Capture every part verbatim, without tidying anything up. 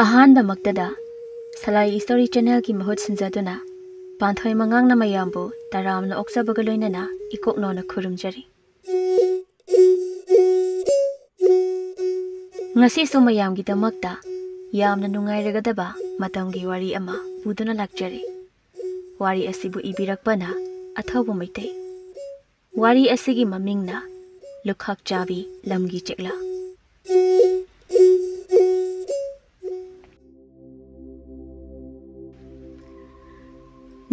ꯑꯍꯥꯟꯕꯃꯛꯇꯗ ꯁꯂꯥꯏ story ꯆꯦꯅꯦꯜꯒꯤ ꯃꯍꯨꯠ ꯁꯤꯟꯖꯗꯨꯅ ꯄꯥꯟꯊꯣꯏ ꯃꯉꯥꯡꯅ ꯃꯌꯥꯝꯕꯨ ꯇꯔꯥꯝꯅ ꯑꯣꯛꯆꯕꯒ ꯂꯣꯏꯅꯅ ꯏꯀꯣꯛꯅꯣꯅ ꯈꯨꯔꯨꯝꯖꯔꯤ꯫ ꯉꯁꯤꯁꯨ ꯃꯌꯥꯝꯒꯤꯗꯃꯛꯇ ꯌꯥꯝꯅ ꯅꯨꯡꯉꯥꯏꯔꯒꯗꯕ ꯃꯇꯝꯒꯤ ꯋꯥꯔꯤ ꯑꯃ ꯄꯨꯗꯨꯅ ꯂꯥꯛꯆꯔꯤ꯫ ꯋꯥꯔꯤ ꯑꯁꯤꯕꯨ ꯏꯕꯤꯔꯛꯄꯅ ꯑꯊꯧꯕ ꯃꯩꯇꯩ꯫ ꯋꯥꯔꯤ ꯑꯁꯤꯒꯤ ꯃꯃꯤꯡꯅ ꯂꯨꯈꯥꯛ ꯆꯥꯕꯤ ꯂꯝꯒꯤ ꯆꯦꯛꯂꯥ꯫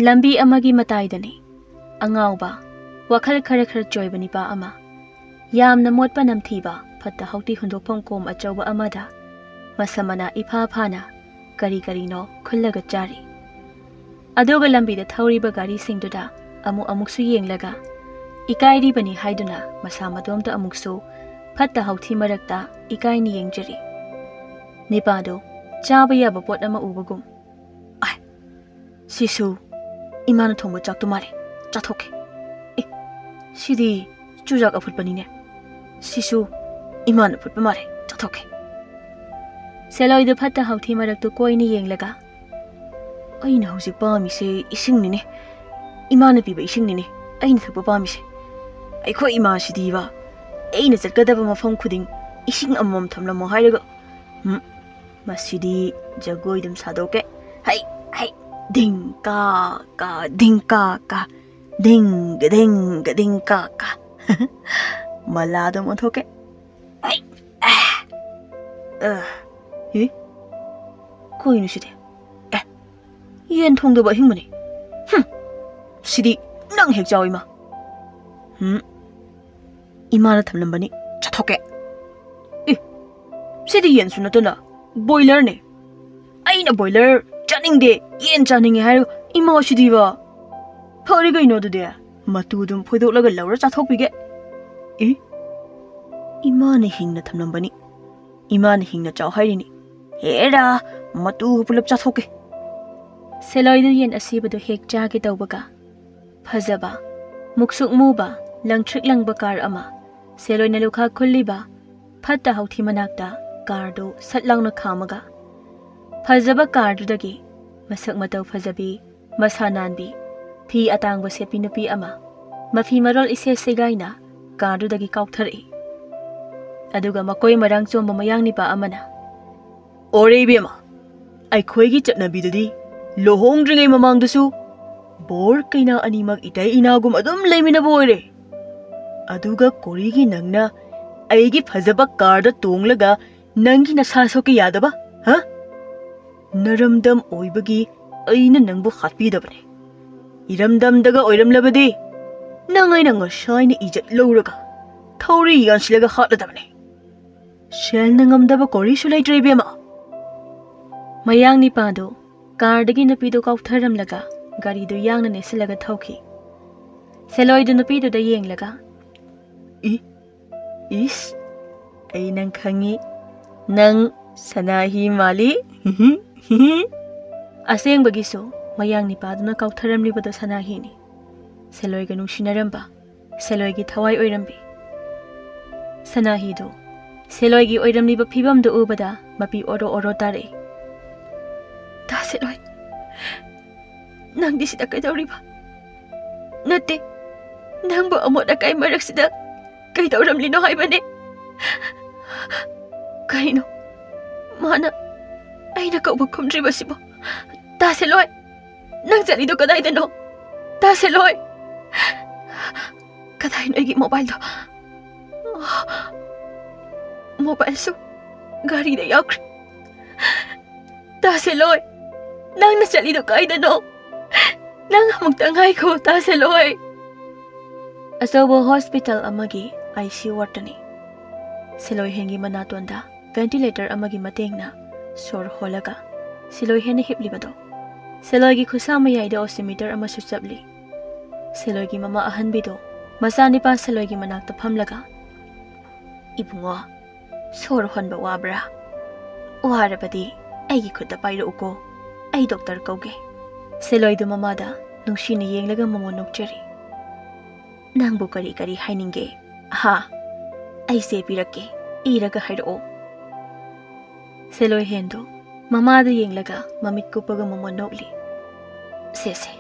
ꯂꯝꯕꯤ ꯑꯃꯒꯤ ꯃꯇꯥꯏꯗꯅꯤ ꯑꯉꯥꯎꯕ, ꯋꯥꯈꯜ ꯈꯔ ꯈꯔ ꯆꯣꯏꯕ ꯅꯤꯄꯥ ꯑꯃ꯫ ꯌꯥꯝꯅ ꯃꯣꯠꯄ ꯅꯝꯊꯤꯕ ꯐꯠꯇ ꯍꯥꯎꯗꯤ ꯍꯨꯟꯗꯣꯛꯐꯝ ꯀꯣꯝ ꯑꯆꯧꯕ ꯑꯃꯗ ꯃꯁꯝ ꯃꯅꯥ ꯏꯐꯥ ꯐꯥꯅ ꯀꯔꯤ ꯀꯔꯤꯅꯣ ꯈꯨꯜꯂꯒ ꯆꯥꯔꯤ꯫ ꯑꯗꯨꯒ ꯂꯝꯕꯤꯗ ꯊꯧꯔꯤꯕ ꯒꯥꯔꯤꯁꯤꯡꯗꯨꯗ ꯑꯃꯨꯛ ꯑꯃꯨꯛꯁꯨ ꯌꯦꯡꯂꯒ ꯏꯀꯥꯏꯔꯤꯕꯅꯤ ꯍꯥꯏꯗꯨꯅ ꯃꯁꯥ ꯃꯇꯣꯝꯇ ꯑꯃꯨꯛꯁꯨ ꯐꯠꯇ ꯍꯥꯎꯊꯤ ꯃꯔꯛꯇ ꯏꯀꯥꯏꯅ ꯌꯦꯡꯖꯔꯤ꯫ ꯅꯤꯄꯥꯗꯨ ꯆꯥꯕ ꯌꯥꯕ ꯄꯣꯠ ꯑꯃ ꯎꯕꯒꯨꯝ, "ꯑꯥꯏ, ꯁꯤꯁꯨ ꯏꯃꯥꯅ ꯊꯣꯡꯕ ꯆꯥꯛꯇꯨ ꯃꯥꯜꯂꯦ, ꯆꯥꯊꯣꯛꯀꯦ꯫ ꯑꯦ, ꯁꯤꯗꯤ ꯆꯨꯖꯥꯛ ꯑꯐꯨꯠꯄꯅꯤꯅꯦ꯫ ꯁꯤꯁꯨ ꯏꯃꯥꯅ ꯐꯨꯠꯄ ꯃꯥꯜꯂꯦ, ꯆꯥꯊꯣꯛꯀꯦ꯫" ꯁꯦꯂꯣꯏꯗꯨ ꯐꯠꯇ ꯍꯥꯎꯊꯤ ꯃꯔꯛꯇꯨ ꯀꯣꯏꯅ ꯌꯦꯡꯂꯒ, "ꯑꯩꯅ ꯍꯧꯖꯤꯛ ꯄꯥꯝꯃꯤꯁꯦ ꯏꯁꯤꯡꯅꯤꯅꯦ꯫ ꯏꯃꯥꯅ ꯄꯤꯕ ꯏꯁꯤꯡꯅꯤꯅꯦ ꯑꯩꯅ ꯊꯛꯄ ꯄꯥꯝꯃꯤꯁꯦ꯫ ꯑꯩꯈꯣꯏ ꯏꯃꯥꯁꯤꯗꯤꯕ, ꯑꯩꯅ ꯆꯠꯀꯗꯕ ꯃꯐꯝ ꯈꯨꯗꯤꯡ ꯏꯁꯤꯡ ꯑꯃꯃꯝ ꯊꯝꯂꯝꯃꯣ ꯍꯥꯏꯔꯒ, ꯎꯝ, ꯃꯁꯤꯗꯤ ꯖꯒꯣꯏ ꯑꯗꯨꯝ ꯁꯥꯗꯣꯛꯀꯦ꯫ ꯍꯩ, ꯍꯩ, ꯙꯤꯡ ꯀꯥ ꯀꯥ, ꯙꯤꯡ ꯀꯥ ꯀꯥ, ꯙꯤꯡ ꯙꯤꯡ ꯙꯤꯡ ꯀꯥ ꯀꯥ꯫" ꯃꯂꯥ ꯑꯗꯨꯝ ꯑꯣꯟꯊꯣꯛꯀꯦ꯫ ꯑꯩ, ꯑ, ꯑ, ꯏ? ꯀꯩꯅꯣ ꯁꯤꯗꯤ? ꯑꯦ, ꯌꯦꯟ ꯊꯣꯡꯗꯕ ꯑꯍꯤꯡꯕꯅꯤ꯫ ꯍꯨꯝ, ꯁꯤꯗꯤ ꯅꯪ ꯍꯦꯛ ꯆꯥꯎ, ꯏꯃꯥ꯫ ꯍꯨꯝ, ꯏꯃꯥꯅ ꯊꯝꯂꯝꯕꯅꯤ, ꯆꯥꯊꯣꯛꯀꯦ꯫ ꯏ, ꯁꯤꯗꯤ ꯌꯦꯟꯁꯨ ꯅꯠꯇꯅ ꯕꯣꯏꯂꯔꯅꯦ꯫ ꯑꯩꯅ ꯕꯣꯏꯂꯔ ꯆꯥꯅꯤꯡꯗꯦ, ꯌꯦꯟ ꯆꯥꯅꯤꯡꯉꯦ ꯍꯥꯏꯔꯒ ꯏꯃꯥꯁꯤꯗꯤꯕ꯫ ꯐꯔꯦ ꯀꯩꯅꯣ ꯑꯗꯨꯗꯤ, ꯃꯇꯨ ꯑꯗꯨꯝ ꯐꯣꯏꯗꯣꯛꯂꯒ ꯂꯧꯔ ꯆꯥꯊꯣꯛꯄꯤꯒꯦ꯫ ꯏ, ꯏꯃꯥꯅ ꯍꯤꯡꯅ ꯊꯝꯂꯝꯕꯅꯤ, ꯏꯃꯥꯅ ꯍꯤꯡꯅ ꯆꯥꯎ ꯍꯥꯏꯔꯤꯅꯤ꯫ ꯍꯦꯔꯥ, ꯃꯇꯨ ꯄꯨꯂꯞ ꯆꯥꯊꯣꯛꯀꯦ꯫ ꯁꯦꯂꯣꯏꯗꯨ ꯌꯦꯟ ꯑꯁꯤꯕꯗꯨ ꯍꯦꯛ ꯆꯥꯒꯦ ꯇꯧꯕꯒ, ꯐꯖꯕ, ꯃꯨꯛꯁꯨꯛ ꯃꯨꯕ, ꯂꯪꯇ꯭ꯔꯤꯛ ꯂꯪꯕ ꯀꯥꯔ ꯑꯃ ꯁꯦꯂꯣꯏꯅ ꯂꯨꯈꯥꯛ ꯈꯨꯜꯂꯤꯕ ꯐꯠꯇ ꯍꯥꯎꯊꯤ ꯃꯅꯥꯛꯇ ꯀꯥꯔꯗꯨ ꯁꯠ ꯂꯥꯎꯅ ꯈꯥꯝꯃꯒ, ꯐꯖꯕ ꯀꯥꯔꯗꯨꯗꯒꯤ ꯃꯁꯛ ꯃꯇꯧ ꯐꯖꯕꯤ, ꯃꯁꯥ ꯅꯥꯟꯕꯤ, ꯐꯤ ꯑꯇꯥꯡꯕ ꯁꯦꯠꯄꯤ ꯅꯨꯄꯤ ꯑꯃ ꯃꯐꯤ ꯃꯔꯣꯜ ꯏꯁꯦ ꯁꯦꯒꯥꯏꯅ ꯀꯥꯔꯗꯨꯗꯒꯤ ꯀꯥꯎꯊꯔꯛꯏ꯫ ꯑꯗꯨꯒ ꯃꯀꯣꯏ ꯃꯔꯥꯡ ꯆꯣꯝꯕ ꯃꯌꯥꯡ ꯅꯤꯄꯥ ꯑꯃꯅ, "ꯑꯣꯔꯦ ꯏꯕꯦꯝꯃ, ꯑꯩꯈꯣꯏꯒꯤ ꯆꯠꯅꯕꯤꯗꯗꯤ ꯂꯨꯍꯣꯡꯗ꯭ꯔꯤꯉꯩ ꯃꯃꯥꯡꯗꯁꯨ ꯕꯣꯔ ꯀꯩꯅꯥ ꯑꯅꯤꯃꯛ ꯏꯇꯩ ꯏꯅꯥꯎꯒꯨꯝ ꯑꯗꯨꯝ ꯂꯩꯃꯤꯟꯅꯕ ꯑꯣꯏꯔꯦ꯫ ꯑꯗꯨꯒ ꯀꯣꯔꯤꯒꯤ ꯅꯪꯅ ꯑꯩꯒꯤ ꯐꯖꯕ ꯀꯥꯔꯗ ꯇꯣꯡꯂꯒ ꯅꯪꯒꯤ ꯅꯁꯥ ꯁꯣꯛꯀꯦ ꯌꯥꯗꯕ, ꯍꯥ? ꯅꯔꯝꯗꯝ ꯑꯣꯏꯕꯒꯤ ꯑꯩꯅ ꯅꯪꯕꯨ ꯍꯥꯠꯄꯤꯗꯕꯅꯦ꯫ ꯏꯔꯝꯗꯝꯗꯒ ꯑꯣꯏꯔꯝꯂꯕꯗꯤ ꯅꯪ ꯑꯩꯅ ꯉꯁꯥꯏꯅ ꯏꯖꯠ ꯂꯧꯔꯒ ꯊꯧꯔꯤ ꯌꯥꯟꯁꯤꯜꯂꯒ ꯍꯥꯠꯂꯗꯕꯅꯦ꯫ ꯁꯦꯜꯅ ꯉꯝꯗꯕ ꯀꯣꯔꯤꯁꯨ ꯂꯩꯇ꯭ꯔꯦ ꯏꯕꯦꯝꯃ꯫" ꯃꯌꯥꯡ ꯅꯤꯄꯥꯗꯨ ꯀꯥꯔꯗꯒꯤ ꯅꯨꯄꯤꯗꯨ ꯀꯥꯎꯊꯔꯝꯂꯒ ꯒꯥꯔꯤꯗꯨ ꯌꯥꯡꯅ ꯅꯦꯠꯁꯤꯜꯂꯒ ꯊꯧꯈꯤ꯫ ꯁꯦꯂꯣꯏꯗꯨ ꯅꯨꯄꯤꯗꯨꯗ ꯌꯦꯡꯂꯒ, "ꯏ, ꯏꯁ, ꯑꯩ ꯅꯪ ꯈꯪꯉꯤ꯫ ꯅꯪ ꯁꯅꯥꯍꯤ ꯃꯥꯜꯂꯤ꯫" ꯑꯁꯦꯡꯕꯒꯤꯁꯨ ꯃꯌꯥꯡ ꯅꯤꯄꯥꯗꯨꯅ ꯀꯥꯎꯊꯔꯝꯂꯤꯕꯗꯨ ꯁꯅꯥꯍꯤꯅꯤ꯫ ꯁꯦꯂꯣꯏꯒ ꯅꯨꯡꯁꯤꯅꯔꯝꯕ, ꯁꯦꯂꯣꯏꯒꯤ ꯊꯋꯥꯏ ꯑꯣꯏꯔꯝꯕꯤ꯫ ꯁꯅꯥꯍꯤꯗꯨ ꯁꯦꯂꯣꯏꯒꯤ ꯑꯣꯏꯔꯝꯂꯤꯕ ꯐꯤꯕꯝꯗꯨ ꯎꯕꯗ ꯃꯄꯤ ꯑꯣꯔꯣ ꯑꯣꯔꯣ ꯇꯥꯔꯛꯏ꯫ "ꯇꯥ ꯁꯦꯂꯣꯏ, ꯅꯪꯗꯤ ꯁꯤꯗ ꯀꯩꯗꯧꯔꯤꯕ? ꯅꯠꯇꯦ, ꯅꯪꯕꯨ ꯑꯃꯣꯠ ꯑꯀꯥꯏ ꯃꯔꯛꯁꯤꯗ ꯀꯩꯗꯧꯔꯝꯂꯤꯅꯣ ꯍꯥꯏꯕꯅꯦ? ꯀꯩꯅꯣ, ꯃꯥꯅ ꯑꯩꯅ ꯀꯧꯕ ꯈꯨꯝꯗ꯭ꯔꯤꯕꯁꯤꯕꯣ? ꯇꯥ ꯁꯦꯂꯣꯏ, ꯅꯪ ꯆꯠꯂꯤꯗꯣ ꯀꯗꯥꯏꯗꯅꯣ? ꯇꯥ ꯁꯦꯂꯣꯏ, ꯀꯗꯥꯏꯅꯣ ꯑꯩꯒꯤ ꯃꯣꯕꯥꯏꯜꯗꯣ? ꯃꯣꯕꯥꯏꯜꯁꯨ ꯒꯥꯔꯤꯗ ꯌꯥꯎꯈ꯭ꯔꯦ꯫ ꯇꯥ ꯁꯦꯂꯣꯏ, ꯅꯪꯅ ꯆꯠꯂꯤꯗꯣ ꯀꯥꯏꯗꯅꯣ? ꯅꯪ ꯑꯃꯨꯛꯇ ꯉꯥꯏꯈꯣ, ꯇꯥ ꯁꯦꯂꯣꯏ꯫" ꯑꯆꯧꯕ ꯍꯣꯁꯄꯤꯇꯥꯜ ꯑꯃꯒꯤ ICU ꯋꯥꯔꯗꯇꯅꯤ꯫ ꯁꯦꯂꯣꯏ ꯍꯦꯟꯒꯤ ꯃꯅꯥꯇꯣꯟꯗ ꯚꯦꯟꯇꯤꯂꯦꯇꯔ ꯑꯃꯒꯤ ꯃꯇꯦꯡꯅ ꯁꯣꯔ ꯍꯣꯜꯂꯒ ꯁꯦꯂꯣꯏ ꯍꯦꯟꯅ ꯍꯤꯞꯂꯤꯕꯗꯣ꯫ ꯁꯦꯂꯣꯏꯒꯤ ꯈꯨꯠꯁꯥ ꯃꯌꯥꯏꯗ ꯑꯣꯁꯤꯃꯤꯇꯔ ꯑꯃꯁꯨ ꯆꯞꯂꯤ꯫ ꯁꯦꯂꯣꯏꯒꯤ ꯃꯃꯥ ꯑꯍꯟꯕꯤꯗꯣ ꯃꯆꯥꯅꯤꯄꯥ ꯁꯦꯂꯣꯏꯒꯤ ꯃꯅꯥꯛꯇ ꯐꯝꯂꯒ, "ꯏꯕꯨꯡꯉꯣ, ꯁꯣꯔ ꯍꯣꯟꯕ ꯋꯥꯕ꯭ꯔꯥ? ꯋꯥꯔꯕꯗꯤ ꯑꯩꯒꯤ ꯈꯨꯠꯇ ꯄꯥꯏꯔꯛꯎꯀꯣ, ꯑꯩ ꯗꯣꯛꯇꯔ ꯀꯧꯒꯦ꯫" ꯁꯦꯂꯣꯏꯗꯨ ꯃꯃꯥꯗ ꯅꯨꯡꯁꯤꯅ ꯌꯦꯡꯂꯒ ꯃꯃꯣꯟ ꯅꯣꯛꯆꯔꯤ꯫ "ꯅꯪꯕꯨ ꯀꯔꯤ ꯀꯔꯤ ꯍꯥꯏꯅꯤꯡꯒꯦ? ꯍꯥ? ꯑꯩ ꯆꯦ ꯄꯤꯔꯛꯀꯦ, ꯏꯔꯒ ꯍꯥꯏꯔꯛꯑꯣ꯫" ꯁꯦꯂꯣꯏ ꯍꯦꯟꯗꯨ ꯃꯃꯥꯗ ꯌꯦꯡꯂꯒ ꯃꯃꯤꯠ ꯀꯨꯞꯄꯒ ꯃꯣꯃꯣꯟ ꯅꯣꯛꯂꯤ꯫ "ꯁꯦ ꯁꯦ,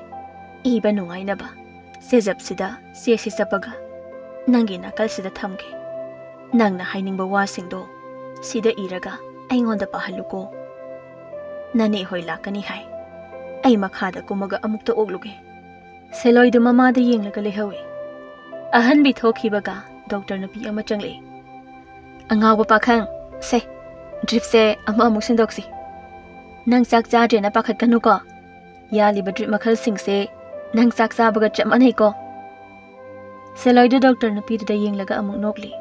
ꯏꯕ ꯅꯨꯡꯉꯥꯏꯅꯕ ꯆꯦꯖꯞꯁꯤꯗ ꯆꯦꯁꯤ ꯆꯞꯄꯒ ꯅꯪꯒꯤ ꯅꯥꯀꯜꯁꯤꯗ ꯊꯝꯒꯦ꯫ ꯅꯪꯅ ꯍꯥꯏꯅꯤꯡꯕ ꯋꯥꯁꯤꯡꯗꯣ ꯁꯤꯗ ꯏꯔꯒ ꯑꯩꯉꯣꯟꯗ ꯄꯥꯍꯜꯂꯨꯀꯣ꯫ ꯅꯅꯦ ꯍꯣꯏ ꯂꯥꯛꯀꯅꯤ ꯍꯥꯏ꯫ ꯑꯩ ꯃꯈꯥꯗ ꯀꯨꯝꯃꯒ ꯑꯃꯨꯛꯇ ꯑꯣꯛꯂꯨꯒꯦ꯫" ꯁꯦꯂꯣꯏꯗꯨ ꯃꯃꯥꯗ ꯌꯦꯡꯂꯒ ꯂꯩꯍꯧꯏ꯫ ꯑꯍꯟꯕꯤ ꯊꯣꯛꯈꯤꯕꯒ ꯗꯣꯛꯇꯔ ꯅꯨꯄꯤ ꯑꯃ ꯆꯪꯂꯛꯏ꯫ "ꯑꯉꯥꯎꯕ ꯄꯥꯈꯪ, ꯁꯦ, ꯗ꯭ꯔꯤꯞꯁꯦ ꯑꯃ ꯑꯃꯨꯛ ꯁꯤꯟꯗꯣꯛꯁꯤ꯫ ꯅꯪ ꯆꯥꯛ ꯆꯥꯗ꯭ꯔꯦꯅ ꯄꯥꯈꯠꯀꯅꯨꯀꯣ꯫ ꯌꯥꯜꯂꯤꯕ ꯗ꯭ꯔꯤꯞ ꯃꯈꯜꯁꯤꯡꯁꯦ ꯅꯪ ꯆꯥꯛ ꯆꯥꯕꯒ ꯆꯞ ꯃꯥꯟꯅꯩꯀꯣ꯫" ꯁꯦꯂꯣꯏꯗꯨ ꯗꯣꯛꯇꯔ ꯅꯨꯄꯤꯗꯨꯗ ꯌꯦꯡꯂꯒ ꯑꯃꯨꯛ ꯅꯣꯛꯂꯤ꯫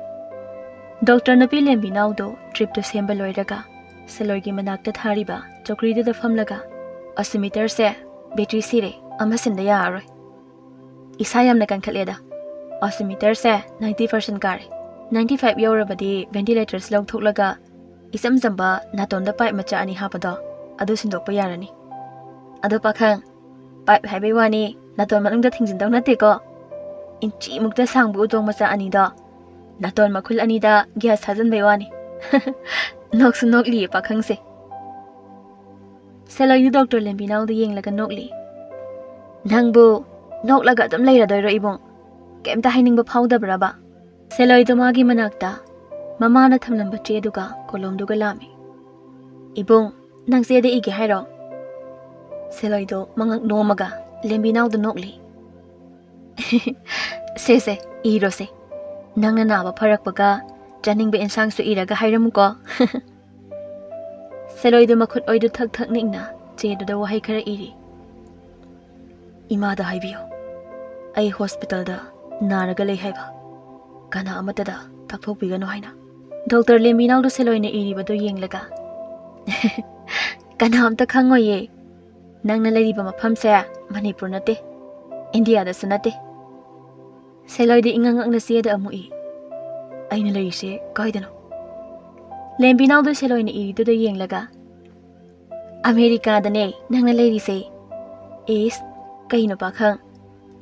ꯗꯣꯛꯇꯔ ꯅꯨꯄꯤ ꯂꯦꯝꯕꯤꯅꯥꯎꯗꯣ ꯗ꯭ꯔꯤꯞꯇꯨ ꯁꯦꯝꯕ ꯂꯣꯏꯔꯒ ꯁꯦꯂꯣꯏꯒꯤ ꯃꯅꯥꯛꯇ ꯊꯥꯔꯤꯕ ꯆꯧꯀ꯭ꯔꯤꯗꯨꯗ ꯐꯝꯂꯒ, "ꯑꯣꯁꯤꯃꯤꯇꯔꯁꯦ ꯕꯦꯇ꯭ꯔꯤ ꯁꯤꯔꯦ, ꯑꯃ ꯁꯤꯟꯗ ꯌꯥꯔꯔꯣꯏ꯫ ꯏꯁꯥ ꯌꯥꯝꯅ ꯀꯟꯈꯠꯂꯦꯗ꯫ ꯑꯣꯁꯤꯃꯤꯇꯔꯁꯦ ninety percent ꯀꯥꯔꯦ꯫ Ninety five ꯌꯧꯔꯕꯗꯤ ꯚꯦꯟꯇꯤꯂꯦꯇꯔꯁ ꯂꯧꯊꯣꯛꯂꯒ ꯏꯆꯝ ꯆꯝꯕ ꯅꯥꯇꯣꯟꯗ ꯄꯥꯏꯞ ꯃꯆꯥ ꯑꯅꯤ ꯍꯥꯞꯄꯗꯣ, ꯑꯗꯨ ꯁꯤꯟꯗꯣꯛꯄ ꯌꯥꯔꯅꯤ꯫ ꯑꯗꯣ ꯄꯥꯈꯪ, ꯄꯥꯏꯞ ꯍꯥꯏꯕꯩ ꯋꯥꯅꯤ, ꯅꯥꯇꯣꯟ ꯃꯅꯨꯡꯗ ꯊꯤꯡꯖꯤꯟꯗꯧ ꯅꯠꯇꯦꯀꯣ꯫ ꯏꯟꯆꯤꯃꯨꯛꯇ ꯁꯥꯡꯕ ꯎꯇꯣꯡ ꯃꯆꯥ ꯑꯅꯤꯗꯣ ꯅꯥꯇꯣꯟ ꯃꯈꯨꯜ ꯑꯅꯤꯗ ꯒ꯭ꯌꯥꯁ ꯊꯥꯖꯤꯟꯕꯩ ꯋꯥꯅꯤ꯫" ꯅꯣꯛꯁꯨ ꯅꯣꯛꯂꯤꯌꯦ ꯄꯥꯈꯪꯁꯦ꯫ ꯁꯦꯂꯣꯏꯗꯨ ꯗꯣꯛꯇꯔ ꯂꯦꯝꯕꯤꯅꯥꯎꯗ ꯌꯦꯡꯂꯒ ꯅꯣꯛꯂꯤ꯫ "ꯅꯪꯕꯨ ꯅꯣꯛꯂꯒ ꯑꯗꯨꯝ ꯂꯩꯔꯗꯣꯏꯔꯣ ꯏꯕꯨꯡ? ꯀꯩꯝꯇ ꯍꯥꯏꯅꯤꯡꯕ ꯐꯥꯎꯗꯕ꯭ꯔꯕ?" ꯁꯦꯂꯣꯏꯗꯣ ꯃꯥꯒꯤ ꯃꯅꯥꯛꯇ ꯃꯃꯥꯅ ꯊꯝꯂꯝꯕ ꯆꯦꯗꯨꯒ ꯀꯣꯂꯣꯝꯗꯨꯒ ꯂꯥꯝꯃꯤ꯫ "ꯏꯕꯨꯡ, ꯅꯪ ꯆꯦꯗ ꯏꯒꯦ ꯍꯥꯏꯔꯣ?" ꯁꯦꯂꯣꯏꯗꯣ ꯃꯉꯛ ꯅꯣꯝꯃꯒ ꯂꯦꯝꯕꯤꯅꯥꯎꯗ ꯅꯣꯛꯂꯤ꯫ "ꯁꯦ ꯁꯦ, ꯏꯔꯣꯁꯦ꯫ ꯅꯪꯅ ꯅꯥꯕ ꯐꯔꯛꯄꯒ ꯆꯥꯅꯤꯡꯕ ꯏꯟꯁꯥꯡꯁꯨ ꯏꯔꯒ ꯍꯥꯏꯔꯝꯃꯨꯀꯣ꯫" ꯁꯦꯂꯣꯏꯗꯨ ꯃꯈꯨꯠ ꯑꯣꯏꯗꯨ ꯊꯛ ꯊꯛ ꯅꯤꯛꯅ ꯆꯦꯗꯨꯗ ꯋꯥꯍꯩ ꯈꯔ ꯏꯔꯤ꯫ "ꯏꯃꯥꯗ ꯍꯥꯏꯕꯤꯌꯨ, ꯑꯩ ꯍꯣꯁꯄꯤꯇꯥꯜꯗ ꯅꯥꯔꯒ ꯂꯩ ꯍꯥꯏꯕ꯫ ꯀꯅꯥ ꯑꯃꯠꯇꯗ ꯇꯥꯛꯊꯣꯛꯄꯤꯒꯅꯨ" ꯍꯥꯏꯅ꯫ ꯗꯣꯛꯇꯔ ꯂꯦꯝꯕꯤꯅꯥꯎꯗꯨ ꯁꯦꯂꯣꯏꯅ ꯏꯔꯤꯕꯗꯨ ꯌꯦꯡꯂꯒ, "ꯀꯅꯥꯝꯇ ꯈꯪꯉꯣꯏꯌꯦ꯫ ꯅꯪꯅ ꯂꯩꯔꯤꯕ ꯃꯐꯝꯁꯦ ꯃꯅꯤꯄꯨꯔ ꯅꯠꯇꯦ, ꯏꯟꯗꯤꯌꯥꯗꯁꯨ ꯅꯠꯇꯦ꯫" ꯁꯦꯂꯣꯏꯗꯤ ꯏꯉꯛ ꯉꯛꯅ ꯆꯦꯗ ꯑꯃꯨꯛ ꯏ꯫ "ꯑꯩꯅ ꯂꯩꯔꯤꯁꯦ ꯀꯥꯏꯗꯅꯣ?" ꯂꯦꯝꯕꯤꯅꯥꯎꯗꯨ ꯁꯦꯂꯣꯏꯅ ꯏꯔꯤꯗꯨꯗ ꯌꯦꯡꯂꯒ, "ꯑꯃꯦꯔꯤꯀꯥꯗꯅꯦ ꯅꯪꯅ ꯂꯩꯔꯤꯁꯦ꯫" "ꯏꯁ, ꯀꯩꯅꯣ ꯄꯥꯈꯪ,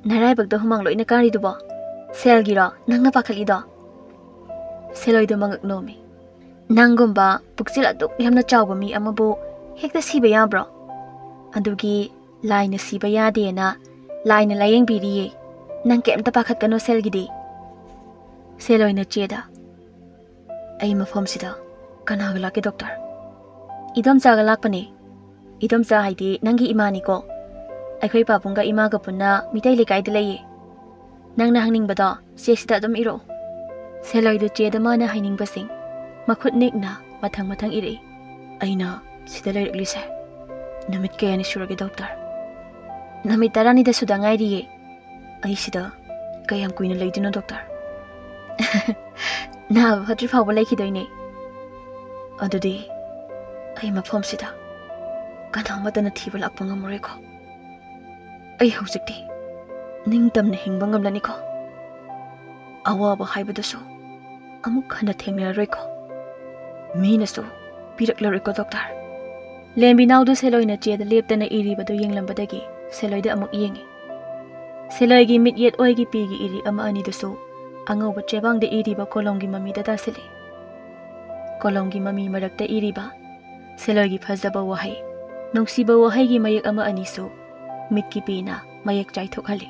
ꯅꯔꯥꯏꯕꯛꯇ ꯍꯨꯃꯥꯡ ꯂꯣꯏꯅ ꯀꯥꯔꯤꯗꯨꯕꯣ? ꯁꯦꯜꯒꯤꯔꯣ ꯅꯪꯅ ꯄꯥꯈꯠꯂꯤꯗꯣ?" ꯁꯦꯂꯣꯏꯗꯣ ꯃꯉꯛ ꯅꯣꯝꯃꯤ꯫ "ꯅꯪꯒꯨꯝꯕ ꯄꯨꯛꯆꯦꯜ ꯑꯗꯨꯛ ꯌꯥꯝꯅ ꯆꯥꯎꯕ ꯃꯤ ꯑꯃꯕꯨ ꯍꯦꯛꯇ ꯁꯤꯕ ꯌꯥꯕ꯭ꯔꯣ? ꯑꯗꯨꯒꯤ ꯂꯥꯏꯅ ꯁꯤꯕ ꯌꯥꯗꯦꯅ ꯂꯥꯏꯅ ꯂꯥꯌꯦꯡꯕꯤꯔꯤꯌꯦ꯫ ꯅꯪ ꯀꯩꯝꯇ ꯄꯥꯈꯠꯀꯅꯣ ꯁꯦꯜꯒꯤꯗꯤ꯫ ꯁꯦꯜ ꯑꯣꯏꯅ ꯆꯦꯗ, ꯑꯩ ꯃꯐꯝꯁꯤꯗ ꯀꯅꯥꯒ ꯂꯥꯛꯀꯦ ꯗꯣꯛꯇꯔ? ꯏꯗꯣꯝꯆꯥꯒ ꯂꯥꯛꯄꯅꯦ꯫ ꯏꯗꯣꯝꯆꯥ ꯍꯥꯏꯗꯤ ꯅꯪꯒꯤ ꯏꯃꯥꯅꯤꯀꯣ꯫ ꯑꯩꯈꯣꯏ ꯄꯥꯕꯨꯡꯒ ꯏꯃꯥꯒ ꯄꯨꯟꯅ ꯃꯤꯇꯩ ꯂꯩꯀꯥꯏꯗ ꯂꯩꯌꯦ꯫ ꯅꯪꯅ ꯍꯪꯅꯤꯡꯕꯗꯣ ꯆꯦꯁꯤꯗ ꯑꯗꯨꯝ ꯏꯔꯛꯑꯣ꯫ ꯁꯦꯂꯣꯏꯗꯨ ꯆꯦꯗ ꯃꯥꯅ ꯍꯥꯏꯅꯤꯡꯕꯁꯤꯡ ꯃꯈꯨꯠ ꯅꯤꯛꯅ ꯃꯊꯪ ꯃꯊꯪ ꯏꯔꯛꯏ꯫ ꯑꯩꯅ ꯁꯤꯗ ꯂꯩꯔꯛꯂꯤꯁꯦ ꯅꯨꯃꯤꯠ ꯀꯌꯥꯅꯤ ꯁꯨꯔꯒꯦ ꯗꯣꯛꯇꯔ? ꯅꯨꯃꯤꯠ ꯇꯔꯥꯅꯤꯗ ꯁꯨꯗ ꯉꯥꯏꯔꯤꯌꯦ꯫ ꯑꯩ ꯁꯤꯗ ꯀꯌꯥꯝ ꯀꯨꯏꯅ ꯂꯩꯗꯣꯏꯅꯣ ꯗꯣꯛꯇꯔ? ꯅꯥꯕ ꯐꯠꯇ꯭ꯔꯤ ꯐꯥꯎꯕ ꯂꯩꯈꯤꯗꯣꯏꯅꯦ꯫ ꯑꯗꯨꯗꯤ ꯑꯩ ꯃꯐꯝꯁꯤꯗ ꯀꯅꯥꯃꯠꯇꯅ ꯊꯤꯕ ꯂꯥꯛꯄ ꯉꯝꯃꯔꯣꯏꯀꯣ꯫ ꯑꯩ ꯍꯧꯖꯤꯛꯇꯤ ꯅꯤꯡꯇꯝꯅ ꯍꯤꯡꯕ ꯉꯝꯂꯅꯤꯀꯣ꯫ ꯑꯋꯥꯕ ꯍꯥꯏꯕꯗꯨꯁꯨ ꯑꯃꯨꯛ ꯍꯟꯅ ꯊꯦꯡꯅꯔꯔꯣꯏꯀꯣ꯫ ꯃꯤꯅꯁꯨ ꯄꯤꯔꯛꯂꯔꯣꯏꯀꯣ ꯗꯣꯛꯇꯔ꯫ ꯂꯦꯝꯕꯤꯅꯥꯎꯗꯨ ꯁꯦꯂꯣꯏꯅ ꯆꯦꯗ ꯂꯦꯞꯇꯅ ꯏꯔꯤꯕꯗꯨ ꯌꯦꯡꯂꯝꯕꯗꯒꯤ ꯁꯦꯂꯣꯏꯗ ꯑꯃꯨꯛ ꯌꯦꯡꯉꯤ꯫ ꯁꯦꯂꯣꯏꯒꯤ ꯃꯤꯠꯌꯦꯠ ꯑꯣꯏꯒꯤ ꯄꯤꯒꯤ ꯏꯔꯤ ꯑꯃ ꯑꯅꯤꯗꯨꯁꯨ ꯑꯉꯧꯕ ꯆꯦꯕꯥꯡꯗ ꯏꯔꯤꯕ ꯀꯣꯂꯣꯝꯒꯤ ꯃꯃꯤꯗ ꯇꯥꯁꯤꯜꯂꯤ꯫ ꯀꯣꯂꯣꯝꯒꯤ ꯃꯃꯤ ꯃꯔꯛꯇ ꯏꯔꯤꯕ ꯁꯦꯂꯣꯏꯒꯤ ꯐꯖꯕ ꯋꯥꯍꯩ, ꯅꯨꯡꯁꯤꯕ ꯋꯥꯍꯩꯒꯤ ꯃꯌꯦꯛ ꯑꯃ ꯑꯅꯤꯁꯨ ꯃꯤꯠꯀꯤ ꯄꯤꯅ ꯃꯌꯦꯛ ꯆꯥꯏꯊꯣꯛꯍꯜꯂꯤ꯫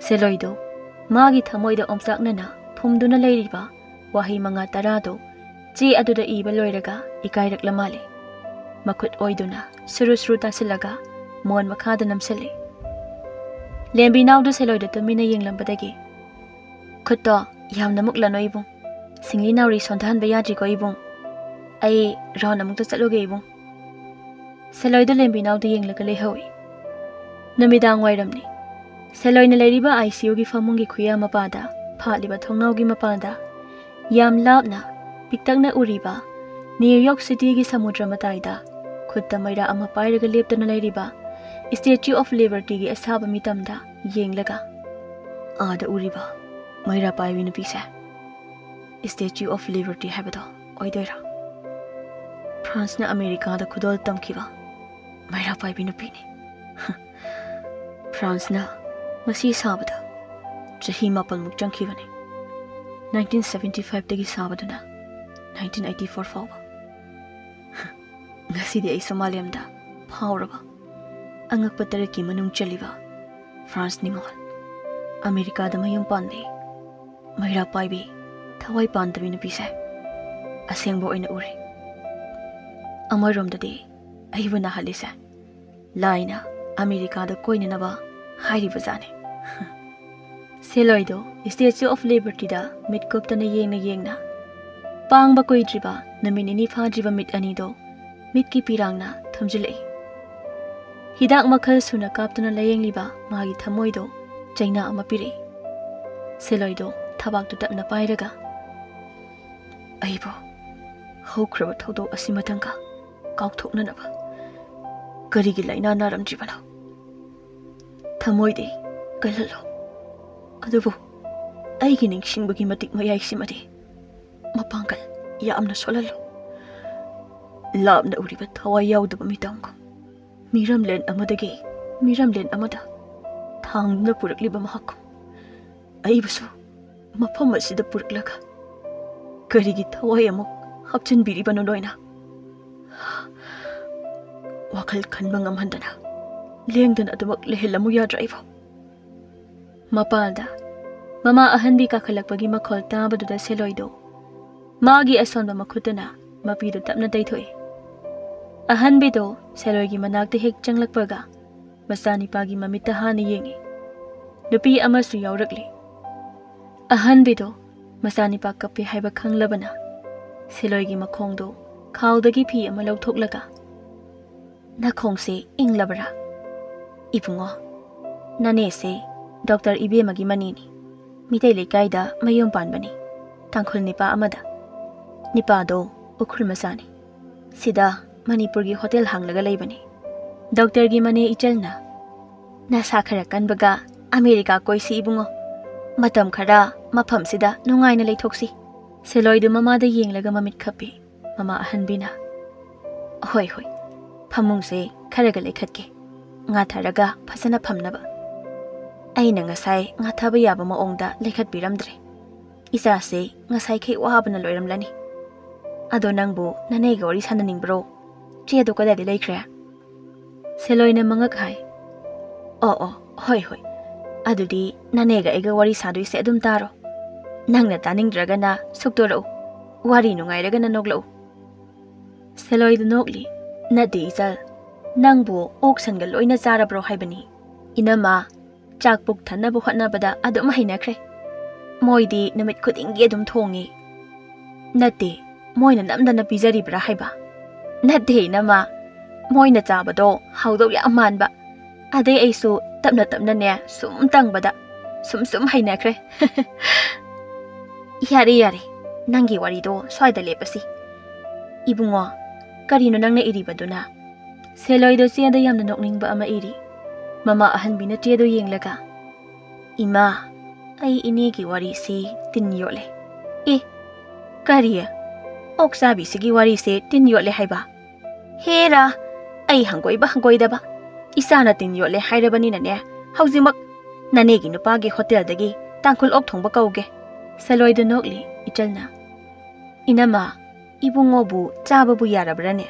ꯁꯦꯂꯣꯏꯗꯨ ꯃꯥꯒꯤ ꯊꯃꯣꯏꯗ ꯑꯣꯝꯆꯥꯛꯅꯅ ꯐꯨꯝꯗꯨꯅ ꯂꯩꯔꯤꯕ ꯋꯥꯍꯩ ꯃꯉꯥ ꯇꯔꯥꯗꯨ ꯆꯦ ꯑꯗꯨꯗ ꯏꯕ ꯂꯣꯏꯔꯒ ꯏꯀꯥꯏꯔꯛꯂ ꯃꯥꯜꯂꯦ꯫ ꯃꯈꯨꯠ ꯑꯣꯏꯗꯨꯅ ꯁꯨꯔꯨ ꯁꯨꯔꯨ ꯇꯥꯁꯤꯜꯂꯒ ꯃꯣꯟ ꯃꯈꯥꯗ ꯅꯝꯁꯤꯜꯂꯤ꯫ ꯂꯦꯝꯕꯤꯅꯥꯎꯗꯨ ꯁꯦꯂꯣꯏꯗ ꯇꯨꯃꯤꯟꯅ ꯌꯦꯡꯂꯝꯕꯗꯒꯤ, "ꯈꯨꯠꯇꯣ ꯌꯥꯝꯅ ꯃꯨꯛꯂꯅꯨ ꯏꯕꯨꯡ꯫ ꯁꯤꯡꯂꯤ ꯅꯥꯎꯔꯤ ꯁꯣꯟꯊꯍꯟꯕ ꯌꯥꯗ꯭ꯔꯤꯀꯣ ꯏꯕꯨꯡ꯫ ꯑꯩ ꯔꯥꯎꯟ ꯑꯃꯨꯛꯇ ꯆꯠꯂꯨꯒꯦ ꯏꯕꯨꯡ"꯫ ꯁꯦꯂꯣꯏꯗꯨ ꯂꯦꯝꯕꯤꯅꯥꯎꯗ ꯌꯦꯡꯂꯒ ꯂꯩꯍꯧꯏ꯫ ꯅꯨꯃꯤꯗꯥꯡ ꯋꯥꯏꯔꯝꯅꯤ꯫ ꯁꯦꯂꯣꯏꯅ ꯂꯩꯔꯤꯕ ICUꯒꯤ ꯐꯃꯨꯡꯒꯤ ꯈꯨꯌꯥ ꯃꯄꯥꯗ, ꯐꯥꯠꯂꯤꯕ ꯊꯣꯡꯅꯥꯎꯒꯤ ꯃꯄꯥꯟꯗ, ꯌꯥꯝ ꯂꯥꯞꯅ, ꯄꯤꯛꯇꯛꯅ ꯎꯔꯤꯕ ꯅ꯭ꯌꯨ ꯌꯣꯔꯛ ꯁꯤꯇꯤꯒꯤ ꯁꯃꯨꯗ꯭ꯔ ꯃꯇꯥꯏꯗ ꯈꯨꯠꯇ ꯃꯩꯔꯥ ꯑꯃ ꯄꯥꯏꯔꯒ ꯂꯦꯞꯇꯨꯅ ꯂꯩꯔꯤꯕ Statue of Libertyꯒꯤ ꯑꯁꯥꯕ ꯃꯤꯇꯝꯗ ꯌꯦꯡꯂꯒ, "ꯑꯥꯗ ꯎꯔꯤꯕ ꯃꯩꯔꯥ ꯄꯥꯏꯕꯤ ꯅꯨꯄꯤꯁꯦ Statue of Liberty ꯍꯥꯏꯕꯗꯣ ꯑꯣꯏꯗꯣꯏꯔꯥ? ꯐ꯭ꯔꯥꯟꯁꯅ ꯑꯃꯦꯔꯤꯀꯥꯗ ꯈꯨꯗꯣꯜ ꯇꯝꯈꯤꯕ ꯃꯩꯔꯥ ꯄꯥꯏꯕꯤ ꯅꯨꯄꯤꯅꯤ꯫ ꯐ꯭ꯔꯥꯟꯁꯅ ꯃꯁꯤ ꯁꯥꯕꯗ ꯆꯍꯤ ꯃꯥꯄꯜꯃꯨꯛ ꯆꯪꯈꯤꯕꯅꯤ꯫ Nineteen seventy fiveꯇꯒꯤ ꯁꯥꯕꯗꯨꯅ nineteen eighty four ꯐꯥꯎꯕ꯫ ꯉꯁꯤꯗꯤ ꯑꯩꯁꯨ ꯃꯥꯂꯦꯝꯗ ꯐꯥꯎꯔꯕ ꯑꯉꯛꯄ ꯇꯔꯦꯠꯀꯤ ꯃꯅꯨꯡ ꯆꯜꯂꯤꯕ ꯐ꯭ꯔꯥꯟꯁ ꯅꯤꯉꯣꯜ, ꯑꯃꯦꯔꯤꯀꯥꯗ ꯃꯌꯨꯝ ꯄꯥꯟꯕꯤ, ꯃꯩꯔꯥ ꯄꯥꯏꯕꯤ, ꯊꯋꯥꯏ ꯄꯥꯟꯗꯕꯤ ꯅꯨꯄꯤꯁꯦ ꯑꯁꯦꯡꯕ ꯑꯣꯏꯅ ꯎꯔꯦ꯫ ꯑꯃꯔꯣꯝꯗꯗꯤ ꯑꯩꯕꯨ ꯅꯥꯍꯜꯂꯤꯁꯦ ꯂꯥꯏꯅ ꯑꯃꯦꯔꯤꯀꯥꯗ ꯀꯣꯏꯅꯅꯕ ꯍꯥꯏꯔꯤꯕ ꯖꯥꯠꯅꯤ꯫ ꯁꯦꯂꯣꯏꯗꯣ Statue of Libertyꯗ ꯃꯤꯠ ꯀꯨꯞꯇꯅ ꯌꯦꯡꯅ ꯌꯦꯡꯅ ꯄꯥꯡꯕ ꯀꯨꯏꯗ꯭ꯔꯤꯕ, ꯅꯨꯃꯤꯠ ꯅꯤꯅꯤ ꯐꯥꯗ꯭ꯔꯤꯕ ꯃꯤꯠ ꯑꯅꯤꯗꯣ ꯃꯤꯠꯀꯤ ꯄꯤꯔꯥꯡꯅ ꯊꯨꯝꯖꯤꯜꯂꯛꯏ꯫ ꯍꯤꯗꯥꯛ ꯃꯈꯜ ꯁꯨꯅ ꯀꯥꯞꯇꯨꯅ ꯂꯥꯌꯦꯡꯂꯤꯕ ꯃꯥꯒꯤ ꯊꯃꯣꯏꯗꯣ ꯆꯩꯅꯥ ꯑꯃ ꯄꯤꯔꯛꯏ꯫ ꯁꯦꯂꯣꯏꯗꯣ ꯊꯕꯥꯛꯇꯨ ꯇꯞꯅ ꯄꯥꯏꯔꯒ, "ꯑꯩꯕꯨ ꯍꯧꯈ꯭ꯔꯕ ꯊꯧꯗꯣꯛ ꯑꯁꯤ ꯃꯊꯪꯒ ꯀꯥꯎꯊꯣꯛꯅꯅꯕ ꯀꯔꯤꯒꯤ ꯂꯥꯏꯅꯥ ꯅꯥꯔꯝꯗ꯭ꯔꯤꯕꯅꯣ? ꯊꯃꯣꯏꯗꯤ ꯀꯜꯍꯜꯂꯣ, ꯑꯗꯨꯕꯨ ꯑꯩꯒꯤ ꯅꯤꯡꯁꯤꯡꯕꯒꯤ ꯃꯇꯤꯛ ꯃꯌꯥꯏꯁꯤꯃꯗꯤ ꯃꯄꯥꯡꯒꯜ ꯌꯥꯝꯅ ꯁꯣꯜꯍꯜꯂꯣ꯫ ꯂꯥꯞꯅ ꯎꯔꯤꯕ ꯊꯋꯥꯏ ꯌꯥꯎꯗꯕ ꯃꯤꯇꯝꯒꯨꯝ, ꯃꯤꯔꯝꯂꯦꯟ ꯑꯃꯗꯒꯤ ꯃꯤꯔꯝꯂꯦꯟ ꯑꯃꯗ ꯊꯥꯡꯗꯨꯅ ꯄꯨꯔꯛꯂꯤꯕ ꯃꯍꯥꯛꯀꯨꯝ, ꯑꯩꯕꯨꯁꯨ ꯃꯐꯝ ꯑꯁꯤꯗ ꯄꯨꯔꯛꯂꯒ ꯀꯔꯤꯒꯤ ꯊꯋꯥꯏ ꯑꯃꯨꯛ ꯍꯥꯞꯆꯤꯟꯕꯤꯔꯤꯕꯅꯣ ꯂꯣꯏꯅ? ꯋꯥꯈꯜ ꯈꯟꯕ ꯉꯝꯍꯟꯗꯅ ꯂꯦꯡꯗꯅ ꯑꯗꯨꯃꯛ ꯂꯩꯍꯜꯂꯝꯃꯨ ꯌꯥꯗ꯭ꯔꯥ ꯑꯩꯕꯨ?" ꯃꯄꯥꯜꯗ ꯃꯃꯥ ꯑꯍꯟꯕꯤ ꯀꯥꯈꯠꯂꯛꯄꯒꯤ ꯃꯈꯣꯜ ꯇꯥꯕꯗꯨꯗ ꯁꯦꯂꯣꯏꯗꯣ ꯃꯥꯒꯤ ꯑꯁꯣꯟꯕ ꯃꯈꯨꯠꯇꯨꯅ ꯃꯄꯤꯗꯨ ꯇꯞꯅ ꯇꯩꯊꯣꯛꯏ꯫ ꯑꯍꯟꯕꯤꯗꯣ ꯁꯦꯂꯣꯏꯒꯤ ꯃꯅꯥꯛꯇ ꯍꯦꯛ ꯆꯪꯂꯛꯄꯒ ꯃꯆꯥꯅꯤꯄꯥꯒꯤ ꯃꯃꯤꯠꯇ ꯍꯥꯟꯅ ꯌꯦꯡꯏ꯫ ꯅꯨꯄꯤ ꯑꯃꯁꯨ ꯌꯥꯎꯔꯛꯂꯤ꯫ ꯑꯍꯟꯕꯤꯗꯣ ꯃꯆꯥꯅꯤꯄꯥ ꯀꯞꯄꯦ ꯍꯥꯏꯕ ꯈꯪꯂꯕꯅ ꯁꯦꯂꯣꯏꯒꯤ ꯃꯈꯣꯡꯗꯣ ꯈꯥꯎꯗꯒꯤ ꯐꯤ ꯑꯃ ꯂꯧꯊꯣꯛꯂꯒ, "ꯅꯈꯣꯡꯁꯦ ꯏꯪꯂꯕ꯭ꯔꯥ? ꯏꯕꯨꯡꯉꯣ, ꯅꯅꯦꯁꯦ ꯗꯣꯛꯇꯔ ꯏꯕꯦꯝꯃꯒꯤ ꯃꯅꯦꯅꯤ꯫ ꯃꯤꯇꯩ ꯂꯩꯀꯥꯏꯗ ꯃꯌꯨꯝ ꯄꯥꯟꯕꯅꯤ, ꯇꯥꯡꯈꯨꯜ ꯅꯤꯄꯥ ꯑꯃꯗ꯫ ꯅꯤꯄꯥꯗꯣ ꯎꯈ꯭ꯔꯨꯜ ꯃꯆꯥꯅꯤ꯫ ꯁꯤꯗ ꯃꯅꯤꯄꯨꯔꯒꯤ ꯍꯣꯇꯦꯜ ꯍꯥꯡꯂꯒ ꯂꯩꯕꯅꯤ꯫ ꯗꯣꯛꯇꯔꯒꯤ ꯃꯅꯦ ꯏꯆꯜꯅ ꯅꯁꯥ ꯈꯔ ꯀꯟꯕꯒ ꯑꯃꯦꯔꯤꯀꯥ ꯀꯣꯏꯁꯤ ꯏꯕꯨꯡꯉꯣ꯫ ꯃꯇꯝ ꯈꯔ ꯃꯐꯝꯁꯤꯗ ꯅꯨꯡꯉꯥꯏꯅ ꯂꯩꯊꯣꯛꯁꯤ꯫" ꯁꯦꯂꯣꯏꯗꯨ ꯃꯃꯥꯗ ꯌꯦꯡꯂꯒ ꯃꯃꯤꯠ ꯈꯞꯄꯤ꯫ ꯃꯃꯥ ꯑꯍꯟꯕꯤꯅ, "ꯍꯣꯏ, ꯍꯣꯏ, ꯐꯃꯨꯡꯁꯦ ꯈꯔꯒ ꯂꯩꯈꯠꯀꯦ, ꯉꯥꯊꯔꯒ ꯐꯖꯅ ꯐꯝꯅꯕ꯫ ꯑꯩꯅ ꯉꯁꯥꯏ ꯉꯥꯊꯕ ꯌꯥꯕ ꯃꯑꯣꯡꯗ ꯂꯩꯈꯠꯄꯤꯔꯝꯗ꯭ꯔꯦ꯫ ꯏꯆꯥꯁꯦ ꯉꯁꯥꯏꯈꯩ ꯋꯥꯕꯅ ꯂꯣꯏꯔꯝꯂꯅꯤ꯫ ꯑꯗꯣ ꯅꯪꯕꯨ ꯅꯅꯦꯒ ꯋꯥꯔꯤ ꯁꯥꯟꯅꯅꯤꯡꯕ꯭ꯔꯣ?" ꯆꯦꯗꯣ ꯀꯗꯥꯏꯗ ꯂꯩꯈ꯭ꯔꯦ? ꯁꯦꯂꯣꯏꯅ ꯃꯉꯛ ꯍꯥꯏ꯫ ꯑꯣ ꯑꯣ, ꯍꯣꯏ ꯍꯣꯏ, ꯑꯗꯨꯗꯤ ꯅꯅꯦꯒ ꯑꯩꯒ ꯋꯥꯔꯤ ꯁꯥꯗꯣꯏꯁꯦ ꯑꯗꯨꯝ ꯇꯥꯔꯣ꯫ ꯅꯪꯅ ꯇꯥꯅꯤꯡꯗ꯭ꯔꯒꯅ ꯁꯨꯛꯇꯣꯔꯛꯎ, ꯋꯥꯔꯤ ꯅꯨꯡꯉꯥꯏꯔꯒꯅ ꯅꯣꯛꯂꯛꯎ꯫ ꯁꯦꯂꯣꯏꯗꯨ ꯅꯣꯛꯂꯤ꯫ ꯅꯠꯇꯦ ꯏꯆꯜ, ꯅꯪꯕꯨ ꯑꯣꯛ ꯁꯟꯒ ꯂꯣꯏꯅ ꯆꯥꯔꯕ꯭ꯔꯣ ꯍꯥꯏꯕꯅꯤ꯫ ꯏꯅꯝꯃ, ꯆꯥꯛ ꯄꯨꯛ ꯊꯟꯅꯕ ꯍꯣꯠꯅꯕꯗ ꯑꯗꯨꯝ ꯍꯩꯅꯈ꯭ꯔꯦ꯫ ꯃꯣꯏꯗꯤ ꯅꯨꯃꯤꯠ ꯈꯨꯗꯤꯡꯒꯤ ꯑꯗꯨꯝ ꯊꯣꯡꯉꯤ꯫ ꯅꯠꯇꯦ, ꯃꯣꯏꯅ ꯅꯝꯗꯅ ꯄꯤꯖꯔꯤꯕ꯭ꯔꯥ ꯍꯥꯏꯕ? ꯅꯠꯇꯦ ꯏꯅꯝꯃ, ꯃꯣꯏꯅ ꯆꯥꯕꯗꯣ ꯍꯥꯎꯗꯧ ꯌꯥꯝ ꯃꯥꯟꯕ꯫ ꯑꯗꯩ ꯑꯩꯁꯨ ꯇꯞꯅ ꯇꯞꯅꯅꯦ ꯁꯨꯝ ꯇꯪꯕꯗ ꯁꯨꯝ ꯁꯨꯝ ꯍꯩꯅꯈ꯭ꯔꯦ꯫ ꯌꯥꯔꯦ ꯌꯥꯔꯦ, ꯅꯪꯒꯤ ꯋꯥꯔꯤꯗꯣ ꯁ꯭ꯋꯥꯏꯗ ꯂꯦꯞꯄꯁꯤ꯫ ꯏꯕꯨꯡꯉꯣ, ꯀꯔꯤꯅꯣ ꯅꯪꯅ ꯏꯔꯤꯕꯗꯨꯅ? ꯁꯦꯂꯣꯏꯗꯣ ꯆꯦꯗ ꯌꯥꯝꯅ ꯅꯣꯛꯅꯤꯡꯕ ꯑꯃ ꯏꯔꯤ꯫ ꯃꯃꯥ ꯑꯍꯟꯕꯤꯅ ꯆꯦꯗꯣ ꯌꯦꯡꯂꯒ, ꯏꯃꯥ, ꯑꯩ ꯏꯅꯦꯒꯤ ꯋꯥꯔꯤꯁꯤ ꯇꯤꯟ ꯌꯣꯠꯂꯦ꯫ ꯑꯦ, ꯀꯔꯤ? ꯑꯣꯛ ꯆꯥꯕꯤꯁꯤꯒꯤ ꯋꯥꯔꯤꯁꯦ ꯇꯤꯟ ꯌꯣꯠꯂꯦ ꯍꯥꯏꯕ? ꯍꯦꯔꯥ, ꯑꯩ ꯍꯪꯒꯣꯏꯕ ꯍꯪꯒꯣꯏꯗꯕ꯫ ꯏꯆꯥꯅ ꯇꯤꯟ ꯌꯣꯠꯂꯦ ꯍꯥꯏꯔꯕꯅꯤꯅꯅꯦ, ꯍꯧꯖꯤꯛꯃꯛ ꯅꯅꯦꯒꯤ ꯅꯨꯄꯥꯒꯤ ꯍꯣꯇꯦꯜꯗꯒꯤ ꯇꯥꯡꯈꯨꯜ ꯑꯣꯛ ꯊꯣꯡꯕ ꯀꯧꯒꯦ꯫ ꯁꯦꯂꯣꯏꯗꯨ ꯅꯣꯛꯂꯤ, ꯏꯆꯜꯅ꯫ ꯏꯅꯝꯃ, ꯏꯕꯨꯡꯉꯣꯕꯨ ꯆꯥꯕꯕꯨ ꯌꯥꯔꯕ꯭ꯔꯥꯅꯦ?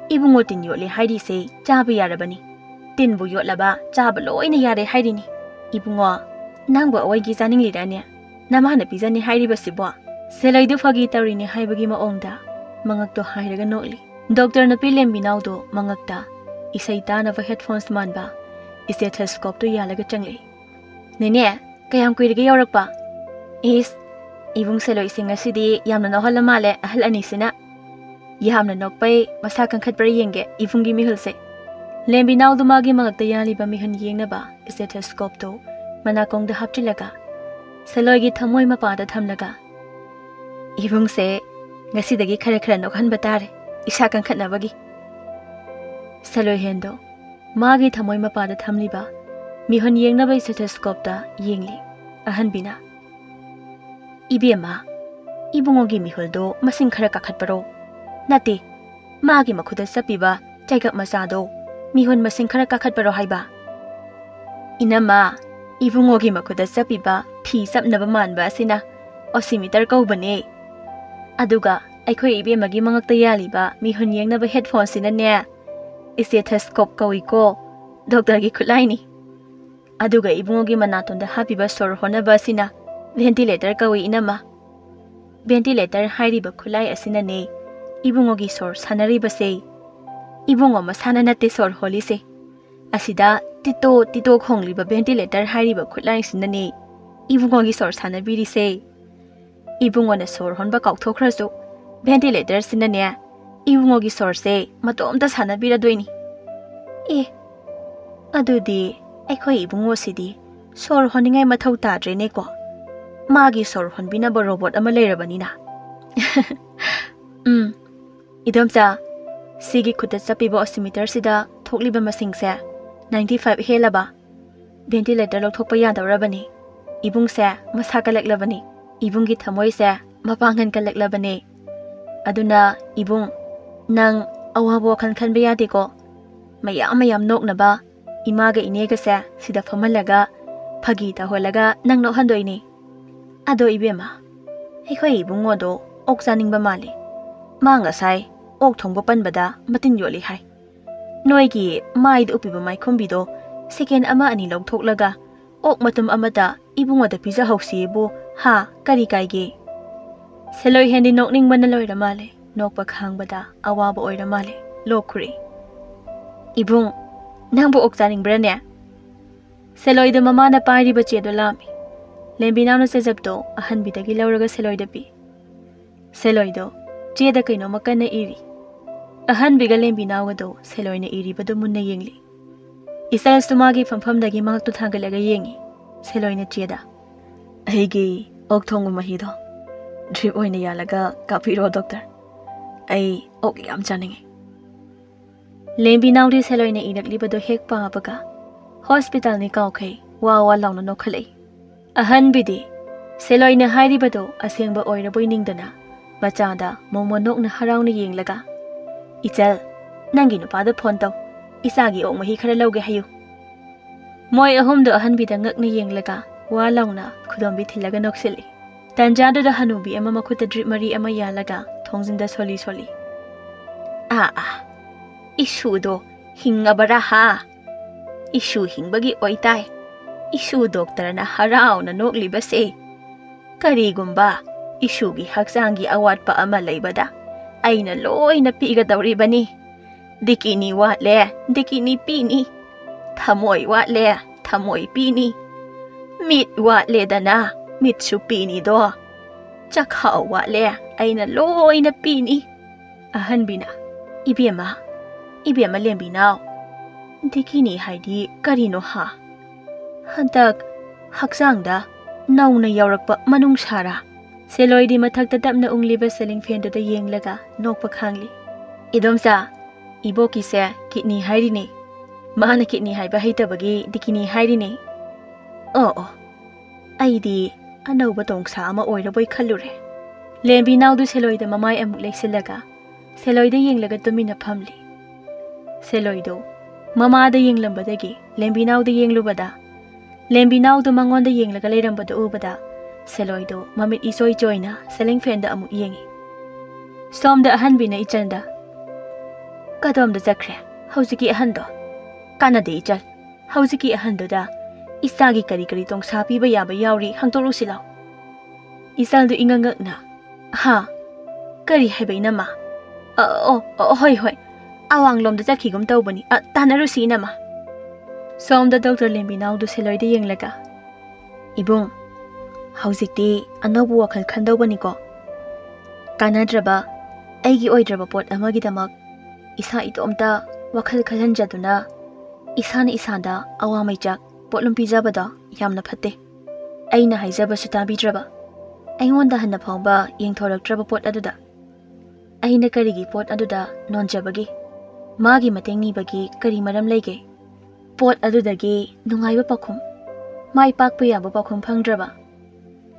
ꯏꯕꯨꯡꯉꯣ ꯇꯤꯟ ꯌꯣꯠꯂꯦ ꯍꯥꯏꯔꯤꯁꯦ ꯆꯥꯕ ꯌꯥꯔꯕꯅꯤ꯫ ꯇꯤꯟꯕꯨ ꯌꯣꯠꯂꯕ ꯆꯥꯕ ꯂꯣꯏꯅ ꯌꯥꯔꯦ ꯍꯥꯏꯔꯤꯅꯤ꯫ ꯏꯕꯨꯡꯉꯣ, ꯅꯪꯕꯨ ꯑꯋꯥꯏꯒꯤ ꯆꯥꯅꯤꯡꯂꯤꯔꯥꯅꯦ? ꯅꯃꯥꯅ ꯄꯤꯖꯅꯤ ꯍꯥꯏꯔꯤꯕꯁꯤꯕꯣ? ꯁꯦꯂꯩꯗꯨ ꯐꯥꯒꯤ ꯇꯧꯔꯤꯅꯦ ꯍꯥꯏꯕꯒꯤ ꯃꯑꯣꯡꯗ ꯃꯉꯛꯇꯣ ꯍꯥꯏꯔꯒ ꯅꯣꯛꯂꯤ꯫ ꯗꯣꯛꯇꯔ ꯅꯨꯄꯤ ꯂꯦꯝꯕꯤꯅꯥꯎꯗꯣ ꯃꯉꯛꯇ ꯏꯁꯩ ꯇꯥꯅꯕ headphones ꯃꯥꯟꯕ stethoscopeꯇꯨ ꯌꯥꯜꯂꯒ ꯆꯪꯂꯛꯏ꯫ ꯅꯦꯅꯦ, ꯀꯌꯥꯝ ꯀꯨꯏꯔꯒꯦ ꯌꯧꯔꯛꯄ? ꯏꯁ, ꯏꯕꯨꯡ ꯁꯦꯂꯣꯏꯁꯤꯡ ꯉꯁꯤꯗꯤ ꯌꯥꯝꯅ ꯅꯣꯛꯍꯜꯂ ꯃꯥꯜꯂꯦ ꯑꯍꯜ ꯑꯅꯤꯁꯤꯅ꯫ ꯌꯥꯝꯅ ꯅꯣꯛꯄꯩ ꯃꯁꯥ ꯀꯟꯈꯠꯄ꯭ꯔꯥ ꯌꯦꯡꯒꯦ ꯏꯕꯨꯡꯒꯤ ꯃꯤꯍꯨꯜꯁꯦ꯫ ꯂꯦꯝꯕꯤꯅꯥꯎꯗꯨ ꯃꯥꯒꯤ ꯃꯉꯛꯇ ꯌꯥꯜꯂꯤꯕ ꯃꯤꯍꯨꯟ ꯌꯦꯡꯅꯕ stethoscopeꯇꯨ ꯃꯅꯥꯀꯣꯡꯗ ꯍꯥꯞꯆꯤꯜꯂꯒ ꯁꯦꯂꯣꯏꯒꯤ ꯊꯃꯣꯏ ꯃꯄꯥꯗ ꯊꯝꯂꯒ, ꯏꯕꯨꯡꯁꯦ ꯉꯁꯤꯗꯒꯤ ꯈꯔ ꯈꯔ ꯅꯣꯛꯍꯟꯕ ꯇꯥꯔꯦ, ꯏꯁꯥ ꯀꯟꯈꯠꯅꯕꯒꯤ꯫ ꯁꯦꯂꯣꯏꯍꯦꯟꯗꯣ ꯃꯥꯒꯤ ꯊꯃꯣꯏ ꯃꯄꯥꯗ ꯊꯝꯂꯤꯕ ꯃꯤꯍꯨꯟ ꯌꯦꯡꯅꯕ stethoscopeꯇ ꯌꯦꯡꯂꯤ꯫ ꯑꯍꯟꯕꯤꯅ, ꯏꯕꯦꯝꯃ, ꯏꯕꯨꯡꯉꯣꯒꯤ ꯃꯤꯍꯨꯜꯗꯣ ꯃꯁꯤꯡ ꯈꯔ ꯀꯥꯈꯠꯄꯔꯣ? ꯅꯠꯇꯦ, ꯃꯥꯒꯤ ꯃꯈꯨꯠꯇ ꯆꯞꯄꯤꯕ ꯆꯩꯒꯞ ꯃꯆꯥꯗꯣ ꯃꯤꯍꯨꯟ ꯃꯁꯤꯡ ꯈꯔ ꯀꯥꯈꯠꯄꯔꯣ ꯍꯥꯏꯕ? ꯏꯅꯝꯃ, ꯏꯕꯨꯡꯉꯣꯒꯤ ꯃꯈꯨꯠꯇ ꯆꯞꯄꯤꯕ ꯐꯤ ꯆꯞꯅꯕ ꯃꯥꯟꯕ ꯑꯁꯤꯅ oximeter ꯀꯧꯕꯅꯦ꯫ ꯑꯗꯨꯒ ꯑꯩꯈꯣꯏ ꯏꯕꯦꯝꯃꯒꯤ ꯃꯉꯛꯇ ꯌꯥꯜꯂꯤꯕ ꯃꯤꯍꯨꯟ ꯌꯦꯡꯅꯕ headphoneꯁꯤꯅꯅꯦ, stethoscope ꯀꯧꯏꯀꯣ, doctorꯒꯤ ꯈꯨꯠꯂꯥꯏꯅꯤ꯫ ꯑꯗꯨꯒ ꯏꯕꯨꯡꯉꯣꯒꯤ ꯃꯅꯥꯇꯣꯟꯗ ꯍꯥꯞꯄꯤꯕ ꯁꯣꯔ ꯍꯣꯟꯅꯕ ꯑꯁꯤꯅ ventilator ꯀꯧꯏ, ꯏꯅꯝꯃ꯫ Ventilator ꯍꯥꯏꯔꯤꯕ ꯈꯨꯠꯂꯥꯏ ꯑꯁꯤꯅꯅꯦ ꯏꯕꯨꯡꯉꯣꯒꯤ ꯁꯣꯔ ꯁꯥꯟꯅꯔꯤꯕꯁꯦ꯫ ꯏꯕꯨꯡꯉꯣ ꯃꯁꯥꯅ ꯅꯠꯇꯦ ꯁꯣꯔ ꯍꯣꯜꯂꯤꯁꯦ꯫ ꯑꯁꯤꯗ ꯇꯤꯇꯣ ꯇꯤꯇꯣ ꯈꯣꯡꯂꯤꯕ ventilator ꯍꯥꯏꯔꯤꯕ ꯈꯨꯠꯂꯥꯏꯁꯤꯅꯅꯦ ꯏꯕꯨꯡꯉꯣꯒꯤ ꯁꯣꯔ ꯁꯥꯟꯅꯕꯤꯔꯤꯁꯦ꯫ ꯏꯕꯨꯡꯉꯣꯅ ꯁꯣꯔ ꯍꯣꯟꯕ ꯀꯥꯎꯊꯣꯛꯈ꯭ꯔꯁꯨ, ventilatorꯁꯤꯅꯅꯦ ꯏꯕꯨꯡꯉꯣꯒꯤ ꯁꯣꯔꯁꯦ ꯃꯇꯣꯝꯇ ꯁꯥꯟꯅꯕꯤꯔꯗꯣꯏꯅꯤ꯫ ꯑꯦ, ꯑꯗꯨꯗꯤ ꯑꯩꯈꯣꯏ ꯏꯕꯨꯡꯉꯣꯁꯤꯗꯤ ꯁꯣꯔ ꯍꯣꯟꯅꯤꯡꯉꯥꯏ ꯃꯊꯧ ꯇꯥꯗ꯭ꯔꯦꯅꯦꯀꯣ꯫ ꯃꯥꯒꯤ ꯁꯣꯔ ꯍꯣꯟꯕꯤꯅꯕ robot ꯑꯃ ꯂꯩꯔꯕꯅꯤꯅ꯫ ꯎꯝ, ꯏꯗꯣꯝꯆꯥ, ꯁꯤꯒꯤ ꯈꯨꯠꯇ ꯆꯠꯄꯤꯕ oximeterꯁꯤꯗ ꯊꯣꯛꯂꯤꯕ ꯃꯁꯤꯡꯁꯦ ninety five ꯍꯦꯜꯂꯕ꯫ Ventilator ꯂꯧꯊꯣꯛꯄ ꯌꯥꯗꯧꯔꯕꯅꯤ꯫ ꯏꯕꯨꯡꯁꯦ ꯃꯁꯥ ꯀꯜꯂꯛꯂꯕꯅꯤ꯫ ꯏꯕꯨꯡꯒꯤ ꯊꯃꯣꯏꯁꯦ ꯃꯄꯥꯡꯒꯜ ꯀꯜꯂꯛꯂꯕꯅꯤ꯫ ꯑꯗꯨꯅ ꯏꯕꯨꯡ, ꯅꯪ ꯑꯋꯥꯕ ꯋꯥꯈꯜ ꯈꯟꯕ ꯌꯥꯗꯦꯀꯣ꯫ ꯃꯌꯥꯝ ꯃꯌꯥꯝ ꯅꯣꯛꯅꯕ ꯏꯃꯥꯒ ꯏꯅꯦꯒꯁꯦ ꯁꯤꯗ ꯐꯝꯍꯜꯂꯒ ꯐꯥꯒꯤ ꯇꯧꯍꯜꯂꯒ ꯅꯪ ꯅꯣꯛꯍꯟꯗꯣꯏꯅꯤ꯫ ꯑꯗꯣ ꯏꯕꯦꯝꯃ, ꯑꯩꯈꯣꯏ ꯏꯕꯨꯡꯉꯣꯗꯣ ꯑꯣꯛ ꯆꯥꯅꯤꯡꯕ ꯃꯥꯜꯂꯤ꯫ ꯃꯥ ꯉꯁꯥꯏ ꯑꯣꯛ ꯊꯣꯡꯕ ꯄꯟꯕꯗ ꯃꯇꯤꯟ ꯌꯣꯠꯂꯤ ꯍꯥꯏ꯫ ꯅꯣꯏꯒꯤ ꯃꯥꯏꯗ ꯎꯞꯄꯤꯕ ꯃꯥꯏꯈꯨꯝꯕꯤꯗꯣ second ꯑꯃ ꯑꯅꯤ ꯂꯧꯊꯣꯛꯂꯒ ꯑꯣꯛ ꯃꯇꯨꯝ ꯑꯃꯇ ꯏꯕꯨꯡꯉꯣꯗ ꯄꯤꯖꯍꯧꯁꯤꯕꯨ, ꯍꯥ, ꯀꯔꯤ ꯀꯥꯏꯒꯦ? ꯁꯦꯂꯣꯏ ꯍꯦꯟꯗꯤ ꯅꯣꯛꯅꯤꯡꯕꯅ ꯂꯣꯏꯔ ꯃꯥꯜꯂꯦ, ꯅꯣꯛꯄ ꯈꯥꯡꯕꯗ ꯑꯋꯥꯕ ꯑꯣꯏꯔ ꯃꯥꯜꯂꯦ, ꯂꯣꯛꯈꯨꯔꯦ꯫ ꯏꯕꯨꯡ, ꯅꯪꯕꯨ ꯑꯣꯛ ꯆꯥꯅꯤꯡꯕ꯭ꯔꯅꯦ? ꯁꯦꯂꯣꯏꯗ ꯃꯃꯥꯅ ꯄꯥꯏꯔꯤꯕ ꯆꯦꯗꯣ ꯂꯥꯝꯃꯤ꯫ ꯂꯦꯝꯕꯤꯅꯥꯎꯅ ꯆꯦꯖꯞꯇꯣ ꯑꯍꯟꯕꯤꯗꯒꯤ ꯂꯧꯔꯒ ꯁꯦꯂꯣꯏꯗ ꯄꯤ꯫ ꯁꯦꯂꯣꯏꯗꯣ ꯆꯦꯗ ꯀꯩꯅꯣꯝꯃ ꯀꯟꯅ ꯏꯔꯤ꯫ ꯑꯍꯟꯕꯤꯒ ꯂꯦꯝꯕꯤꯅꯥꯎꯒꯗꯣ ꯁꯦꯂꯣꯏꯅ ꯏꯔꯤꯕꯗꯨ ꯃꯨꯟꯅ ꯌꯦꯡꯂꯤ꯫ ꯏꯆꯜꯁꯨ ꯃꯥꯒꯤ ꯐꯝꯐꯝꯗꯒꯤ ꯃꯉꯛꯇꯨ ꯊꯥꯡꯒꯠꯂꯒ ꯌꯦꯡꯉꯤ꯫ ꯁꯦꯂꯣꯏꯅ ꯆꯦꯗ, "ꯑꯩꯒꯤ ꯑꯣꯛ ꯊꯣꯡꯕ ꯃꯍꯤꯗꯣ drip ꯑꯣꯏꯅ ꯌꯥꯜꯂꯒ ꯀꯥꯞꯄꯤꯔꯣ, doctor꯫ ꯑꯩ ꯑꯣꯛ ꯌꯥꯝ ꯆꯥꯅꯤꯡꯉꯤ꯫" ꯂꯦꯝꯕꯤꯅꯥꯎꯗꯤ ꯁꯦꯂꯣꯏꯅ ꯏꯔꯛꯂꯤꯕꯗꯨ ꯍꯦꯛ ꯄꯥꯕꯒ, "ꯍꯣꯁꯄꯤꯇꯥꯜꯅꯤ ꯀꯥꯎꯈꯩ" ꯋꯥ ꯋꯥ ꯂꯥꯎꯅ ꯅꯣꯛꯈꯠꯂꯛꯏ꯫ ꯑꯍꯟꯕꯤꯗꯤ ꯁꯦꯂꯣꯏꯅ ꯍꯥꯏꯔꯤꯕꯗꯨ ꯑꯁꯦꯡꯕ ꯑꯣꯏꯔꯕꯣꯏ ꯅꯤꯡꯗꯅ ꯃꯆꯥꯗ ꯃꯣꯃꯣꯟ ꯅꯣꯛꯅ ꯍꯔꯥꯎꯅ ꯌꯦꯡꯂꯒ, "ꯏꯆꯜ, ꯅꯪꯒꯤ ꯅꯨꯄꯥꯗ phone ꯇꯧ, ꯏꯆꯥꯒꯤ ꯑꯣꯛ ꯃꯍꯤ ꯈꯔ ꯂꯧꯒꯦ ꯍꯥꯏꯌꯨ꯫" ꯃꯣꯏ ꯑꯍꯨꯝꯗꯨ ꯑꯍꯟꯕꯤꯗ ꯉꯛꯅ ꯌꯦꯡꯂꯒ ꯋꯥ ꯂꯥꯎꯅ ꯈꯨꯗꯣꯝꯕꯤ ꯊꯤꯜꯂꯒ ꯅꯣꯛꯁꯤꯜꯂꯤ꯫ ꯇꯟꯖꯥꯗꯨꯗ ꯍꯅꯨꯕꯤ ꯑꯃ ꯃꯈꯨꯠꯇ drip ꯃꯔꯤ ꯑꯃ ꯌꯥꯜꯂꯒ ꯊꯣꯡꯖꯤꯟꯗ ꯁꯣꯜꯂꯤ ꯁꯣꯜꯂꯤ꯫ "ꯑꯥ ꯑꯥ, ꯏꯁꯨꯗꯣ ꯍꯤꯡꯉꯕꯔꯥ ꯍꯥ? ꯏꯁꯨ ꯍꯤꯡꯕꯒꯤ ꯑꯣꯏꯇꯥꯏ ꯏꯁꯨ ꯗꯣꯛꯇꯔꯅ ꯍꯔꯥꯎꯅ ꯅꯣꯛꯂꯤꯕꯁꯦ꯫ ꯀꯔꯤꯒꯨꯝꯕ ꯏꯁꯨꯒꯤ ꯍꯛꯆꯥꯡꯒꯤ ꯑꯋꯥꯠꯄ ꯑꯃ ꯂꯩꯕꯗ ꯑꯩꯅ ꯂꯣꯏꯅ ꯄꯤꯒꯗꯧꯔꯤꯕꯅꯤ꯫ ꯗꯤꯀꯤꯅꯤ ꯋꯥꯠꯂꯦ, ꯗꯤꯀꯤꯅꯤ ꯄꯤꯅꯤ꯫ ꯊꯃꯣꯏ ꯋꯥꯠꯂꯦ, ꯊꯃꯣꯏ ꯄꯤꯅꯤ꯫ ꯃꯤꯠ ꯋꯥꯠꯂꯦꯗꯅ, ꯃꯤꯠꯁꯨ ꯄꯤꯅꯤꯗꯣ꯫ ꯆꯈꯥꯎ ꯋꯥꯠꯂꯦ, ꯑꯩꯅ ꯂꯣꯏꯅ ꯄꯤꯅꯤ꯫" ꯑꯍꯟꯕꯤꯅ, "ꯏꯕꯦꯝꯃ, ꯏꯕꯦꯝꯃ ꯂꯦꯝꯕꯤꯅꯥꯎ, ꯗꯤꯀꯤꯅꯤ ꯍꯥꯏꯗꯤ ꯀꯔꯤꯅꯣ ꯍꯥ? ꯍꯟꯗꯛ ꯍꯛꯆꯥꯡꯗ ꯅꯧꯅ ꯌꯥꯎꯔꯛꯄ ꯃꯅꯨꯡꯁꯥꯔꯥ?" ꯁꯦꯂꯣꯏꯗꯤ ꯃꯊꯛꯇ ꯇꯞꯅ ꯎꯪꯂꯤꯕ ceiling fanꯗꯨꯗ ꯌꯦꯡꯂꯒ ꯅꯣꯛꯄ ꯈꯥꯡꯂꯤ꯫ "ꯏꯗꯣꯝꯆꯥ, ꯏꯕꯣꯛꯀꯤꯁꯦ ꯀꯤꯠꯅꯤ ꯍꯥꯏꯔꯤꯅꯦ꯫ ꯃꯥꯅ ꯀꯤꯠꯅꯤ ꯍꯥꯏꯕ ꯍꯩꯇꯕꯒꯤ ꯗꯤꯀꯤꯅꯤ ꯍꯥꯏꯔꯤꯅꯦ꯫ ꯑꯣ ꯑꯣ, ꯑꯩꯗꯤ ꯑꯅꯧꯕ ꯇꯣꯡꯁꯥ ꯑꯃ ꯑꯣꯏꯔꯕꯣꯏ ꯈꯜꯂꯨꯔꯦ꯫" ꯂꯦꯝꯕꯤꯅꯥꯎꯗꯨ ꯁꯦꯂꯣꯏꯗ ꯃꯃꯥꯏ ꯑꯃꯨꯛ ꯂꯩꯁꯤꯜꯂꯒ ꯁꯦꯂꯣꯏꯗ ꯌꯦꯡꯂꯒ ꯇꯨꯃꯤꯟꯅ ꯐꯝꯂꯤ꯫ ꯁꯦꯂꯣꯏꯗꯨ ꯃꯃꯥꯗ ꯌꯦꯡꯂꯝꯕꯗꯒꯤ ꯂꯦꯝꯕꯤꯅꯥꯎꯗ ꯌꯦꯡꯂꯨꯕꯗ, ꯂꯦꯝꯕꯤꯅꯥꯎꯗꯨ ꯃꯉꯣꯟꯗ ꯌꯦꯡꯂꯒ ꯂꯩꯔꯝꯕꯗꯨ ꯎꯕꯗ ꯁꯦꯂꯣꯏꯗꯨ ꯃꯃꯤꯠ ꯏꯆꯣꯏ ꯆꯣꯏꯅ ceiling fanꯗ ꯑꯃꯨꯛ ꯌꯦꯡꯉꯤ꯫ ꯁꯣꯝꯗ ꯑꯍꯟꯕꯤꯅ ꯏꯆꯟꯗ, "ꯀꯗꯣꯝꯗ ꯆꯠꯈ꯭ꯔꯦ ꯍꯧꯖꯤꯛꯀꯤ ꯑꯍꯟꯗꯣ? ꯀꯥꯟꯅꯗꯦ ꯏꯆꯟ, ꯍꯧꯖꯤꯛꯀꯤ ꯑꯍꯟꯗꯨꯗ ꯏꯆꯥꯒꯤ ꯀꯔꯤ ꯀꯔꯤ ꯇꯣꯡꯁꯥ ꯄꯤꯕ ꯌꯥꯕ ꯌꯥꯎꯔꯤ ꯍꯪꯗꯣꯛꯂꯨꯁꯤ ꯂꯥꯎ꯫" ꯏꯆꯟꯗꯨ ꯏꯉꯛ ꯉꯛꯅ, "ꯍꯥ? ꯀꯔꯤ ꯍꯥꯏꯕ ꯏꯅꯝꯃ? ꯑ, ꯑꯣ, ꯑꯣ, ꯍꯣꯏ, ꯍꯣꯏ, ꯑꯋꯥꯡꯂꯣꯝꯗ ꯆꯠꯈꯤꯒꯨꯝ ꯇꯧꯕꯅꯤ꯫ ꯑ, ꯇꯥꯟꯅꯔꯨꯁꯤ ꯏꯅꯝꯃ꯫" ꯁꯣꯝꯗ ꯗꯣꯛꯇꯔ ꯂꯦꯝꯕꯤꯅꯥꯎꯗꯨ ꯁꯦꯂꯣꯏꯗ ꯌꯦꯡꯂꯒ, "ꯏꯕꯨꯡ, ꯍꯧꯖꯤꯛꯇꯤ ꯑꯅꯧꯕ ꯋꯥꯈꯜ ꯈꯟꯗꯧꯕꯅꯤꯀꯣ꯫ ꯀꯥꯟꯅꯗ꯭ꯔꯕ, ꯑꯩꯒꯤ ꯑꯣꯏꯗ꯭ꯔꯕ ꯄꯣꯠ ꯑꯃꯒꯤꯗꯃꯛ ꯏꯁꯥ ꯏꯇꯣꯝꯇ ꯋꯥꯈꯜ ꯈꯜꯍꯟꯖꯗꯨꯅ ꯏꯁꯥꯅ ꯏꯁꯥꯗ ꯑꯋꯥ ꯃꯩꯆꯥꯛ ꯄꯣꯠꯂꯨꯝ ꯄꯤꯖꯕꯗꯣ ꯌꯥꯝꯅ ꯐꯠꯇꯦ꯫ ꯑꯩꯅ ꯍꯥꯏꯖꯕꯁꯨ ꯇꯥꯕꯤꯗ꯭ꯔꯕ, ꯑꯩꯉꯣꯟꯗ ꯍꯟꯅ ꯐꯥꯎꯕ ꯌꯦꯡꯊꯣꯔꯛꯇ꯭ꯔꯕ ꯄꯣꯠ ꯑꯗꯨꯗ ꯑꯩꯅ ꯀꯔꯤꯒꯤ ꯄꯣꯠ ꯑꯗꯨꯗ ꯅꯣꯟꯖꯕꯒꯦ? ꯃꯥꯒꯤ ꯃꯇꯦꯡ ꯅꯤꯕꯒꯤ ꯀꯔꯤ ꯃꯔꯝ ꯂꯩꯒꯦ? ꯄꯣꯠ ꯑꯗꯨꯗꯒꯤ ꯅꯨꯡꯉꯥꯏꯕ ꯄꯥꯎꯈꯨꯝ, ꯃꯥꯏ ꯄꯥꯛꯄ ꯌꯥꯕ ꯄꯥꯎꯈꯨꯝ ꯐꯪꯗ꯭ꯔꯕ,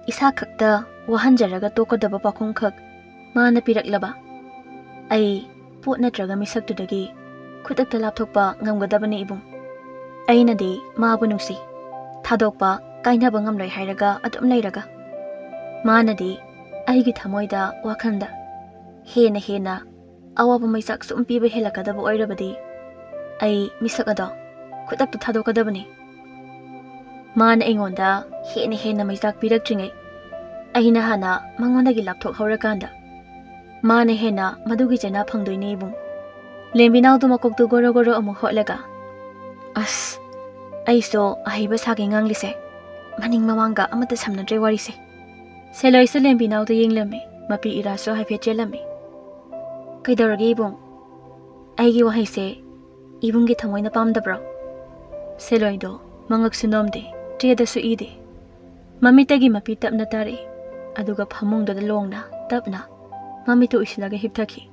ꯏꯁꯥ ꯈꯛꯇ ꯋꯥꯍꯟꯖꯔꯒ ꯇꯣꯛꯀꯗꯕ ꯄꯥꯎꯈꯨꯝꯈꯛ ꯃꯥꯅ ꯄꯤꯔꯛꯂꯕ, ꯑꯩ ꯄꯣꯠ ꯅꯠꯇ꯭ꯔꯒ ꯃꯤꯁꯛꯇꯨꯗꯒꯤ ꯈꯨꯗꯛꯇ ꯂꯥꯞꯊꯣꯛꯄ ꯉꯝꯒꯗꯕꯅꯤ ꯏꯕꯨꯡ꯫ ꯑꯩꯅꯗꯤ ꯃꯥꯕꯨ ꯅꯨꯡꯁꯤ, ꯊꯥꯗꯣꯛꯄ, ꯀꯥꯏꯅꯕ ꯉꯝꯂꯣꯏ ꯍꯥꯏꯔꯒ ꯑꯗꯨꯝ ꯂꯩꯔꯒ, ꯃꯥꯅꯗꯤ ꯑꯩꯒꯤ ꯊꯃꯣꯏꯗ, ꯋꯥꯈꯜꯗ ꯍꯦꯟꯅ ꯍꯦꯟꯅ ꯑꯋꯥꯕ ꯃꯩꯆꯥꯛ ꯁꯨꯝ ꯄꯤꯕ ꯍꯦꯜꯂꯛꯀꯗꯕ ꯑꯣꯏꯔꯕꯗꯤ, ꯑꯩ ꯃꯤꯁꯛ ꯑꯗꯣ ꯈꯨꯗꯛꯇ ꯊꯥꯗꯣꯛꯀꯗꯕꯅꯤ꯫ ꯃꯥꯅ ꯑꯩꯉꯣꯟꯗ ꯍꯦꯟꯅ ꯍꯦꯟꯅ ꯃꯩꯆꯥꯛ ꯄꯤꯔꯛꯇ꯭ꯔꯤꯉꯩ, ꯑꯩꯅ ꯍꯥꯟꯅ ꯃꯉꯣꯟꯗꯒꯤ ꯂꯥꯞꯊꯣꯛꯍꯧꯔꯀꯥꯟꯗ, ꯃꯥꯅ ꯍꯦꯟꯅ ꯃꯗꯨꯒꯤ ꯆꯩꯅꯥ ꯐꯪꯗꯣꯏꯅꯦ, ꯏꯕꯨꯡ꯫ ꯂꯦꯝꯕꯤꯅꯥꯎꯗꯣ ꯃꯀꯣꯛꯇꯨ ꯒꯣꯔꯣ ꯒꯣꯔꯣ ꯑꯃꯨꯛ ꯍꯣꯠꯂꯒ, "ꯑꯁ, ꯑꯩꯁꯨ ꯑꯍꯩꯕ ꯁꯥꯒꯦ ꯉꯥꯡꯂꯤꯁꯦ, ꯃꯅꯤꯡ ꯃꯃꯥꯡꯒ ꯑꯃꯠꯇ ꯁꯝꯅꯗ꯭ꯔꯦ ꯋꯥꯔꯤꯁꯦ"꯫ ꯁꯦꯂꯣꯏꯁꯨ ꯂꯦꯝꯕꯤꯅꯥꯎꯗ ꯌꯦꯡꯂꯝꯃꯤ, ꯃꯄꯤ ꯏꯔꯥꯁꯨ ꯍꯥꯏꯐꯦꯠ ꯆꯦꯜꯂꯝꯃꯤ꯫ "ꯀꯩꯗꯧꯔꯒꯦ, ꯏꯕꯨꯡ? ꯑꯩꯒꯤ ꯋꯥꯍꯩꯁꯦ ꯏꯕꯨꯡꯒꯤ ꯊꯃꯣꯏꯅ ꯄꯥꯝꯗꯕ꯭ꯔꯣ?" ꯁꯦꯂꯣꯏꯗꯣ ꯃꯉꯛꯁꯨ ꯅꯣꯝꯗꯦ, ꯇ꯭ꯔꯦꯗꯁꯨ ꯏꯗꯦ꯫ ꯃꯃꯤꯠꯇꯒꯤ ꯃꯄꯤ ꯇꯞꯅ ꯇꯥꯔꯛꯏ, ꯑꯗꯨꯒ ꯐꯃꯨꯡꯗꯨꯗ ꯂꯣꯡꯅ ꯇꯞꯅ ꯃꯃꯤꯠꯇꯨ ꯎꯏꯁꯤꯜꯂꯒ ꯍꯤꯞꯊꯈꯤ꯫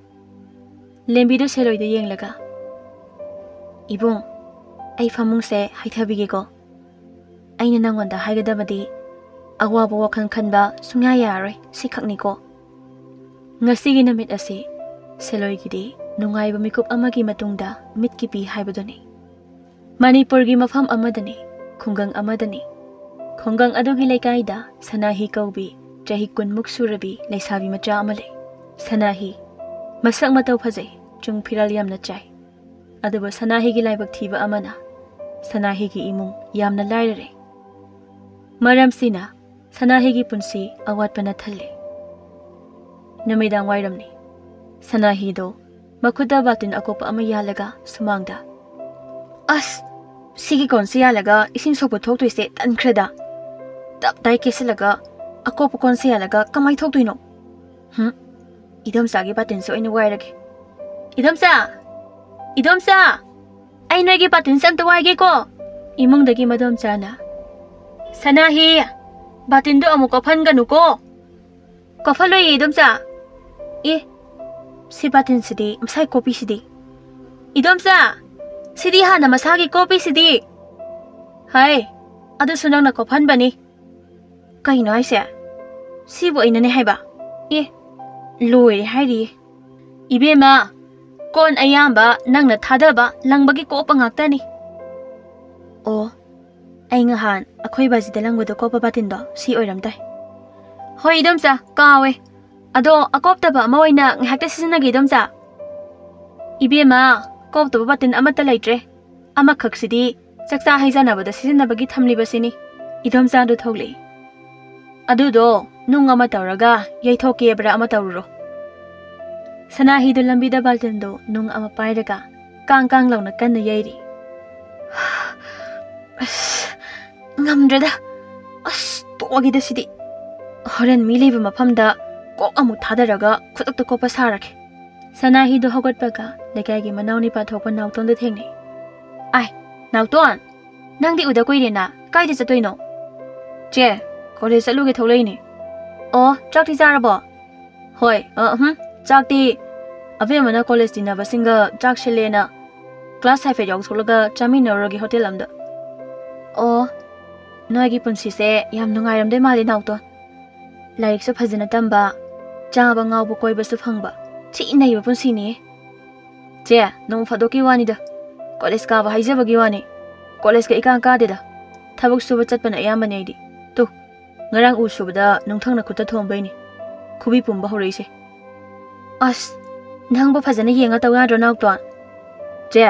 ꯂꯦꯝꯕꯤꯗꯨ ꯁꯦꯂꯣꯏꯗ ꯌꯦꯡꯂꯒ, "ꯏꯕꯨꯡ, ꯑꯩ ꯐꯃꯨꯡꯁꯦ ꯍꯥꯏꯊꯕꯤꯒꯦꯀꯣ꯫ ꯑꯩꯅ ꯅꯪꯉꯣꯟꯗ ꯍꯥꯏꯒꯗꯕꯗꯤ, ꯑꯋꯥꯕ ꯋꯥꯈꯜ ꯈꯟꯕ ꯁꯨꯡꯌꯥ ꯌꯥꯔꯔꯣꯏ, ꯁꯤꯈꯛꯅꯤꯀꯣ"꯫ ꯉꯁꯤꯒꯤ ꯅꯨꯃꯤꯠ ꯑꯁꯤ ꯁꯦꯂꯣꯏꯒꯤꯗꯤ ꯅꯨꯡꯉꯥꯏꯕ ꯃꯤꯀꯨꯞ ꯑꯃꯒꯤ ꯃꯇꯨꯡꯗ ꯃꯤꯠꯀꯤ ꯄꯤ ꯍꯥꯏꯕꯗꯨꯅꯤ꯫ ꯃꯅꯤꯄꯨꯔꯒꯤ ꯃꯐꯝ ꯑꯃꯗꯅꯤ, ꯈꯨꯡꯒꯪ ꯑꯃꯗꯅꯤ꯫ ꯈꯨꯡꯒꯪ ꯑꯗꯨꯒꯤ ꯂꯩꯀꯥꯏꯗ ꯁꯅꯥꯍꯤ ꯀꯧꯕꯤ ꯆꯍꯤ ꯀꯨꯟꯃꯨꯛ ꯁꯨꯔꯕꯤ ꯂꯩꯁꯥꯕꯤ ꯃꯆꯥ ꯑꯃ ꯂꯩ꯫ ꯁꯅꯥꯍꯤ ꯃꯁꯛ ꯃꯇꯧ ꯐꯖꯩ, ꯆꯨꯡ ꯐꯤꯔꯥꯜ ꯌꯥꯝꯅ ꯆꯥꯏ꯫ ꯑꯗꯨꯕꯨ ꯁꯅꯥꯍꯤꯒꯤ ꯂꯥꯏꯕꯛ ꯊꯤꯕ ꯑꯃꯅ, ꯁꯅꯥꯍꯤꯒꯤ ꯏꯃꯨꯡ ꯌꯥꯝꯅ ꯂꯥꯏꯔꯔꯦ꯫ ꯃꯔꯝꯁꯤꯅ ꯁꯅꯥꯍꯤꯒꯤ ꯄꯨꯟꯁꯤ ꯑꯋꯥꯠꯄꯅ ꯊꯜꯂꯦ꯫ ꯅꯨꯃꯤꯗꯥꯡ ꯋꯥꯏꯔꯝꯅꯤ꯫ ꯁꯅꯥꯍꯤꯗꯣ ꯃꯈꯨꯠꯇ ꯕꯥꯇꯤꯟ ꯑꯀꯣꯞꯄ ꯑꯃ ꯌꯥꯜꯂꯒ ꯁꯨꯃꯥꯡꯗ, "ꯑꯁ, ꯁꯤꯒꯤ ꯀꯣꯟꯁꯤ ꯌꯥꯜꯂꯒ ꯏꯁꯤꯡ ꯁꯣꯛꯄ ꯊꯣꯛꯇꯣꯏꯁꯦ ꯇꯟꯈ꯭ꯔꯦꯗ꯫ ꯇꯞ ꯇꯥꯏ ꯀꯦꯁꯤꯜꯂꯒ ꯑꯀꯣꯞꯄ ꯀꯣꯟꯁꯤ ꯌꯥꯜꯂꯒ ꯀꯃꯥꯏ ꯊꯣꯛꯇꯣꯏꯅꯣ? ꯍꯨꯝ, ꯏꯗꯣꯝꯆꯥꯒꯤ ꯕꯥꯇꯤꯟꯁꯨ ꯑꯩꯅ ꯋꯥꯏꯔꯒꯦ꯫ ꯏꯗꯣꯝꯆꯥ! ꯏꯗꯣꯝꯆꯥ! ꯑꯩ ꯅꯣꯏꯒꯤ ꯕꯥꯇꯤꯟꯁꯦ ꯑꯝꯇ ꯋꯥꯏꯒꯦꯀꯣ"꯫ ꯏꯃꯨꯡꯗꯒꯤ ꯃꯗꯣꯝꯆꯥꯅ, "ꯁꯅꯥꯍꯤ, ꯕꯥꯇꯤꯟꯗꯣ ꯑꯃꯨꯛ ꯀꯣꯞꯍꯟꯒꯅꯨꯀꯣ"꯫ "ꯀꯣꯞꯍꯜꯂꯣꯏꯌꯦ, ꯏꯗꯣꯝꯆꯥ"꯫ "ꯑꯦ, ꯁꯤ ꯕꯥꯇꯤꯟꯁꯤꯗꯤ, ꯃꯁꯥꯏ ꯀꯣꯞꯄꯤꯁꯤꯗꯤ"꯫ "ꯏꯗꯣꯝꯆꯥ, ꯁꯤꯗꯤ ꯍꯥꯟꯅ ꯃꯁꯥꯒꯤ ꯀꯣꯞꯄꯤꯁꯤꯗꯤ"꯫ "ꯍꯥꯏ, ꯑꯗꯨꯁꯨ ꯅꯪꯅ ꯀꯣꯞꯍꯟꯕꯅꯤ"꯫ "ꯀꯩꯅꯣ ꯍꯥꯏꯁꯦ? ꯁꯤꯕꯨ ꯑꯩꯅꯅꯦ ꯍꯥꯏꯕ? ꯑꯦ, ꯂꯣꯏꯔꯦ ꯍꯥꯏꯔꯤꯌꯦ"꯫ "ꯏꯕꯦꯝꯃ, ꯀꯣꯟ ꯑꯌꯥꯝꯕ ꯅꯪꯅ ꯊꯥꯗꯕ ꯂꯪꯕꯒꯤ ꯀꯣꯞꯄ ꯉꯥꯛꯇꯅꯤ"꯫ "ꯑꯣ, ꯑꯩ ꯉꯍꯥꯟ ꯑꯩꯈꯣꯏ ꯕꯥꯖꯤꯗ ꯂꯪꯕꯗꯣ ꯀꯣꯞꯄ ꯕꯥꯇꯤꯟꯗꯣ ꯁꯤ ꯑꯣꯏꯔꯝ ꯇꯥꯏ"꯫ "ꯍꯣꯏ ꯏꯗꯣꯝꯆꯥ, ꯀꯥꯎꯋꯦ꯫ ꯑꯗꯣ ꯑꯀꯣꯞꯇꯕ ꯑꯃ ꯑꯣꯏꯅ ꯉꯥꯏꯍꯥꯛꯇ ꯁꯤꯖꯤꯟꯅꯒꯦ, ꯏꯗꯣꯝꯆꯥ꯫ ꯏꯕꯦꯝꯃ, ꯀꯣꯞꯇꯕ ꯕꯇꯟ ꯑꯃꯠꯇ ꯂꯩꯇ꯭ꯔꯦ꯫ ꯑꯃꯈꯛꯁꯤꯗꯤ ꯆꯥꯛꯆꯥ ꯍꯩꯖꯥꯟꯅꯕꯗ ꯁꯤꯖꯤꯟꯅꯕꯒꯤ ꯊꯝꯂꯤꯕꯁꯤꯅꯤ꯫ ꯏꯗꯣꯝꯆꯥꯗꯨ ꯊꯣꯛꯂꯛꯏ꯫ ꯑꯗꯨꯗꯣ ꯅꯨꯡ ꯑꯃ ꯇꯧꯔꯒ ꯌꯩꯊꯣꯛꯀꯦꯕ꯭ꯔꯥ ꯑꯃ ꯇꯧꯔꯨꯔꯣ꯫ ꯁꯅꯥꯍꯤꯗꯨ ꯂꯝꯕꯤꯗ ꯕꯥꯜꯇꯤꯟꯗꯨ ꯅꯨꯡ ꯑꯃ ꯄꯥꯏꯔꯒ ꯀꯥꯡ ꯀꯥꯡ ꯂꯥꯎꯅ ꯀꯟꯅ ꯌꯩꯔꯤ꯫ ꯑꯁ, ꯉꯝꯗ꯭ꯔꯦꯗ꯫ ꯑꯁ, ꯇꯣꯛꯑꯒꯦꯗ ꯁꯤꯗꯤ꯫ ꯍꯣꯔꯦꯟ ꯃꯤ ꯂꯩꯕ ꯃꯐꯝꯗ ꯀꯣꯛ ꯑꯃꯨꯛ ꯊꯥꯗꯔꯒ ꯈꯨꯗꯛꯇ ꯀꯣꯞꯄ ꯁꯥꯔꯒꯦ꯫ ꯁꯅꯥꯍꯤꯗꯨ ꯍꯧꯒꯠꯄꯒ ꯂꯩꯀꯥꯏꯒꯤ ꯃꯅꯥꯎ ꯅꯤꯄꯥ ꯊꯣꯛꯄ ꯅꯥꯎꯇꯣꯟꯗꯨ ꯊꯦꯡꯅꯩ꯫ "ꯑꯥꯏ, ꯅꯥꯎꯇꯣꯟ, ꯅꯪꯗꯤ ꯎꯗ ꯀꯨꯏꯔꯦꯅ, ꯀꯥꯏꯗ ꯆꯠꯇꯣꯏꯅꯣ?" "ꯆꯦ, ꯀꯣꯂꯦꯖ ꯆꯠꯂꯨꯒꯦ ꯊꯣꯛꯂꯛꯏꯅꯦ꯫" "ꯑꯣ, ꯆꯥꯛꯇꯤ ꯆꯥꯔꯕꯣ?" "ꯍꯣꯏ, ꯑ, ꯎꯝ, ꯆꯥꯛꯇꯤ ꯑꯕꯦꯝꯃꯅ ꯀꯣꯂꯦꯖ ꯇꯤꯟꯅꯕꯁꯤꯡꯒ ꯆꯥꯛ ꯁꯤꯜꯂꯦꯅ ꯀ꯭ꯂꯥꯁ ꯍꯥꯏꯐꯦꯠ ꯌꯥꯎꯊꯣꯛꯂꯒ ꯆꯥꯃꯤꯟꯅꯔꯨꯔꯒꯦ ꯍꯣꯇꯦꯜ ꯑꯝꯗ꯫" "ꯑꯣ, ꯅꯣꯏꯒꯤ ꯄꯨꯟꯁꯤꯁꯦ ꯌꯥꯝ ꯅꯨꯡꯉꯥꯏꯔꯝꯗꯣꯏ ꯃꯥꯜꯂꯦ ꯅꯥꯎꯇꯣꯟ꯫ ꯂꯥꯏꯔꯤꯛꯁꯨ ꯐꯖꯅ ꯇꯝꯕ, ꯆꯥꯕ ꯉꯥꯎꯕ ꯀꯣꯏꯕꯁꯨ ꯐꯪꯕ, ꯊꯤ ꯅꯩꯕ ꯄꯨꯟꯁꯤꯅꯤꯌꯦ꯫" "ꯆꯦ, ꯅꯣꯡ ꯐꯥꯗꯣꯛꯀꯤ ꯋꯥꯅꯤꯗ꯫ ꯀꯣꯂꯦꯖ ꯀꯥꯕ ꯍꯥꯏꯖꯕꯒꯤ ꯋꯥꯅꯤ꯫ ꯀꯣꯂꯦꯖꯀ ꯏꯀꯥ ꯀꯥꯗꯦꯗ꯫ ꯊꯕꯛ ꯁꯨꯕ ꯆꯠꯄꯅ ꯑꯌꯥꯝꯕꯅꯦ ꯑꯩꯗꯤ꯫ ꯇꯨ, ꯉꯔꯥꯡ ꯎ ꯁꯨꯕꯗ ꯅꯨꯡꯊꯪꯅ ꯈꯨꯠꯇ ꯊꯣꯝꯕꯩꯅꯦ ꯈꯨꯕꯤ ꯄꯨꯝꯕ ꯍꯧꯔꯛꯏꯁꯦ꯫" "ꯑꯁ, ꯅꯪꯕꯨ ꯐꯖꯅ ꯌꯦꯡꯉ ꯇꯧ ꯌꯥꯗ꯭ꯔꯣ ꯅꯥꯎꯇꯣꯟ?" "ꯆꯦ,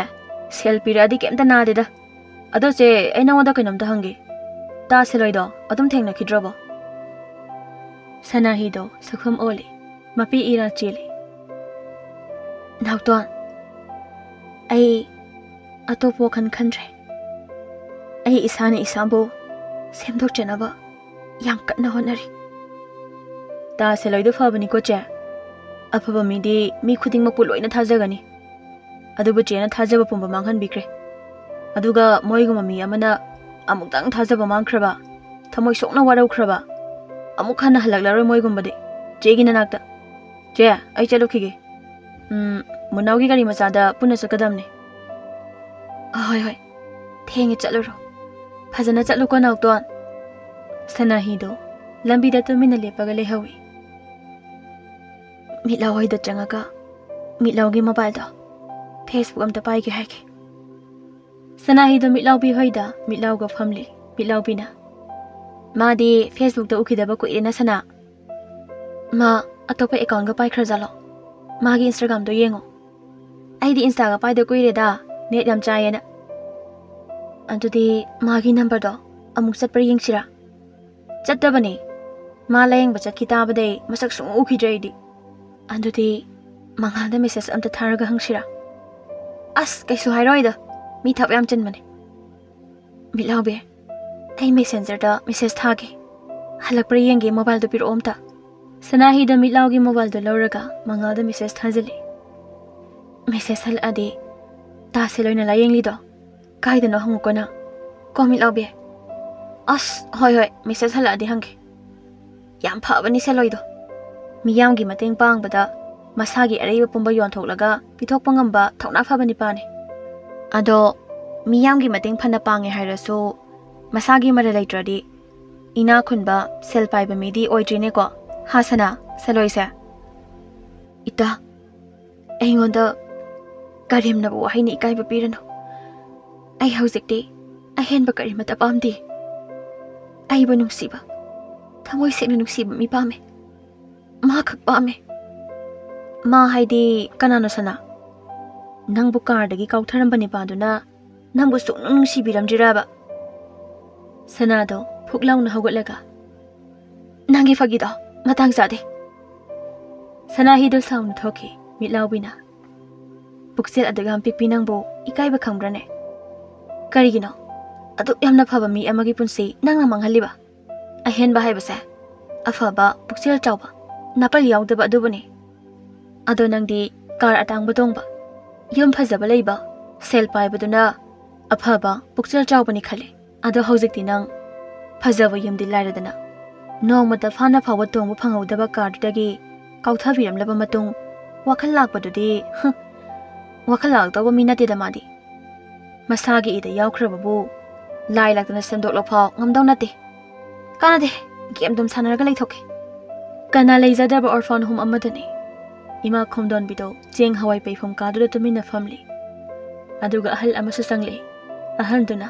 ꯁꯦꯜ ꯄꯤꯔꯛꯑꯗꯤ ꯀꯩꯝꯇ ꯅꯥꯗꯦꯗ꯫ ꯑꯗꯣ ꯆꯦ, ꯑꯩ ꯅꯉꯣꯟꯗ ꯀꯩꯅꯣꯝꯇ ꯍꯪꯒꯦ꯫ ꯇꯥ ꯁꯦꯂꯣꯏꯗꯣ ꯑꯗꯨꯝ ꯊꯦꯡꯅꯈꯤꯗ꯭ꯔꯕꯣ?" ꯁꯅꯥꯍꯤꯗꯣ ꯁꯛꯐꯝ ꯑꯣꯜꯂꯤ꯫ ꯃꯄꯤ ꯏꯔꯥ ꯆꯦꯜꯂꯤ꯫ "ꯅꯥꯎꯇꯣꯟ, ꯑꯩ ꯑꯇꯣꯞꯄ ꯋꯥꯈꯜ ꯈꯟꯗ꯭ꯔꯦ꯫ ꯑꯩ ꯏꯁꯥꯅ ꯏꯁꯥꯕꯨ ꯁꯦꯝꯗꯣꯛꯆꯅꯕ ꯌꯥꯝ ꯀꯟꯅ ꯍꯣꯠꯅꯔꯤ꯫" "ꯇꯥ ꯁꯦꯂꯣꯏꯗꯣ ꯐꯕꯅꯤꯀꯣ ꯆꯦ꯫ ꯑꯐꯕ ꯃꯤꯗꯤ ꯃꯤ ꯈꯨꯗꯤꯡꯃꯛꯄꯨ ꯂꯣꯏꯅ ꯊꯥꯖꯒꯅꯤ꯫ ꯑꯗꯨꯕꯨ ꯆꯦꯅ ꯊꯥꯖꯕ ꯄꯨꯝꯕ ꯃꯥꯡꯍꯟꯕꯤꯈ꯭ꯔꯦ꯫ ꯑꯗꯨꯒ ꯃꯣꯏꯒꯨꯝꯕ ꯃꯤ ꯑꯃꯅ ꯑꯃꯨꯛꯇꯪ ꯊꯥꯖꯕ ꯃꯥꯡꯈ꯭ꯔꯕ, ꯊꯃꯣꯏ ꯁꯣꯛꯅ ꯋꯥꯔꯧꯈ꯭ꯔꯕ, ꯑꯃꯨꯛ ꯍꯟꯅ ꯍꯜꯂꯛꯂꯔꯣꯏ ꯃꯣꯏꯒꯨꯝꯕꯗꯤ꯫ ꯆꯦꯒꯤ ꯅꯅꯥꯛꯇ꯫ ꯆꯦ, ꯑꯩ ꯆꯠꯂꯨꯈꯤꯒꯦ꯫ ꯎꯝ, ꯃꯨꯅꯥꯎꯒꯤ ꯒꯥꯔꯤ ꯃꯆꯥꯗ ꯄꯨꯟꯅ ꯆꯠꯀꯗꯕꯅꯦ꯫" "ꯍꯣꯏ, ꯍꯣꯏ꯫ ꯊꯦꯡꯉꯦ, ꯆꯠꯂꯨꯔꯣ꯫ ꯐꯖꯅ ꯆꯠꯂꯨꯀꯣ ꯅꯥꯎꯇꯣꯟ꯫" ꯁꯅꯥꯍꯤꯗꯣ ꯂꯝꯕꯤꯗ ꯇꯨꯃꯤꯟꯅ ꯂꯦꯞꯄꯒ ꯂꯩꯍꯧꯏ꯫ ꯃꯤꯠꯂꯥꯎ ꯍꯣꯏꯗ ꯆꯪꯉꯒ ꯃꯤꯠꯂꯥꯎꯒꯤ ꯃꯣꯕꯥꯏꯜꯗꯣ Facebook ꯑꯝꯇ ꯄꯥꯏꯒꯦ ꯍꯥꯏꯒꯦ꯫ ꯁꯅꯥꯍꯤꯗꯣ ꯃꯤꯠꯂꯥꯎꯕꯤ ꯍꯣꯏꯗ ꯃꯤꯠꯂꯥꯎꯒ ꯐꯝꯂꯤ꯫ ꯃꯤꯠꯂꯥꯎꯕꯤꯅ, "ꯃꯥꯗꯤ Facebookꯇ ꯎꯈꯤꯗꯕ ꯀꯨꯏꯔꯦꯅ ꯁꯅꯥ꯫ ꯃꯥ ꯑꯇꯣꯞꯄ ꯑꯦꯀꯥꯎꯟꯒ ꯄꯥꯏꯈ꯭ꯔꯖꯥꯠꯂꯣ? ꯃꯥꯒꯤ ꯏꯟꯁꯇꯥꯒ꯭ꯔꯥꯝꯗꯣ ꯌꯦꯡꯉꯣ꯫ ꯑꯩꯗꯤ ꯏꯟꯁꯇꯥꯒ ꯄꯥꯏꯗ ꯀꯨꯏꯔꯦꯗ, ꯅꯦꯠ ꯌꯥꯝ ꯆꯥꯏꯌꯦꯅ꯫ ꯑꯗꯨꯗꯤ ꯃꯥꯒꯤ ꯅꯝꯕꯔꯗꯣ ꯑꯃꯨꯛ ꯆꯠꯄ꯭ꯔꯥ ꯌꯦꯡꯁꯤꯔꯥ? ꯆꯠꯇꯕꯅꯦ꯫ ꯃꯥ ꯂꯥꯌꯦꯡꯕ ꯆꯠꯈꯤ ꯇꯥꯕꯗꯩ ꯃꯁꯛ ꯁꯨꯡꯎ ꯎꯈꯤꯗ꯭ꯔꯦ ꯑꯩꯗꯤ꯫ ꯑꯗꯨꯗꯤ ꯃꯉꯥꯜꯗ ꯃꯦꯁꯦꯖ ꯑꯝꯇ ꯊꯥꯔꯒ ꯍꯪꯁꯤꯔꯥ? ꯑꯁ, ꯀꯩꯁꯨ ꯍꯥꯏꯔꯣꯏꯗ, ꯃꯤ ꯊꯕꯛ ꯌꯥꯝ ꯆꯤꯟꯕꯅꯦ꯫ ꯃꯤꯠꯂꯥꯎꯕꯤ, ꯑꯩ ꯃꯦꯁꯦꯟꯖꯔꯗ ꯃꯦꯁꯦꯖ ꯊꯥꯒꯦ꯫ ꯍꯜꯂꯛꯄ꯭ꯔꯥ ꯌꯦꯡꯒꯦ, ꯃꯣꯕꯥꯏꯜꯗꯣ ꯄꯤꯔꯛꯑꯣ ꯑꯝꯇ꯫ ꯁꯅꯥꯍꯤꯗ ꯃꯤꯠꯂꯥꯎꯒꯤ ꯃꯣꯕꯥꯏꯜꯗꯣ ꯂꯧꯔꯒ ꯃꯉꯥꯜꯗ ꯃꯦꯁꯦꯖ ꯊꯥꯖꯤꯜꯂꯤ꯫ ꯃꯦꯁꯦꯖ ꯍꯜꯂꯛꯑꯗꯤ ꯇꯥꯁꯦ ꯂꯣꯏꯅ ꯂꯥꯌꯦꯡꯂꯤꯗꯣ ꯀꯥꯏꯗꯅꯣ ꯍꯪꯉꯨꯀꯣ ꯅꯪ꯫ ꯀꯣ ꯃꯤꯠꯂꯥꯎꯕꯤ꯫ ꯑꯁ, ꯍꯣꯏ ꯍꯣꯏ, ꯃꯦꯁꯦꯖ ꯍꯜꯂꯛꯑꯗꯤ ꯍꯪꯒꯦ꯫ ꯌꯥꯝ ꯐꯕꯅꯤ ꯁꯦꯂꯣꯏꯗꯣ꯫ ꯃꯤꯌꯥꯝꯒꯤ ꯃꯇꯦꯡ ꯄꯥꯡꯕꯗ ꯃꯁꯥꯒꯤ ꯑꯔꯩꯕ ꯄꯨꯝꯕ ꯌꯣꯟꯊꯣꯛꯂꯒ ꯄꯤꯊꯣꯛꯄ ꯉꯝꯕ ꯊꯧꯅꯥ ꯐꯕ ꯅꯤꯄꯥꯅꯤ꯫ ꯑꯗꯣ ꯃꯤꯌꯥꯝꯒꯤ ꯃꯇꯦꯡ ꯐꯅ ꯄꯥꯡꯉꯦ ꯍꯥꯏꯔꯁꯨ ꯃꯁꯥꯒꯤ ꯃꯔꯜ ꯂꯩꯇ꯭ꯔꯗꯤ ꯏꯅꯥ ꯈꯨꯟꯕ ꯁꯦꯜ ꯄꯥꯏꯕ ꯃꯤꯗꯤ ꯑꯣꯏꯗ꯭ꯔꯤꯅꯦꯀꯣ꯫ ꯍꯥ ꯁꯅꯥ, ꯁꯦꯂꯣꯏꯁꯦ꯫ ꯏꯇꯥ, ꯑꯩꯉꯣꯟꯗ ꯀꯔꯦꯝꯅꯕ ꯋꯥꯍꯩꯅ ꯏꯀꯥꯏꯕ ꯄꯤꯔꯅꯨ꯫ ꯑꯩ ꯍꯧꯖꯤꯛꯇꯤ ꯑꯍꯦꯟꯕ ꯀꯔꯤꯃꯠꯇ ꯄꯥꯝꯗꯦ꯫ ꯑꯩꯕꯨ ꯅꯨꯡꯁꯤꯕ, ꯊꯃꯣꯏ ꯁꯦꯡꯅ ꯅꯨꯡꯁꯤꯕ ꯃꯤ ꯄꯥꯝꯃꯦ꯫ ꯃꯥ ꯈꯛ ꯄꯥꯝꯃꯦ꯫ ꯃꯥ ꯍꯥꯏꯗꯤ ꯀꯅꯥꯅꯣ ꯁꯅꯥ? ꯅꯪꯕꯨ ꯀꯥꯔꯗꯒꯤ ꯀꯥꯎꯊꯔꯝꯕ ꯅꯤꯄꯥꯗꯨꯅ ꯅꯪꯕꯨ ꯁꯨꯡꯅꯨꯡ ꯅꯨꯡꯁꯤꯕꯤꯔꯝꯗ꯭ꯔꯤꯔꯕ? ꯁꯅꯥꯗꯣ ꯐꯨꯛ ꯂꯥꯎꯅ ꯍꯧꯒꯠꯂꯒ, "ꯅꯪꯒꯤ ꯐꯥꯒꯤꯗꯣ ꯃꯇꯥꯡ ꯆꯥꯗꯦ꯫" ꯁꯅꯥꯍꯤꯗꯣ ꯁꯥꯎꯅ ꯊꯣꯛꯈꯤ꯫ ꯃꯤꯠꯂꯥꯎꯕꯤꯅ, "ꯄꯨꯛꯆꯦꯜ ꯑꯗꯨꯛ ꯌꯥꯝ ꯄꯤꯛꯄꯤ ꯅꯪꯕꯨ ꯏꯀꯥꯏꯕ ꯈꯪꯕ꯭ꯔꯅꯦ? ꯀꯔꯤꯒꯤꯅꯣ ꯑꯗꯨꯛ ꯌꯥꯝꯅ ꯐꯕ ꯃꯤ ꯑꯃꯒꯤ ꯄꯨꯟꯁꯤ ꯅꯪꯅ ꯃꯥꯡꯍꯜꯂꯤꯕ? ꯑꯍꯦꯟꯕ ꯍꯥꯏꯕꯁꯦ ꯑꯐꯕ, ꯄꯨꯛꯆꯦꯜ ꯆꯥꯎꯕ, ꯅꯥꯄꯜ ꯌꯥꯎꯗꯕ ꯑꯗꯨꯕꯨꯅꯤ꯫ ꯑꯗꯣ ꯅꯪꯗꯤ ꯀꯥꯔ ꯑꯇꯥꯡꯕ ꯇꯣꯡꯕ, ꯌꯨꯝ ꯐꯖꯕ ꯂꯩꯕ, ꯁꯦꯜ ꯄꯥꯏꯕꯗꯨꯅ ꯑꯐꯕ, ꯄꯨꯛꯆꯦꯜ ꯆꯥꯎꯕꯅꯤ ꯈꯜꯂꯤ꯫ ꯑꯗꯣ ꯍꯧꯖꯤꯛꯇꯤ ꯅꯪ ꯐꯖꯕ ꯌꯨꯝꯗꯤ ꯂꯥꯏꯔꯗꯅ, ꯅꯣꯡꯃꯇ ꯐꯥꯅ ꯐꯥꯎꯕ ꯇꯣꯡꯕ ꯐꯪꯍꯧꯗꯕ ꯀꯥꯔꯗꯨꯗꯒꯤ ꯀꯥꯎꯊꯕꯤꯔꯝꯂꯕ ꯃꯇꯨꯡ ꯋꯥꯈꯜ ꯂꯥꯛꯄꯗꯨꯗꯤ, ꯍꯨꯝ, ꯋꯥꯈꯜ ꯂꯥꯛꯇꯧꯕ ꯃꯤ ꯅꯠꯇꯦꯗ ꯃꯥꯗꯤ꯫ ꯃꯁꯥꯒꯤ ꯏꯗ ꯌꯥꯎꯈ꯭ꯔꯕꯕꯨ ꯂꯥꯏ ꯂꯥꯛꯇꯅ ꯁꯦꯝꯗꯣꯛꯂꯛ ꯐꯥꯎ ꯉꯝꯗꯧ ꯅꯠꯇꯦ꯫ ꯀꯥꯟꯅꯗꯦ, ꯒꯦꯝ ꯑꯗꯨꯝ ꯁꯥꯟꯅꯔꯒ ꯂꯩꯊꯣꯛꯀꯦ꯫" ꯀꯅꯥ ꯂꯩꯖꯗ꯭ꯔꯕ ꯑꯣꯔꯐꯥꯟ ꯍꯣꯝ ꯑꯃꯗꯅꯤ ꯏꯃꯥ ꯈꯣꯝꯗꯣꯟꯕꯤꯗꯣ ꯆꯦꯡ ꯍꯋꯥꯏ ꯄꯩꯐꯝ ꯀꯥꯗꯨꯗ ꯇꯨꯃꯤꯟꯅ ꯐꯝꯂꯤ꯫ ꯑꯗꯨꯒ ꯑꯍꯜ ꯑꯃꯁꯨ ꯆꯪꯂꯛꯏ꯫ ꯑꯍꯜꯗꯨꯅ,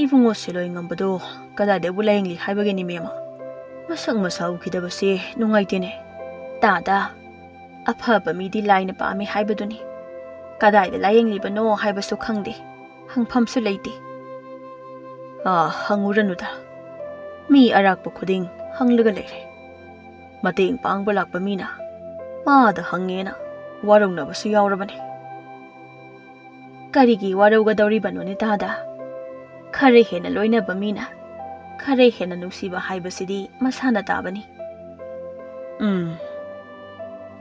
"ꯏꯕꯨꯡꯉꯣ ꯁꯦꯂꯣꯏ ꯉꯝꯕꯗꯣ ꯀꯗꯥꯏꯗꯕꯨ ꯂꯥꯌꯦꯡꯂꯤ ꯍꯥꯏꯕꯒꯤꯅꯤ, ꯃꯦꯝꯃ? ꯃꯁꯛ ꯃꯁꯥ ꯎꯈꯤꯗꯕꯁꯦ ꯅꯨꯡꯉꯥꯏꯇꯦꯅꯦ꯫ ꯇꯥꯗ, ꯑꯐꯕ ꯃꯤꯗꯤ ꯂꯥꯏꯅ ꯄꯥꯝꯃꯤ ꯍꯥꯏꯕꯗꯨꯅꯤ꯫ ꯀꯗꯥꯏꯗ ꯂꯥꯌꯦꯡꯂꯤꯕꯅꯣ ꯍꯥꯏꯕꯁꯨ ꯈꯪꯗꯦ, ꯍꯪꯐꯝꯁꯨ ꯂꯩꯇꯦ꯫ ꯑꯥ, ꯍꯪꯉꯨꯔꯅꯨꯗ꯫ ꯃꯤ ꯑꯔꯥꯛꯄ ꯈꯨꯗꯤꯡ ꯍꯪꯂꯒ ꯂꯩꯔꯦ꯫ ꯃꯇꯦꯡ ꯄꯥꯡꯕ ꯂꯥꯛꯄ ꯃꯤꯅ ꯃꯥꯗ ꯍꯪꯉꯦꯅ ꯋꯥꯔꯧꯅꯕꯁꯨ ꯌꯥꯎꯔꯕꯅꯤ꯫ ꯀꯔꯤꯒꯤ ꯋꯥꯔꯧꯒꯗꯧꯔꯤꯕꯅꯣꯅꯦ ꯇꯥꯗ? ꯈꯔ ꯍꯦꯟꯅ ꯂꯣꯏꯅꯕ ꯃꯤꯅ ꯈꯔ ꯍꯦꯟꯅ ꯅꯨꯡꯁꯤꯕ ꯍꯥꯏꯕꯁꯤꯗꯤ ꯃꯁꯥꯅ ꯇꯥꯕꯅꯤ꯫ ꯎꯝ,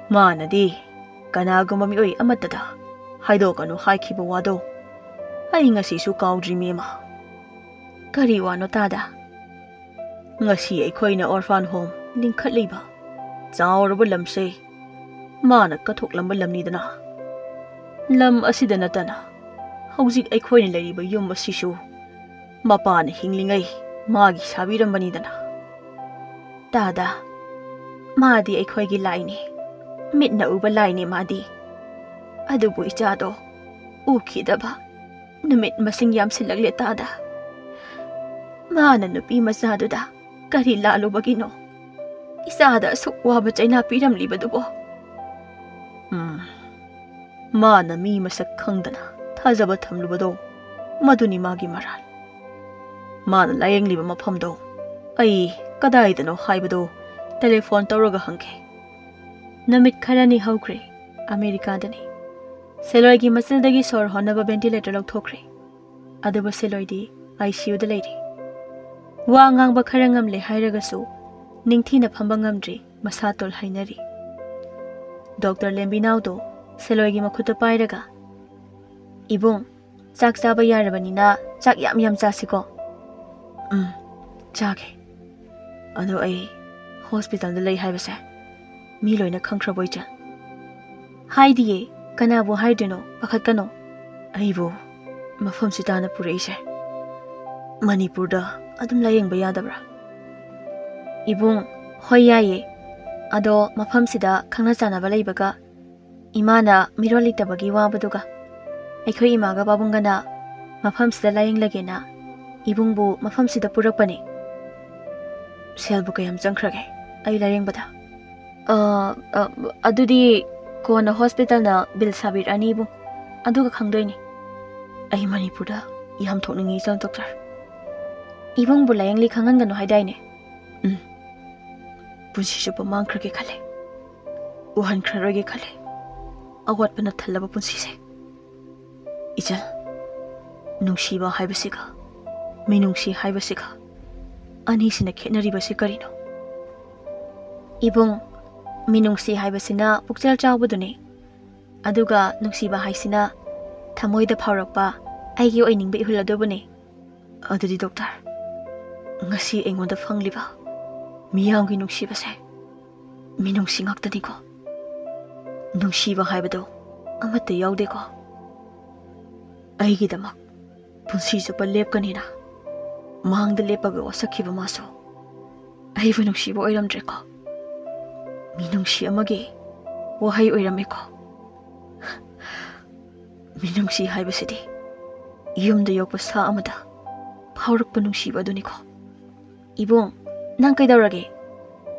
ꯃꯥꯅꯗꯤ ꯀꯅꯥꯒꯨꯝꯕ ꯃꯤꯑꯣꯏ ꯑꯃꯠꯇꯗ ꯍꯥꯏꯗꯣꯛꯀꯅꯨ ꯍꯥꯏꯈꯤꯕ ꯋꯥꯗꯣ ꯑꯩ ꯉꯁꯤꯁꯨ ꯀꯥꯎꯗ꯭ꯔꯤ, ꯃꯦꯝꯃ꯫ ꯀꯔꯤ ꯋꯥꯅꯣ ꯇꯥꯗ? ꯉꯁꯤ ꯑꯩꯈꯣꯏꯅ orphan home ꯂꯤꯡꯈꯠꯂꯤꯕ ꯆꯥꯎꯔꯕ ꯂꯝꯁꯦ ꯃꯥꯅ ꯀꯠꯊꯣꯛꯂꯝꯕ ꯂꯝꯅꯤꯗꯅ꯫ ꯂꯝ ꯑꯁꯤꯗ ꯅꯠꯇꯅ ꯍꯧꯖꯤꯛ ꯑꯩꯈꯣꯏꯅ ꯂꯩꯔꯤꯕ ꯌꯨꯝ ꯑꯁꯤꯁꯨ ꯃꯄꯥꯅ ꯍꯤꯡꯂꯤꯉꯩ ꯃꯥꯒꯤ ꯁꯥꯕꯤꯔꯝꯕꯅꯤꯗꯅ꯫ ꯇꯥꯗ, ꯃꯥꯗꯤ ꯑꯩꯈꯣꯏꯒꯤ ꯂꯥꯏꯅꯤ, ꯃꯤꯠꯅ ꯎꯕ ꯂꯥꯏꯅꯤ ꯃꯥꯗꯤ꯫ ꯑꯗꯨꯕꯨ ꯏꯆꯥꯗꯣ ꯎꯈꯤꯗꯕ ꯅꯨꯃꯤꯠ ꯃꯁꯤꯡ ꯌꯥꯝꯁꯤꯜꯂꯛꯂꯦ ꯇꯥꯗ꯫ ꯃꯥꯅ ꯅꯨꯄꯤ ꯃꯆꯥꯗꯨꯗ ꯀꯔꯤ ꯂꯥꯜꯂꯨꯕꯒꯤꯅꯣ ꯏꯆꯥꯗ ꯑꯁꯨꯛ ꯋꯥꯕ ꯆꯩꯅꯥ ꯄꯤꯔꯝꯂꯤꯕꯗꯨꯕꯣ? ꯎꯝ, ꯃꯥꯅ ꯃꯤ ꯃꯁꯛ ꯈꯪꯗꯅ ꯊꯥꯖꯕ ꯊꯝꯂꯨꯕꯗꯣ, ꯃꯗꯨꯅꯤ ꯃꯥꯒꯤ ꯃꯔꯥꯜ꯫ ꯃꯥꯅ ꯂꯥꯌꯦꯡꯂꯤꯕ ꯃꯐꯝꯗꯣ ꯑꯩ ꯀꯗꯥꯏꯗꯅꯣ ꯍꯥꯏꯕꯗꯣ ꯇꯦꯂꯤꯐꯣꯟ ꯇꯧꯔꯒ ꯍꯪꯒꯦ꯫ ꯅꯨꯃꯤꯠ ꯈꯔꯅꯤ ꯍꯧꯈ꯭ꯔꯦ, ꯑꯃꯦꯔꯤꯀꯥꯗꯅꯤ꯫ ꯁꯦꯂꯣꯏꯒꯤ ꯃꯆꯤꯜꯗꯒꯤ ꯁꯣꯔ ꯍꯣꯟꯅꯕ ventilator ꯂꯧꯊꯣꯛꯈ꯭ꯔꯦ꯫ ꯑꯗꯨꯕꯨ ꯁꯦꯂꯣꯏꯗꯤ ICUꯗ ꯂꯩꯔꯤ꯫ ꯋꯥ ꯉꯥꯡꯕ ꯈꯔ ꯉꯝꯂꯦ ꯍꯥꯏꯔꯒꯁꯨ ꯅꯤꯡꯊꯤꯅ ꯐꯝꯕ ꯉꯝꯗ꯭ꯔꯤ, ꯃꯁꯥ ꯇꯣꯜ ꯍꯥꯏꯅꯔꯤ꯫ ꯗꯣꯛꯇꯔ ꯂꯦꯝꯕꯤꯅꯥꯎꯗꯣ ꯁꯦꯂꯣꯏꯒꯤ ꯃꯈꯨꯠꯇ ꯄꯥꯏꯔꯒ, "ꯏꯕꯨꯡ, ꯆꯥꯛ ꯆꯥꯕ ꯌꯥꯔꯕꯅꯤꯅ ꯆꯥꯛ ꯌꯥꯝ ꯌꯥꯝ ꯆꯥꯁꯤꯀꯣ?" "ꯎꯝ, ꯆꯥꯒꯦ꯫ ꯑꯗꯣ ꯑꯩ ꯍꯣꯁꯄꯤꯇꯥꯜꯗ ꯂꯩ ꯍꯥꯏꯕꯁꯦ ꯃꯤ ꯂꯣꯏꯅ ꯈꯪꯈ꯭ꯔꯕꯣ, ꯏꯆꯟ?" "ꯍꯥꯏꯗꯤꯌꯦ, ꯀꯅꯥꯕꯨ ꯍꯥꯏꯗꯣꯏꯅꯣ? ꯄꯥꯈꯠꯀꯅꯣ꯫" "ꯑꯩꯕꯨ ꯃꯐꯝꯁꯤ ꯇꯥꯅ ꯄꯨꯔꯛꯏꯁꯦ ꯃꯅꯤꯄꯨꯔꯗ ꯑꯗꯨꯝ ꯂꯥꯌꯦꯡꯕ ꯌꯥꯗꯕ꯭ꯔꯥ?" "ꯏꯕꯨꯡ, ꯍꯣꯏ ꯌꯥꯏꯌꯦ꯫ ꯑꯗꯣ ꯃꯐꯝꯁꯤꯗ ꯈꯪꯅ ꯆꯥꯟꯅꯕ ꯂꯩꯕꯒ ꯏꯃꯥꯅ ꯃꯤꯔꯣꯜ ꯂꯩꯇꯕꯒꯤ ꯋꯥꯕꯗꯨꯒ ꯑꯩꯈꯣꯏ ꯏꯃꯥꯒ ꯄꯥꯕꯨꯡꯒꯅ ꯃꯐꯝꯁꯤꯗ ꯂꯥꯌꯦꯡꯂꯒꯦꯅ ꯏꯕꯨꯡꯕꯨ ꯃꯐꯝꯁꯤꯗ ꯄꯨꯔꯛꯄꯅꯤ꯫" "ꯁꯦꯜꯕꯨ ꯀꯌꯥꯝ ꯆꯪꯈ꯭ꯔꯒꯦ ꯑꯩ ꯂꯥꯌꯦꯡꯕꯗ?" ꯑ, ꯑ, ꯑꯗꯨꯗꯤ ꯀꯣꯟꯅ ꯍꯣꯁꯄꯤꯇꯥꯜꯅ ꯕꯤꯜ ꯁꯥꯕꯤꯔꯛꯑꯅꯤ, ꯏꯕꯨꯡ꯫ ꯑꯗꯨꯒ ꯈꯪꯗꯣꯏꯅꯤ꯫ ꯑꯩ ꯃꯅꯤꯄꯨꯔꯗ ꯌꯥꯝ ꯊꯣꯛꯅꯤꯡꯉꯤ, ꯏꯆꯜ ꯗꯣꯛꯇꯔ꯫ ꯏꯕꯨꯡꯕꯨ ꯂꯥꯌꯦꯡꯂꯤ ꯈꯪꯍꯟꯒꯅꯨ ꯍꯥꯏꯗꯥꯏꯅꯦ? ꯎꯝ꯫ ꯄꯨꯟꯁꯤ ꯆꯨꯞꯄ ꯃꯥꯡꯈ꯭ꯔꯒꯦ ꯈꯜꯂꯦ꯫ ꯎꯍꯟꯈ꯭ꯔꯔꯣꯏꯒꯦ ꯈꯜꯂꯦ꯫ ꯑꯋꯥꯠꯄꯅ ꯊꯜꯂꯕ ꯄꯨꯟꯁꯤꯁꯦ꯫ ꯏꯆꯜ, ꯅꯨꯡꯁꯤꯕ ꯍꯥꯏꯕꯁꯤꯒ ꯃꯤꯅꯨꯡꯁꯤ ꯍꯥꯏꯕꯁꯤꯒ ꯑꯅꯤꯁꯤꯅ ꯈꯦꯠꯅꯔꯤꯕꯁꯤ ꯀꯔꯤꯅꯣ? ꯏꯕꯨꯡ, ꯃꯤꯅꯨꯡꯁꯤ ꯍꯥꯏꯕꯁꯤꯅ ꯄꯨꯛꯆꯦꯜ ꯆꯥꯎꯕꯗꯨꯅꯤ꯫ ꯑꯗꯨꯒ ꯅꯨꯡꯁꯤꯕ ꯍꯥꯏꯁꯤꯅ ꯊꯃꯣꯏꯗ ꯐꯥꯎꯔꯛꯄ ꯑꯩꯒꯤ ꯑꯣꯏꯅꯤꯡꯕ ꯏꯍꯨꯜ ꯑꯗꯨꯕꯨꯅꯤ꯫ ꯑꯗꯨꯗꯤ ꯗꯣꯛꯇꯔ, ꯉꯁꯤ ꯑꯩꯉꯣꯟꯗ ꯐꯪꯂꯤꯕ ꯃꯤꯌꯥꯝꯒꯤ ꯅꯨꯡꯁꯤꯕꯁꯦ ꯃꯤꯅꯨꯡꯁꯤ ꯉꯥꯛꯇꯅꯤꯀꯣ꯫ ꯅꯨꯡꯁꯤꯕ ꯍꯥꯏꯕꯗꯣ ꯑꯃꯠꯇ ꯌꯥꯎꯗꯦꯀꯣ꯫ ꯑꯩꯒꯤꯗꯃꯛ ꯄꯨꯟꯁꯤ ꯆꯨꯞꯄ ꯂꯦꯞꯀꯅꯤꯅ ꯃꯥꯡꯗ ꯂꯦꯞꯄꯒ ꯋꯥꯁꯛꯈꯤꯕ ꯃꯥꯁꯨ ꯑꯩꯕꯨ ꯅꯨꯡꯁꯤꯕ ꯑꯣꯏꯔꯝꯗ꯭ꯔꯦꯀꯣ꯫ ꯃꯤꯅꯨꯡꯁꯤ ꯑꯃꯒꯤ ꯋꯥꯍꯩ ꯑꯣꯏꯔꯝꯃꯦꯀꯣ꯫ ꯃꯤꯅꯨꯡꯁꯤ ꯍꯥꯏꯕꯁꯤꯗꯤ ꯌꯨꯝꯗ ꯌꯣꯛꯄ ꯁꯥ ꯑꯃꯗ ꯐꯥꯎꯔꯛꯄ ꯅꯨꯡꯁꯤꯕ ꯑꯗꯨꯅꯤꯀꯣ꯫ ꯏꯕꯨꯡ, ꯅꯪ ꯀꯩꯗꯧꯔꯒꯦ?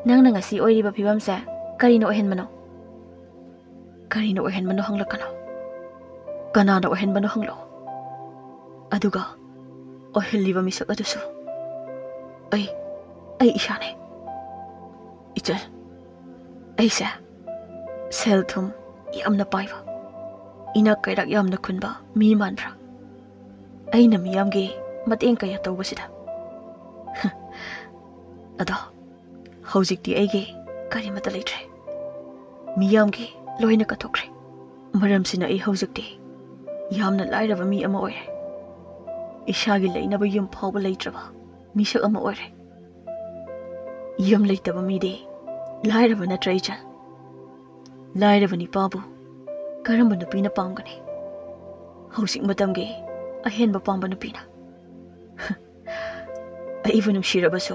ꯅꯪꯅ ꯉꯁꯤ ꯑꯣꯏꯔꯤꯕ ꯐꯤꯕꯝꯁꯦ ꯀꯔꯤꯅ ꯑꯣꯏꯍꯟꯕꯅꯣ? ꯀꯔꯤꯅ ꯑꯣꯏꯍꯟꯕꯅꯣ ꯍꯪꯂꯛꯀꯅꯣ꯫ ꯀꯅꯥꯅ ꯑꯣꯏꯍꯟꯕꯅꯣ ꯍꯪꯂꯛꯑꯣ꯫ ꯑꯗꯨꯒ ꯑꯣꯏꯍꯜꯂꯤꯕ ꯃꯤꯁꯛ ꯑꯗꯨꯁꯨ ꯑꯩ, ꯑꯩ ꯏꯁꯥꯅꯦ꯫ ꯏꯆꯜ, ꯑꯩꯁꯦ ꯁꯦꯜ ꯊꯨꯝ ꯌꯥꯝꯅ ꯄꯥꯏꯕ, ꯏꯅꯥꯛ ꯀꯩꯔꯥꯛ ꯌꯥꯝꯅ ꯈꯨꯟꯕ ꯃꯤ ꯃꯥꯟꯕ꯭ꯔꯥ? ꯑꯩꯅ ꯃꯤꯌꯥꯝꯒꯤ ꯃꯇꯦꯡ ꯀꯌꯥ ꯇꯧꯕꯁꯤꯗ꯫ ꯑꯗꯣ ꯍꯧꯖꯤꯛꯇꯤ ꯑꯩꯒꯤ ꯀꯔꯤꯃꯠꯇ ꯂꯩꯇ꯭ꯔꯦ꯫ ꯃꯤꯌꯥꯝꯒꯤ ꯂꯣꯏꯅ ꯀꯠꯊꯣꯛꯈ꯭ꯔꯦ꯫ ꯃꯔꯝꯁꯤꯅ ꯑꯩ ꯍꯧꯖꯤꯛꯇꯤ ꯌꯥꯝꯅ ꯂꯥꯏꯔꯕ ꯃꯤ ꯑꯃ ꯑꯣꯏꯔꯦ꯫ ꯏꯁꯥꯒꯤ ꯂꯩꯅꯕ ꯌꯨꯝ ꯐꯥꯎꯕ ꯂꯩꯇ꯭ꯔꯕ ꯃꯤꯁꯛ ꯑꯃ ꯑꯣꯏꯔꯦ꯫ ꯌꯨꯝ ꯂꯩꯇꯕ ꯃꯤꯗꯤ ꯂꯥꯏꯔꯕ ꯅꯠꯇ꯭ꯔꯥ, ꯏꯆꯜ? ꯂꯥꯏꯔꯕ ꯅꯨꯄꯥꯕꯨ ꯀꯔꯝꯕ ꯅꯨꯄꯤꯅ ꯄꯥꯝꯒꯅꯤ? ꯍꯧꯖꯤꯛ ꯃꯇꯝꯒꯤ ꯑꯍꯦꯟꯕ ꯄꯥꯝꯕ ꯅꯨꯄꯤꯅ꯫ ꯑꯩꯕꯨ ꯅꯨꯡꯁꯤꯔꯕꯁꯨ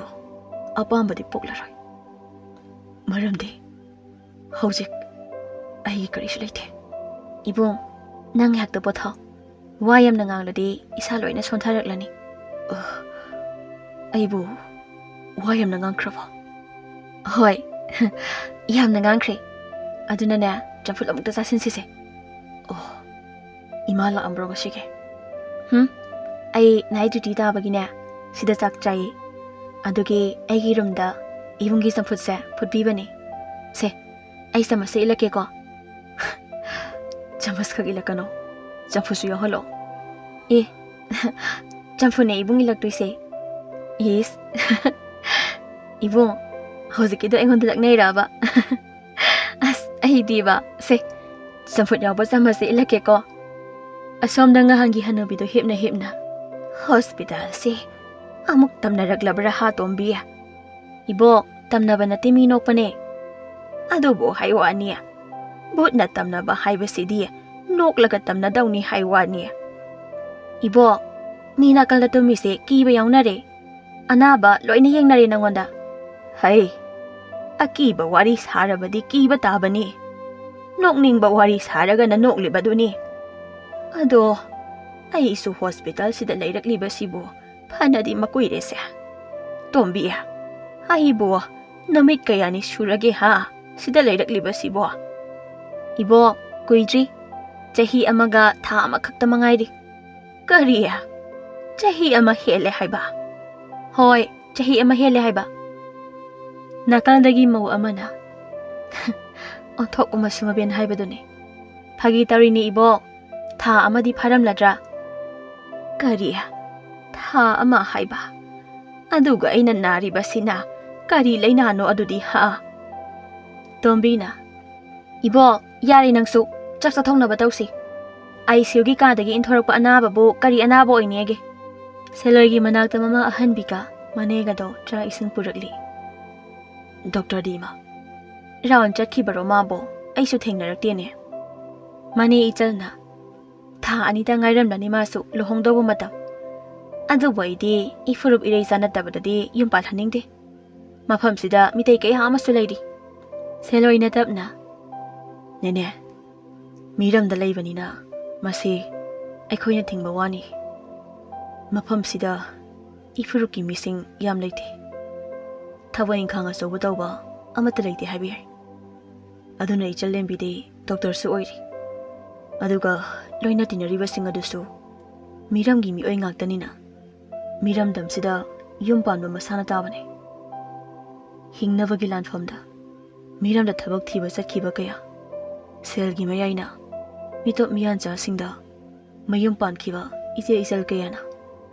ꯑꯄꯥꯝꯕꯗꯤ ꯄꯣꯛꯂꯔꯣꯏ꯫ ꯃꯔꯝꯗꯤ ꯍꯧꯖꯤꯛ ꯑꯩꯒꯤ ꯀꯔꯤꯁꯨ ꯂꯩꯇꯦ꯫ ꯏꯕꯨꯡ, ꯅꯪ ꯉꯥꯏꯍꯥꯛꯇ ꯄꯣꯊꯥꯎ꯫ ꯋꯥ ꯌꯥꯝꯅ ꯉꯥꯡꯂꯗꯤ ꯏꯁꯥ ꯂꯣꯏꯅ ꯁꯣꯟꯊꯔꯛꯂꯅꯤ꯫ ꯑ, ꯑꯩꯕꯨ ꯋꯥ ꯌꯥꯝꯅ ꯉꯥꯡꯈ꯭ꯔꯕꯣ? ꯍꯣꯏ, ꯌꯥꯝꯅ ꯉꯥꯡꯈ꯭ꯔꯦ꯫ ꯑꯗꯨꯅꯅꯦ, ꯆꯝꯐꯨꯠ ꯑꯃꯨꯛꯇ ꯆꯥꯁꯤꯟꯁꯤꯁꯦ꯫ ꯑꯣ, ꯏꯃꯥ ꯂꯥꯛꯑꯝꯕ꯭ꯔꯣ ꯉꯁꯤꯒꯤ? ꯍꯨꯝ? ꯑꯩ ꯅꯥꯏꯠ ꯗ꯭ꯌꯨꯇꯤ ꯇꯥꯕꯒꯤꯅꯦ, ꯁꯤꯗ ꯆꯥꯛ ꯆꯥꯏꯌꯦ꯫ ꯑꯗꯨꯒꯤ ꯑꯩꯒꯤ ꯔꯨꯝꯗ ꯏꯕꯨꯡꯒꯤ ꯆꯝꯐꯨꯠꯁꯦ ꯐꯨꯠꯄꯤꯕꯅꯦ꯫ ꯁꯦ, ꯑꯩ ꯆꯃꯁꯁꯦ ꯏꯜꯂꯛꯀꯦꯀꯣ꯫ ꯆꯃꯁ ꯈꯛ ꯏꯜꯂꯛꯀꯅꯣ, ꯆꯝꯐꯨꯠꯁꯨ ꯌꯥꯎꯍꯜꯂꯣ꯫ ꯑꯦ, ꯆꯝꯐꯨꯠꯅꯦ ꯏꯕꯨꯡ ꯏꯜꯂꯛꯇꯣꯏꯁꯦ꯫ ꯏꯁ꯫ ꯏꯕꯨꯡ, ꯍꯧꯖꯤꯛꯀꯤꯗꯣ ꯑꯩꯉꯣꯟꯗ ꯂꯛꯅꯩꯔꯕ? ꯑꯁ, ꯑꯩꯗꯤꯕ꯫ ꯁꯦ, ꯆꯝꯐꯨꯠ ꯌꯥꯎꯕ ꯆꯃꯁꯁꯦ ꯏꯜꯂꯛꯀꯦꯀꯣ꯫ ꯑꯁꯣꯝꯗ ꯉꯍꯥꯟꯒꯤ ꯍꯅꯨꯕꯤꯗꯣ ꯍꯤꯞꯅ ꯍꯤꯞꯅ, "ꯍꯣꯁꯄꯤꯇꯥꯜꯁꯦ ꯑꯃꯨꯛ ꯇꯝꯅꯔꯛꯂꯕ꯭ꯔꯥ ꯍꯥ, ꯇꯣꯝꯕꯤ?" "ꯏꯕꯣꯛ, ꯇꯝꯅꯕ ꯅꯠꯇꯦ, ꯃꯤ ꯅꯣꯛꯄꯅꯦ꯫ ꯑꯗꯨꯕꯨ ꯍꯥꯏ ꯋꯥꯅꯤ, ꯚꯨꯠꯅ ꯇꯝꯅꯕ ꯍꯥꯏꯕꯁꯤꯗꯤ ꯅꯣꯛꯂꯒ ꯇꯝꯅꯗꯧꯅꯤ ꯍꯥꯏ ꯋꯥꯅꯤ꯫ ꯏꯕꯣꯛ, ꯃꯤ ꯅꯥꯀꯜꯗ ꯇꯨꯝꯃꯤꯁꯦ ꯀꯤꯕ ꯌꯥꯎꯅꯔꯦ꯫ ꯑꯅꯥꯕ ꯂꯣꯏꯅ ꯌꯦꯡꯅꯔꯦ ꯅꯪꯉꯣꯟꯗ꯫ ꯍꯩ, ꯑꯀꯤꯕ ꯋꯥꯔꯤ ꯁꯥꯔꯕꯗꯤ ꯀꯤꯕ ꯇꯥꯕꯅꯤ꯫ ꯅꯣꯛꯅꯤꯡꯕ ꯋꯥꯔꯤ ꯁꯥꯔꯒꯅ ꯅꯣꯛꯂꯤꯕꯗꯨꯅꯤ꯫ ꯑꯗꯣ ꯑꯩꯁꯨ ꯍꯣꯁꯄꯤꯇꯥꯜꯁꯤꯗ ꯂꯩꯔꯛꯂꯤꯕꯁꯤꯕꯨ ꯐꯅꯗꯤ ꯃꯀꯨꯏꯔꯦꯁꯦ꯫ ꯇꯣꯝꯕꯤ, ꯑꯩꯕꯨ ꯅꯨꯃꯤꯠ ꯀꯌꯥꯅꯤ ꯁꯨꯔꯒꯦ ꯍꯥ, ꯁꯤꯗ ꯂꯩꯔꯛꯂꯤꯕꯁꯤꯕꯣ?" "ꯏꯕꯣꯛ, ꯀꯨꯏꯗ꯭ꯔꯤ꯫ ꯆꯍꯤ ꯑꯃꯒ ꯊꯥ ꯑꯃꯈꯛꯇ ꯃꯉꯥꯏꯔꯤ꯫" "ꯀꯔꯤ? ꯆꯍꯤ ꯑꯃ ꯍꯦꯜꯂꯦ ꯍꯥꯏꯕ?" "ꯍꯣꯏ, ꯆꯍꯤ ꯑꯃ ꯍꯦꯜꯂꯦ ꯍꯥꯏꯕ꯫" ꯅꯥꯀꯜꯗꯒꯤ ꯃꯧ ꯑꯃꯅ, "ꯑꯣꯟꯊꯣꯛꯄ ꯃꯁꯨ ꯃꯕꯦꯟ ꯍꯥꯏꯕꯗꯨꯅꯤ꯫ ꯐꯥꯒꯤ ꯇꯧꯔꯤꯅꯤ ꯏꯕꯣꯛ, ꯊꯥ ꯑꯃꯗꯤ ꯐꯥꯔꯝꯂꯗ꯭ꯔꯥ?" "ꯀꯔꯤ? ꯊꯥ ꯑꯃ ꯍꯥꯏꯕ? ꯑꯗꯨꯒ ꯑꯩꯅ ꯅꯥꯔꯤꯕꯁꯤꯅ ꯀꯔꯤ ꯂꯩꯅꯥꯅꯣ ꯑꯗꯨꯗꯤ, ꯍꯥ?" ꯇꯣꯝꯕꯤꯅ, "ꯏꯕꯣꯛ, ꯌꯥꯔꯦ ꯅꯪꯁꯨ, ꯆꯥꯛ ꯆꯥꯊꯣꯛꯅꯕ ꯇꯧꯁꯤ꯫ ꯑꯥꯏ ꯁꯤ ꯌꯨꯒꯤ ꯀꯥꯗꯒꯤ ꯏꯟꯊꯣꯔꯛꯄ ꯑꯅꯥꯕꯕꯨ ꯀꯔꯤ ꯑꯅꯥꯕ ꯑꯣꯏꯅꯦꯒꯦ?" ꯁꯦꯂꯣꯏꯒꯤ ꯃꯅꯥꯛꯇ ꯃꯃꯥ ꯑꯍꯟꯕꯤꯒ ꯃꯅꯦꯒꯗꯣ ꯆꯥꯛ ꯏꯁꯤꯡ ꯄꯨꯔꯛꯂꯤ꯫ "ꯗꯣꯛꯇꯔꯗꯤ ꯏꯃꯥ, ꯔꯥꯎꯟ ꯆꯠꯈꯤꯕꯔꯣ ꯃꯥꯕꯣ? ꯑꯩꯁꯨ ꯊꯦꯡꯅꯔꯛꯇꯦꯅꯦ꯫" ꯃꯅꯦ ꯏꯆꯜꯅ, "ꯊꯥ ꯑꯅꯤꯇ ꯉꯥꯏꯔꯝꯂꯅꯤ ꯃꯥꯁꯨ ꯂꯨꯍꯣꯡꯗꯧꯕ ꯃꯇꯝ꯫ ꯑꯗꯨꯕꯨ ꯑꯩꯗꯤ ꯏꯐꯨꯔꯨꯞ ꯏꯔꯩ ꯆꯥꯟꯅꯗꯕꯗꯗꯤ ꯌꯨꯝ ꯄꯥꯜꯍꯟꯅꯤꯡꯗꯦ꯫ ꯃꯐꯝꯁꯤꯗ ꯃꯤꯇꯩ ꯀꯌꯥ ꯑꯃꯁꯨ ꯂꯩꯔꯤ꯫" ꯁꯦꯂꯣꯏꯅ ꯇꯞꯅ, "ꯅꯦꯅꯦ, ꯃꯤꯔꯝꯗ ꯂꯩꯕꯅꯤꯅ ꯃꯁꯤ ꯑꯩꯈꯣꯏꯅ ꯊꯤꯡꯕ ꯋꯥꯅꯤ꯫ ꯃꯐꯝꯁꯤꯗ ꯏꯐꯨꯔꯨꯞꯀꯤ ꯃꯤꯁꯤꯡ ꯌꯥꯝ ꯂꯩꯇꯦ꯫ ꯊꯕꯛ ꯏꯪꯈꯥꯡ ꯑꯆꯧꯕ ꯇꯧꯕ ꯑꯃꯠꯇ ꯂꯩꯇꯦ ꯍꯥꯏꯕ ꯌꯥꯏ꯫ ꯑꯗꯨꯅ ꯏꯆꯜ ꯂꯦꯝꯕꯤꯗꯤ ꯗꯣꯛꯇꯔꯁꯨ ꯑꯣꯏꯔꯤ꯫ ꯑꯗꯨꯒ ꯂꯣꯏꯅ ꯇꯤꯟꯅꯔꯤꯕꯁꯤꯡ ꯑꯗꯨꯁꯨ ꯃꯤꯔꯝꯒꯤ ꯃꯤꯑꯣꯏ ꯉꯥꯛꯇꯅꯤꯅ ꯃꯤꯔꯝꯗꯝꯁꯤꯗ ꯌꯨꯝ ꯄꯥꯟꯕ ꯃꯁꯥꯅ ꯇꯥꯕꯅꯤ꯫ ꯍꯤꯡꯅꯕꯒꯤ ꯂꯥꯟꯐꯝꯗ ꯃꯤꯔꯝꯗ ꯊꯕꯛ ꯊꯤꯕ ꯆꯠꯈꯤꯕ ꯀꯌꯥ, ꯁꯦꯜꯒꯤ ꯃꯌꯥꯏꯅ ꯃꯤꯇꯣꯞ ꯃꯤꯌꯥꯟꯆꯥꯁꯤꯡꯗ ꯃꯌꯨꯝ ꯄꯥꯟꯈꯤꯕ ꯏꯆꯦ ꯏꯆꯜ ꯀꯌꯥꯅ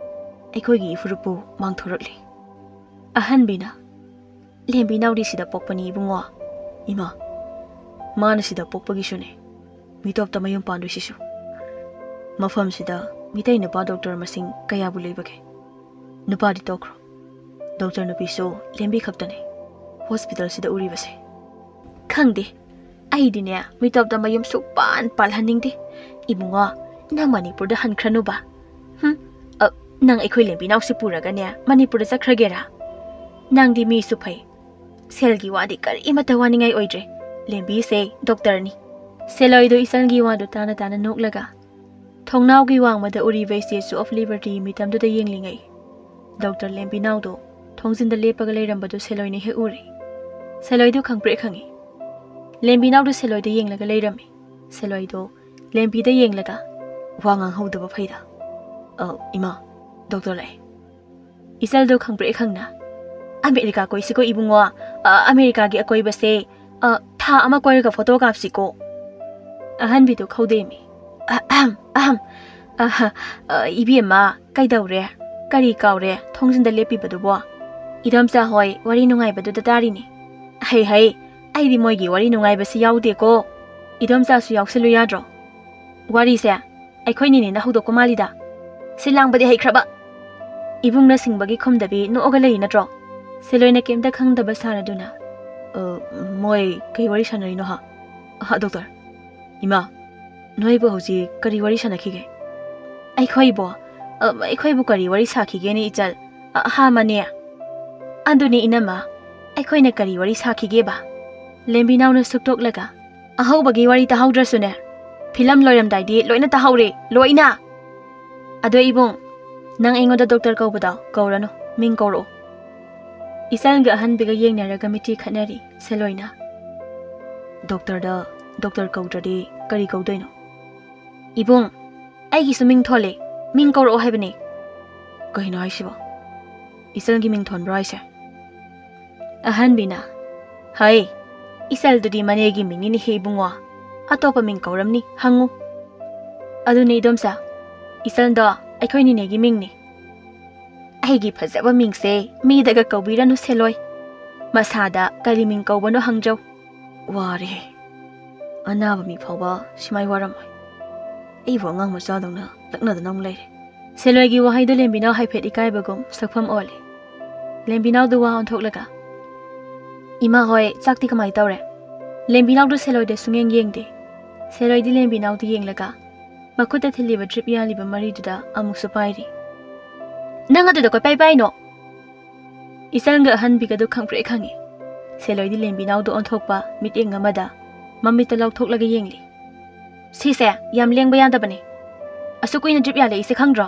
ꯑꯩꯈꯣꯏꯒꯤ ꯏꯐꯨꯔꯨꯞꯄꯨ ꯃꯥꯡꯊꯣꯔꯛꯂꯤ꯫ ꯑꯍꯟꯕꯤꯅ, "ꯂꯦꯝꯕꯤ ꯅꯥꯎꯗꯤ ꯁꯤꯗ ꯄꯣꯛꯄꯅꯤ ꯏꯕꯨꯡꯉꯣ꯫" "ꯏꯃꯥ, ꯃꯥꯅ ꯁꯤꯗ ꯄꯣꯛꯄꯒꯤꯁꯨꯅꯦ ꯃꯤꯇꯣꯞꯇ ꯃꯌꯨꯝ ꯄꯥꯟꯗꯣꯏꯁꯤꯁꯨ꯫ ꯃꯐꯝꯁꯤꯗ ꯃꯤꯇꯩ ꯅꯨꯄꯥ ꯗꯣꯛꯇꯔ ꯃꯁꯤꯡ ꯀꯌꯥꯕꯨ ꯂꯩꯕꯒꯦ? ꯅꯨꯄꯥꯗꯤ ꯇꯣꯛꯈ꯭ꯔꯣ, ꯗꯣꯛꯇꯔ ꯅꯨꯄꯤꯁꯨ ꯂꯦꯝꯕꯤ ꯈꯛꯇꯅꯦ ꯍꯣꯁꯄꯤꯇꯥꯜꯁꯤꯗ ꯎꯔꯤꯕꯁꯦ꯫" "ꯈꯪꯗꯦ, ꯑꯩꯗꯤꯅꯦ ꯃꯤꯇꯣꯞꯇ ꯃꯌꯨꯝ ꯁꯨꯛꯄꯥꯟ ꯄꯥꯜꯍꯟꯅꯤꯡꯗꯦ꯫ ꯏꯕꯨꯡꯉꯣ, ꯅꯪ ꯃꯅꯤꯄꯨꯔꯗ ꯍꯟꯈ꯭ꯔꯅꯨꯕ꯫ ꯍꯨꯝ, ꯑ, ꯅꯪ ꯑꯩꯈꯣꯏ ꯂꯦꯝꯕꯤ ꯅꯥꯎꯁꯤ ꯄꯨꯔꯒꯅꯦ ꯃꯅꯤꯄꯨꯔꯗ ꯆꯠꯈ꯭ꯔꯒꯦꯔꯥ? ꯅꯪꯗꯤ ꯃꯤꯁꯨ ꯐꯩ, ꯁꯦꯜꯒꯤ ꯋꯥꯗꯤ ꯀꯔꯤꯃꯠꯇ ꯋꯥꯅꯤꯡꯉꯥꯏ ꯑꯣꯏꯗ꯭ꯔꯦ꯫ ꯂꯦꯝꯕꯤꯁꯦ ꯗꯣꯛꯇꯔꯅꯤ꯫" ꯁꯦꯂꯣꯏꯗꯣ ꯏꯆꯜꯒꯤ ꯋꯥꯗꯨ ꯇꯥꯅ ꯇꯥꯅ ꯅꯣꯛꯂꯒ ꯊꯣꯡꯅꯥꯎꯒꯤ ꯋꯥꯡꯃꯗ ꯎꯔꯤꯕ Statue of Liberty ꯃꯤꯇꯝꯗꯨꯗ ꯌꯦꯡꯂꯤꯉꯩ, ꯗꯣꯛꯇꯔ ꯂꯦꯝꯕꯤꯅꯥꯎꯗꯣ ꯊꯣꯡꯖꯤꯟꯗ ꯂꯦꯞꯄꯒ ꯂꯩꯔꯝꯕꯗꯨ ꯁꯦꯂꯣꯏꯅ ꯍꯦꯛ ꯎꯔꯦ꯫ ꯁꯦꯂꯣꯏꯗꯨ ꯈꯪꯄ꯭ꯔꯦꯛ ꯈꯪꯉꯤ꯫ ꯂꯦꯝꯕꯤꯅꯥꯎꯗꯨ ꯁꯦꯂꯣꯏꯗ ꯌꯦꯡꯂꯒ ꯂꯩꯔꯝꯃꯤ꯫ ꯁꯦꯂꯣꯏꯗꯣ ꯂꯦꯝꯕꯤꯗ ꯌꯦꯡꯂꯒ ꯋꯥ ꯉꯥꯡꯍꯧꯗꯕ ꯐꯩꯗ꯫ "ꯑ, ꯏꯃꯥ, ꯗꯣꯛꯇꯔ ꯂꯥꯛꯑꯦ꯫" ꯏꯆꯜꯗꯣ ꯈꯪꯄ꯭ꯔꯦꯛ ꯈꯪꯅ, "ꯑꯃꯦꯔꯤꯀꯥ ꯀꯣꯏꯁꯤꯀꯣ ꯏꯕꯨꯡꯉꯣ, ꯑ, ꯑꯃꯦꯔꯤꯀꯥꯒꯤ ꯑꯀꯣꯏꯕꯁꯦ, ꯑ, ꯊꯥ ꯑꯃ ꯀꯣꯏꯔꯒ ꯐꯣꯇꯣ ꯀꯥꯞꯁꯤꯀꯣ꯫" ꯑꯍꯟꯕꯤꯗꯣ ꯈꯧꯗꯦꯝꯃꯤ꯫ "ꯑꯍꯝ, ꯑꯍꯝ, ꯑꯍ, ꯑ, ꯏꯕꯦꯝꯃ, ꯀꯩꯗꯧꯔꯦ? ꯀꯔꯤ ꯀꯥꯎꯔꯦ ꯊꯣꯡꯖꯤꯟꯗ ꯂꯦꯞꯄꯤꯕꯗꯨꯕꯣ? ꯏꯗꯣꯝꯆꯥ ꯍꯣꯏ ꯋꯥꯔꯤ ꯅꯨꯡꯉꯥꯏꯕꯗꯨꯗ ꯇꯥꯔꯤꯅꯦ꯫" "ꯍꯩ, ꯍꯩ, ꯑꯩꯗꯤ ꯃꯣꯏꯒꯤ ꯋꯥꯔꯤ ꯅꯨꯡꯉꯥꯏꯕꯁꯤ ꯌꯥꯎꯗꯦꯀꯣ꯫ ꯏꯗꯣꯝꯆꯥꯁꯨ ꯌꯥꯎꯁꯜꯂꯨ ꯌꯥꯗ꯭ꯔꯣ? ꯋꯥꯔꯤꯁꯦ ꯑꯩꯈꯣꯏꯅꯤꯅꯦꯅ ꯍꯧꯗꯣꯛꯄ ꯃꯥꯜꯂꯤꯗ꯫ ꯁꯤ ꯂꯥꯡꯕꯗꯤ ꯍꯩꯈ꯭ꯔꯕ?" ꯏꯕꯨꯡꯅ ꯁꯤꯡꯕꯒꯤ ꯈꯨꯝꯗꯕꯤ ꯅꯣꯛꯑꯒ ꯂꯩ ꯅꯠꯇ꯭ꯔꯣ? ꯁꯦꯂꯣꯏꯅ ꯀꯩꯝꯇ ꯈꯪꯗꯕ ꯁꯥꯔꯗꯨꯅ, "ꯑ, ꯃꯣꯏ ꯀꯩ ꯋꯥꯔꯤ ꯁꯥꯟꯅꯔꯤꯅꯣ ꯍꯥ? ꯑꯍ, ꯗꯣꯛꯇꯔ꯫ ꯏꯃꯥ, ꯅꯣꯏꯕꯨ ꯍꯧꯖꯤꯛ ꯀꯔꯤ ꯋꯥꯔꯤ ꯁꯥꯟꯅꯈꯤꯒꯦ?" "ꯑꯩꯈꯣꯏꯕꯨ? ꯑ, ꯑꯩꯈꯣꯏꯕꯨ ꯀꯔꯤ ꯋꯥꯔꯤ ꯁꯥꯈꯤꯒꯦꯅꯦ ꯏꯆꯜ? ꯑ, ꯍꯥ, ꯃꯅꯦ?" "ꯑꯗꯨꯅꯤ ꯏꯅꯝꯃ, ꯑꯩꯈꯣꯏꯅ ꯀꯔꯤ ꯋꯥꯔꯤ ꯁꯥꯈꯤꯒꯦꯕ?" ꯂꯦꯝꯕꯤꯅꯥꯎꯅ ꯁꯨꯛꯇꯣꯛꯂꯒ, "ꯑꯍꯧꯕꯒꯤ ꯋꯥꯔꯤ ꯇꯥꯍꯧꯗ꯭ꯔꯁꯨꯅꯦ, ꯐꯤꯂꯝ ꯂꯣꯏꯔꯝꯗꯥꯏꯗꯤ ꯂꯣꯏꯅ ꯇꯥꯍꯧꯔꯦ, ꯂꯣꯏꯅ!" "ꯑꯗꯣ ꯏꯕꯨꯡ, ꯅꯪ ꯑꯩꯉꯣꯟꯗ ꯗꯣꯛꯇꯔ ꯀꯧꯕꯗꯣ ꯀꯧꯔꯅꯨ, ꯃꯤꯡ ꯀꯧꯔꯛꯑꯣ꯫" ꯏꯆꯜꯒ ꯑꯍꯟꯕꯤꯒ ꯌꯦꯡꯅꯔꯒ ꯃꯤꯠꯆꯤ ꯈꯠꯅꯔꯤ ꯁꯦꯂꯣꯏꯅ꯫ "ꯗꯣꯛꯇꯔꯗ ꯗꯣꯛꯇꯔ ꯀꯧꯗ꯭ꯔꯗꯤ ꯀꯔꯤ ꯀꯧꯗꯣꯏꯅꯣ?" "ꯏꯕꯨꯡ, ꯑꯩꯒꯤꯁꯨ ꯃꯤꯡ ꯊꯣꯜꯂꯦ, ꯃꯤꯡ ꯀꯧꯔꯛꯑꯣ ꯍꯥꯏꯕꯅꯦ꯫" "ꯀꯩꯅꯣ ꯍꯥꯏꯁꯤꯕꯣ? ꯏꯆꯜꯒꯤ ꯃꯤꯡ ꯊꯣꯟꯕ꯭ꯔꯣ ꯍꯥꯏꯁꯦ?" ꯑꯍꯟꯕꯤꯅ, "ꯍꯩ, ꯏꯆꯜꯗꯨꯗꯤ ꯃꯅꯦꯒꯤ ꯃꯤꯡꯅꯤꯅꯦꯍꯦ ꯏꯕꯨꯡꯉꯣ, ꯑꯇꯣꯞꯄ ꯃꯤꯡ ꯀꯧꯔꯝꯅꯤ, ꯍꯪꯉꯨ꯫" "ꯑꯗꯨꯅꯦ ꯏꯗꯣꯝꯆꯥ, ꯏꯆꯜꯗꯣ ꯑꯩꯈꯣꯏ ꯅꯤꯅꯦꯒꯤ ꯃꯤꯡꯅꯤ꯫" "ꯑꯩꯒꯤ ꯐꯖꯕ ꯃꯤꯡꯁꯦ ꯃꯤꯗꯒ ꯀꯧꯕꯤꯔꯅꯨ ꯁꯦꯂꯣꯏ, ꯃꯁꯥꯗ ꯀꯔꯤ ꯃꯤꯡ ꯀꯧꯕꯅꯣ ꯍꯪꯖꯧ꯫" "ꯋꯥꯔꯦꯍꯦ, ꯑꯅꯥꯕ ꯃꯤ ꯐꯥꯎꯕ ꯁꯨꯃꯥꯏ ꯋꯥꯔꯝꯃꯣꯏ꯫ ꯑꯩꯕꯨ ꯑꯉꯥꯡ ꯃꯆꯥꯗꯧꯅ ꯂꯛꯅꯗꯅ ꯑꯃꯨꯛ ꯂꯩꯔꯦ꯫" ꯁꯦꯂꯣꯏꯒꯤ ꯋꯥꯍꯩꯗꯣ ꯂꯦꯝꯕꯤꯅꯥꯎ ꯍꯥꯏꯐꯦꯠ ꯏꯀꯥꯏꯕꯒꯨꯝ ꯁꯛꯐꯝ ꯑꯣꯜꯂꯦ꯫ ꯂꯦꯝꯕꯤꯅꯥꯎꯗꯨ ꯋꯥ ꯑꯣꯟꯊꯣꯛꯂꯒ, "ꯏꯃꯥ ꯍꯣꯏ, ꯆꯥꯛꯇꯤ ꯀꯃꯥꯏ ꯇꯧꯔꯦ?" ꯂꯦꯝꯕꯤꯅꯥꯎꯗꯨ ꯁꯦꯂꯣꯏꯗ ꯁꯨꯡꯌꯦꯡ ꯌꯦꯡꯗꯦ꯫ ꯁꯦꯂꯣꯏꯗꯤ ꯂꯦꯝꯕꯤꯅꯥꯎꯗ ꯌꯦꯡꯂꯒ ꯃꯈꯨꯠꯇ ꯊꯤꯜꯂꯤꯕ ꯗ꯭ꯔꯤꯞ ꯌꯥꯜꯂꯤꯕ ꯃꯔꯤꯗꯨꯗ ꯑꯃꯨꯛꯁꯨ ꯄꯥꯏꯔꯤ꯫ "ꯅꯪ ꯑꯗꯨꯗ ꯀꯣꯏꯄꯥꯏ ꯄꯥꯏꯅꯣ?" ꯏꯆꯜꯒ ꯑꯍꯟꯕꯤꯒꯗꯨ ꯈꯪꯄ꯭ꯔꯦꯛ ꯈꯪꯉꯤ꯫ ꯁꯦꯂꯣꯏꯗꯤ ꯂꯦꯝꯕꯤꯅꯥꯎꯗ ꯑꯣꯟꯊꯣꯛꯄ ꯃꯤꯠꯌꯦꯡ ꯑꯃꯗ ꯃꯃꯤꯠꯇ ꯂꯥꯎꯊꯣꯛꯂꯒ ꯌꯦꯡꯂꯤ꯫ "ꯁꯤꯁꯦ ꯌꯥꯝ ꯂꯦꯡꯕ ꯌꯥꯗꯕꯅꯦ꯫ ꯑꯁꯨꯛ ꯀꯨꯏꯅ ꯗ꯭ꯔꯤꯞ ꯌꯥꯜꯂꯛꯏꯁꯦ ꯈꯪꯗ꯭ꯔꯣ?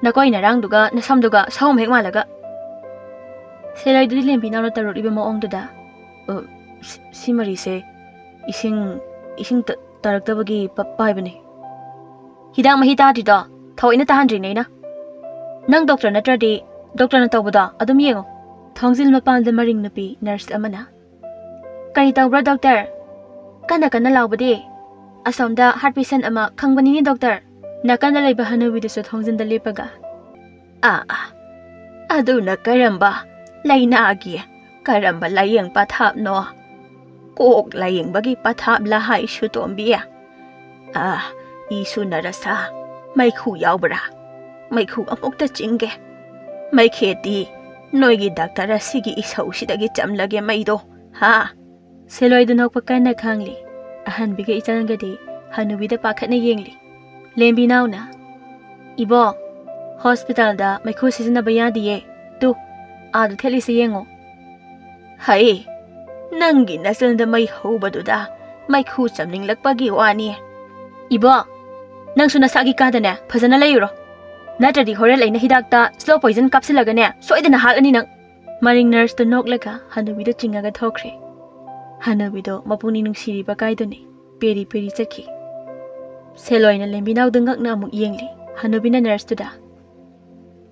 ꯅꯀꯣꯏ ꯅꯔꯥꯡꯗꯨꯒ ꯅꯁꯝꯗꯨꯒ ꯁꯑꯣꯝ ꯍꯦꯛ ꯃꯥꯜꯂꯒ꯫" ꯁꯦꯂꯣꯏꯗꯨꯗꯤ ꯂꯦꯝꯕꯤꯅꯥꯎꯅ ꯇꯧꯔꯛꯂꯤꯕ ꯃꯑꯣꯡꯗꯨꯗ, "ꯑ, ꯁꯤ, ꯁꯤ ꯃꯔꯤꯁꯦ ꯏꯁꯤꯡ, ꯏꯁꯤꯡ ꯇ-, ꯇꯥꯔꯛꯇꯕꯒꯤ ꯄ-, ꯄꯥꯏꯕꯅꯦ꯫" "ꯍꯤꯗꯥꯛ ꯃꯍꯤ ꯇꯥꯗ꯭ꯔꯤꯗꯣ ꯊꯑꯣꯏꯅ ꯇꯥꯍꯟꯗ꯭ꯔꯤꯅꯦ ꯑꯩꯅ꯫ ꯅꯪ ꯗꯣꯛꯇꯔ ꯅꯠꯇ꯭ꯔꯗꯤ ꯗꯣꯛꯇꯔꯅ ꯇꯧꯕꯗꯣ ꯑꯗꯨꯝ ꯌꯦꯡꯉꯣ꯫" ꯊꯣꯡꯖꯤꯜ ꯃꯄꯥꯟꯗ ꯃꯔꯤꯡ ꯅꯨꯄꯤ ꯅꯔꯁ ꯑꯃꯅ, "ꯀꯔꯤ ꯇꯧꯕ꯭ꯔꯥ ꯗꯣꯛꯇꯔ? ꯀꯟꯅ ꯀꯟꯅ ꯂꯥꯎꯕꯗꯤ?" "ꯑꯁꯣꯝꯗ ꯍꯥꯔꯠ ꯄꯦꯁꯦꯟ ꯑꯃ ꯈꯪꯕꯅꯤꯅꯦ ꯗꯣꯛꯇꯔ, ꯅꯥꯀꯟꯗ ꯂꯩꯕ ꯍꯅꯨꯕꯤꯗꯨꯁꯨ ꯊꯣꯡꯖꯤꯟꯗ ꯂꯦꯞꯄꯒ꯫" "ꯑꯥ, ꯑꯥ, ꯑꯗꯨꯅ ꯀꯔꯝꯕ ꯂꯥꯏꯅꯥꯒꯤ ꯀꯔꯝꯕ ꯂꯥꯏꯌꯦꯡ ꯄꯊꯥꯞꯅꯣ?" "ꯀꯣꯛ ꯂꯥꯏꯌꯦꯡꯕꯒꯤ ꯄꯊꯥꯞꯂ ꯍꯥꯏꯁꯨ ꯇꯣꯝꯕꯤ?" "ꯑꯥ, ꯏꯁꯨ ꯅꯔꯁꯥ, ꯃꯩꯈꯨ ꯌꯥꯎꯕ꯭ꯔꯥ? ꯃꯩꯈꯨ ꯑꯃꯨꯛꯇ ꯆꯤꯡꯒꯦ꯫ ꯃꯩꯈꯦꯠꯇꯤ ꯅꯣꯏꯒꯤ ꯗꯥꯛꯇꯔ ꯑꯁꯤꯒꯤ ꯏꯁꯧꯁꯤꯗꯒꯤ ꯆꯝꯂꯒꯦ ꯃꯩꯗꯣ, ꯍꯥ?" ꯁꯦꯂꯣꯏꯗꯨ ꯅꯣꯛꯄ ꯀꯟꯅ ꯈꯥꯡꯂꯤ꯫ ꯑꯍꯟꯕꯤꯒ ꯏꯆꯟꯒꯗꯤ ꯍꯅꯨꯕꯤꯗ ꯄꯥꯈꯠꯅ ꯌꯦꯡꯂꯤ꯫ ꯂꯦꯝꯕꯤꯅꯥꯎꯅ, "ꯏꯕꯣ, ꯍꯣꯁꯄꯤꯇꯥꯜꯗ ꯃꯩꯈꯨ ꯁꯤꯖꯤꯟꯅꯕ ꯌꯥꯗꯤꯌꯦ꯫ ꯇꯨ, ꯑꯥꯗ ꯊꯦꯠꯂꯤꯁꯦ ꯌꯦꯡꯉꯣ꯫" "ꯍꯩ, ꯅꯪꯒꯤ ꯅꯆꯤꯟꯗ ꯃꯩ ꯍꯧꯕꯗꯨꯗ ꯃꯩꯈꯨ ꯆꯝꯅꯤꯡꯂꯛꯄꯒꯤ ꯋꯥꯅꯤ꯫" "ꯏꯕꯣ, ꯅꯪꯁꯨ ꯅꯁꯥꯒꯤ ꯀꯥꯗꯅꯦ ꯐꯖꯅ ꯂꯩꯔꯨꯔꯣ, ꯅꯠꯇ꯭ꯔꯗꯤ ꯍꯣꯔꯦꯟ ꯑꯩꯅ ꯍꯤꯗꯥꯛꯇ ꯁ꯭ꯂꯣ ꯄꯣꯏꯖꯟ ꯀꯥꯞꯁꯤꯜꯂꯒꯅꯦ ꯁꯣꯏꯗꯅ ꯍꯥꯠꯂꯅꯤ ꯅꯪ꯫" ꯃꯔꯤꯡ ꯅꯔꯁꯇꯣ ꯅꯣꯛꯂꯒ ꯍꯅꯨꯕꯤꯗꯣ ꯆꯤꯡꯉꯒ ꯊꯣꯛꯈ꯭ꯔꯦ꯫ ꯍꯅꯨꯕꯤꯗꯣ ꯃꯄꯨꯛꯅꯤꯡ ꯅꯨꯡꯁꯤꯔꯤꯕ ꯀꯥꯏꯗꯨꯅꯤ ꯄꯦꯔꯤ ꯄꯦꯔꯤ ꯆꯠꯈꯤ꯫ ꯁꯦꯂꯣꯏꯅ ꯂꯦꯝꯕꯤꯅꯥꯎꯗ ꯉꯛꯅ ꯑꯃꯨꯛ ꯌꯦꯡꯂꯤ꯫ ꯍꯅꯨꯕꯤꯅ ꯅꯔꯁꯇꯨꯗ,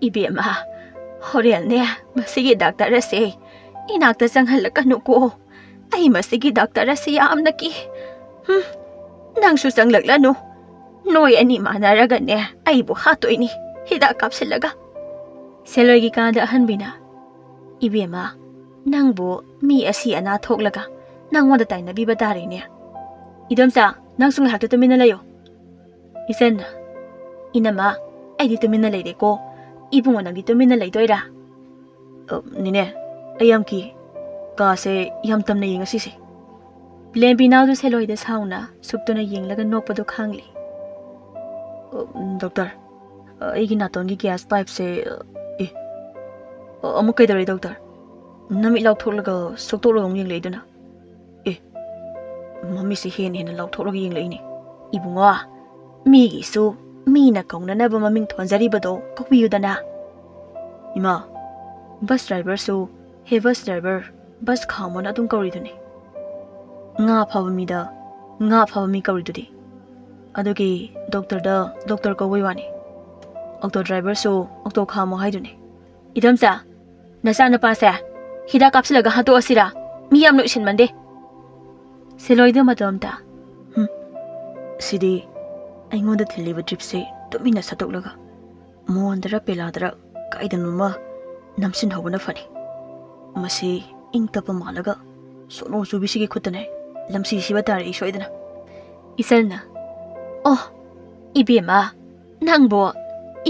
"ꯏꯕꯦꯝꯃ, ꯍꯣꯔꯦꯟꯅꯦ ꯃꯁꯤꯒꯤ ꯗꯥꯛꯇꯔ ꯑꯁꯦ ꯏꯅꯥꯛꯇ ꯆꯪꯍꯜꯂꯛꯀꯅꯨꯀꯣ꯫ ꯑꯩ ꯃꯁꯤꯒꯤ ꯗꯥꯛꯇꯔ ꯑꯁꯤ ꯌꯥꯝꯅ ꯀꯤ꯫ ꯍꯨꯝ, ꯅꯪꯁꯨ ꯆꯪꯂꯛꯂꯅꯨ꯫ ꯅꯣꯏ ꯑꯅꯤ ꯃꯥꯟꯅꯔꯒꯅꯦ ꯑꯩꯕꯨ ꯍꯥꯠꯇꯣꯏꯅꯤ ꯍꯤꯗꯥꯛ ꯀꯥꯞꯁꯤꯜꯂꯒ꯫" ꯁꯦꯂꯣꯏꯒꯤ ꯀꯥꯗ ꯑꯍꯟꯕꯤꯅ, "ꯏꯕꯦꯝꯃ, ꯅꯪꯕꯨ ꯃꯤ ꯑꯁꯤ ꯑꯅꯥ ꯊꯣꯛꯂꯒ ꯅꯪꯉꯣꯟꯗ ꯇꯥꯏꯅꯕꯤꯕ ꯇꯥꯔꯦꯅꯦ꯫ ꯏꯗꯣꯝꯆꯥ, ꯅꯪꯁꯨ ꯉꯥꯏꯍꯥꯛꯇ ꯇꯨꯃꯤꯟꯅ ꯂꯩꯌꯨ꯫" ꯏꯆꯟꯅ, "ꯏꯅꯝꯃ, ꯑꯩꯗꯤ ꯇꯨꯃꯤꯟꯅ ꯂꯩꯔꯦꯀꯣ꯫ ꯏꯕꯨꯡꯉꯣ, ꯅꯪꯗꯤ ꯇꯨꯃꯤꯟꯅ ꯂꯩꯗꯣꯏꯔꯥ?" "ꯑ, ꯅꯦꯅꯦ, ꯑꯩ ꯌꯥꯝ ꯀꯤ꯫ ꯀꯥꯁꯦ ꯌꯥꯝ ꯇꯝꯅꯩꯌꯦ ꯉꯁꯤꯁꯦ꯫" ꯂꯦꯝꯕꯤꯅꯥꯎꯗꯨ ꯁꯦꯂꯣꯏꯗ ꯁꯥꯎꯅ ꯁꯨꯛꯇꯨꯅ ꯌꯦꯡꯂꯒ ꯅꯣꯛꯄꯗꯨ ꯈꯥꯡꯂꯤ꯫ "ꯑ, ꯗꯣꯛꯇꯔ, ꯑ, ꯑꯩꯒꯤ ꯅꯥꯇꯣꯟꯒꯤ ꯒ꯭ꯌꯥꯁ ꯄꯥꯏꯞꯁꯦ, ꯑ, ꯑꯦ, ꯑ, ꯑꯃꯨꯛ ꯀꯩꯗꯧꯔꯦ ꯗꯣꯛꯇꯔ? ꯅꯃꯤꯠ ꯂꯥꯎꯊꯣꯛꯂꯒ ꯁꯨꯛꯇꯣꯛꯂꯒ ꯑꯃꯨꯛ ꯌꯦꯡꯂꯛꯏꯗꯨꯅ?" "ꯑꯦ, ꯃꯃꯤꯠꯁꯦ ꯍꯦꯟꯅ ꯍꯦꯟꯅ ꯂꯥꯎꯊꯣꯛꯂꯒ ꯌꯦꯡꯂꯛꯏꯅꯦ꯫" "ꯏꯕꯨꯡꯉꯣ, ꯃꯤꯒꯤꯁꯨ ꯃꯤꯅ ꯀꯧꯅꯅꯕ ꯃꯃꯤꯡ ꯊꯣꯟꯖꯔꯤꯕꯗꯣ ꯀꯧꯕꯤꯌꯨꯗꯅ꯫" "ꯏꯃꯥ, ꯕꯁ ꯗ꯭ꯔꯥꯏꯚꯔꯁꯨ 'ꯍꯦ ꯕꯁ ꯗ꯭ꯔꯥꯏꯚꯔ, ꯕꯁ ꯈꯥꯝꯃꯣꯅ' ꯑꯗꯨꯝ ꯀꯧꯔꯤꯗꯨꯅꯤ꯫ ꯉꯥ ꯐꯥꯕ ꯃꯤꯗ ꯉꯥ ꯐꯥꯕ ꯃꯤ ꯀꯧꯔꯤꯗꯨꯗꯤ꯫ ꯑꯗꯨꯒꯤ ꯗꯣꯛꯇꯔꯗ ꯗꯣꯛꯇꯔ ꯀꯧꯕꯩ ꯋꯥꯅꯤ꯫ ꯑꯣꯇꯣ ꯗ꯭ꯔꯥꯏꯚꯔꯁꯨ ꯑꯣꯇꯣ ꯈꯥꯝꯃꯣ ꯍꯥꯏꯗꯨꯅꯤ꯫" "ꯏꯗꯣꯝꯆꯥ, ꯅꯆꯥꯅꯨꯄꯥꯁꯦ ꯍꯤꯗꯥꯛ ꯀꯥꯞꯁꯤꯜꯂꯒ ꯍꯥꯠꯇꯣꯛꯑꯁꯤꯔꯥ? ꯃꯤ ꯌꯥꯝꯅ ꯎꯏꯁꯤꯟꯃꯟꯗꯦ꯫" ꯁꯦꯂꯣꯏꯗ ꯃꯇꯣꯝꯇ, "ꯍꯨꯝ, ꯁꯤꯗꯤ ꯑꯩꯉꯣꯟꯗ ꯊꯤꯜꯂꯤꯕ ꯗ꯭ꯔꯤꯞꯁꯦ ꯇꯨꯃꯤꯟꯅ ꯁꯠꯇꯣꯛꯂꯒ ꯃꯣꯟꯗꯔ ꯄꯦꯂꯥꯗꯔ ꯀꯥꯏꯗꯅꯣꯃ ꯅꯝꯁꯤꯟꯍꯧꯕꯅ ꯐꯅꯤ꯫ ꯃꯁꯤ ꯏꯪ ꯇꯞꯄ ꯃꯥꯜꯂꯒ ꯁꯣꯅꯣ ꯆꯨꯕꯤꯁꯤꯒꯤ ꯈꯨꯠꯇꯅꯦ ꯂꯝꯁꯤ ꯁꯤꯕ ꯇꯥꯔꯦ ꯑꯩ ꯁꯣꯏꯗꯅ꯫" ꯏꯆꯟꯅ, "ꯑꯣ, ꯏꯕꯦꯝꯃ, ꯅꯪꯕꯣ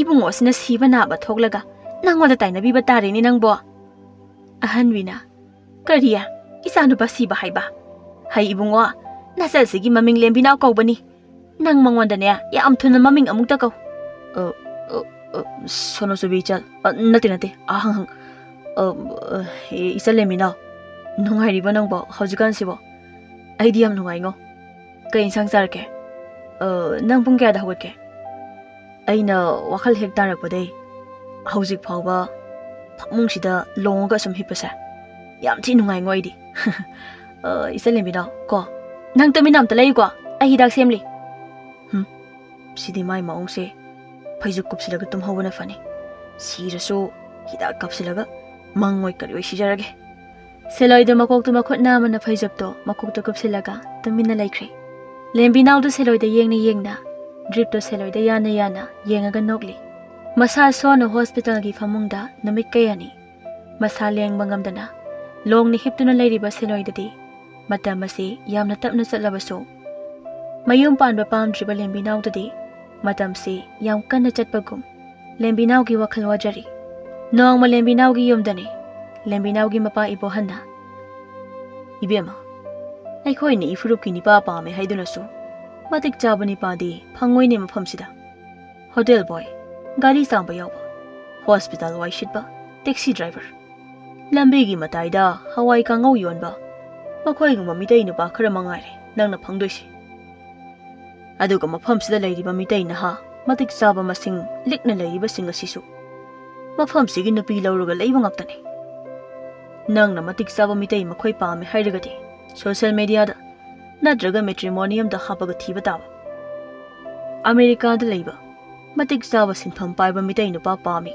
ꯏꯕꯨꯡꯉꯣꯁꯤꯅ ꯁꯤꯕ ꯅꯥꯕ ꯊꯣꯛꯂꯒ ꯅꯪꯉꯣꯟꯗ ꯇꯥꯏꯅꯕꯤꯕ ꯇꯥꯔꯦꯅꯦ ꯅꯪꯕꯣ꯫" ꯑꯍꯟꯕꯤꯅ, "ꯀꯔꯤ? ꯏꯆꯥꯅꯨꯄꯥ ꯁꯤꯕ ꯍꯥꯏꯕ? ꯍꯩ ꯏꯕꯨꯡꯉꯣ, ꯅꯆꯜꯁꯤꯒꯤ ꯃꯃꯤꯡ ꯂꯦꯝꯕꯤꯅꯥꯎ ꯀꯧꯕꯅꯤ꯫ ꯅꯪ ꯃꯉꯣꯟꯗꯅꯦ ꯌꯥꯝ ꯊꯨꯅ ꯃꯃꯤꯡ ꯑꯃꯨꯛꯇ ꯀꯧ꯫" "ꯑ, ꯑ, ꯑ, ꯁꯣꯅꯣꯆꯨꯕꯤ ꯏꯆꯜ, ꯑ, ꯅꯠꯇꯦ, ꯅꯠꯇꯦ, ꯑꯍꯪ ꯍꯪ꯫ ꯑ, ꯑ, ꯏꯆꯜ ꯂꯦꯝꯕꯤꯅꯥꯎ, ꯅꯨꯡꯉꯥꯏꯔꯤꯕꯣ ꯅꯪꯕꯣ ꯍꯧꯖꯤꯛꯀꯥꯟꯁꯤꯕꯣ?" "ꯑꯩꯗꯤ ꯌꯥꯝ ꯅꯨꯡꯉꯥꯏꯉꯣ꯫ ꯀꯩ ꯏꯟꯁꯥꯡ ꯆꯥꯔꯛꯀꯦ? ꯑ, ꯅꯪ ꯄꯨꯡ ꯀꯌꯥꯗ ꯍꯧꯒꯠꯀꯦ?" "ꯑꯩꯅ ꯋꯥꯈꯜ ꯍꯦꯛ ꯇꯥꯔꯛꯄꯗꯩ ꯍꯧꯖꯤꯛ ꯐꯥꯎꯕ ꯐꯃꯨꯡꯁꯤꯗ ꯂꯣꯡꯉꯒ ꯑꯁꯨꯝ ꯍꯤꯞꯄꯁꯦ ꯌꯥꯝ ꯊꯤ ꯅꯨꯡꯉꯥꯏꯉꯣ ꯑꯩꯗꯤ꯫ ꯑ, ꯏꯆꯜ ꯂꯦꯝꯕꯤꯅꯥꯎ, ꯀꯣ, ꯅꯪ ꯇꯨꯃꯤꯟꯅ ꯑꯝꯇ ꯂꯩꯌꯨꯀꯣ, ꯑꯩ ꯍꯤꯗꯥꯛ ꯁꯦꯝꯂꯤ꯫ ꯍꯨꯝ, ꯁꯤꯗꯤ ꯃꯥꯏ ꯃꯑꯣꯡꯁꯦ ꯐꯩꯖꯨꯞ ꯀꯨꯞꯁꯤꯜꯂꯒ ꯇꯨꯝꯍꯧꯕꯅ ꯐꯅꯤ꯫ ꯁꯤꯔꯁꯨ ꯍꯤꯗꯥꯛ ꯀꯥꯞꯁꯤꯜꯂꯒ ꯃꯪ ꯑꯣꯏ ꯀꯔꯤ ꯑꯣꯏ ꯁꯤꯖꯔꯒꯦ꯫ ꯁꯦꯂꯣꯏꯗꯣ ꯃꯀꯣꯛꯇꯨ ꯃꯈꯨꯠ ꯅꯥꯝꯃꯅ ꯐꯩꯖꯨꯞꯇꯣ ꯃꯀꯣꯛꯇ ꯀꯨꯞꯁꯤꯜꯂꯒ ꯇꯨꯃꯤꯟꯅ ꯂꯩꯈ꯭ꯔꯦ꯫ ꯂꯦꯝꯕꯤꯅꯥꯎꯗꯨ ꯁꯦꯂꯣꯏꯗ ꯌꯦꯡꯅ ꯌꯦꯡꯅ, ꯗ꯭ꯔꯤꯞꯇꯣ ꯁꯦꯂꯣꯏꯗ ꯌꯥꯅ ꯌꯥꯅ ꯌꯦꯡꯉꯒ ꯅꯣꯛꯂꯤ꯫ ꯃꯁꯥ ꯁꯣꯟꯅ ꯍꯣꯁꯄꯤꯇꯥꯜꯒꯤ ꯐꯃꯨꯡꯗ ꯅꯨꯃꯤꯠ ꯀꯌꯥꯅꯤ ꯃꯁꯥ ꯂꯦꯡꯕ ꯉꯝꯗꯅ ꯂꯣꯡꯅ ꯍꯤꯞꯇꯨꯅ ꯂꯩꯔꯤꯕ ꯁꯦꯂꯣꯏꯗꯗꯤ ꯃꯇꯝ ꯑꯁꯤ ꯌꯥꯝꯅ ꯇꯞꯅ ꯆꯠꯂꯕꯁꯨ, ꯃꯌꯨꯝ ꯄꯥꯟꯕ ꯄꯥꯝꯗ꯭ꯔꯤꯕ ꯂꯦꯝꯕꯤꯅꯥꯎꯗꯗꯤ ꯃꯇꯝꯁꯤ ꯌꯥꯝ ꯀꯟꯅ ꯆꯠꯄꯒꯨꯝ ꯂꯦꯝꯕꯤꯅꯥꯎꯒꯤ ꯋꯥꯈꯜ ꯋꯥꯖꯔꯤ꯫ ꯅꯣꯡꯃ ꯂꯦꯝꯕꯤꯅꯥꯎꯒꯤ ꯌꯨꯝꯗꯅꯤ ꯂꯦꯝꯕꯤꯅꯥꯎꯒꯤ ꯃꯄꯥ ꯏꯕꯣꯍꯟꯅ, "ꯏꯕꯦꯝꯃ, ꯑꯩꯈꯣꯏꯅ ꯏꯐꯨꯔꯨꯞꯀꯤ ꯅꯤꯄꯥ ꯄꯥꯝꯃꯦ ꯍꯥꯏꯗꯨꯅꯁꯨ ꯃꯇꯤꯛ ꯆꯥꯕ ꯅꯤꯄꯥꯗꯤ ꯐꯪꯉꯣꯏꯅꯦ ꯃꯐꯝꯁꯤꯗ꯫ ꯍꯣꯇꯦꯜ ꯕꯣꯏ, ꯒꯥꯔꯤ ꯆꯥꯝꯕ ꯌꯥꯎꯕ, ꯍꯣꯁꯄꯤꯇꯥꯜ ꯋꯥꯏ ꯁꯤꯠꯄ, ꯇꯦꯛꯁꯤ ꯗ꯭ꯔꯥꯏꯚꯔ, ꯂꯝꯕꯤꯒꯤ ꯃꯇꯥꯏꯗ ꯍꯋꯥꯏ ꯀꯥꯡꯉꯧ ꯌꯣꯟꯕ, ꯃꯈꯣꯏꯒꯨꯝꯕ ꯃꯤꯇꯩ ꯅꯨꯄꯥ ꯈꯔ ꯃꯉꯥꯏꯔꯦ ꯅꯪꯅ ꯐꯪꯗꯣꯏꯁꯦ꯫ ꯑꯗꯨꯒ ꯃꯐꯝꯁꯤꯗ ꯂꯩꯔꯤꯕ ꯃꯤꯇꯩ ꯅꯍꯥ ꯃꯇꯤꯛ ꯆꯥꯕ ꯃꯁꯤꯡ ꯂꯤꯛꯅ ꯂꯩꯔꯤꯕꯁꯤꯡ ꯑꯁꯤꯁꯨ ꯃꯐꯝꯁꯤꯒꯤ ꯅꯨꯄꯤ ꯂꯧꯔꯒ ꯂꯩꯕ ꯉꯥꯛꯇꯅꯤ꯫ ꯅꯪꯅ ꯃꯇꯤꯛ ꯆꯥꯕ ꯃꯤꯇꯩ ꯃꯈꯣꯏ ꯄꯥꯝꯃꯦ ꯍꯥꯏꯔꯒꯗꯤ ꯁꯣꯁꯤꯌꯦꯜ ꯃꯦꯗꯤꯌꯥꯗ ꯅꯠꯇ꯭ꯔꯒ ꯃꯦꯇ꯭ꯔꯤꯃꯣꯅꯤꯌꯝꯗ ꯍꯥꯞꯄꯒ ꯊꯤꯕ ꯇꯥꯕ꯫ ꯑꯃꯦꯔꯤꯀꯥꯗ ꯂꯩꯕ ꯃꯇꯤꯛ ꯆꯥꯕ ꯁꯤꯟꯐꯝ ꯄꯥꯏꯕ ꯃꯤꯇꯩ ꯅꯨꯄꯥ ꯄꯥꯝꯃꯤ꯫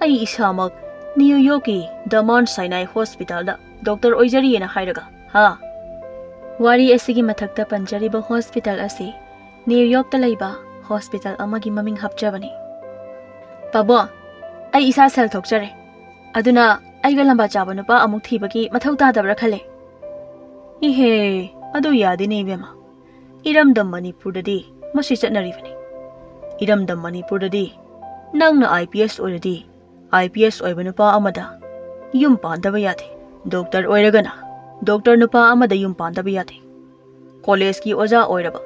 ꯑꯩ ꯏꯁꯥꯃꯛ ꯅ꯭ꯌꯨ ꯌꯣꯔꯛꯀꯤ ꯗ ꯃꯥꯎꯟꯠ ꯁꯥꯏꯅꯥꯏ ꯍꯣꯁꯄꯤꯇꯥꯜꯗ ꯗꯣꯛꯇꯔ ꯑꯣꯏꯖꯔꯤꯌꯦꯅ ꯍꯥꯏꯔꯒ, ꯍꯥ?" ꯋꯥꯔꯤ ꯑꯁꯤꯒꯤ ꯃꯊꯛꯇ ꯄꯟꯖꯔꯤꯕ ꯍꯣꯁꯄꯤꯇꯥꯜ ꯑꯁꯤ ꯅ꯭ꯌꯨ ꯌꯣꯔꯛꯇ ꯂꯩꯕ ꯍꯣꯁꯄꯤꯇꯥꯜ ꯑꯃꯒꯤ ꯃꯃꯤꯡ ꯍꯥꯞꯆꯕꯅꯤ꯫ "ꯄꯥꯕꯣ, ꯑꯩ ꯏꯁꯥ ꯁꯦꯜ ꯊꯣꯛꯆꯔꯦ, ꯑꯗꯨꯅ ꯑꯩꯒ ꯂꯝꯕꯥ ꯆꯥꯕ ꯅꯨꯄꯥ ꯑꯃꯨꯛ ꯊꯤꯕꯒꯤ ꯃꯊꯧ ꯇꯥꯗꯕ꯭ꯔꯥ ꯈꯜꯂꯦ꯫" "ꯏꯍꯦ, ꯑꯗꯨ ꯌꯥꯗꯦꯅꯦ ꯏꯕꯦꯝꯃ꯫ ꯏꯔꯝꯗꯝ ꯃꯅꯤꯄꯨꯔꯗꯗꯤ ꯃꯁꯤ ꯆꯠꯅꯔꯤꯕꯅꯤ꯫ ꯏꯔꯝꯗꯝ ꯃꯅꯤꯄꯨꯔꯗꯗꯤ ꯅꯪꯅ ꯑꯥꯏ ꯄꯤ ꯑꯦꯁ ꯑꯣꯏꯔꯗꯤ, ꯑꯥꯏ ꯄꯤ ꯑꯦꯁ ꯑꯣꯏꯕ ꯅꯨꯄꯥ ꯑꯃꯗ ꯌꯨꯝ ꯄꯥꯟꯗꯕ ꯌꯥꯗꯦ꯫ ꯗꯣꯛꯇꯔ ꯑꯣꯏꯔꯒꯅ ꯗꯣꯛꯇꯔ ꯅꯨꯄꯥ ꯑꯃꯗ ꯌꯨꯝ ꯄꯥꯟꯗꯕ ꯌꯥꯗꯦ꯫ ꯀꯣꯂꯦꯖꯀꯤ ꯑꯣꯖꯥ ꯑꯣꯏꯔꯕ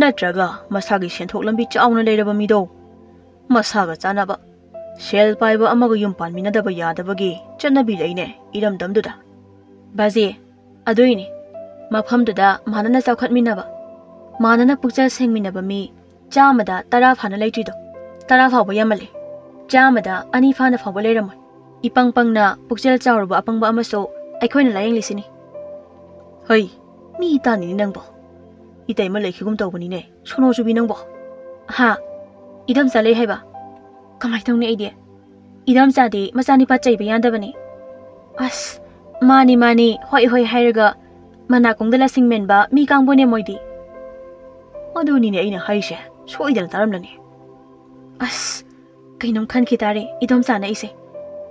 ꯅꯠꯇ꯭ꯔꯒ ꯃꯁꯥꯒꯤ ꯁꯦꯟꯊꯣꯛ ꯂꯝꯕꯤ ꯆꯥꯎꯅ ꯂꯩꯔꯕ ꯃꯤꯗꯣ, ꯃꯁꯥꯒ ꯆꯥꯟꯅꯕ ꯁꯦꯜ ꯄꯥꯏꯕ ꯑꯃꯒ ꯌꯨꯝ ꯄꯥꯟꯃꯤꯟꯅꯗꯕ ꯌꯥꯗꯕꯒꯤ ꯆꯠꯅꯕꯤ ꯂꯩꯅꯦ ꯏꯔꯝꯗꯝꯗꯨꯗ꯫" "ꯕꯥꯖꯤ, ꯑꯗꯨꯏꯅꯤ ꯃꯐꯝꯗꯨꯗ ꯃꯥꯟꯅꯅ ꯆꯥꯎꯈꯠꯃꯤꯟꯅꯕ, ꯃꯥꯟꯅꯅ ꯄꯨꯛꯆꯦꯜ ꯁꯦꯡꯃꯤꯟꯅꯕ ꯃꯤ ꯆꯥꯝꯃꯗ ꯇꯔꯥ ꯐꯥꯅ ꯂꯩꯇ꯭ꯔꯤꯗꯣ꯫ ꯇꯔꯥ ꯐꯥꯎꯕ ꯌꯥꯝꯃꯜꯂꯦ꯫ ꯆꯥꯝꯃꯗ ꯑꯅꯤ ꯐꯥꯅ ꯐꯥꯎꯕ ꯂꯩꯔꯝꯃꯣꯏ꯫ ꯏꯄꯪ ꯄꯪꯅ ꯄꯨꯛꯆꯦꯜ ꯆꯥꯎꯔꯕ ꯑꯄꯪꯕ ꯑꯃꯁꯨ ꯑꯩꯈꯣꯏꯅ ꯂꯥꯌꯦꯡꯂꯤꯁꯤꯅꯤ꯫ ꯍꯩ, ꯃꯤ ꯇꯥꯅꯤꯅꯦ ꯅꯪꯕꯣ꯫ ꯏꯇꯩꯃ ꯂꯩꯈꯤꯒꯨꯝ ꯇꯧꯕꯅꯤꯅꯦ, ꯁꯣꯅꯣ ꯆꯨꯕꯤ ꯅꯪꯕꯣ꯫ ꯍꯥ? ꯏꯗꯣꯝꯆꯥ ꯂꯩ ꯍꯥꯏꯕ? ꯀꯃꯥꯏ ꯇꯧꯅꯤ ꯑꯩꯗꯤ? ꯏꯗꯣꯝꯆꯥꯗꯤ ꯃꯆꯥꯅꯤꯄꯥ ꯆꯩꯕ ꯌꯥꯗꯕꯅꯤ꯫ ꯑꯁ, ꯃꯥꯅꯤ, ꯃꯥꯅꯤ, ꯍꯣꯏ, ꯍꯣꯏ ꯍꯥꯏꯔꯒ ꯃꯅꯥꯀꯣꯡꯗ ꯂꯁꯤꯡ ꯃꯦꯟꯕ ꯃꯤ ꯀꯥꯡꯕꯨꯅꯦ ꯃꯣꯏꯗꯤ꯫ ꯑꯗꯨꯅꯤꯅꯦ ꯑꯩꯅ ꯍꯥꯏꯁꯦ, ꯁꯣꯏꯗꯅ ꯇꯥꯔꯝꯂꯅꯤ꯫ ꯑꯁ, ꯀꯩꯅꯣꯝ ꯈꯟꯈꯤ ꯇꯥꯔꯦ ꯏꯗꯣꯝꯆꯥꯅ ꯑꯩꯁꯦ꯫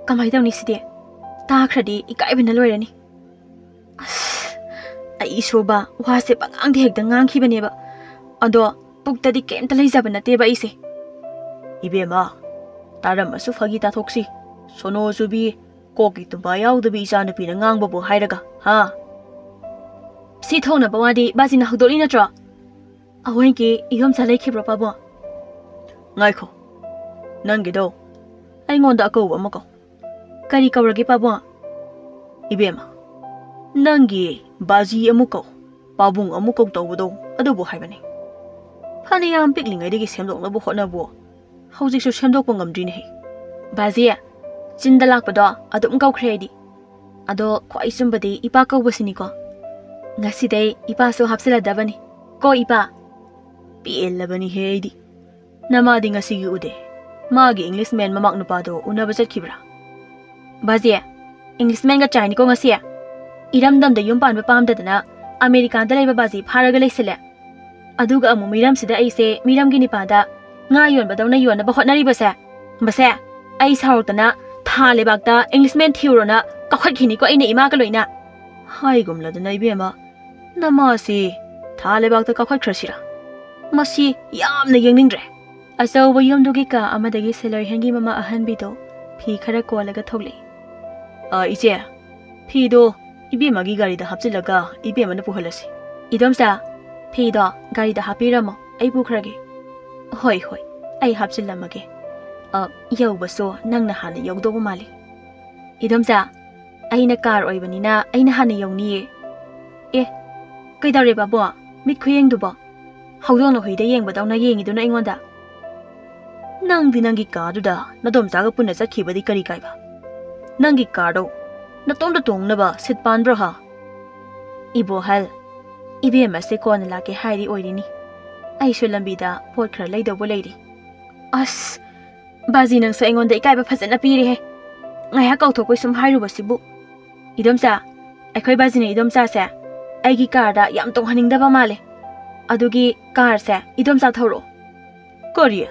ꯀꯃꯥꯏ ꯇꯧꯅꯤ ꯁꯤꯗꯤ? ꯇꯥꯈ꯭ꯔꯗꯤ ꯏꯀꯥꯏꯕꯅ ꯂꯣꯏꯔꯅꯤ꯫ ꯑꯁ, ꯑꯩ ꯁꯣꯕ ꯋꯥꯁꯦ ꯄꯉꯥꯡꯗ ꯍꯦꯛꯇ ꯉꯥꯡꯈꯤꯕꯅꯦꯕ꯫ ꯑꯗꯣ ꯄꯨꯛꯇꯗꯤ ꯀꯩꯝꯇ ꯂꯩꯖꯕ ꯅꯠꯇꯦꯕ ꯑꯩꯁꯦ꯫ ꯏꯕꯦꯝꯃ, ꯇꯥꯔꯝꯃꯁꯨ ꯐꯥꯒꯤ ꯇꯥꯊꯣꯛꯁꯤ꯫ ꯁꯣꯅꯣ ꯆꯨꯕꯤ, ꯀꯣꯛꯀꯤ ꯇꯨꯝꯕ ꯌꯥꯎꯗꯕꯤ ꯏꯆꯥꯅꯨꯄꯤꯅ ꯉꯥꯡꯕꯕꯨ ꯍꯥꯏꯔꯒ, ꯍꯥ? ꯁꯤ ꯊꯣꯛꯅꯕ ꯋꯥꯗꯤ ꯕꯥꯖꯤꯅ ꯍꯧꯗꯣꯛꯂꯤ ꯅꯠꯇ꯭ꯔꯣ? ꯑꯍꯣꯏꯒꯤ ꯏꯗꯣꯝꯆꯥ ꯂꯩꯈꯤꯕ꯭ꯔꯣ, ꯄꯥꯕꯨꯡ? ꯉꯥꯏꯈꯣ, ꯅꯪꯒꯤꯗꯣ ꯑꯩꯉꯣꯟꯗ ꯑꯀꯧꯕ ꯑꯃ ꯀꯧ꯫ ꯀꯔꯤ ꯀꯧꯔꯒꯦ, ꯄꯥꯕꯨꯡ? ꯏꯕꯦꯝꯃ, ꯅꯪꯒꯤ ꯕꯥꯖꯤ ꯑꯃꯨꯛ ꯀꯧ, ꯄꯥꯕꯨꯡ ꯑꯃꯨꯛ ꯀꯧ ꯇꯧꯕꯗꯣ ꯑꯗꯨꯕꯨ ꯍꯥꯏꯕꯅꯤ꯫ ꯐꯅꯌꯥꯝ ꯄꯤꯛꯂꯤꯉꯩꯗꯒꯤ ꯁꯦꯝꯗꯣꯛꯅꯕ ꯍꯣꯠꯅꯕꯨ ꯍꯧꯖꯤꯛꯁꯨ ꯁꯦꯝꯗꯣꯛꯄ ꯉꯝꯗ꯭ꯔꯤꯅꯦꯍꯦ꯫ ꯕꯥꯖꯤ, ꯆꯤꯟꯗ ꯂꯥꯛꯄꯗꯣ ꯑꯗꯨꯝ ꯀꯧꯈ꯭ꯔꯦ ꯑꯩꯗꯤ꯫ ꯑꯗꯣ ꯈ꯭ꯋꯥꯏ ꯆꯨꯝꯕꯗꯤ ꯏꯄꯥ ꯀꯧꯕꯁꯤꯅꯤꯀꯣ꯫ ꯉꯁꯤꯗꯩ ꯏꯄꯥꯁꯨ ꯍꯥꯞꯆꯤꯜꯂꯗꯕꯅꯤ꯫ ꯀꯣ ꯏꯄꯥ? ꯄꯦꯜꯂꯕꯅꯤꯍꯦ ꯑꯩꯗꯤ꯫ ꯅꯃꯥꯗꯤ ꯉꯁꯤꯒꯤ ꯎꯗꯦ꯫ ꯃꯥꯒꯤ Englishman ꯃꯃꯥꯛ ꯅꯨꯄꯥꯗꯣ ꯎꯅꯕ ꯆꯠꯈꯤꯕ꯭ꯔꯥ? ꯕꯥꯖꯤ, Englishmanꯒ ꯆꯥꯏꯅꯤꯀꯣ ꯉꯁꯤ꯫ ꯏꯔꯝꯗꯝꯗ ꯌꯨꯝ ꯄꯥꯟꯕ ꯄꯥꯝꯗꯗꯅ ꯑꯃꯦꯔꯤꯀꯥꯗ ꯂꯩꯕ ꯕꯥꯖꯤ ꯐꯥꯔꯒ ꯂꯩꯁꯤꯜꯂꯦ꯫ ꯑꯗꯨꯒ ꯑꯃꯨꯛ ꯃꯤꯔꯝꯁꯤꯗ ꯑꯩꯁꯦ ꯃꯤꯔꯝꯒꯤ ꯅꯤꯄꯥꯗ ꯉꯥ ꯌꯣꯟꯕꯗꯧꯅ ꯌꯣꯟꯅꯕ ꯍꯣꯠꯅꯔꯤꯕꯁꯦ꯫ ꯕꯁꯦ, ꯑꯩ ꯁꯥꯎꯔꯛꯇꯅ ꯊꯥ ꯂꯩꯕꯥꯛꯇ Englishman ꯊꯤꯔꯨꯔꯣꯅ ꯀꯥꯎꯈꯠꯈꯤꯅꯤꯀꯣ ꯑꯩꯅ ꯏꯃꯥꯒ ꯂꯣꯏꯅ꯫ ꯍꯥꯏꯒꯨꯝꯂꯗꯅ ꯏꯕꯦꯝꯃ, ꯅꯃꯥꯁꯤ ꯊꯥ ꯂꯩꯕꯥꯛꯇ ꯀꯥꯎꯈꯠꯈ꯭ꯔꯁꯤꯔꯥ? ꯃꯁꯤ ꯌꯥꯝꯅ ꯌꯦꯡꯅꯤꯡꯗ꯭ꯔꯦ꯫ ꯑꯆꯧꯕ ꯌꯨꯝꯗꯨꯒꯤ ꯀꯥ ꯑꯃꯗꯒꯤ ꯁꯦꯂꯔ ꯍꯦꯟꯒꯤ ꯃꯃꯥ ꯑꯍꯟꯕꯤꯗꯣ ꯐꯤ ꯈꯔ ꯀꯣꯜꯂꯒ ꯊꯣꯛꯂꯛꯏ꯫ "ꯑ, ꯏꯆꯦ, ꯐꯤꯗꯣ ꯏꯕꯦꯝꯃꯒꯤ ꯒꯥꯔꯤꯗ ꯍꯥꯞꯆꯤꯜꯂꯒ ꯏꯕꯦꯝꯃꯅ ꯄꯨꯍꯜꯂꯁꯤ꯫" "ꯏꯗꯣꯝꯆꯥ, ꯐꯤꯗꯣ ꯒꯥꯔꯤꯗ ꯍꯥꯞꯄꯤꯔꯝꯃꯣ, ꯑꯩ ꯄꯨꯈ꯭ꯔꯒꯦ꯫" "ꯍꯣꯏ, ꯍꯣꯏ, ꯑꯩ ꯍꯥꯞꯆꯤꯜꯂꯝꯃꯒꯦ꯫ ꯑ, ꯌꯧꯕꯁꯨ ꯅꯪꯅ ꯍꯥꯟꯅ ꯌꯧꯗꯧꯕ ꯃꯥꯜꯂꯤ꯫" "ꯏꯗꯣꯝꯆꯥ, ꯑꯩꯅ ꯀꯥꯔ ꯑꯣꯏꯕꯅꯤꯅ ꯑꯩꯅ ꯍꯥꯟꯅ ꯌꯧꯅꯤꯌꯦ꯫" "ꯑꯦ, ꯀꯩꯗꯧꯔꯦ ꯕꯥꯕꯣ? ꯃꯤꯠ ꯈꯨꯌꯦꯡꯗꯨꯕꯣ? ꯍꯧꯗꯣꯡꯅ ꯍꯨꯏꯗ ꯌꯦꯡꯕꯗꯧꯅ ꯌꯦꯡꯉꯤꯗꯨꯅ ꯑꯩꯉꯣꯟꯗ?" "ꯅꯪꯗꯤ ꯅꯪꯒꯤ ꯀꯥꯗꯨꯗ ꯅꯗꯣꯝꯆꯥꯒ ꯄꯨꯟꯅ ꯆꯠꯈꯤꯕꯗꯤ ꯀꯔꯤ ꯀꯥꯏꯕ? ꯅꯪꯒꯤ ꯀꯥꯔꯗꯣ ꯅꯇꯣꯝꯇ ꯇꯣꯡꯅꯕ ꯁꯤꯠ ꯄꯥꯟꯕ꯭ꯔꯣ ꯍꯥ? ꯏꯕꯣꯍꯜ, ꯏꯕꯦꯝꯃꯁꯦ ꯀꯣꯟꯅ ꯂꯥꯛꯀꯦ ꯍꯥꯏꯔꯤ ꯑꯣꯏꯔꯤꯅꯤ꯫ ꯑꯩꯁꯨ ꯂꯝꯕꯤꯗ ꯄꯣꯠ ꯈꯔ ꯂꯩꯗꯧꯕ ꯂꯩꯔꯤ꯫ ꯑꯁ, ꯕꯥꯖꯤ ꯅꯪꯁꯨ ꯑꯩꯉꯣꯟꯗ ꯏꯀꯥꯏꯕ ꯐꯖꯅ ꯄꯤꯔꯦꯍꯦ꯫ ꯉꯥꯏꯍꯥꯛ ꯀꯧꯊꯣꯛꯄꯩ ꯁꯨꯝ ꯍꯥꯏꯔꯨꯕꯁꯤꯕꯨ꯫ ꯏꯗꯣꯝꯆꯥ, ꯑꯩꯈꯣꯏ ꯕꯥꯖꯤꯅ ꯏꯗꯣꯝꯆꯥꯁꯦ ꯑꯩꯒꯤ ꯀꯥꯔꯗ ꯌꯥꯝ ꯇꯣꯡꯍꯟꯅꯤꯡꯗꯕ ꯃꯥꯜꯂꯦ꯫ ꯑꯗꯨꯒꯤ ꯀꯥꯔꯁꯦ ꯏꯗꯣꯝꯆꯥ ꯊꯧꯔꯛꯑꯣ꯫ ꯀꯔꯤ?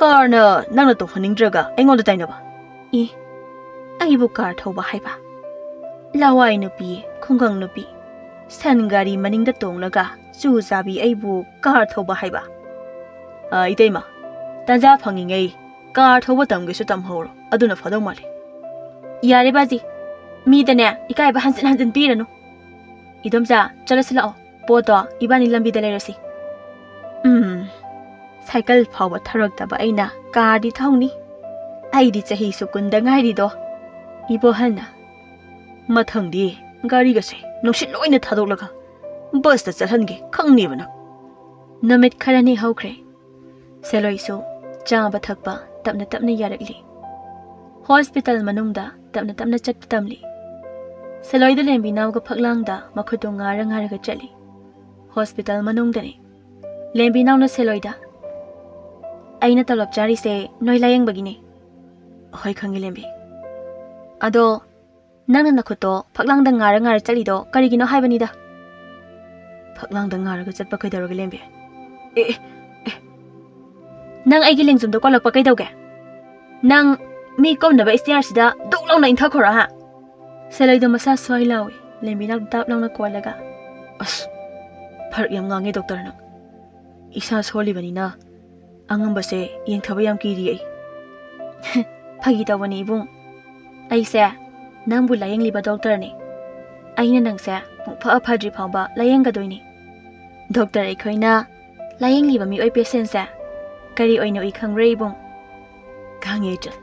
ꯀꯥꯔꯅ ꯅꯪꯅ ꯇꯣꯡꯍꯟꯅꯤꯡꯗ꯭ꯔꯒ ꯑꯩꯉꯣꯟꯗ ꯇꯥꯏꯅꯕ? ꯏ, ꯑꯩꯕꯨ ꯀꯥꯔ ꯊꯧꯕ ꯍꯥꯏꯕ? ꯂꯋꯥꯏ ꯅꯨꯄꯤ, ꯈꯨꯡꯒꯪ ꯅꯨꯄꯤ, ꯁꯟ ꯒꯥꯔꯤ ꯃꯅꯤꯡꯗ ꯇꯣꯡꯂꯒ ꯆꯨ ꯆꯥꯕꯤ ꯑꯩꯕꯨ ꯀꯥꯔ ꯊꯧꯕ ꯍꯥꯏꯕ? ꯑ, ꯏꯇꯩꯃ, ꯇꯥꯟꯖꯥ ꯐꯪꯉꯤꯉꯩ ꯀꯥꯔ ꯊꯧꯕ ꯇꯝꯒꯦꯁꯨ ꯇꯝꯍꯧꯔꯣ, ꯑꯗꯨꯅ ꯐꯗꯧ ꯃꯥꯜꯂꯦ꯫ ꯌꯥꯔꯦ ꯕꯥꯖꯤ, ꯃꯤꯗꯅꯦ ꯏꯀꯥꯏꯕ ꯍꯟꯖꯤꯟ ꯍꯟꯖꯤꯟ ꯄꯤꯔꯅꯨ꯫ ꯏꯗꯣꯝꯆꯥ, ꯆꯠꯂꯁꯤ ꯂꯥꯛꯑꯣ꯫ ꯄꯣꯠꯇꯣ ꯏꯕꯥꯅꯤ ꯂꯝꯕꯤꯗ ꯂꯩꯔꯁꯤ꯫ ꯎꯝ, ꯁꯥꯏꯀꯜ ꯐꯥꯎꯕ ꯊꯧꯔꯛꯇꯕ ꯑꯩꯅ ꯀꯥꯔꯗꯤ ꯊꯧꯅꯤ꯫ ꯑꯩꯗꯤ ꯆꯍꯤꯁꯨ ꯀꯨꯟꯗ ꯉꯥꯏꯔꯤꯗꯣ꯫ ꯏꯕꯣꯍꯜꯅ, ꯃꯊꯪꯗꯤ ꯒꯥꯔꯤꯒꯁꯦ ꯅꯨꯡꯁꯤꯠ ꯂꯣꯏꯅ ꯊꯥꯗꯣꯛꯂꯒ ꯕꯁꯇ ꯆꯠꯍꯟꯒꯦ ꯈꯪꯅꯦꯕ ꯅꯪ꯫ ꯅꯨꯃꯤꯠ ꯈꯔꯅꯤ ꯍꯧꯈ꯭ꯔꯦ꯫ ꯁꯦꯂꯣꯏꯁꯨ ꯆꯥꯕ ꯊꯛꯄ ꯇꯞꯅ ꯇꯞꯅ ꯌꯥꯔꯛꯂꯤ꯫ ꯍꯣꯁꯄꯤꯇꯥꯜ ꯃꯅꯨꯡꯗ ꯇꯞꯅ ꯇꯞꯅ ꯆꯠꯄ ꯇꯝꯂꯤ꯫ ꯁꯦꯂꯣꯏꯗ ꯂꯦꯝꯕꯤꯅꯥꯎꯒ ꯐꯛꯂꯥꯡꯗ ꯃꯈꯨꯠꯇꯨ ꯉꯥꯔ ꯉꯥꯔꯒ ꯆꯠꯂꯤ꯫ ꯍꯣꯁꯄꯤꯇꯥꯜ ꯃꯅꯨꯡꯗꯅꯤ꯫ ꯂꯦꯝꯕꯤꯅꯥꯎꯅ ꯁꯦꯂꯣꯏꯗ, "ꯑꯩꯅ ꯇꯣꯂꯣꯞ ꯆꯥꯔꯤꯁꯦ ꯅꯣꯏ ꯂꯥꯌꯦꯡꯕꯒꯤꯅꯦ꯫" "ꯍꯣꯏ, ꯈꯪꯉꯤ, ꯂꯦꯝꯕꯤ꯫ ꯑꯗꯣ ꯅꯪꯅ ꯅꯈꯨꯠꯇꯣ ꯐꯛꯂꯥꯡꯗ ꯉꯥꯔ ꯉꯥꯔ ꯆꯠꯂꯤꯗꯣ ꯀꯔꯤꯒꯤꯅꯣ ꯍꯥꯏꯕꯅꯤꯗ?" "ꯐꯛꯂꯥꯡꯗ ꯉꯥꯔꯒ ꯆꯠꯄ ꯀꯩꯗꯧꯔꯒꯦ, ꯂꯦꯝꯕꯤ?" "ꯑꯦ, ꯑꯦ, ꯑꯦ, ꯅꯪ ꯑꯩꯒꯤ ꯂꯦꯡꯖꯨꯝꯗꯣ ꯀꯣꯜꯂꯛꯄ ꯀꯩꯗꯧꯒꯦ? ꯅꯪ ꯃꯤ ꯀꯨꯝꯅꯕ ꯏꯁꯇꯤꯌꯥꯔꯁꯤꯗ ꯗꯨꯛ ꯂꯥꯎꯅ ꯏꯟꯊꯈ꯭ꯔꯣ, ꯍꯥ?" ꯁꯦꯂꯣꯏꯗꯣ ꯃꯁꯥ ꯁ꯭ꯋꯥꯏ ꯂꯥꯎꯏ꯫ ꯂꯦꯝꯕꯤꯅꯥꯎ ꯗꯥꯞ ꯂꯥꯎꯅ ꯀꯣꯜꯂꯒ, "ꯑꯁ, ꯐꯔꯛ ꯌꯥꯝ ꯉꯥꯡꯉꯦ ꯗꯣꯛꯇꯔ ꯅꯪ꯫ ꯏꯁꯥ ꯁꯣꯜꯂꯤꯕꯅꯤꯅ ꯑꯉꯝꯕꯁꯦ ꯌꯦꯡꯊꯕ ꯌꯥꯝ ꯀꯤꯔꯤ ꯑꯩ꯫" "ꯐꯥꯒꯤ ꯇꯧꯕꯅꯤ ꯏꯕꯨꯡ꯫ ꯑꯩꯁꯦ ꯅꯪꯕꯨ ꯂꯥꯌꯦꯡꯂꯤꯕ ꯗꯣꯛꯇꯔꯅꯤ꯫ ꯑꯩꯅ ꯅꯪꯁꯦ ꯄꯨꯡꯐ ꯐꯗ꯭ꯔꯤ ꯐꯥꯎꯕ ꯂꯥꯌꯦꯡꯒꯗꯣꯏꯅꯤ꯫ ꯗꯣꯛꯇꯔ ꯑꯩꯈꯣꯏꯅ ꯂꯥꯌꯦꯡꯂꯤꯕ ꯃꯤꯑꯣꯏ ꯄꯦꯁꯦꯟꯁꯦ ꯀꯔꯤ ꯑꯣꯏꯅ ꯎꯏ ꯈꯪꯕ꯭ꯔꯥ ꯏꯕꯨꯡ?" "ꯈꯪꯉꯦ ꯏꯆꯜ꯫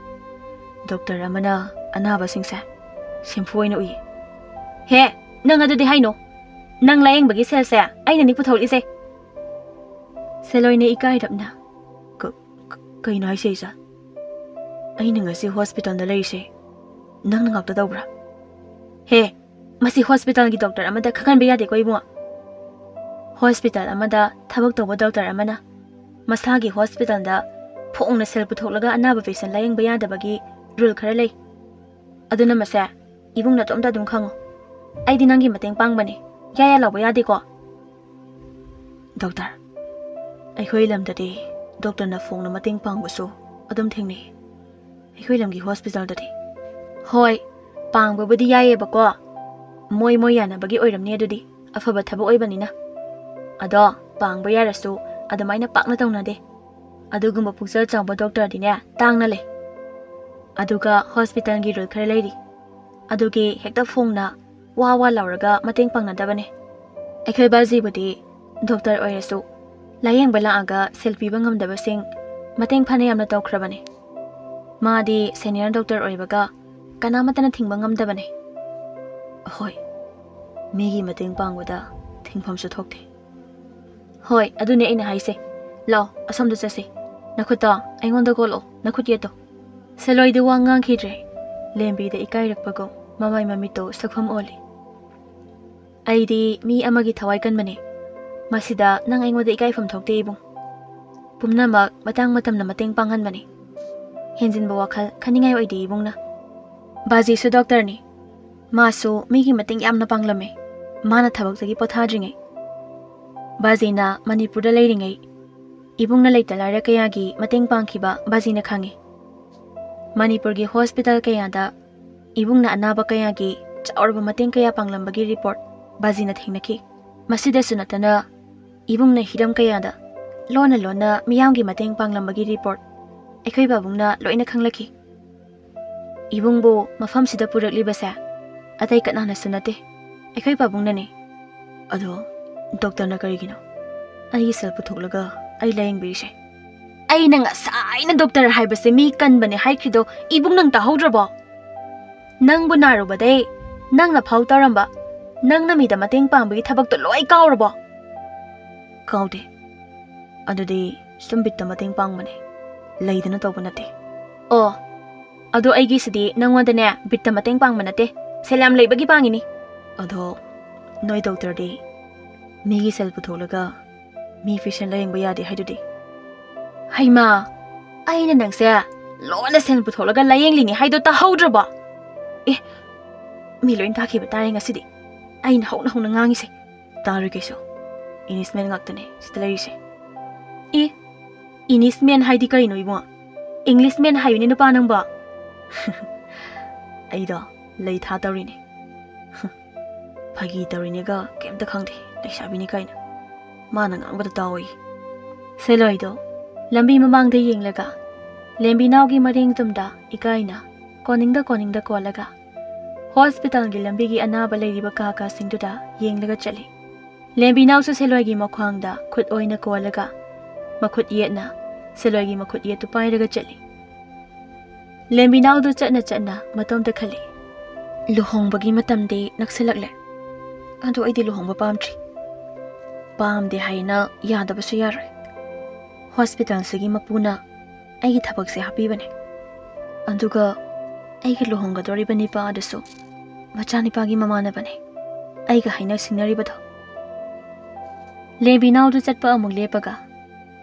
ꯗꯣꯛꯇꯔ ꯑꯃꯅ ꯑꯅꯥꯕꯁꯤꯡꯁꯦ ꯁꯦꯝꯐꯨ ꯑꯣꯏꯅ ꯎꯏ꯫" "ꯍꯦ, ꯅꯪ ꯑꯗꯨꯗꯤ ꯍꯥꯏꯅꯣ꯫ ꯅꯪ ꯂꯥꯌꯦꯡꯕꯒꯤ ꯁꯦꯜꯁꯦ ꯑꯩꯅꯅꯤ ꯄꯨꯊꯣꯛꯂꯤꯁꯦ꯫" ꯁꯦꯂꯣꯏꯅ ꯏꯀꯥꯏꯔꯞꯅ, "ꯀ-, ꯀ-, ꯀꯩꯅꯣ ꯍꯥꯏꯁꯦ ꯏꯆꯥ? ꯑꯩꯅ ꯉꯁꯤ ꯍꯣꯁꯄꯤꯇꯥꯜꯗ ꯂꯩꯔꯤꯁꯦ ꯅꯪꯅ ꯉꯥꯛꯇ ꯇꯧꯕ꯭ꯔꯥ? ꯍꯦ, ꯃꯁꯤ ꯍꯣꯁꯄꯤꯇꯥꯜꯒꯤ ꯗꯣꯛꯇꯔ ꯑꯃꯗ ꯈꯪꯍꯟꯕ ꯌꯥꯗꯦꯀꯣ ꯏꯕꯨꯡꯉꯣ꯫ ꯍꯣꯁꯄꯤꯇꯥꯜ ꯑꯃꯗ ꯊꯕꯛ ꯇꯧꯕ ꯗꯣꯛꯇꯔ ꯑꯃꯅ ꯃꯁꯥꯒꯤ ꯍꯣꯁꯄꯤꯇꯥꯜꯗ ꯐꯣꯡꯅ ꯁꯦꯜ ꯄꯨꯊꯣꯛꯂꯒ ꯑꯅꯥꯕ ꯄꯦꯁꯦꯟ ꯂꯥꯌꯦꯡꯕ ꯌꯥꯗꯕꯒꯤ ꯔꯨꯜ ꯈꯔ ꯂꯩ꯫ ꯑꯗꯨꯅ ꯃꯁꯦ ꯏꯕꯨꯡ ꯅꯇꯣꯝꯇ ꯑꯗꯨꯝ ꯈꯪꯉꯨ꯫ ꯑꯩꯗꯤ ꯅꯪꯒꯤ ꯃꯇꯦꯡ ꯄꯥꯡꯕꯅꯦ꯫ ꯌꯥ ꯌꯥ ꯂꯥꯎꯕ ꯌꯥꯗꯦꯀꯣ꯫ ꯗꯣꯛꯇꯔ, ꯑꯩꯈꯣꯏ ꯂꯝꯗꯗꯤ ꯗꯣꯛꯇꯔꯅ ꯐꯣꯡꯅ ꯃꯇꯦꯡ ꯄꯥꯡꯕꯁꯨ ꯑꯗꯨꯝ ꯊꯦꯡꯅꯩ꯫ ꯑꯩꯈꯣꯏ ꯂꯝꯒꯤ ꯍꯣꯁꯄꯤꯇꯥꯜꯗꯗꯤ꯫ ꯍꯣꯏ, ꯄꯥꯡꯕꯕꯨꯗꯤ ꯌꯥꯏꯌꯦꯕꯀꯣ꯫ ꯃꯣꯏ ꯃꯣꯏ ꯌꯥꯅꯕꯒꯤ ꯑꯣꯏꯔꯝꯅꯤ ꯑꯗꯨꯗꯤ꯫ ꯑꯐꯕ ꯊꯕꯛ ꯑꯣꯏꯕꯅꯤꯅ꯫ ꯑꯗꯣ ꯄꯥꯡꯕ ꯌꯥꯔꯁꯨ ꯑꯗꯨꯃꯥꯏꯅ ꯄꯥꯛꯅ ꯇꯧꯅꯗꯦ꯫ ꯑꯗꯨꯒꯨꯝꯕ ꯄꯨꯛꯆꯦꯜ ꯆꯥꯎꯕ ꯗꯣꯛꯇꯔꯗꯤꯅꯦ ꯇꯥꯡꯅ ꯂꯩ꯫ ꯑꯗꯨꯒ ꯍꯣꯁꯄꯤꯇꯥꯜꯒꯤ ꯔꯨꯜ ꯈꯔ ꯂꯩꯔꯤ꯫ ꯑꯗꯨꯒꯤ ꯍꯦꯛꯇ ꯐꯣꯡꯅ ꯋꯥ ꯋꯥ ꯂꯥꯎꯔꯒ ꯃꯇꯦꯡ ꯄꯥꯡꯅꯗꯕꯅꯦ꯫ ꯑꯩꯈꯣꯏ ꯕꯥꯖꯤꯕꯨꯗꯤ ꯗꯣꯛꯇꯔ ꯑꯣꯏꯔꯁꯨ ꯂꯥꯌꯦꯡꯕ ꯂꯥꯛꯑꯒ ꯁꯦꯜ ꯄꯤꯕ ꯉꯝꯗꯕꯁꯤꯡ ꯃꯇꯦꯡ ꯐꯅ ꯌꯥꯝꯅ ꯇꯧꯈ꯭ꯔꯕꯅꯦ꯫ ꯃꯥꯗꯤ ꯁꯦꯅꯤꯌꯔ ꯗꯣꯛꯇꯔ ꯑꯣꯏꯕꯒ ꯀꯅꯥꯃꯠꯇꯅ ꯊꯤꯡꯕ ꯉꯝꯗꯕꯅꯦ꯫ ꯍꯣꯏ, ꯃꯤꯒꯤ ꯃꯇꯦꯡ ꯄꯥꯡꯕꯗ ꯊꯤꯡꯐꯝꯁꯨ ꯊꯣꯛꯇꯦ꯫ ꯍꯣꯏ, ꯑꯗꯨꯅꯦ ꯑꯩꯅ ꯍꯥꯏꯁꯦ꯫ ꯂꯥꯛꯑꯣ, ꯑꯁꯣꯝꯗ ꯆꯠꯁꯤ꯫ ꯅꯈꯨꯠꯇꯣ ꯑꯩꯉꯣꯟꯗ ꯀꯣꯜꯂꯛꯑꯣ, ꯅꯈꯨꯠ ꯌꯦꯠꯇꯣ꯫ ꯁꯦꯂꯣꯏꯗꯤ ꯋꯥ ꯉꯥꯡꯈꯤꯗ꯭ꯔꯦ꯫ ꯂꯦꯝꯕꯤꯗ ꯏꯀꯥꯏꯔꯛꯄꯒꯨꯝ ꯃꯃꯥꯏ ꯃꯃꯤꯠꯇꯣ ꯁꯛꯐꯝ ꯑꯣꯜꯂꯤ꯫ ꯑꯩꯗꯤ ꯃꯤ ꯑꯃꯒꯤ ꯊꯋꯥꯏ ꯀꯟꯕꯅꯦ꯫ ꯃꯁꯤꯗ ꯅꯪ ꯑꯩꯉꯣꯟꯗ ꯏꯀꯥꯏꯐꯝ ꯊꯣꯛꯇꯦ ꯏꯕꯨꯡ꯫ ꯄꯨꯝꯅꯃꯛ ꯃꯇꯥꯡ ꯃꯇꯝꯅ ꯃꯇꯦꯡ ꯄꯥꯡꯍꯟꯕꯅꯦ꯫ ꯍꯦꯟꯖꯤꯟꯕ ꯋꯥꯈꯜ ꯈꯟꯅꯤꯡꯉꯥꯏ ꯑꯣꯏꯗꯦ ꯏꯕꯨꯡꯅ꯫ ꯕꯥꯖꯤꯁꯨ ꯗꯣꯛꯇꯔꯅꯤ꯫ ꯃꯥꯁꯨ ꯃꯤꯒꯤ ꯃꯇꯦꯡ ꯌꯥꯝꯅ ꯄꯥꯡꯂꯝꯃꯦ꯫ ꯃꯥꯅ ꯊꯕꯛꯇꯒꯤ ꯄꯣꯊꯥꯗ꯭ꯔꯤꯉꯩ꯫ ꯕꯥꯖꯤꯅ ꯃꯅꯤꯄꯨꯔꯗ ꯂꯩꯔꯤꯉꯩ ꯏꯕꯨꯡꯅ ꯂꯩꯇ ꯂꯥꯏꯔ ꯀꯌꯥꯒꯤ ꯃꯇꯦꯡ ꯄꯥꯡꯈꯤꯕ ꯕꯥꯖꯤꯅ ꯈꯪꯉꯤ꯫ ꯃꯅꯤꯄꯨꯔꯒꯤ ꯍꯣꯁꯄꯤꯇꯥꯜ ꯀꯌꯥꯗ ꯏꯕꯨꯡꯅ ꯑꯅꯥꯕ ꯀꯌꯥꯒꯤ ꯆꯥꯎꯔꯕ ꯃꯇꯦꯡ ꯀꯌꯥ ꯄꯥꯡꯂꯝꯕꯒꯤ ꯔꯤꯄꯣꯔꯠ ꯕꯥꯖꯤꯅ ꯊꯦꯡꯅꯈꯤ꯫ ꯃꯁꯤꯗꯁꯨ ꯅꯠꯇꯅ ꯏꯕꯨꯡꯅ ꯍꯤꯔꯝ ꯀꯌꯥꯗ ꯂꯣꯟꯅ ꯂꯣꯟꯅ ꯃꯤꯌꯥꯝꯒꯤ ꯃꯇꯦꯡ ꯄꯥꯡꯂꯝꯕꯒꯤ ꯔꯤꯄꯣꯔꯠ ꯑꯩꯈꯣꯏ ꯄꯥꯕꯨꯡꯅ ꯂꯣꯏꯅ ꯈꯪꯂꯛꯈꯤ꯫ ꯏꯕꯨꯡꯕꯨ ꯃꯐꯝꯁꯤꯗ ꯄꯨꯔꯛꯂꯤꯕꯁꯦ ꯑꯇꯩ ꯀꯅꯥꯅꯁꯨ ꯅꯠꯇꯦ, ꯑꯩꯈꯣꯏ ꯄꯥꯕꯨꯡꯅꯅꯦ꯫ ꯑꯗꯣ ꯗꯣꯛꯇꯔꯅ ꯀꯔꯤꯒꯤꯅꯣ ꯑꯩꯒꯤ ꯁꯦꯜ ꯄꯨꯊꯣꯛꯂꯒ ꯑꯩ ꯂꯥꯌꯦꯡꯕꯤꯔꯤꯁꯦ? ꯑꯩꯅ ꯉꯁꯥꯏꯅ ꯗꯣꯛꯇꯔ ꯍꯥꯏꯕꯁꯦ ꯃꯤ ꯀꯟꯕꯅꯦ ꯍꯥꯏꯈ꯭ꯔꯤꯗꯣ ꯏꯕꯨꯡ ꯅꯪ ꯇꯥꯍꯧꯗ꯭ꯔꯕꯣ? ꯅꯪꯕꯨ ꯅꯥꯔꯨꯕꯗꯩ ꯅꯪꯅ ꯐꯥꯎ ꯇꯧꯔꯝꯕ, ꯅꯪꯅ ꯃꯤꯗ ꯃꯇꯦꯡ ꯄꯥꯡꯕꯒꯤ ꯊꯕꯛꯇꯣ ꯂꯣꯏ ꯀꯥꯎꯔꯕꯣ? ꯀꯥꯎꯗꯦ꯫ ꯑꯗꯨꯗꯤ ꯁꯨꯝ ꯕꯤꯠꯇ ꯃꯇꯦꯡ ꯄꯥꯡꯕꯅꯦ, ꯂꯩꯗꯅ ꯇꯧꯕ ꯅꯠꯇꯦ꯫ ꯑꯣ, ꯑꯗꯣ ꯑꯩꯒꯤꯁꯤꯗꯤ ꯅꯪꯉꯣꯟꯗꯅꯦ ꯕꯤꯠꯇ ꯃꯇꯦꯡ ꯄꯥꯡꯕ ꯅꯠꯇꯦ, ꯁꯦꯜ ꯌꯥꯝ ꯂꯩꯕꯒꯤ ꯄꯥꯡꯉꯤꯅꯤ꯫ ꯑꯗꯣ ꯅꯣꯏ ꯗꯣꯛꯇꯔꯗꯤ ꯃꯤꯒꯤ ꯁꯦꯜ ꯄꯨꯊꯣꯛꯂꯒ ꯃꯤ ꯄꯦꯁꯦꯟ ꯂꯥꯌꯦꯡꯕ ꯌꯥꯗꯦ ꯍꯥꯏꯗꯨꯗꯤ? ꯍꯩꯃꯥ, ꯑꯩꯅ ꯅꯪꯁꯦ ꯂꯣꯟꯅ ꯁꯦꯜ ꯄꯨꯊꯣꯛꯂꯒ ꯂꯥꯌꯦꯡꯂꯤꯅꯤ ꯍꯥꯏꯗꯣ ꯇꯥꯍꯧꯗ꯭ꯔꯕꯣ? ꯑꯦ, ꯃꯤ ꯂꯣꯏ ꯇꯥꯈꯤꯕ ꯇꯥꯔꯦ ꯉꯁꯤꯗꯤ꯫ ꯑꯩꯅ ꯍꯧꯅ ꯍꯧꯅ ꯉꯥꯡꯉꯤꯁꯦ ꯇꯥꯔꯣꯏ ꯀꯩꯁꯨ꯫ ꯏꯅꯤꯁꯃꯦꯟ ꯉꯥꯛꯇꯅꯦ ꯁꯤꯗ ꯂꯩꯔꯤꯁꯦ꯫ ꯑꯦ, ꯏꯅꯤꯁꯃꯦꯟ ꯍꯥꯏꯗꯤ ꯀꯩꯅꯣ ꯏꯕꯨꯡ? ꯏꯪꯂꯤꯁꯃꯦꯟ ꯍꯥꯏꯌꯨꯅꯦ ꯅꯨꯄꯥ ꯅꯪꯕꯣ꯫ ꯑꯩꯗꯣ ꯂꯩ ꯊꯥ ꯇꯧꯔꯤꯅꯦ꯫ ꯐꯥꯒꯤ ꯇꯧꯔꯤꯅꯦꯒ ꯀꯩꯝꯇ ꯈꯪꯗꯦ, ꯂꯩꯁꯥꯕꯤꯅꯤ ꯀꯥꯏꯅ꯫ ꯃꯥꯅ ꯉꯥꯡꯕꯗ ꯇꯥꯎꯏ꯫ ꯁꯦꯂꯣꯏꯗꯣ ꯂꯝꯕꯤ ꯃꯃꯥꯡꯗ ꯌꯦꯡꯂꯒ ꯂꯦꯝꯕꯤꯅꯥꯎꯒꯤ ꯃꯔꯦꯡ ꯇꯨꯝꯗ ꯏꯀꯥꯏꯅ ꯀꯣꯅꯤꯡꯗ ꯀꯣꯅꯤꯡꯗ ꯀꯣꯜꯂꯒ ꯍꯣꯁꯄꯤꯇꯥꯜꯒꯤ ꯂꯝꯕꯤꯒꯤ ꯑꯅꯥꯕ ꯂꯩꯔꯤꯕ ꯀꯥ ꯀꯥꯁꯤꯡꯗꯨꯗ ꯌꯦꯡꯂꯒ ꯆꯠꯂꯤ꯫ ꯂꯦꯝꯕꯤꯅꯥꯎꯁꯨ ꯁꯦꯂꯣꯏꯒꯤ ꯃꯈ꯭ꯋꯥꯡꯗ ꯈꯨꯠ ꯑꯣꯏꯅ ꯀꯣꯜꯂꯒ ꯃꯈꯨꯠ ꯌꯦꯠꯅ ꯁꯦꯂꯣꯏꯒꯤ ꯃꯈꯨꯠ ꯌꯦꯠꯇꯨ ꯄꯥꯏꯔꯒ ꯆꯠꯂꯤ꯫ ꯂꯦꯝꯕꯤꯅꯥꯎꯗꯨ ꯆꯠꯅ ꯆꯠꯅ ꯃꯇꯣꯝꯇ ꯈꯜꯂꯤ, "ꯂꯨꯍꯣꯡꯕꯒꯤ ꯃꯇꯝꯗꯤ ꯅꯛꯁꯤꯜꯂꯛꯂꯦ꯫ ꯑꯗꯣ ꯑꯩꯗꯤ ꯂꯨꯍꯣꯡꯕ ꯄꯥꯝꯗ꯭ꯔꯤ꯫ ꯄꯥꯝꯗꯦ ꯍꯥꯏꯅ ꯌꯥꯗꯕꯁꯨ ꯌꯥꯔꯣꯏ꯫ ꯍꯣꯁꯄꯤꯇꯥꯜꯁꯤꯒꯤ ꯃꯄꯨꯅ ꯑꯩꯒꯤ ꯊꯕꯛꯁꯦ ꯍꯥꯞꯄꯤꯕꯅꯦ꯫ ꯑꯗꯨꯒ ꯑꯩꯒꯤ ꯂꯨꯍꯣꯡꯒꯗꯧꯔꯤꯕ ꯅꯤꯄꯥ ꯑꯗꯨꯁꯨ ꯃꯆꯥꯅꯤꯄꯥꯒꯤ ꯃꯃꯥꯟꯅꯕꯅꯦ꯫ ꯑꯩꯒ ꯍꯥꯏꯅ ꯁꯤꯡꯅꯔꯤꯕꯗꯣ꯫" ꯂꯦꯝꯕꯤꯅꯥꯎꯗꯨ ꯆꯠꯄ ꯑꯃꯨꯛ ꯂꯦꯞꯄꯒ,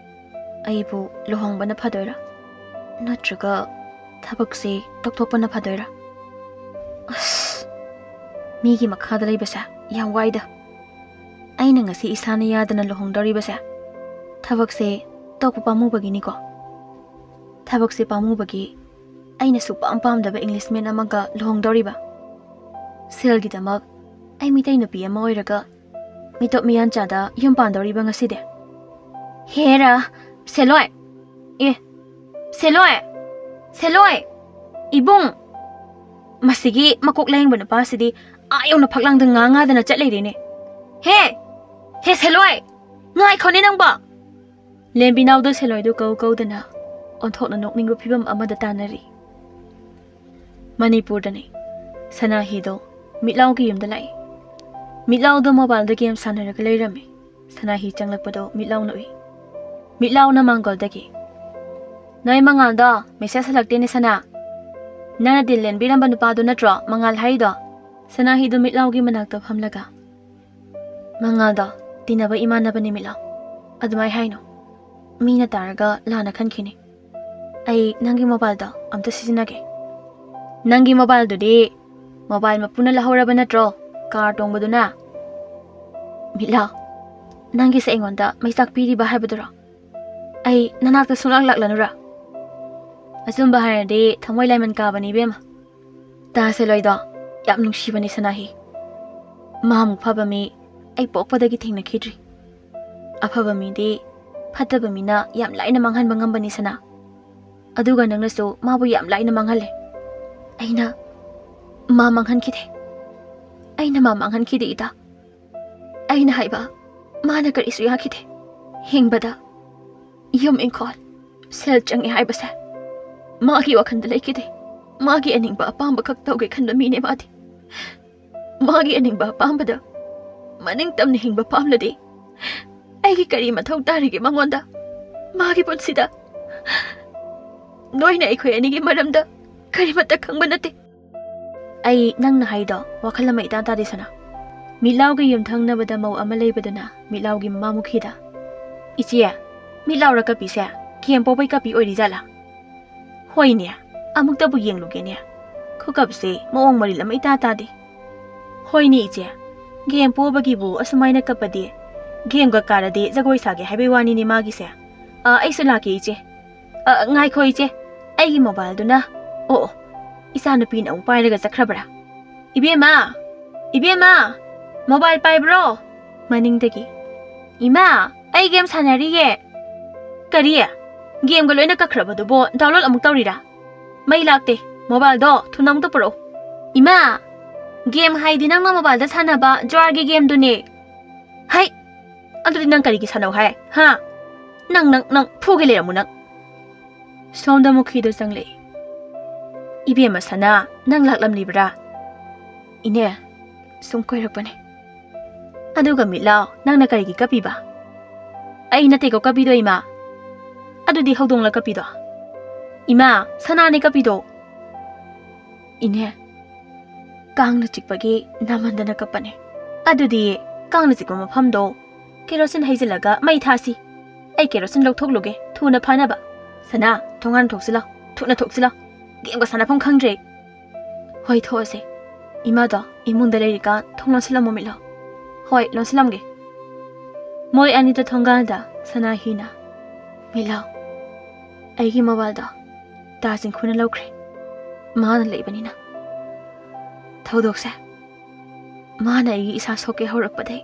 "ꯑꯩꯕꯨ ꯂꯨꯍꯣꯡꯕꯅ ꯐꯗꯣꯏꯔꯥ? ꯅꯠꯇ꯭ꯔꯒ ꯊꯕꯛꯁꯦ ꯇꯣꯛꯊꯣꯛꯄꯅ ꯐꯗꯣꯏꯔꯥ? ꯑꯁ, ꯃꯤꯒꯤ ꯃꯈꯥꯗ ꯂꯩꯕꯁꯦ ꯌꯥꯝ ꯋꯥꯏꯗ꯫ ꯑꯩꯅ ꯉꯁꯤ ꯏꯁꯥꯅ ꯌꯥꯗꯅ ꯂꯨꯍꯣꯡꯗꯧꯔꯤꯕꯁꯦ ꯊꯕꯛꯁꯦ ꯇꯣꯛꯄ ꯄꯥꯝꯃꯨꯕꯒꯤꯅꯤꯀꯣ꯫ ꯊꯕꯛꯁꯦ ꯄꯥꯝꯃꯨꯕꯒꯤ ꯑꯩꯅ ꯁꯨꯛꯄꯥꯝ ꯄꯥꯝꯗꯕ ꯏꯪꯂꯤꯁꯃꯦꯟ ꯑꯃꯒ ꯂꯨꯍꯣꯡꯗꯧꯔꯤꯕ꯫ ꯁꯦꯜꯒꯤꯗꯃꯛ ꯑꯩ ꯃꯤꯇꯩ ꯅꯨꯄꯤ ꯑꯃ ꯑꯣꯏꯔꯒ ꯃꯤꯇꯣꯞ ꯃꯤꯌꯥꯟꯆꯥꯗ ꯌꯨꯝ ꯄꯥꯟꯗꯧꯔꯤꯕ ꯉꯁꯤꯗꯤ꯫ ꯍꯦꯔꯥ, ꯁꯦꯂꯣꯏ! ꯑꯦ, ꯁꯦꯂꯣꯏ! ꯁꯦꯂꯣꯏ! ꯏꯕꯨꯡ! ꯃꯁꯤꯒꯤ ꯃꯀꯣꯛ ꯂꯥꯌꯦꯡꯕ ꯅꯨꯄꯥꯁꯤꯗꯤ ꯑꯥ ꯌꯧꯅ ꯐꯛꯂꯥꯡꯗ ꯉꯥ ꯉꯥꯗꯅ ꯆꯠ ꯂꯩꯔꯦꯅꯦ꯫ ꯍꯦ! ꯍꯦ, ꯁꯦꯂꯣꯏ! ꯉꯥꯏꯈꯣꯅꯦ ꯅꯪꯕꯣ!" ꯂꯦꯝꯕꯤꯅꯥꯎꯗ ꯁꯦꯂꯣꯏꯗꯨ ꯀꯧ ꯀꯧꯗꯅ ꯑꯣꯟꯊꯣꯛꯅ ꯅꯣꯛꯅꯤꯡꯕ ꯐꯤꯕꯝ ꯑꯃꯗ ꯇꯥꯅꯔꯤ꯫ ꯃꯅꯤꯄꯨꯔꯗꯅꯤ꯫ ꯁꯅꯥꯍꯤꯗꯣ ꯃꯤꯠꯂꯥꯎꯒꯤ ꯌꯨꯝꯗ ꯂꯥꯛꯏ꯫ ꯃꯤꯠꯂꯥꯎꯗꯣ ꯃꯣꯕꯥꯏꯜꯗ ꯒꯦꯝ ꯁꯥꯟꯅꯔꯒ ꯂꯩꯔꯝꯃꯤ꯫ ꯁꯅꯥꯍꯤ ꯆꯪꯂꯛꯄꯗꯣ ꯃꯤꯠꯂꯥꯎꯅ ꯎꯏ꯫ ꯃꯤꯠꯂꯥꯎꯅ ꯃꯥꯡꯒꯣꯜꯗꯒꯤ, "ꯅꯣꯏ ꯃꯉꯥꯜꯗꯣ ꯃꯦꯁꯦꯖ ꯍꯜꯂꯛꯇꯦꯅꯦ ꯁꯅꯥ꯫ ꯅꯪꯅ ꯗꯤꯜ ꯂꯦꯟꯕꯤꯔꯝꯕ ꯅꯨꯄꯥꯗꯨ ꯅꯠꯇ꯭ꯔꯣ ꯃꯉꯥꯜ ꯍꯥꯏꯔꯤꯗꯣ? ꯁꯅꯥꯍꯤꯗꯨ ꯃꯤꯠꯂꯥꯎꯒꯤ ꯃꯅꯥꯛꯇ ꯐꯝꯂꯒ, "ꯃꯉꯥꯜꯗꯣ ꯇꯤꯟꯅꯕ ꯏꯃꯥꯟꯅꯕꯅꯤ ꯃꯤꯠꯂꯥꯎ, ꯑꯗꯨꯃꯥꯏ ꯍꯥꯏꯅꯣ꯫ ꯃꯤꯅ ꯇꯥꯔꯒ ꯂꯥꯟꯅ ꯈꯟꯈꯤꯅꯤ꯫ ꯑꯩ ꯅꯪꯒꯤ ꯃꯣꯕꯥꯏꯜꯗꯣ ꯑꯝꯇ ꯁꯤꯖꯤꯟꯅꯒꯦ꯫" "ꯅꯪꯒꯤ ꯃꯣꯕꯥꯏꯜꯗꯨꯗꯤ ꯃꯣꯕꯥꯏꯜ ꯃꯄꯨꯅ ꯂꯧꯍꯧꯔꯕ ꯅꯠꯇ꯭ꯔꯣ? ꯀꯥꯔ ꯇꯣꯡꯕꯗꯨꯅ?" "ꯃꯤꯠꯂꯥꯎ, ꯅꯪꯒꯤꯁꯦ ꯑꯩꯉꯣꯟꯗ ꯃꯩꯆꯥꯛ ꯄꯤꯔꯤꯕ ꯍꯥꯏꯕꯗꯨꯔꯣ? ꯑꯩ ꯅꯅꯥꯛꯇ ꯁꯨꯡꯂꯥꯛ ꯂꯥꯛꯂꯅꯨꯔꯥ?" "ꯑꯆꯨꯝꯕ ꯍꯥꯏꯔꯗꯤ ꯊꯃꯣꯏ ꯂꯥꯏꯃꯟ ꯀꯥꯕꯅꯤ ꯏꯕꯦꯝꯃ꯫ ꯇꯥꯁꯦꯂꯣꯏꯗꯣ ꯌꯥꯝ ꯅꯨꯡꯁꯤꯕꯅꯤ ꯁꯅꯥꯍꯤ꯫ ꯃꯥꯃꯨꯛ ꯐꯕ ꯃꯤ ꯑꯩ ꯄꯣꯛꯄꯗꯒꯤ ꯊꯦꯡꯅꯈꯤꯗ꯭ꯔꯤ꯫ ꯑꯐꯕ ꯃꯤꯗꯤ ꯐꯠꯇꯕ ꯃꯤꯅ ꯌꯥꯝ ꯂꯥꯏꯅ ꯃꯥꯡꯍꯟꯕ ꯉꯝꯕꯅꯤ ꯁꯅꯥ꯫ ꯑꯗꯨꯒ ꯅꯪꯅꯁꯨ ꯃꯥꯕꯨ ꯌꯥꯝ ꯂꯥꯏꯅ ꯃꯥꯡꯍꯜꯂꯦ꯫" "ꯑꯩꯅ ꯃꯥ ꯃꯥꯡꯍꯟꯈꯤꯗꯦ꯫ ꯑꯩꯅ ꯃꯥ ꯃꯥꯡꯍꯟꯈꯤꯗꯦ ꯏꯇꯥ꯫ ꯑꯩꯅ ꯍꯥꯏꯕ ꯃꯥꯅ ꯀꯔꯤꯁꯨ ꯌꯥꯈꯤꯗꯦ꯫ ꯍꯤꯡꯕꯗ ꯌꯨꯝ ꯏꯪꯈꯣꯜ, ꯁꯦꯜ ꯆꯪꯉꯦ ꯍꯥꯏꯕꯁꯦ ꯃꯥꯒꯤ ꯋꯥꯈꯜꯗ ꯂꯩꯈꯤꯗꯦ꯫ ꯃꯥꯒꯤ ꯑꯅꯤꯡꯕ ꯑꯄꯥꯝꯕ ꯈꯛ ꯇꯧꯒꯦ ꯈꯟꯕ ꯃꯤꯅꯦ ꯃꯥꯗꯤ꯫ ꯃꯥꯒꯤ ꯑꯅꯤꯡꯕ ꯑꯄꯥꯝꯕꯗ ꯃꯅꯤꯡ ꯇꯝꯅ ꯍꯤꯡꯕ ꯄꯥꯝꯂꯗꯤ ꯑꯩꯒꯤ ꯀꯔꯤ ꯃꯊꯧ ꯇꯥꯔꯤꯒꯦ ꯃꯉꯣꯟꯗ? ꯃꯥꯒꯤ ꯄꯨꯟꯁꯤꯗ ꯅꯣꯏꯅ ꯑꯩꯈꯣꯏ ꯑꯅꯤꯒꯤ ꯃꯔꯝꯗ ꯀꯔꯤꯃꯠꯇ ꯈꯪꯕ ꯅꯠꯇꯦ꯫" "ꯑꯩ ꯅꯪꯅ ꯍꯥꯏꯗꯣ ꯋꯥꯈꯜ ꯑꯃ ꯏꯇꯥ ꯇꯥꯗꯦ ꯁꯅꯥ꯫" ꯃꯤꯠꯂꯥꯎꯒꯤ ꯌꯨꯝꯊꯪꯅꯕꯗ ꯃꯧ ꯑꯃ ꯂꯩꯕꯗꯨꯅ ꯃꯤꯠꯂꯥꯎꯒꯤ ꯃꯃꯥ ꯃꯨꯈꯤꯗ, "ꯏꯆꯦ, ꯃꯤꯠꯂꯥꯎꯔ ꯀꯞꯄꯤꯁꯦ? ꯀꯦꯝ ꯄꯣꯛꯄꯩ ꯀꯞꯄꯤ ꯑꯣꯏꯔꯤ ꯖꯥꯠꯂꯥ?" "ꯍꯣꯏꯅꯦ, ꯑꯃꯨꯛꯇꯕꯨ ꯌꯦꯡꯂꯨꯒꯦꯅꯦ꯫ ꯈꯨꯀꯞꯁꯦ ꯃꯑꯣꯡ ꯃꯔꯤꯜ ꯑꯃ ꯏꯇꯥ ꯇꯥꯗꯦ꯫" "ꯍꯣꯏꯅꯦ ꯏꯆꯦ, ꯒꯦꯝ ꯄꯣꯕꯒꯤꯕꯨ ꯑꯁꯨꯃꯥꯏꯅ ꯀꯞꯄꯗꯤ, ꯒꯦꯝꯒ ꯀꯥꯔꯗꯤ ꯖꯒꯣꯏ ꯁꯥꯒꯦ ꯍꯥꯏꯕꯩ ꯋꯥꯅꯤꯅꯦ ꯃꯥꯒꯤꯁꯦ꯫ ꯑ, ꯑꯩꯁꯨ ꯂꯥꯛꯀꯦ ꯏꯆꯦ꯫ ꯑ, ꯉꯥꯏꯈꯣ ꯏꯆꯦ, ꯑꯩꯒꯤ ꯃꯣꯕꯥꯏꯜꯗꯨꯅ꯫ ꯑꯣ, ꯑꯣ, ꯏꯆꯥꯅꯨꯄꯤꯅ ꯑꯃꯨꯛ ꯄꯥꯏꯔꯒ ꯆꯠꯈ꯭ꯔꯕ꯭ꯔꯥ? ꯏꯕꯦꯝꯃ! ꯏꯕꯦꯝꯃ! ꯃꯣꯕꯥꯏꯜ ꯄꯥꯏꯕ꯭ꯔꯣ?" ꯃꯅꯤꯡꯗꯒꯤ, "ꯏꯃꯥ, ꯑꯩ ꯒꯦꯝ ꯁꯥꯟꯅꯔꯤꯌꯦ꯫" "ꯀꯔꯤ? ꯒꯦꯝꯒ ꯂꯣꯏꯅ ꯀꯛꯈ꯭ꯔꯕꯗꯨꯕꯣ ꯗꯥꯎꯟꯂꯣꯗ ꯑꯃꯨꯛ ꯇꯧꯔꯤꯔꯥ? ꯃꯩ ꯂꯥꯛꯇꯦ, ꯃꯣꯕꯥꯏꯜꯗꯣ ꯊꯨꯅ ꯑꯃꯨꯛꯇ ꯄꯨꯔꯛꯎ꯫" "ꯏꯃꯥ, ꯒꯦꯝ ꯍꯥꯏꯗꯤ ꯅꯪꯅ ꯃꯣꯕꯥꯏꯜꯗ ꯁꯥꯟꯅꯕ ꯖ꯭ꯋꯥꯔꯒꯤ ꯒꯦꯝꯗꯨꯅꯦ꯫" "ꯍꯩ! ꯑꯗꯨꯗꯤ ꯅꯪ ꯀꯔꯤꯒꯤ ꯁꯥꯟꯅꯧ ꯍꯥꯏ? ꯍꯥ? ꯅꯪ, ꯅꯪ, ꯅꯪ ꯐꯨꯒꯦ ꯂꯩꯔꯝꯃꯨ ꯅꯪ꯫" ꯁꯣꯝꯗ ꯃꯨꯈꯤꯗꯣ ꯆꯪꯂꯛꯏ꯫ "ꯏꯕꯦꯝꯃ ꯁꯅꯥ, ꯅꯪ ꯂꯥꯛꯂꯝꯂꯤꯕ꯭ꯔꯥ?" "ꯏꯅꯦ, ꯁꯨꯝ ꯀꯣꯏꯔꯛꯄꯅꯦ꯫" "ꯑꯗꯨꯒ ꯃꯤꯠꯂꯥꯎ, ꯅꯪꯅ ꯀꯔꯤꯒꯤ ꯀꯞꯄꯤꯕ?" "ꯑꯩ ꯅꯠꯇꯦꯀꯣ ꯀꯞꯄꯤꯗꯣ ꯏꯃꯥ꯫" "ꯑꯗꯨꯗꯤ ꯍꯧꯗꯣꯡꯂ ꯀꯞꯄꯤꯗꯣ?" "ꯏꯃꯥ, ꯁꯅꯥꯅꯦ ꯀꯞꯄꯤꯗꯣ꯫" "ꯏꯅꯦ, ꯀꯥꯡꯅ ꯆꯤꯛꯄꯒꯤ ꯅꯥꯃꯟꯗꯅ ꯀꯞꯄꯅꯦ꯫ ꯑꯗꯨꯗꯤ ꯀꯥꯡꯅ ꯆꯤꯛꯄ ꯃꯐꯝꯗꯣ ꯀꯦꯔꯣꯁꯤꯟ ꯍꯩꯖꯤꯜꯂꯒ ꯃꯩ ꯊꯥꯁꯤ꯫ ꯑꯩ ꯀꯦꯔꯣꯁꯤꯟ ꯂꯧꯊꯣꯛꯂꯨꯒꯦ, ꯊꯨꯅ ꯐꯥꯅꯕ꯫ ꯁꯅꯥ, ꯊꯣꯡꯒꯥꯟ ꯊꯣꯛꯁꯤꯜꯂꯣ, ꯊꯨꯅ ꯊꯣꯛꯁꯤꯜꯂꯣ꯫ ꯒꯦꯝꯒ ꯁꯥꯟꯅꯐꯝ ꯈꯪꯗ꯭ꯔꯦ꯫ ꯍꯣꯏ, ꯊꯣꯛꯑꯁꯦ꯫ ꯏꯃꯥꯗꯣ ꯏꯃꯨꯡꯗ ꯂꯩꯔꯤꯀꯥꯟ ꯊꯣꯡ ꯂꯣꯟꯁꯤꯜꯂꯝꯃꯣ, ꯃꯤꯠꯂꯣ꯫ ꯍꯣꯏ, ꯂꯣꯟꯁꯤꯜꯂꯝꯒꯦ꯫" ꯃꯣꯏ ꯑꯅꯤꯗꯣ ꯊꯣꯡꯒꯥꯟꯗ ꯁꯅꯥꯍꯤꯅ, "ꯃꯤꯠꯂꯣ, ꯑꯩꯒꯤ ꯃꯣꯕꯥꯏꯜꯗꯣ ꯇꯥ ꯆꯤꯡꯈꯨꯅ ꯂꯧꯈ꯭ꯔꯦ꯫ ꯃꯥꯅ ꯂꯩꯕꯅꯤꯅ ꯊꯧꯗꯣꯛꯁꯦ ꯃꯥꯅ ꯑꯩꯒꯤ ꯏꯁꯥ ꯁꯣꯛꯀꯦ ꯍꯧꯔꯛꯄꯗꯩ,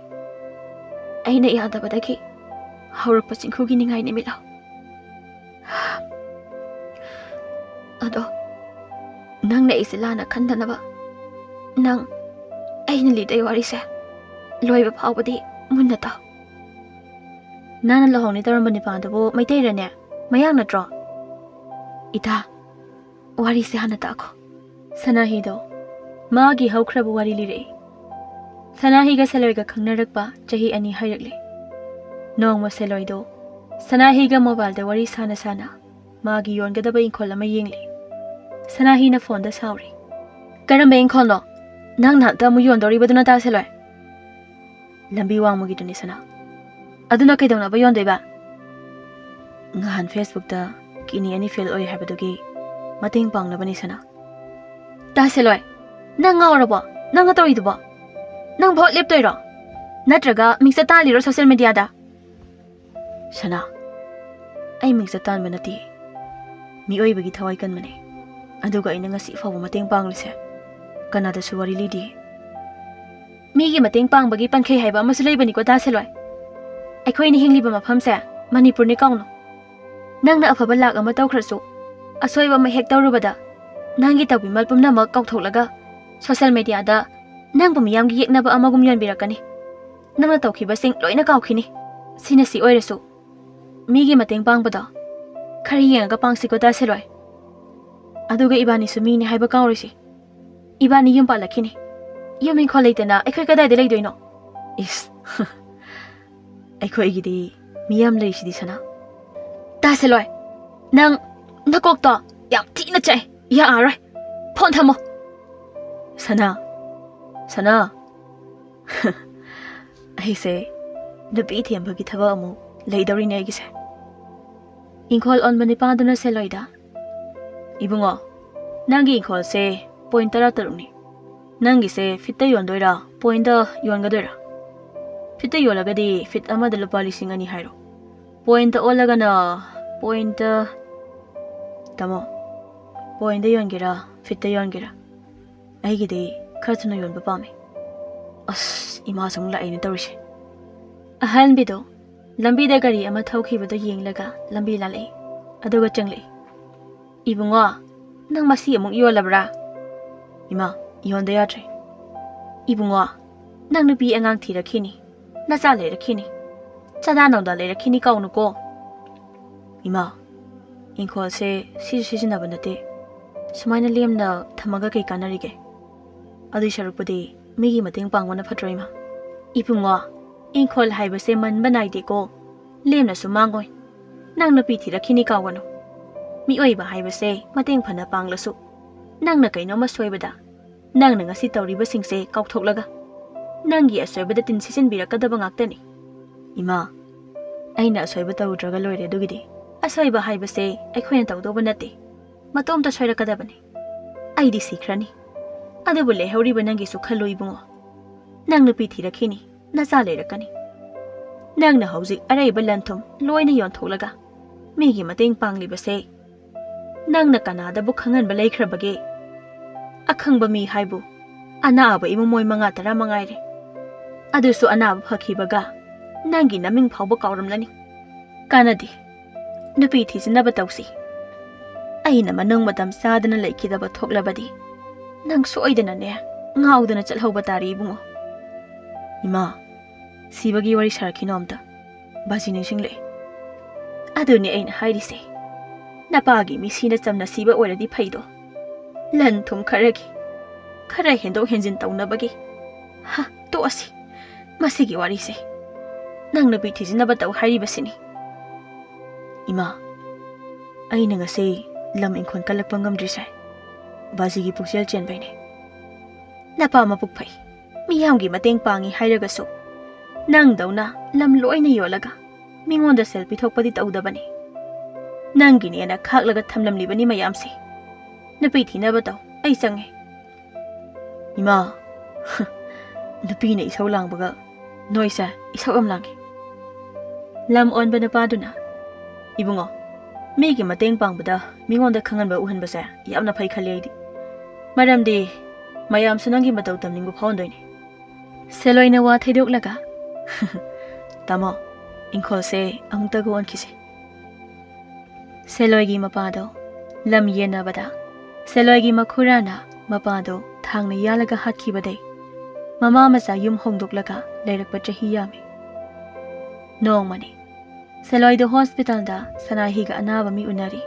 ꯑꯩꯅ ꯌꯥꯗꯕꯗꯒꯤ ꯍꯧꯔꯛꯄ ꯆꯤꯡꯈꯨꯒꯤ ꯅꯤꯡꯉꯥꯏꯅꯦ, ꯃꯤꯠꯂꯣ꯫ ꯑꯗꯣ ꯅꯪꯅ ꯑꯩꯁꯦ ꯂꯥꯟꯅ ꯈꯟꯗꯅꯕ, ꯅꯪ ꯑꯩꯅ ꯂꯤꯗꯣꯏ ꯋꯥꯔꯤꯁꯦ ꯂꯣꯏꯕ ꯐꯥꯎꯕꯗꯤ ꯃꯨꯟꯅ ꯇꯥꯎ꯫ ꯅꯪꯅ ꯂꯨꯍꯣꯡꯅꯤ ꯇꯧꯔꯝꯕ ꯅꯨꯄꯥꯗꯨꯕꯨ ꯃꯩꯇꯩꯔꯅꯦ? ꯃꯌꯥꯡ ꯅꯠꯇ꯭ꯔꯣ?" "ꯏꯇꯥ, ꯋꯥꯔꯤꯁꯦ ꯍꯥꯟꯅ ꯇꯥꯈꯣ꯫" ꯁꯅꯥꯍꯤꯗꯣ ꯃꯥꯒꯤ ꯍꯧꯈ꯭ꯔꯕ ꯋꯥꯔꯤ ꯂꯤꯔꯛꯏ꯫ ꯁꯅꯥꯍꯤꯒ ꯁꯦꯂꯣꯏꯒ ꯈꯪꯅꯔꯛꯄ ꯆꯍꯤ ꯑꯅꯤ ꯍꯥꯏꯔꯛꯂꯦ꯫ ꯅꯣꯡꯃ ꯁꯦꯂꯣꯏꯗꯣ ꯁꯅꯥꯍꯤꯒ ꯃꯣꯕꯥꯏꯜꯗ ꯋꯥꯔꯤ ꯁꯥꯅ ꯁꯥꯅ ꯃꯥꯒꯤ ꯌꯣꯟꯒꯗꯕ ꯏꯪꯈꯣꯜ ꯑꯃ ꯌꯦꯡꯂꯤ꯫ ꯁꯅꯥꯍꯤꯅ ꯐꯣꯟꯗ ꯁꯥꯎꯔꯤ, "ꯀꯔꯝꯕ ꯏꯪꯈꯣꯜꯅꯣ ꯅꯪ ꯅꯍꯥꯛꯇ ꯑꯃꯨꯛ ꯌꯣꯟꯗꯧꯔꯤꯕꯗꯨꯅ, ꯇꯥ ꯁꯦꯂꯣꯏ?" "ꯂꯝꯕꯤ ꯋꯥꯡꯃꯒꯤꯗꯨꯅꯤ, ꯁꯅꯥ꯫" "ꯑꯗꯨꯅ ꯀꯩꯗꯧꯅꯕ ꯌꯣꯟꯗꯣꯏꯕ?" "ꯉꯍꯥꯟ Facebookꯇ ꯀꯤꯗꯅꯤ ꯑꯅꯤ ꯐꯦꯜ ꯑꯣꯏ ꯍꯥꯏꯕꯗꯨꯒꯤ ꯃꯇꯦꯡ ꯄꯥꯡꯅꯕꯅꯤ, ꯁꯅꯥ꯫" "ꯇꯥ ꯁꯦꯂꯣꯏ, ꯅꯪ ꯉꯥꯎꯔꯕꯣ? ꯅꯪꯅ ꯇꯧꯔꯤꯗꯨꯕꯣ? ꯅꯪ ꯚꯣꯠ ꯂꯦꯞꯇꯣꯏꯔꯣ? ꯅꯠꯇ꯭ꯔꯒ ꯃꯤꯡꯆꯠ ꯇꯥꯜꯂꯤꯔꯣ ꯁꯣꯁꯦꯜ ꯃꯦꯗꯤꯌꯥꯗ?" "ꯁꯅꯥ, ꯑꯩ ꯃꯤꯡꯆꯠ ꯇꯥꯟꯕ ꯅꯠꯇꯦ꯫ ꯃꯤꯑꯣꯏꯕꯒꯤ ꯊꯋꯥꯏ ꯀꯟꯕꯅꯦ꯫ ꯑꯗꯨꯒ ꯑꯩꯅ ꯉꯁꯤ ꯐꯥꯎꯕ ꯃꯇꯦꯡ ꯄꯥꯡꯂꯤꯁꯦ ꯀꯅꯥꯗꯁꯨ ꯋꯥꯔꯤ ꯂꯤꯗꯦ꯫" "ꯃꯤꯒꯤ ꯃꯇꯦꯡ ꯄꯥꯡꯕꯒꯤ ꯄꯟꯈꯩ ꯍꯥꯏꯕ ꯑꯃꯁꯨ ꯂꯩꯕꯅꯤꯀꯣ, ꯇꯥ ꯁꯦꯂꯣꯏ꯫ ꯑꯩꯈꯣꯏꯅ ꯍꯤꯡꯂꯤꯕ ꯃꯐꯝꯁꯦ ꯃꯅꯤꯄꯨꯔꯅꯤ, ꯀꯥꯎꯅꯨ꯫ ꯅꯪꯅ ꯑꯐꯕ ꯂꯥꯛ ꯑꯃ ꯇꯧꯈ꯭ꯔꯁꯨ, ꯑꯁꯣꯏꯕ ꯑꯃ ꯍꯦꯛ ꯇꯧꯔꯨꯕꯗ ꯅꯪꯒꯤ ꯇꯧꯕꯤꯃꯜ ꯄꯨꯝꯅꯃꯛ ꯀꯥꯎꯊꯣꯛꯂꯒ ꯁꯣꯁꯦꯜ ꯃꯦꯗꯤꯌꯥꯗ ꯅꯪꯕꯨ ꯃꯤꯌꯥꯝꯒꯤ ꯌꯦꯛꯅꯕ ꯑꯃꯒꯨꯝ ꯌꯣꯟꯕꯤꯔꯛꯀꯅꯤ꯫ ꯅꯪꯅ ꯇꯧꯈꯤꯕꯁꯤꯡ ꯂꯣꯏꯅ ꯀꯥꯎꯈꯤꯅꯤ꯫ ꯁꯤꯅ ꯁꯤ ꯑꯣꯏꯔꯁꯨ, ꯃꯤꯒꯤ ꯃꯇꯦꯡ ꯄꯥꯡꯕꯗꯣ ꯈꯔ ꯌꯦꯡꯉꯒ ꯄꯥꯡꯁꯤꯀꯣ, ꯇꯥ ꯁꯦꯂꯣꯏ꯫ ꯑꯗꯨꯒ ꯏꯕꯥꯅꯤꯁꯨ ꯃꯤꯅꯤ ꯍꯥꯏꯕ ꯀꯥꯎꯔꯣꯏꯁꯤ꯫ ꯏꯕꯥꯅꯤ ꯌꯨꯝ ꯄꯥꯜꯂꯛꯈꯤꯅꯤ꯫ ꯌꯨꯝ ꯏꯪꯈꯣꯜ ꯂꯩꯇꯅ ꯑꯩꯈꯣꯏ ꯀꯗꯥꯏꯗ ꯂꯩꯗꯣꯏꯅꯣ?" "ꯏꯁ, ꯑꯩꯈꯣꯏꯒꯤꯗꯤ ꯃꯤ ꯌꯥꯝ ꯂꯩꯔꯤꯁꯤꯗꯤ, ꯁꯅꯥ꯫" "ꯇꯥ ꯁꯦꯂꯣꯏ, ꯅꯪ ꯅꯀꯣꯛꯇꯣ ꯌꯥꯝ ꯊꯤꯅ ꯆꯥꯛꯑꯦ꯫ ꯌꯥꯔꯔꯣꯏ꯫ ꯐꯣꯟ ꯊꯝꯃꯣ꯫ ꯁꯅꯥ, ꯁꯅꯥ꯫ ꯑꯩꯁꯦ ꯅꯨꯄꯤ ꯊꯦꯝꯕꯒꯤ ꯊꯕꯛ ꯑꯃꯨꯛ ꯂꯩꯗꯧꯔꯤꯅꯦ ꯑꯩꯒꯤꯁꯦ꯫ ꯏꯪꯈꯣꯜ ꯑꯣꯟꯕ ꯅꯤꯄꯥꯗꯨꯅ ꯁꯦꯜꯂꯣꯏꯗ, "ꯏꯕꯨꯡꯉꯣ, ꯅꯪꯒꯤ ꯏꯪꯈꯣꯜꯁꯦ ꯄꯣꯏꯟ ꯇꯔꯥ ꯇꯔꯨꯛꯅꯤ꯫ ꯅꯪꯒꯤꯁꯦ ꯐꯤꯠꯇ ꯌꯣꯟꯗꯣꯏꯔꯥ, ꯄꯣꯏꯟꯗ ꯌꯣꯟꯒꯗꯣꯏꯔꯥ? ꯐꯤꯠꯇ ꯌꯣꯜꯂꯒꯗꯤ ꯐꯤꯠ ꯑꯃꯗ ꯂꯨꯄꯥ ꯂꯤꯁꯤꯡ ꯑꯅꯤ ꯍꯥꯏꯔꯣ꯫ ꯄꯣꯏꯟꯇ ꯑꯣꯜꯂꯒꯅ ꯄꯣꯏꯟꯇ, ꯇꯥꯃꯣ, ꯄꯣꯏꯟꯗ ꯌꯣꯟꯒꯦꯔꯥ, ꯐꯤꯠꯇ ꯌꯣꯟꯒꯦꯔꯥ? ꯑꯩꯒꯤꯗꯤ ꯈꯔ ꯊꯨꯅ ꯌꯣꯟꯕ ꯄꯥꯝꯃꯦ꯫ ꯑꯁ, ꯏꯃꯥꯁꯨ ꯑꯃꯨꯛ ꯂꯥꯛꯑꯦꯅꯦ ꯇꯧꯔꯤꯁꯦ꯫" ꯑꯍꯟꯕꯤꯗꯣ ꯂꯝꯕꯤꯗ ꯒꯥꯔꯤ ꯑꯃ ꯊꯧꯈꯤꯕꯗꯣ ꯌꯦꯡꯂꯒ ꯂꯝꯕꯤ ꯂꯥꯜꯂꯛꯏ꯫ ꯑꯗꯨꯒ ꯆꯪꯂꯛꯏ꯫ "ꯏꯕꯨꯡꯉꯣ, ꯅꯪ ꯃꯁꯤ ꯑꯃꯨꯛ ꯌꯣꯜꯂꯕ꯭ꯔꯥ?" "ꯏꯃꯥ, ꯌꯣꯟꯗ ꯌꯥꯗ꯭ꯔꯦ꯫" "ꯏꯕꯨꯡꯉꯣ, ꯅꯪ ꯅꯨꯄꯤ ꯑꯉꯥꯡ ꯊꯤꯔꯛꯈꯤꯅꯤ, ꯅꯆꯥ ꯂꯩꯔꯛꯈꯤꯅꯤ, ꯆꯥꯗꯥ ꯅꯧꯗꯥ ꯂꯩꯔꯛꯈꯤꯅꯤ, ꯀꯥꯎꯅꯨꯀꯣ꯫" "ꯏꯃꯥ, ꯏꯪꯈꯣꯜꯁꯦ ꯁꯤꯁꯨ ꯁꯤꯖꯤꯟꯅꯕ ꯅꯠꯇꯦ, ꯁꯨꯃꯥꯏꯅ ꯂꯦꯝꯅ ꯊꯝꯃꯒ ꯀꯩ ꯀꯥꯟꯅꯔꯤꯒꯦ? ꯑꯗꯨꯏ ꯁꯔꯨꯛꯄꯨꯗꯤ ꯃꯤꯒꯤ ꯃꯇꯦꯡ ꯄꯥꯡꯕꯅ ꯐꯠꯇ꯭ꯔꯣ, ꯏꯃꯥ?" "ꯏꯕꯨꯡꯉꯣ, ꯏꯪꯈꯣꯜ ꯍꯥꯏꯕꯁꯦ ꯃꯟꯕ ꯅꯥꯏꯗꯦꯀꯣ, ꯂꯦꯝꯅꯁꯨ ꯃꯥꯡꯉꯣꯏ꯫ ꯅꯪ ꯅꯨꯄꯤ ꯊꯤꯔꯛꯈꯤꯅꯤ, ꯀꯥꯎꯒꯅꯨ꯫ ꯃꯤꯑꯣꯏꯕ ꯍꯥꯏꯕꯁꯦ ꯃꯇꯦꯡ ꯐꯅ ꯄꯥꯡꯂꯁꯨ, ꯅꯪꯅ ꯀꯩꯅꯣꯝꯃ ꯁꯣꯏꯕꯗ, ꯅꯪꯅ ꯉꯁꯤ ꯇꯧꯔꯤꯕꯁꯤꯡꯁꯦ ꯀꯥꯎꯊꯣꯛꯂꯒ, ꯅꯪꯒꯤ ꯑꯁꯣꯏꯕꯗ ꯇꯤꯟ ꯁꯤꯠꯆꯤꯟꯕꯤꯔꯛꯀꯗꯕ ꯉꯥꯛꯇꯅꯤ꯫" "ꯏꯃꯥ, ꯑꯩꯅ ꯑꯁꯣꯏꯕ ꯇꯧꯗ꯭ꯔꯒ ꯂꯣꯏꯔꯦ꯫ ꯑꯗꯨꯒꯤꯗꯤ ꯑꯁꯣꯏꯕ ꯍꯥꯏꯕꯁꯦ ꯑꯩꯈꯣꯏꯅ ꯇꯧꯗꯧꯕ ꯅꯠꯇꯦ, ꯃꯇꯣꯝꯇ ꯁꯣꯏꯔꯛꯀꯗꯕꯅꯤ꯫ ꯑꯩꯗꯤ ꯁꯤꯈ꯭ꯔꯅꯤ, ꯑꯗꯨꯕꯨ ꯂꯩꯍꯧꯔꯤꯕ ꯅꯪꯒꯤꯁꯨ ꯈꯜꯂꯨ, ꯏꯕꯨꯡꯉꯣ꯫ ꯅꯪ ꯅꯨꯄꯤ ꯊꯤꯔꯛꯈꯤꯅꯤ, ꯅꯆꯥ ꯂꯩꯔꯛꯀꯅꯤ꯫ ꯅꯪꯅ ꯍꯧꯖꯤꯛ ꯑꯔꯩꯕ ꯂꯟ ꯊꯨꯝ ꯂꯣꯏꯅ ꯌꯣꯟꯊꯣꯛꯂꯒ ꯃꯤꯒꯤ ꯃꯇꯦꯡ ꯄꯥꯡꯂꯤꯕꯁꯦ ꯅꯪꯅ ꯀꯅꯥꯗꯕꯨ ꯈꯪꯍꯟꯕ ꯂꯩꯈ꯭ꯔꯕꯒꯦ? ꯑꯈꯪꯕ ꯃꯤ ꯍꯥꯏꯕꯨ ꯑꯅꯥꯕ ꯏꯃꯨꯡ ꯃꯣꯏ ꯃꯉꯥ ꯇꯔꯥ ꯃꯉꯥꯏꯔꯦ꯫ ꯑꯗꯨꯁꯨ ꯑꯅꯥꯕ ꯐꯈꯤꯕꯒ ꯅꯪꯒꯤ ꯅꯃꯤꯡ ꯐꯥꯎꯕ ꯀꯥꯎꯔꯝꯂꯅꯤ꯫ ꯀꯥꯟꯅꯗꯦ꯫ ꯅꯨꯄꯤ ꯊꯤꯖꯤꯟꯅꯕ ꯇꯧꯁꯤ꯫ ꯑꯩꯅ ꯃꯅꯨꯡ ꯃꯇꯝ ꯆꯥꯗꯅ ꯂꯩꯈꯤꯗꯕ ꯊꯣꯛꯂꯕꯗꯤ ꯅꯪ ꯁꯣꯏꯗꯅꯅꯦ ꯉꯥꯎꯗꯅ ꯆꯠꯍꯧꯕ ꯇꯥꯔꯦ, ꯏꯕꯨꯡꯉꯣ꯫" "ꯏꯃꯥ, ꯁꯤꯕꯒꯤ ꯋꯥꯔꯤ ꯁꯥꯔꯛꯈꯤꯅꯣ ꯑꯝꯇ꯫ ꯕꯥꯖꯤ ꯅꯤꯡꯁꯤꯡꯂꯛꯑꯦ꯫" "ꯑꯗꯨꯅꯦ ꯑꯩꯅ ꯍꯥꯏꯔꯤꯁꯦ꯫ ꯅꯄꯥꯒꯤ ꯃꯤꯁꯤꯅ ꯆꯝꯅ ꯁꯤꯕ ꯑꯣꯏꯔꯗꯤ ꯐꯩꯗꯣ꯫ ꯂꯟ ꯊꯨꯝ ꯈꯔꯒꯤ, ꯈꯔ ꯍꯦꯟꯗꯣꯛ ꯍꯦꯟꯖꯤꯟ ꯇꯧꯅꯕꯒꯤ꯫ ꯍ, ꯇꯣꯛꯑꯁꯤ꯫ ꯃꯁꯤꯒꯤ ꯋꯥꯔꯤꯁꯦ꯫ ꯅꯪ ꯅꯨꯄꯤ ꯊꯤꯖꯤꯟꯅꯕ ꯇꯧ ꯍꯥꯏꯔꯤꯕꯁꯤꯅꯤ꯫" "ꯏꯃꯥ, ꯑꯩꯅ ꯉꯁꯤ ꯂꯝ ꯏꯪꯈꯣꯜ ꯀꯜꯂꯛꯄ ꯉꯝꯗ꯭ꯔꯤꯁꯦ ꯕꯥꯖꯤꯒꯤ ꯄꯨꯛꯆꯦꯜ ꯆꯦꯟꯕꯩꯅꯦ꯫ ꯅꯄꯥ ꯃꯕꯨꯛ ꯐꯩ, ꯃꯤꯌꯥꯝꯒꯤ ꯃꯇꯦꯡ ꯄꯥꯡꯉꯤ ꯍꯥꯏꯔꯒꯁꯨ ꯅꯪꯗꯧꯅ ꯂꯝ ꯂꯣꯏꯅ ꯌꯣꯜꯂꯒ ꯃꯤꯉꯣꯟꯗ ꯁꯦꯜ ꯄꯤꯊꯣꯛꯄꯗꯤ ꯇꯧꯗꯕꯅꯤ꯫ ꯅꯪꯒꯤꯅꯦꯅ ꯈꯥꯛꯂꯒ ꯊꯝꯂꯝꯂꯤꯕꯅꯤ ꯃꯌꯥꯝꯁꯦ꯫ ꯅꯨꯄꯤ ꯊꯤꯅꯕ ꯇꯧ, ꯑꯩ ꯆꯪꯉꯦ꯫ ꯏꯃꯥ, ꯅꯨꯄꯤꯅ ꯏꯁꯧ ꯂꯥꯡꯕꯒ ꯅꯣꯏꯁꯦ ꯏꯁꯧ ꯌꯥꯝ ꯂꯥꯡꯉꯤ꯫ ꯂꯝ ꯑꯣꯟꯕ ꯅꯨꯄꯥꯗꯨꯅ, ꯏꯕꯨꯡꯉꯣ, ꯃꯤꯒꯤ ꯃꯇꯦꯡ ꯄꯥꯡꯕꯗ ꯃꯤꯉꯣꯟꯗ ꯈꯪꯍꯟꯕ ꯎꯍꯟꯕꯁꯦ ꯌꯥꯝꯅ ꯐꯩ ꯈꯜꯂꯤ ꯑꯩꯗꯤ꯫ ꯃꯔꯝꯗꯤ ꯃꯌꯥꯝꯁꯨ ꯅꯪꯒꯤ ꯃꯇꯧ ꯇꯝꯅꯤꯡꯕ ꯐꯥꯎꯍꯟꯗꯣꯏꯅꯦ꯫ ꯁꯦꯂꯣꯏꯅ ꯋꯥ ꯊꯩꯗꯣꯛꯂꯒ, ꯇꯥꯃꯣ, ꯏꯪꯈꯣꯜꯁꯦ ꯑꯃꯨꯛꯇꯒ ꯑꯣꯟꯈꯤꯁꯦ꯫ ꯁꯦꯂꯣꯏꯒꯤ ꯃꯄꯥꯗꯣ ꯂꯝ ꯌꯦꯟꯅꯕꯗ ꯁꯦꯂꯣꯏꯒꯤ ꯃꯈꯨꯔꯥꯅ ꯃꯄꯥꯗꯣ ꯊꯥꯡꯅ ꯌꯥꯜꯂꯒ ꯍꯥꯠꯈꯤꯕꯗꯩ ꯃꯃꯥ ꯃꯆꯥ ꯌꯨꯝ ꯍꯣꯡꯗꯣꯛꯂꯒ ꯂꯩꯔꯛꯄ ꯆꯍꯤ ꯌꯥꯝꯃꯤ꯫ ꯅꯣꯡꯃꯅꯤ ꯁꯦꯂꯣꯏꯗꯣ ꯍꯣꯁꯄꯤꯇꯥꯜꯗ ꯁꯅꯥꯍꯤꯒ ꯑꯅꯥꯕ ꯃꯤ ꯎꯅꯔꯤ꯫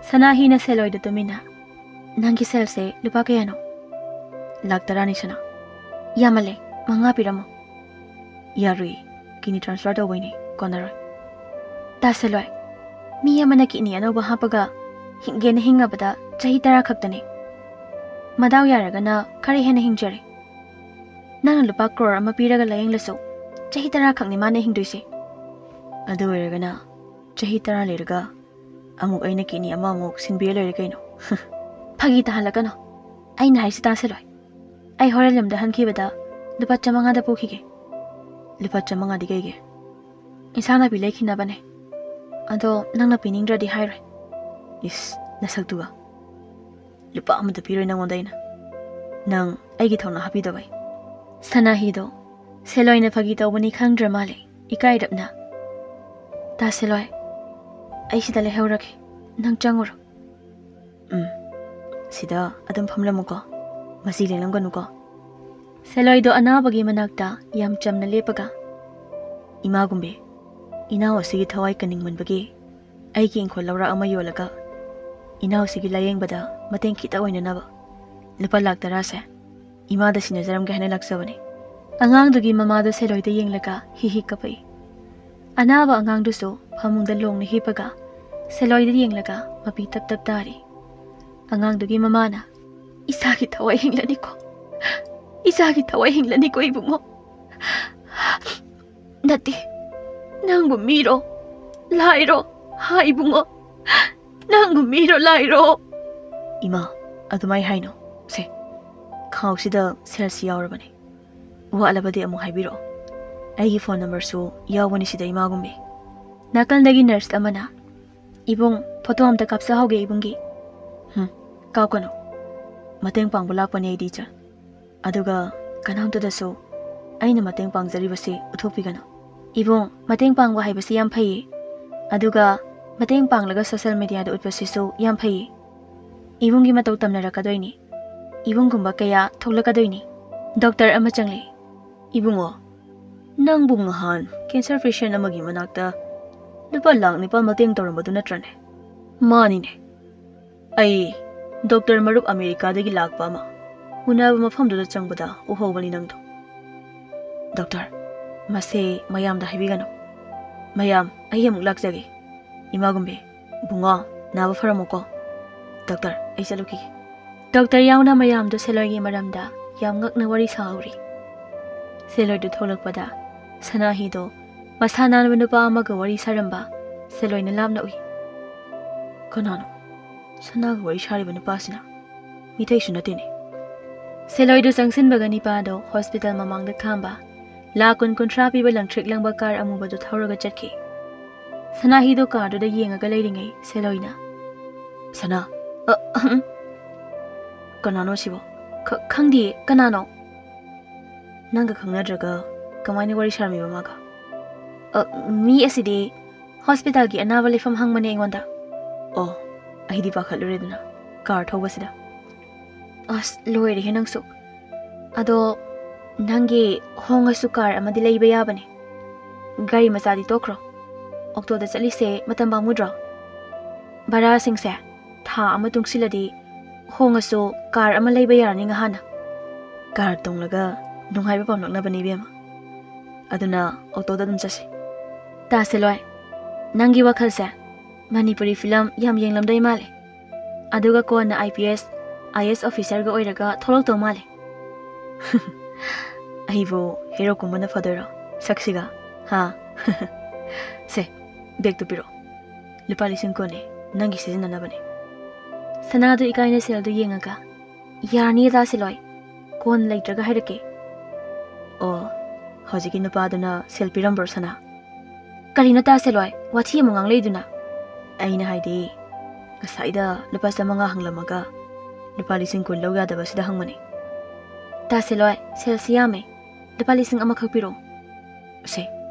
ꯁꯅꯥꯍꯤꯅ ꯁꯦꯂꯣꯏꯗ ꯇꯨꯃꯤꯟꯅ, "ꯅꯪꯒꯤ ꯁꯦꯜꯁꯦ ꯂꯨꯄꯥ ꯀꯌꯥꯅꯣ?" "ꯂꯥꯛ ꯇꯔꯥꯅꯤ ꯁꯅꯥ꯫" "ꯌꯥꯝꯃꯜꯂꯦ, ꯃꯉꯥ ꯄꯤꯔꯝꯃꯣ꯫" "ꯌꯥꯔꯨꯏ, ꯀꯤꯗꯅꯤ ꯇ꯭ꯔꯥꯟꯁꯐꯔ ꯇꯧꯕꯩꯅꯦ, ꯀꯣꯟꯅꯔꯣꯏ꯫" "ꯇꯥ ꯁꯦꯂꯣꯏ, ꯃꯤ ꯑꯃꯅ ꯀꯤꯗꯅꯤ ꯑꯅꯧꯕ ꯍꯥꯞꯄꯒ ꯍꯤꯡꯒꯦꯅ ꯍꯤꯡꯉꯕꯗ ꯆꯍꯤ ꯇꯔꯥ ꯈꯛꯇꯅꯦ꯫ ꯃꯗꯥꯎ ꯌꯥꯔꯒꯅ ꯈꯔ ꯍꯦꯟꯅ ꯍꯤꯡꯖꯔꯦ꯫ ꯅꯪꯅ ꯂꯨꯄꯥ ꯀ꯭ꯔꯣꯔ ꯑꯃ ꯄꯤꯔꯒ ꯂꯥꯌꯦꯡꯂꯁꯨ ꯆꯍꯤ ꯇꯔꯥ ꯈꯛꯅꯤ ꯃꯥꯅ ꯍꯤꯡꯗꯣꯏꯁꯦ꯫" "ꯑꯗꯨ ꯑꯣꯏꯔꯒꯅ ꯆꯍꯤ ꯇꯔꯥ ꯂꯩꯔꯒ ꯑꯃꯨꯛ ꯑꯩꯅ ꯀꯤꯗꯅꯤ ꯑꯃꯃꯨꯛ ꯁꯤꯟꯕꯤꯔ ꯂꯣꯏꯔꯦ ꯀꯩꯅꯣ꯫" "ꯐꯥꯒꯤ ꯇꯥꯍꯜꯂꯛꯀꯅꯣ꯫ ꯑꯩꯅ ꯍꯥꯏꯁꯤ ꯇꯥ ꯁꯦꯂꯣꯏ, ꯑꯩ ꯍꯣꯔꯦꯟ ꯌꯨꯝꯗ ꯍꯟꯈꯤꯕꯗ ꯂꯨꯄꯥ ꯆꯥꯃꯉꯥꯗ ꯄꯨꯈꯤꯒꯦ꯫" "ꯂꯨꯄꯥ ꯆꯥꯃꯉꯥꯗꯤ ꯀꯩꯒꯤ?" "ꯏꯟꯁꯥꯡ ꯅꯥꯄꯤ ꯂꯩꯈꯤꯅꯕꯅꯦ꯫ ꯑꯗꯣ ꯅꯪꯅ ꯄꯤꯅꯤꯡꯗ꯭ꯔꯗꯤ ꯍꯥꯏꯔꯣꯏ꯫" "ꯏꯁ, ꯅꯁꯛꯇꯨꯒ꯫ ꯂꯨꯄꯥ ꯑꯃꯇ ꯄꯤꯔꯣꯏ ꯅꯪꯉꯣꯟꯗ ꯑꯩꯅ꯫ ꯅꯪ ꯑꯩꯒꯤ ꯊꯧꯅꯥ ꯍꯥꯞꯄꯤꯗꯕꯩ꯫" ꯁꯅꯥꯍꯤꯗꯣ ꯁꯦꯂꯣꯏꯅ ꯐꯥꯒꯤ ꯇꯧꯕꯅꯤ ꯈꯪꯗ꯭ꯔ ꯃꯥꯜꯂꯦ, ꯏꯀꯥꯏꯔꯞꯅ꯫ "ꯇꯥ ꯁꯦꯂꯣꯏ, ꯑꯩ ꯁꯤꯗ ꯂꯩꯍꯧꯔꯒꯦ, ꯅꯪ ꯆꯪꯉꯨꯔꯣ꯫" "ꯎꯝ, ꯁꯤꯗ ꯑꯗꯨꯝ ꯐꯝꯂꯝꯃꯨꯀꯣ, ꯃꯁꯤ ꯂꯦꯡꯂꯝꯒꯅꯨꯀꯣ꯫" ꯁꯦꯂꯣꯏꯗꯣ ꯑꯅꯥꯕꯒꯤ ꯃꯅꯥꯛꯇ ꯌꯥꯝ ꯆꯝꯅ ꯂꯦꯞꯄꯒ, "ꯏꯃꯥ ꯒꯨꯝꯕꯤ, ꯏꯅꯥꯎ ꯑꯁꯤꯒꯤ ꯊꯋꯥꯏ ꯀꯟꯅꯤꯡꯃꯟꯕꯒꯤ ꯑꯩꯒꯤ ꯏꯪꯈꯣꯜ ꯂꯧꯔꯥꯛ ꯑꯃ ꯌꯣꯜꯂꯒ ꯏꯅꯥꯎꯁꯤꯒꯤ ꯂꯥꯌꯦꯡꯕꯗ ꯃꯇꯦꯡ ꯈꯤꯇ ꯑꯣꯏꯅꯅꯕ ꯂꯨꯄꯥ ꯂꯥꯛ ꯇꯔꯥꯁꯦ ꯏꯃꯥꯗ ꯁꯤꯟꯅꯖꯔꯝꯒꯦ ꯍꯥꯏꯅ ꯂꯥꯛꯆꯕꯅꯤ꯫" ꯑꯉꯥꯡꯗꯨꯒꯤ ꯃꯃꯥꯗꯣ ꯁꯦꯂꯣꯏꯗ ꯌꯦꯡꯂꯒ ꯍꯤ ꯍꯤ ꯀꯞꯄꯛꯏ꯫ ꯑꯅꯥꯕ ꯑꯉꯥꯡꯗꯨꯁꯨ ꯐꯃꯨꯡꯗ ꯂꯣꯡꯅ ꯍꯤꯞꯄꯒ ꯁꯦꯂꯣꯏꯗ ꯌꯦꯡꯂꯒ ꯃꯄꯤ ꯇꯞ ꯇꯞ ꯇꯥꯔꯤ꯫ ꯑꯉꯥꯡꯗꯨꯒꯤ ꯃꯃꯥꯅ, "ꯏꯁꯥꯒꯤ ꯊꯋꯥꯏ ꯍꯤꯡꯂꯅꯤꯀꯣ, ꯏꯆꯥꯒꯤ ꯊꯋꯥꯏ ꯍꯤꯡꯂꯅꯤꯀꯣ ꯏꯕꯨꯡꯉꯣ꯫ ꯅꯠꯇꯦ, ꯅꯪꯕꯨ ꯃꯤꯔꯣ, ꯂꯥꯏꯔꯣ? ꯍꯥ ꯏꯕꯨꯡꯉꯣ, ꯅꯪꯕꯨ ꯃꯤꯔꯣ, ꯂꯥꯏꯔꯣ? ꯏꯃꯥ, ꯑꯗꯨꯃꯥꯏ ꯍꯥꯏꯅꯣ꯫ ꯁꯦ, ꯈꯥꯎꯁꯤꯗ ꯁꯦꯜꯁꯤ ꯌꯥꯎꯔꯕꯅꯦ꯫ ꯋꯥꯠꯂꯕꯗꯤ ꯑꯃꯨꯛ ꯍꯥꯏꯕꯤꯔꯛꯑꯣ꯫ ꯑꯩꯒꯤ ꯐꯣꯟ ꯅꯝꯕꯔꯁꯨ ꯌꯥꯎꯕꯅꯤ ꯁꯤꯗ, ꯏꯃꯥꯒꯨꯝꯕꯤ꯫ ꯅꯥꯀꯜꯗꯒꯤ ꯅꯔꯁ ꯑꯃꯅ, "ꯏꯕꯨꯡ, ꯐꯣꯇꯣ ꯑꯝꯇ ꯀꯥꯞꯆꯍꯧꯒꯦ ꯏꯕꯨꯡꯒꯤ꯫" "ꯍꯨꯝ, ꯀꯥꯞꯀꯅꯨ꯫ ꯃꯇꯦꯡ ꯄꯥꯡꯕ ꯂꯥꯛꯄꯅꯦ ꯑꯩꯗꯤ, ꯏꯆꯟ꯫ ꯑꯗꯨꯒ ꯀꯅꯥꯝꯇꯗꯁꯨ ꯑꯩꯅ ꯃꯇꯦꯡ ꯄꯥꯡꯖꯔꯤꯕꯁꯤ ꯎꯠꯊꯣꯛꯄꯤꯒꯅꯨ꯫" "ꯏꯕꯨꯡ, ꯃꯇꯦꯡ ꯄꯥꯡꯕ ꯍꯥꯏꯕꯁꯤ ꯌꯥꯝ ꯐꯩꯌꯦ꯫ ꯑꯗꯨꯒ ꯃꯇꯦꯡ ꯄꯥꯡꯂꯒ ꯁꯣꯁꯦꯜ ꯃꯤꯗꯤꯌꯥꯗ ꯎꯠꯄꯁꯤꯁꯨ ꯌꯥꯝ ꯐꯩꯌꯦ꯫ ꯏꯕꯨꯡꯒꯤ ꯃꯇꯧ ꯇꯝꯅꯔꯛꯀꯗꯣꯏꯅꯤ꯫ ꯏꯕꯨꯡꯒꯨꯝꯕ ꯀꯌꯥ ꯊꯣꯛꯂꯛꯀꯗꯣꯏꯅꯤ꯫" ꯗꯣꯛꯇꯔ ꯑꯃ ꯆꯪꯂꯛꯏ꯫ "ꯏꯕꯨꯡꯉꯣ, ꯅꯪꯕꯨ ꯉꯍꯥꯟ ꯀꯦꯟꯁꯔ ꯄꯦꯁꯦꯟ ꯑꯃꯒꯤ ꯃꯅꯥꯛꯇ ꯂꯨꯄꯥ ꯂꯥꯛ ꯅꯤꯄꯥꯜ ꯃꯇꯦꯡ ꯇꯧꯔꯝꯕꯗꯨ ꯅꯠꯇ꯭ꯔꯅꯦ?" "ꯃꯥꯅꯤꯅꯦ꯫ ꯑꯩ ꯗꯣꯛꯇꯔ ꯃꯔꯨꯞ ꯑꯃꯦꯔꯤꯀꯥꯗꯒꯤ ꯂꯥꯛꯄ ꯑꯃ ꯎꯅꯕ ꯃꯐꯝꯗꯨꯗ ꯆꯪꯕꯗ ꯎꯍꯧꯕꯅꯤ ꯅꯪꯗꯣ꯫" "ꯗꯣꯛꯇꯔ, ꯃꯁꯦ ꯃꯌꯥꯝꯗ ꯍꯥꯏꯕꯤꯒꯅꯨ꯫ ꯃꯌꯥꯝ, ꯑꯩ ꯑꯃꯨꯛ ꯂꯥꯛꯆꯒꯦ꯫ ꯏꯃꯥꯒꯨꯝꯕꯤ, ꯕꯨꯡꯉꯣ, ꯅꯥꯕ ꯐꯔꯝꯃꯨꯀꯣ꯫ ꯗꯣꯛꯇꯔ, ꯑꯩ ꯆꯠꯂꯨꯈꯤꯒꯦ꯫" ꯗꯣꯛꯇꯔ ꯌꯥꯎꯅ ꯃꯌꯥꯝꯗꯨ ꯁꯦꯂꯣꯏꯒꯤ ꯃꯔꯝꯗ ꯌꯥꯝ ꯉꯛꯅ ꯋꯥꯔꯤ ꯁꯥꯍꯧꯔꯤ꯫ ꯁꯦꯂꯣꯏꯗꯨ ꯊꯣꯛꯂꯛꯄꯗ ꯁꯅꯥꯍꯤꯗꯣ ꯃꯁꯥ ꯅꯥꯟꯕ ꯅꯨꯄꯥ ꯑꯃꯒ ꯋꯥꯔꯤ ꯁꯥꯔꯝꯕ ꯁꯦꯂꯣꯏꯅ ꯂꯥꯞꯅ ꯎꯏ꯫ "ꯀꯅꯥꯅꯣ ꯁꯅꯥꯒ ꯋꯥꯔꯤ ꯁꯥꯔꯤꯕ ꯅꯨꯄꯥꯁꯤꯅ? ꯃꯤꯇꯩꯁꯨ ꯅꯠꯇꯦꯅꯦ꯫" ꯁꯦꯂꯣꯏꯗꯨ ꯆꯪꯁꯤꯟꯕꯒ ꯅꯤꯄꯥꯗꯣ ꯍꯣꯁꯄꯤꯇꯥꯜ ꯃꯃꯥꯡꯗ ꯈꯥꯝꯕ ꯂꯥꯈ ꯀꯨꯟ ꯀꯨꯟꯊ꯭ꯔꯥ ꯄꯤꯕ ꯂꯪꯇ꯭ꯔꯤꯛ ꯂꯪꯕ ꯀꯥꯔ ꯑꯃꯨꯕꯗꯨ ꯊꯧꯔꯒ ꯆꯠꯈꯤ꯫ ꯁꯅꯥꯍꯤꯗꯣ ꯀꯥꯔꯗꯨꯗ ꯌꯦꯡꯉꯒ ꯂꯩꯔꯤꯉꯩ ꯁꯦꯂꯣꯏꯅ, "ꯁꯅꯥ, ꯑ, ꯑꯍꯝ, ꯀꯅꯥꯅꯣ ꯁꯤꯕꯣ? ꯈ-, ꯈꯪꯗꯤꯌꯦ, ꯀꯅꯥꯅꯣ?" "ꯅꯪꯒ ꯈꯪꯅꯗ꯭ꯔꯒ ꯀꯃꯥꯏꯅ ꯋꯥꯔꯤ ꯁꯥꯔꯝꯃꯤꯕ ꯃꯥꯒ?" "ꯑ, ꯃꯤ ꯑꯁꯤꯗꯤ ꯍꯣꯁꯄꯤꯇꯥꯜꯒꯤ ꯑꯅꯥꯕ ꯂꯩꯐꯝ ꯍꯪꯕꯅꯦ ꯑꯩꯉꯣꯟꯗ꯫" "ꯑꯣ, ꯑꯩꯗꯤ ꯄꯥꯈꯠꯂꯨꯔꯦꯗꯅ, ꯀꯥꯔ ꯊꯧꯕꯁꯤꯗ꯫" "ꯑꯁ, ꯂꯣꯏꯔꯦꯍꯦ ꯅꯪꯁꯨ꯫ ꯑꯗꯣ ꯅꯪꯒꯤ ꯍꯣꯡꯉꯁꯨ ꯀꯥꯔ ꯑꯃꯗꯤ ꯂꯩꯕ ꯌꯥꯕꯅꯦ꯫ ꯒꯥꯔꯤ ꯃꯆꯥꯗꯤ ꯇꯣꯛꯈ꯭ꯔꯣ꯫ ꯑꯣꯛꯇꯣꯗ ꯆꯠꯂꯤꯁꯦ ꯃꯇꯝ ꯄꯥꯝꯃꯨꯗ꯭ꯔꯣ? ꯚꯔꯥꯁꯤꯡꯁꯦ ꯊꯥ ꯑꯃ ꯇꯨꯡꯁꯤꯜꯂꯗꯤ ꯍꯣꯡꯉꯁꯨ ꯀꯥꯔ ꯑꯃ ꯂꯩꯕ ꯌꯥꯔꯅꯤ ꯉꯍꯥꯟꯅ꯫" "ꯀꯥꯔ ꯇꯣꯡꯂꯒ ꯅꯨꯡꯉꯥꯏꯕ ꯄꯥꯝꯂꯛꯅꯕꯅꯤ ꯏꯕꯦꯝꯃ꯫ ꯑꯗꯨꯅ ꯑꯣꯛꯇꯣꯗ ꯑꯗꯨꯝ ꯆꯠꯁꯤ꯫" "ꯇꯥꯁꯦꯂꯣꯏ, ꯅꯪꯒꯤ ꯋꯥꯈꯜꯁꯦ ꯃꯅꯤꯄꯨꯔꯤ ꯐꯤꯂꯝ ꯌꯥꯝ ꯌꯦꯡꯂꯝꯗꯣꯏ ꯃꯥꯜꯂꯦ꯫ ꯑꯗꯨꯒ ꯀꯣꯟꯅ IPS, IAS ꯑꯣꯐꯤꯁꯔꯒ ꯑꯣꯏꯔꯒ ꯊꯣꯛꯂꯛꯇꯧ ꯃꯥꯜꯂꯦ꯫" ꯑꯩꯕꯨ ꯍꯦꯔꯣ ꯀꯨꯝꯕꯅ ꯐꯗꯣꯏꯔꯣ? ꯁꯛꯁꯤꯒ? ꯍꯥ? ꯁꯦ, ꯕꯦꯒꯇꯨ ꯄꯤꯔꯛꯑꯣ꯫ ꯂꯨꯄꯥ ꯂꯤꯁꯤꯡ ꯀꯨꯟꯅꯤ, ꯅꯪꯒꯤ ꯁꯤꯖꯤꯟꯅꯅꯕꯅꯤ꯫ ꯁꯅꯥꯗꯨ ꯏꯀꯥꯏꯅ ꯁꯦꯜꯗꯨ ꯌꯦꯡꯉꯒ, "ꯌꯥꯔꯅꯤ, ꯇꯥ ꯁꯦꯂꯣꯏ꯫ ꯀꯣꯟ ꯂꯩꯇ꯭ꯔꯒ ꯍꯥꯏꯔꯛꯀꯦ꯫" "ꯑꯣ, ꯍꯧꯖꯤꯛꯀꯤ ꯅꯨꯄꯥꯗꯨꯅ ꯁꯦꯜ ꯄꯤꯔꯝꯕ꯭ꯔꯣ, ꯁꯅꯥ?" "ꯀꯔꯤꯅꯣ, ꯇꯥ ꯁꯦꯂꯣꯏ? ꯋꯥꯊꯤ ꯑꯃꯨꯛ ꯉꯥꯡꯂꯛꯏꯗꯨꯅ?" "ꯑꯩꯅ ꯍꯥꯏꯗꯤ, ꯉꯁꯥꯏꯗ ꯂꯨꯄꯥ ꯆꯥꯃꯉꯥ ꯍꯪꯂꯝꯃꯒ ꯂꯨꯄꯥ ꯂꯤꯁꯤꯡ ꯀꯨꯟ ꯂꯧ ꯌꯥꯗꯕꯁꯤꯗ ꯍꯪꯕꯅꯤ꯫" "ꯇꯥ ꯁꯦꯂꯣꯏ, ꯁꯦꯜꯁꯤ ꯌꯥꯝꯃꯦ꯫ ꯂꯨꯄꯥ ꯂꯤꯁꯤꯡ ꯑꯃꯈꯛ ꯄꯤꯔꯛꯑꯣ꯫" "ꯁꯦ,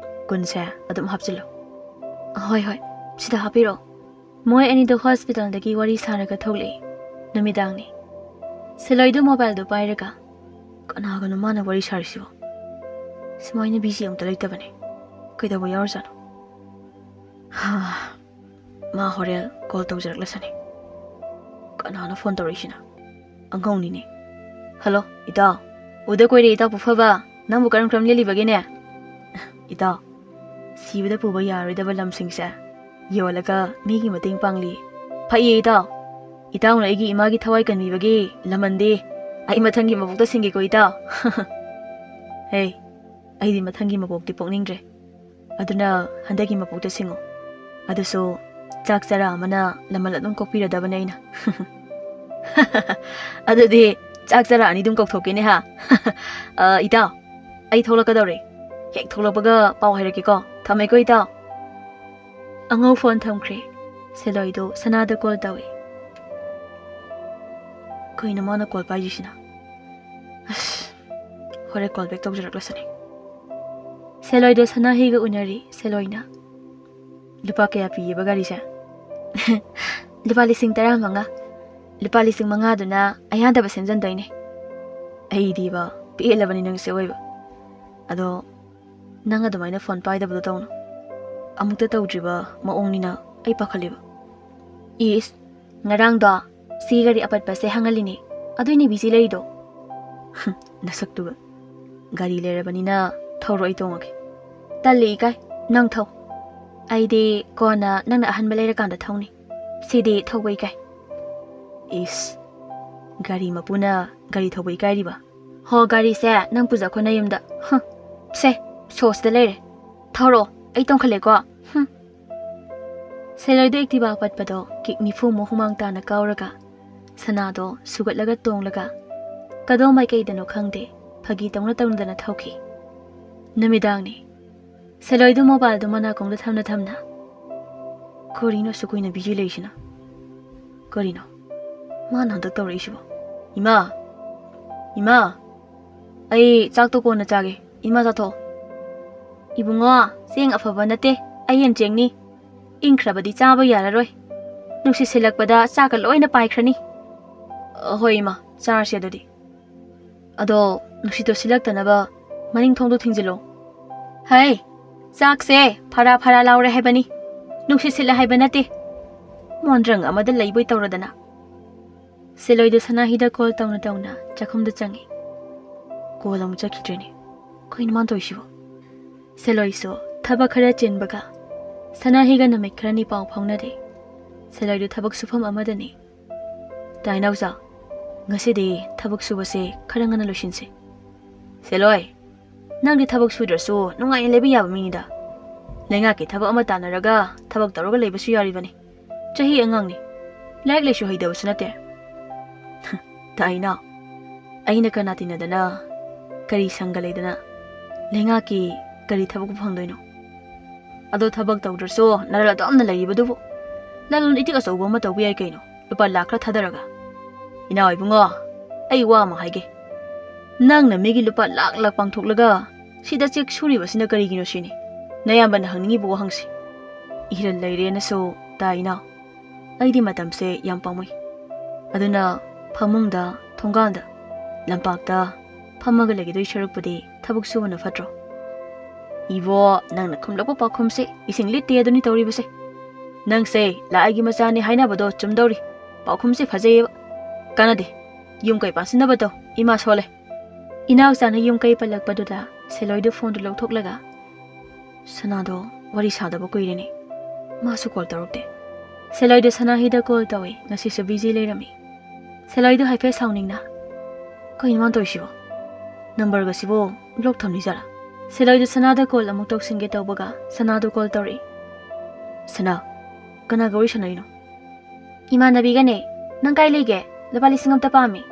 ꯀꯨꯟꯁꯦ ꯑꯗꯨꯝ ꯍꯥꯞꯆꯤꯜꯂꯣ꯫" "ꯍꯣꯏ, ꯍꯣꯏ, ꯁꯤꯗ ꯍꯥꯞꯄꯤꯔꯣ꯫" ꯃꯣꯏ ꯑꯅꯤꯗꯣ ꯍꯣꯁꯄꯤꯇꯥꯜꯗꯒꯤ ꯋꯥꯔꯤ ꯁꯥꯔꯒ ꯊꯣꯛꯂꯛꯑꯦ꯫ ꯅꯨꯃꯤꯗꯥꯡꯅꯤ꯫ ꯁꯦꯂꯣꯏꯗꯣ ꯃꯣꯕꯥꯏꯜꯗꯣ ꯄꯥꯏꯔꯒ, "ꯀꯅꯥꯒꯅꯣ ꯃꯥꯅ ꯋꯥꯔꯤ ꯁꯥꯔꯤꯁꯤꯕꯣ? ꯁꯨꯃꯥꯏꯅ ꯕꯤꯖꯤ ꯑꯝꯇ ꯂꯩꯇꯕꯅꯦ꯫ ꯀꯩꯗꯧꯕ ꯌꯥꯎꯔꯖꯥꯠꯅꯣ? ꯍꯥ, ꯃꯥ ꯍꯣꯔꯦꯟ ꯀꯣꯜ ꯇꯧꯖꯔꯛꯂꯁꯅꯤ꯫ ꯀꯅꯥꯅꯣ ꯐꯣꯟ ꯇꯧꯔꯛꯏꯁꯤꯅ? ꯑꯉꯧꯅꯤꯅꯦ꯫ ꯍꯜꯂꯣ, ꯏꯇꯥꯎ꯫ ꯎꯗ ꯀꯨꯏꯔꯦ, ꯏꯇꯥꯎ ꯄꯨꯐꯕ꯫ ꯅꯪꯕꯨ ꯀꯔꯝ ꯀꯔꯝ ꯂꯦꯜꯂꯤꯕꯒꯦꯅꯦ?" "ꯏꯇꯥꯎ, ꯁꯤꯕꯗ ꯄꯨꯕ ꯌꯥꯔꯣꯏꯗꯕ ꯂꯝꯁꯤꯡꯁꯦ ꯌꯣꯜꯂꯒ ꯃꯤꯒꯤ ꯃꯇꯦꯡ ꯄꯥꯡꯂꯤ꯫" "ꯐꯩꯌꯦ ꯏꯇꯥꯎ꯫ ꯏꯇꯥꯎꯅ ꯑꯩꯒꯤ ꯏꯃꯥꯒꯤ ꯊꯋꯥꯏ ꯀꯟꯕꯤꯕꯒꯤ ꯂꯃꯟꯗꯤ ꯑꯩ ꯃꯊꯪꯒꯤ ꯃꯄꯣꯛꯇ ꯁꯤꯡꯒꯦꯀꯣ ꯏꯇꯥꯎ꯫" "ꯍꯦ, ꯑꯩꯗꯤ ꯃꯊꯪꯒꯤ ꯃꯄꯣꯛꯇꯤ ꯄꯣꯛꯅꯤꯡꯗ꯭ꯔꯦ꯫ ꯑꯗꯨꯅ ꯍꯟꯗꯛꯀꯤ ꯃꯄꯣꯛꯇ ꯁꯤꯡꯉꯣ꯫ ꯑꯗꯨꯁꯨ ꯆꯥꯛ ꯆꯔꯥ ꯑꯃꯅ ꯂꯃꯟ ꯑꯗꯨꯝ ꯀꯣꯛꯄꯤꯔꯗꯕꯅꯦ ꯑꯩꯅ꯫" "ꯑꯗꯨꯗꯤ ꯆꯥꯛ ꯆꯔꯥ ꯑꯅꯤ ꯑꯗꯨꯝ ꯀꯧꯊꯣꯛꯀꯦꯅꯦ ꯍꯥ?" "ꯑ, ꯏꯇꯥꯎ, ꯑꯩ ꯊꯣꯛꯂꯛꯀꯗꯧꯔꯦ꯫ ꯍꯦꯛ ꯊꯣꯛꯂꯛꯄꯒ ꯄꯥꯎ ꯍꯥꯏꯔꯛꯀꯦꯀꯣ꯫ ꯊꯝꯃꯦꯀꯣ ꯏꯇꯥꯎ꯫" ꯑꯉꯧ ꯐꯣꯟ ꯊꯝꯈ꯭ꯔꯦ꯫ ꯁꯦꯂꯣꯏꯗꯣ ꯁꯅꯥꯗ ꯀꯣꯜ ꯇꯧꯏ꯫ ꯀꯩꯅꯣ ꯃꯥꯅ ꯀꯣꯜ ꯄꯥꯏꯗ꯭ꯔꯤꯁꯤꯅ? ꯑꯁ, ꯍꯣꯔꯦꯟ ꯀꯣꯜ ꯕꯦꯛ ꯇꯧꯖꯔꯛꯂꯁꯅꯤ꯫ ꯁꯦꯂꯣꯏꯗꯣ ꯁꯅꯥꯍꯤꯒ ꯎꯅꯔꯤ꯫ ꯁꯦꯂꯣꯏꯅ, "ꯂꯨꯄꯥ ꯀꯌꯥ ꯄꯤꯌꯦꯕ ꯒꯥꯔꯤꯁꯦ?" "ꯂꯨꯄꯥ ꯂꯤꯁꯤꯡ ꯇꯔꯥꯃꯉꯥ꯫ ꯂꯨꯄꯥ ꯂꯤꯁꯤꯡ ꯃꯉꯥꯗꯨꯅ ꯑꯌꯥꯗꯕ ꯁꯦꯝꯖꯟꯗꯣꯏꯅꯦ꯫" "ꯑꯩꯗꯤꯕ ꯄꯦꯜꯂꯕꯅꯤ ꯅꯪꯁꯦ ꯑꯣꯏꯕ꯫ ꯑꯗꯣ ꯅꯪ ꯑꯗꯨꯃꯥꯏꯅ ꯐꯣꯟ ꯄꯥꯏꯗꯕꯗꯣ ꯇꯧꯅꯨ꯫ ꯑꯃꯨꯛꯇ ꯇꯧꯗ꯭ꯔꯤꯕ ꯃꯑꯣꯡꯅꯤꯅ ꯑꯩ ꯄꯥꯈꯠꯂꯦꯕ꯫" "ꯏꯁ, ꯉꯔꯥꯡꯗꯣ ꯁꯤ ꯒꯥꯔꯤ ꯑꯄꯠꯄꯁꯦ ꯍꯪꯍꯜꯂꯤꯅꯦ, ꯑꯗꯨꯏꯅꯦ ꯕꯤꯖꯤ ꯂꯩꯔꯤꯗꯣ꯫" "ꯍꯨꯝ, ꯅꯁꯛꯇꯨꯒ꯫ ꯒꯥꯔꯤ ꯂꯩꯔꯕꯅꯤꯅ ꯊꯧꯔꯣ, ꯑꯩ ꯇꯣꯡꯉꯒꯦ꯫" "ꯇꯜꯂꯤ ꯏꯀꯥꯏ, ꯅꯪ ꯊꯧ꯫ ꯑꯩꯗꯤ ꯀꯣꯟꯅ ꯅꯪꯅ ꯑꯍꯟꯕ ꯂꯩꯔꯀꯥꯟꯗ ꯊꯧꯅꯤ꯫ ꯁꯤꯗꯤ ꯊꯧꯕ ꯏꯀꯥꯏ꯫" "ꯏꯁ, ꯒꯥꯔꯤ ꯃꯄꯨꯅ ꯒꯥꯔꯤ ꯊꯧꯕ ꯏꯀꯥꯏꯔꯤꯕ? ꯍꯣ, ꯒꯥꯔꯤꯁꯦ ꯅꯪ ꯄꯨꯖꯈꯣ ꯅꯌꯨꯝꯗ꯫ ꯍꯨꯝ, ꯁꯦ, ꯁꯣꯁꯤꯗ ꯂꯩꯔꯦ꯫ ꯊꯧꯔꯣ, ꯑꯩ ꯇꯣꯡꯈꯠꯂꯦꯀꯣ꯫ ꯍꯨꯝ꯫ ꯁꯦꯂꯣꯏꯗ ꯑꯦꯛꯇꯤꯚꯥ ꯄꯠꯄꯗꯣ ꯀꯤꯛ ꯅꯤꯐꯨꯃꯨꯛ ꯍꯨꯃꯥꯡ ꯇꯥꯅ ꯀꯥꯎꯔꯒ, ꯁꯅꯥꯗꯣ ꯁꯨꯒꯠꯂꯒ ꯇꯣꯡꯂꯒ, ꯀꯗꯣꯝ ꯃꯥꯏꯀꯩꯗꯅꯣ ꯈꯪꯗꯦ, ꯐꯥꯒꯤ ꯇꯧꯅ ꯇꯧꯅꯗꯅ ꯊꯧꯈꯤ꯫ ꯅꯨꯃꯤꯗꯥꯡꯅꯤ꯫ ꯁꯦꯂꯣꯏꯗꯨ ꯃꯣꯕꯥꯏꯜꯗꯨ ꯃꯅꯥꯀꯣꯡꯗ ꯊꯝꯅ ꯊꯝꯅ, "ꯀꯔꯤꯅꯣ ꯑꯁꯨꯛ ꯀꯨꯏꯅ ꯕꯤꯖꯤ ꯂꯩꯔꯤꯁꯤꯅ? ꯀꯔꯤꯅꯣ ꯃꯥꯅ ꯍꯟꯗꯛ ꯇꯧꯔꯛꯏꯁꯤꯕꯣ? ꯏꯃꯥ! ꯏꯃꯥ! ꯑꯩ ꯆꯥꯛꯇꯣ ꯀꯣꯟꯅ ꯆꯥꯒꯦ꯫ ꯏꯃꯥ ꯆꯥꯊꯣꯛꯑꯣ꯫" "ꯏꯕꯨꯡꯉꯣ, ꯆꯦꯡ ꯑꯐꯕ ꯅꯠꯇꯦ, ꯑꯍꯦꯟ ꯆꯦꯡꯅꯤ꯫ ꯏꯪꯈ꯭ꯔꯕꯗꯤ ꯆꯥꯕ ꯌꯥꯔꯔꯣꯏ꯫ ꯅꯨꯡꯁꯤꯠ ꯁꯤꯜꯂꯛꯄꯗ ꯆꯥꯛꯀ ꯂꯣꯏꯅ ꯄꯥꯏꯈ꯭ꯔꯅꯤ꯫" "ꯍꯣꯏ ꯏꯃꯥ, ꯆꯥꯔꯁꯤ ꯑꯗꯨꯗꯤ꯫ ꯑꯗꯣ ꯅꯨꯡꯁꯤꯠꯇꯣ ꯁꯤꯜꯂꯛꯇꯅꯕ ꯃꯅꯤꯡ ꯊꯣꯡꯗꯣ ꯊꯤꯡꯖꯤꯜꯂꯣ꯫" "ꯍꯩ, ꯆꯥꯛꯁꯦ ꯐꯔꯥ ꯐꯔꯥ ꯂꯥꯎꯔꯦ ꯍꯥꯏꯕꯅꯤ, ꯅꯨꯡꯁꯤꯠ ꯁꯤꯠꯂꯦ ꯍꯥꯏꯕ ꯅꯠꯇꯦ꯫" ꯃꯣꯟꯗ꯭ꯔꯪ ꯑꯃꯗ ꯂꯩꯕꯣꯏ ꯇꯧꯔꯗꯅ꯫ ꯁꯦꯂꯣꯏꯗꯣ ꯁꯅꯥꯍꯤꯗ ꯀꯣꯜ ꯇꯧꯅ ꯇꯧꯅ ꯆꯥꯛꯈꯨꯝꯗ ꯆꯪꯉꯤ꯫ ꯀꯣꯜ ꯑꯃꯨꯛ ꯆꯠꯈꯤꯗ꯭ꯔꯦꯅꯦ꯫ ꯀꯩꯅꯣ ꯃꯥꯅ ꯇꯧꯔꯤꯁꯤꯕꯣ? ꯁꯦꯂꯣꯏꯁꯨ ꯊꯕꯛ ꯈꯔ ꯆꯤꯟꯕꯒ ꯁꯅꯥꯍꯤꯒ ꯅꯨꯃꯤꯠ ꯈꯔꯅꯤ ꯄꯥꯎ ꯐꯥꯎꯅꯗꯦ꯫ ꯁꯦꯂꯣꯏꯗꯣ ꯊꯕꯛ ꯁꯨꯐꯝ ꯑꯃꯗꯅꯤ꯫ "ꯇꯥꯏ ꯏꯅꯥꯎꯆꯥ, ꯉꯁꯤꯗꯤ ꯊꯕꯛ ꯁꯨꯕꯁꯦ ꯈꯔ ꯉꯟꯅ ꯂꯣꯏꯁꯤꯟꯁꯦ꯫" "ꯁꯦꯂꯣꯏ, ꯅꯪꯗꯤ ꯊꯕꯛ ꯁꯨꯗ꯭ꯔꯁꯨ ꯅꯨꯡꯉꯥꯏꯅ ꯂꯩꯕ ꯌꯥꯕ ꯃꯤꯅꯤꯗ꯫ ꯂꯩꯉꯥꯛꯀꯤ ꯊꯕꯛ ꯑꯃ ꯇꯥꯟꯅꯔꯒ ꯊꯕꯛ ꯇꯧꯔꯒ ꯂꯩꯕꯁꯨ ꯌꯥꯔꯤꯕꯅꯤ꯫ ꯆꯍꯤ ꯑꯉꯥꯡꯅꯤ, ꯂꯥꯏꯔꯤꯛ ꯂꯥꯏꯁꯨ ꯍꯩꯇꯕꯁꯨ ꯅꯠꯇꯦ꯫" "ꯇꯥꯏꯅ, ꯑꯩꯅ ꯀꯅꯥ ꯇꯤꯟꯅꯗꯅ, ꯀꯔꯤ ꯁꯪꯒ ꯂꯩꯗꯅ, ꯂꯩꯉꯥꯛꯀꯤ ꯀꯔꯤ ꯊꯕꯛꯄꯨ ꯐꯪꯗꯣꯏꯅꯣ? ꯑꯗꯣ ꯊꯕꯛ ꯇꯧꯗ꯭ꯔꯁꯨ ꯅꯔꯜ ꯑꯗꯨꯝꯅ ꯂꯩꯔꯤꯕꯗꯨꯕꯨ ꯂꯂꯣꯟ ꯏꯇꯤꯛ ꯑꯆꯧꯕ ꯑꯃ ꯇꯧꯕ ꯌꯥꯏ ꯀꯩꯅꯣ, ꯂꯨꯄꯥ ꯂꯥꯛ ꯈꯔ ꯊꯥꯗꯔꯒ꯫" "ꯏꯅꯥꯎ ꯏꯕꯨꯡꯉꯣ, ꯑꯩ ꯋꯥ ꯑꯃ ꯍꯥꯏꯒꯦ꯫ ꯅꯪꯅ ꯃꯤꯒꯤ ꯂꯨꯄꯥ ꯂꯥꯛ ꯂꯥꯛ ꯄꯥꯡꯊꯣꯛꯂꯒ ꯁꯤꯗ ꯆꯦꯛ ꯁꯨꯔꯤꯕꯁꯤꯅ ꯀꯔꯤꯒꯤꯅꯣ ꯁꯤꯅꯤ꯫ ꯅꯌꯥꯝꯕꯅ ꯍꯪꯅꯤꯡꯉꯤꯕ ꯋꯥꯍꯪꯁꯤ꯫" "ꯏꯔꯜ ꯂꯩꯔꯦꯅꯁꯨ ꯇꯥꯏ ꯏꯅꯥꯎ꯫ ꯑꯩꯗꯤ ꯃꯇꯝꯁꯦ ꯌꯥꯝ ꯄꯥꯝꯃꯨꯏ꯫ ꯑꯗꯨꯅ ꯐꯃꯨꯡꯗ, ꯊꯣꯡꯒꯥꯟꯗ, ꯂꯝꯄꯥꯛꯇ ꯐꯝꯃꯒ ꯂꯩꯒꯗꯣꯏ ꯁꯔꯨꯛꯄꯨꯗꯤ ꯊꯕꯛ ꯁꯨꯕꯅ ꯐꯠꯇ꯭ꯔꯣ?" "ꯏꯕꯣ, ꯅꯪꯅ ꯈꯨꯝꯂꯛꯄ ꯄꯥꯎꯈꯨꯝꯁꯦ ꯏꯁꯤꯡ ꯂꯤꯠꯇꯦ ꯑꯗꯨꯅꯤ ꯇꯧꯔꯤꯕꯁꯦ꯫ ꯅꯪꯁꯦ ꯂꯥꯏꯒꯤ ꯃꯆꯥꯅꯤ ꯍꯥꯏꯅꯕꯗꯣ ꯆꯨꯝꯗꯧꯔꯤ꯫ ꯄꯥꯎꯈꯨꯝꯁꯦ ꯐꯖꯩꯌꯦꯕ꯫ ꯀꯥꯟꯅꯗꯦ꯫ ꯌꯨꯝ ꯀꯩ ꯄꯥꯟꯁꯤꯟꯅꯕ ꯇꯧ꯫ ꯏꯃꯥ ꯁꯣꯜꯂꯦ꯫" ꯏꯅꯥꯎꯆꯥꯅ ꯌꯨꯝ ꯀꯩ ꯄꯜꯂꯛꯄꯗꯨꯗ ꯁꯦꯂꯣꯏꯗꯨ ꯐꯣꯟꯗꯨ ꯂꯧꯊꯣꯛꯂꯒ, "ꯁꯅꯥꯗꯣ ꯋꯥꯔꯤ ꯁꯥꯗꯕ ꯀꯨꯏꯔꯦꯅꯦ꯫ ꯃꯥꯁꯨ ꯀꯣꯜ ꯇꯧꯔꯛꯇꯦ꯫" ꯁꯦꯂꯣꯏꯗꯨ ꯁꯅꯥꯍꯤꯗ ꯀꯣꯜ ꯇꯧꯏ, ꯉꯁꯤꯁꯨ ꯕꯤꯖꯤ ꯂꯩꯔꯝꯃꯤ꯫ ꯁꯦꯂꯣꯏꯗꯨ ꯍꯥꯏꯐꯦꯠ ꯁꯥꯎꯅꯤꯡꯅ, "ꯀꯩꯅꯣ ꯃꯥꯅ ꯇꯧꯔꯤꯁꯤꯕꯣ? ꯅꯝꯕꯔꯒꯁꯤꯕꯨ ꯕ꯭ꯂꯣꯛ ꯊꯝꯂꯤꯖꯥꯠꯂꯥ? ꯁꯦꯂꯣꯏꯗꯨ ꯁꯅꯥꯗ ꯀꯣꯜ ꯑꯃꯨꯛ ꯇꯧꯁꯤꯟꯒꯦ ꯇꯧꯕꯒ ꯁꯅꯥꯗꯨ ꯀꯣꯜ ꯇꯧꯔꯛꯏ꯫ "ꯁꯅꯥ, ꯀꯅꯥꯒ ꯋꯥꯔꯤ ꯁꯥꯟꯅꯔꯤꯅꯣ?" "ꯏꯃꯥꯟꯅꯕꯤꯒꯅꯦ꯫ ꯅꯪ ꯀꯥꯏ ꯂꯩꯒꯦ? ꯂꯨꯄꯥ ꯂꯤꯁꯤꯡ ꯑꯝꯇ ꯄꯥꯝꯃꯤ꯫"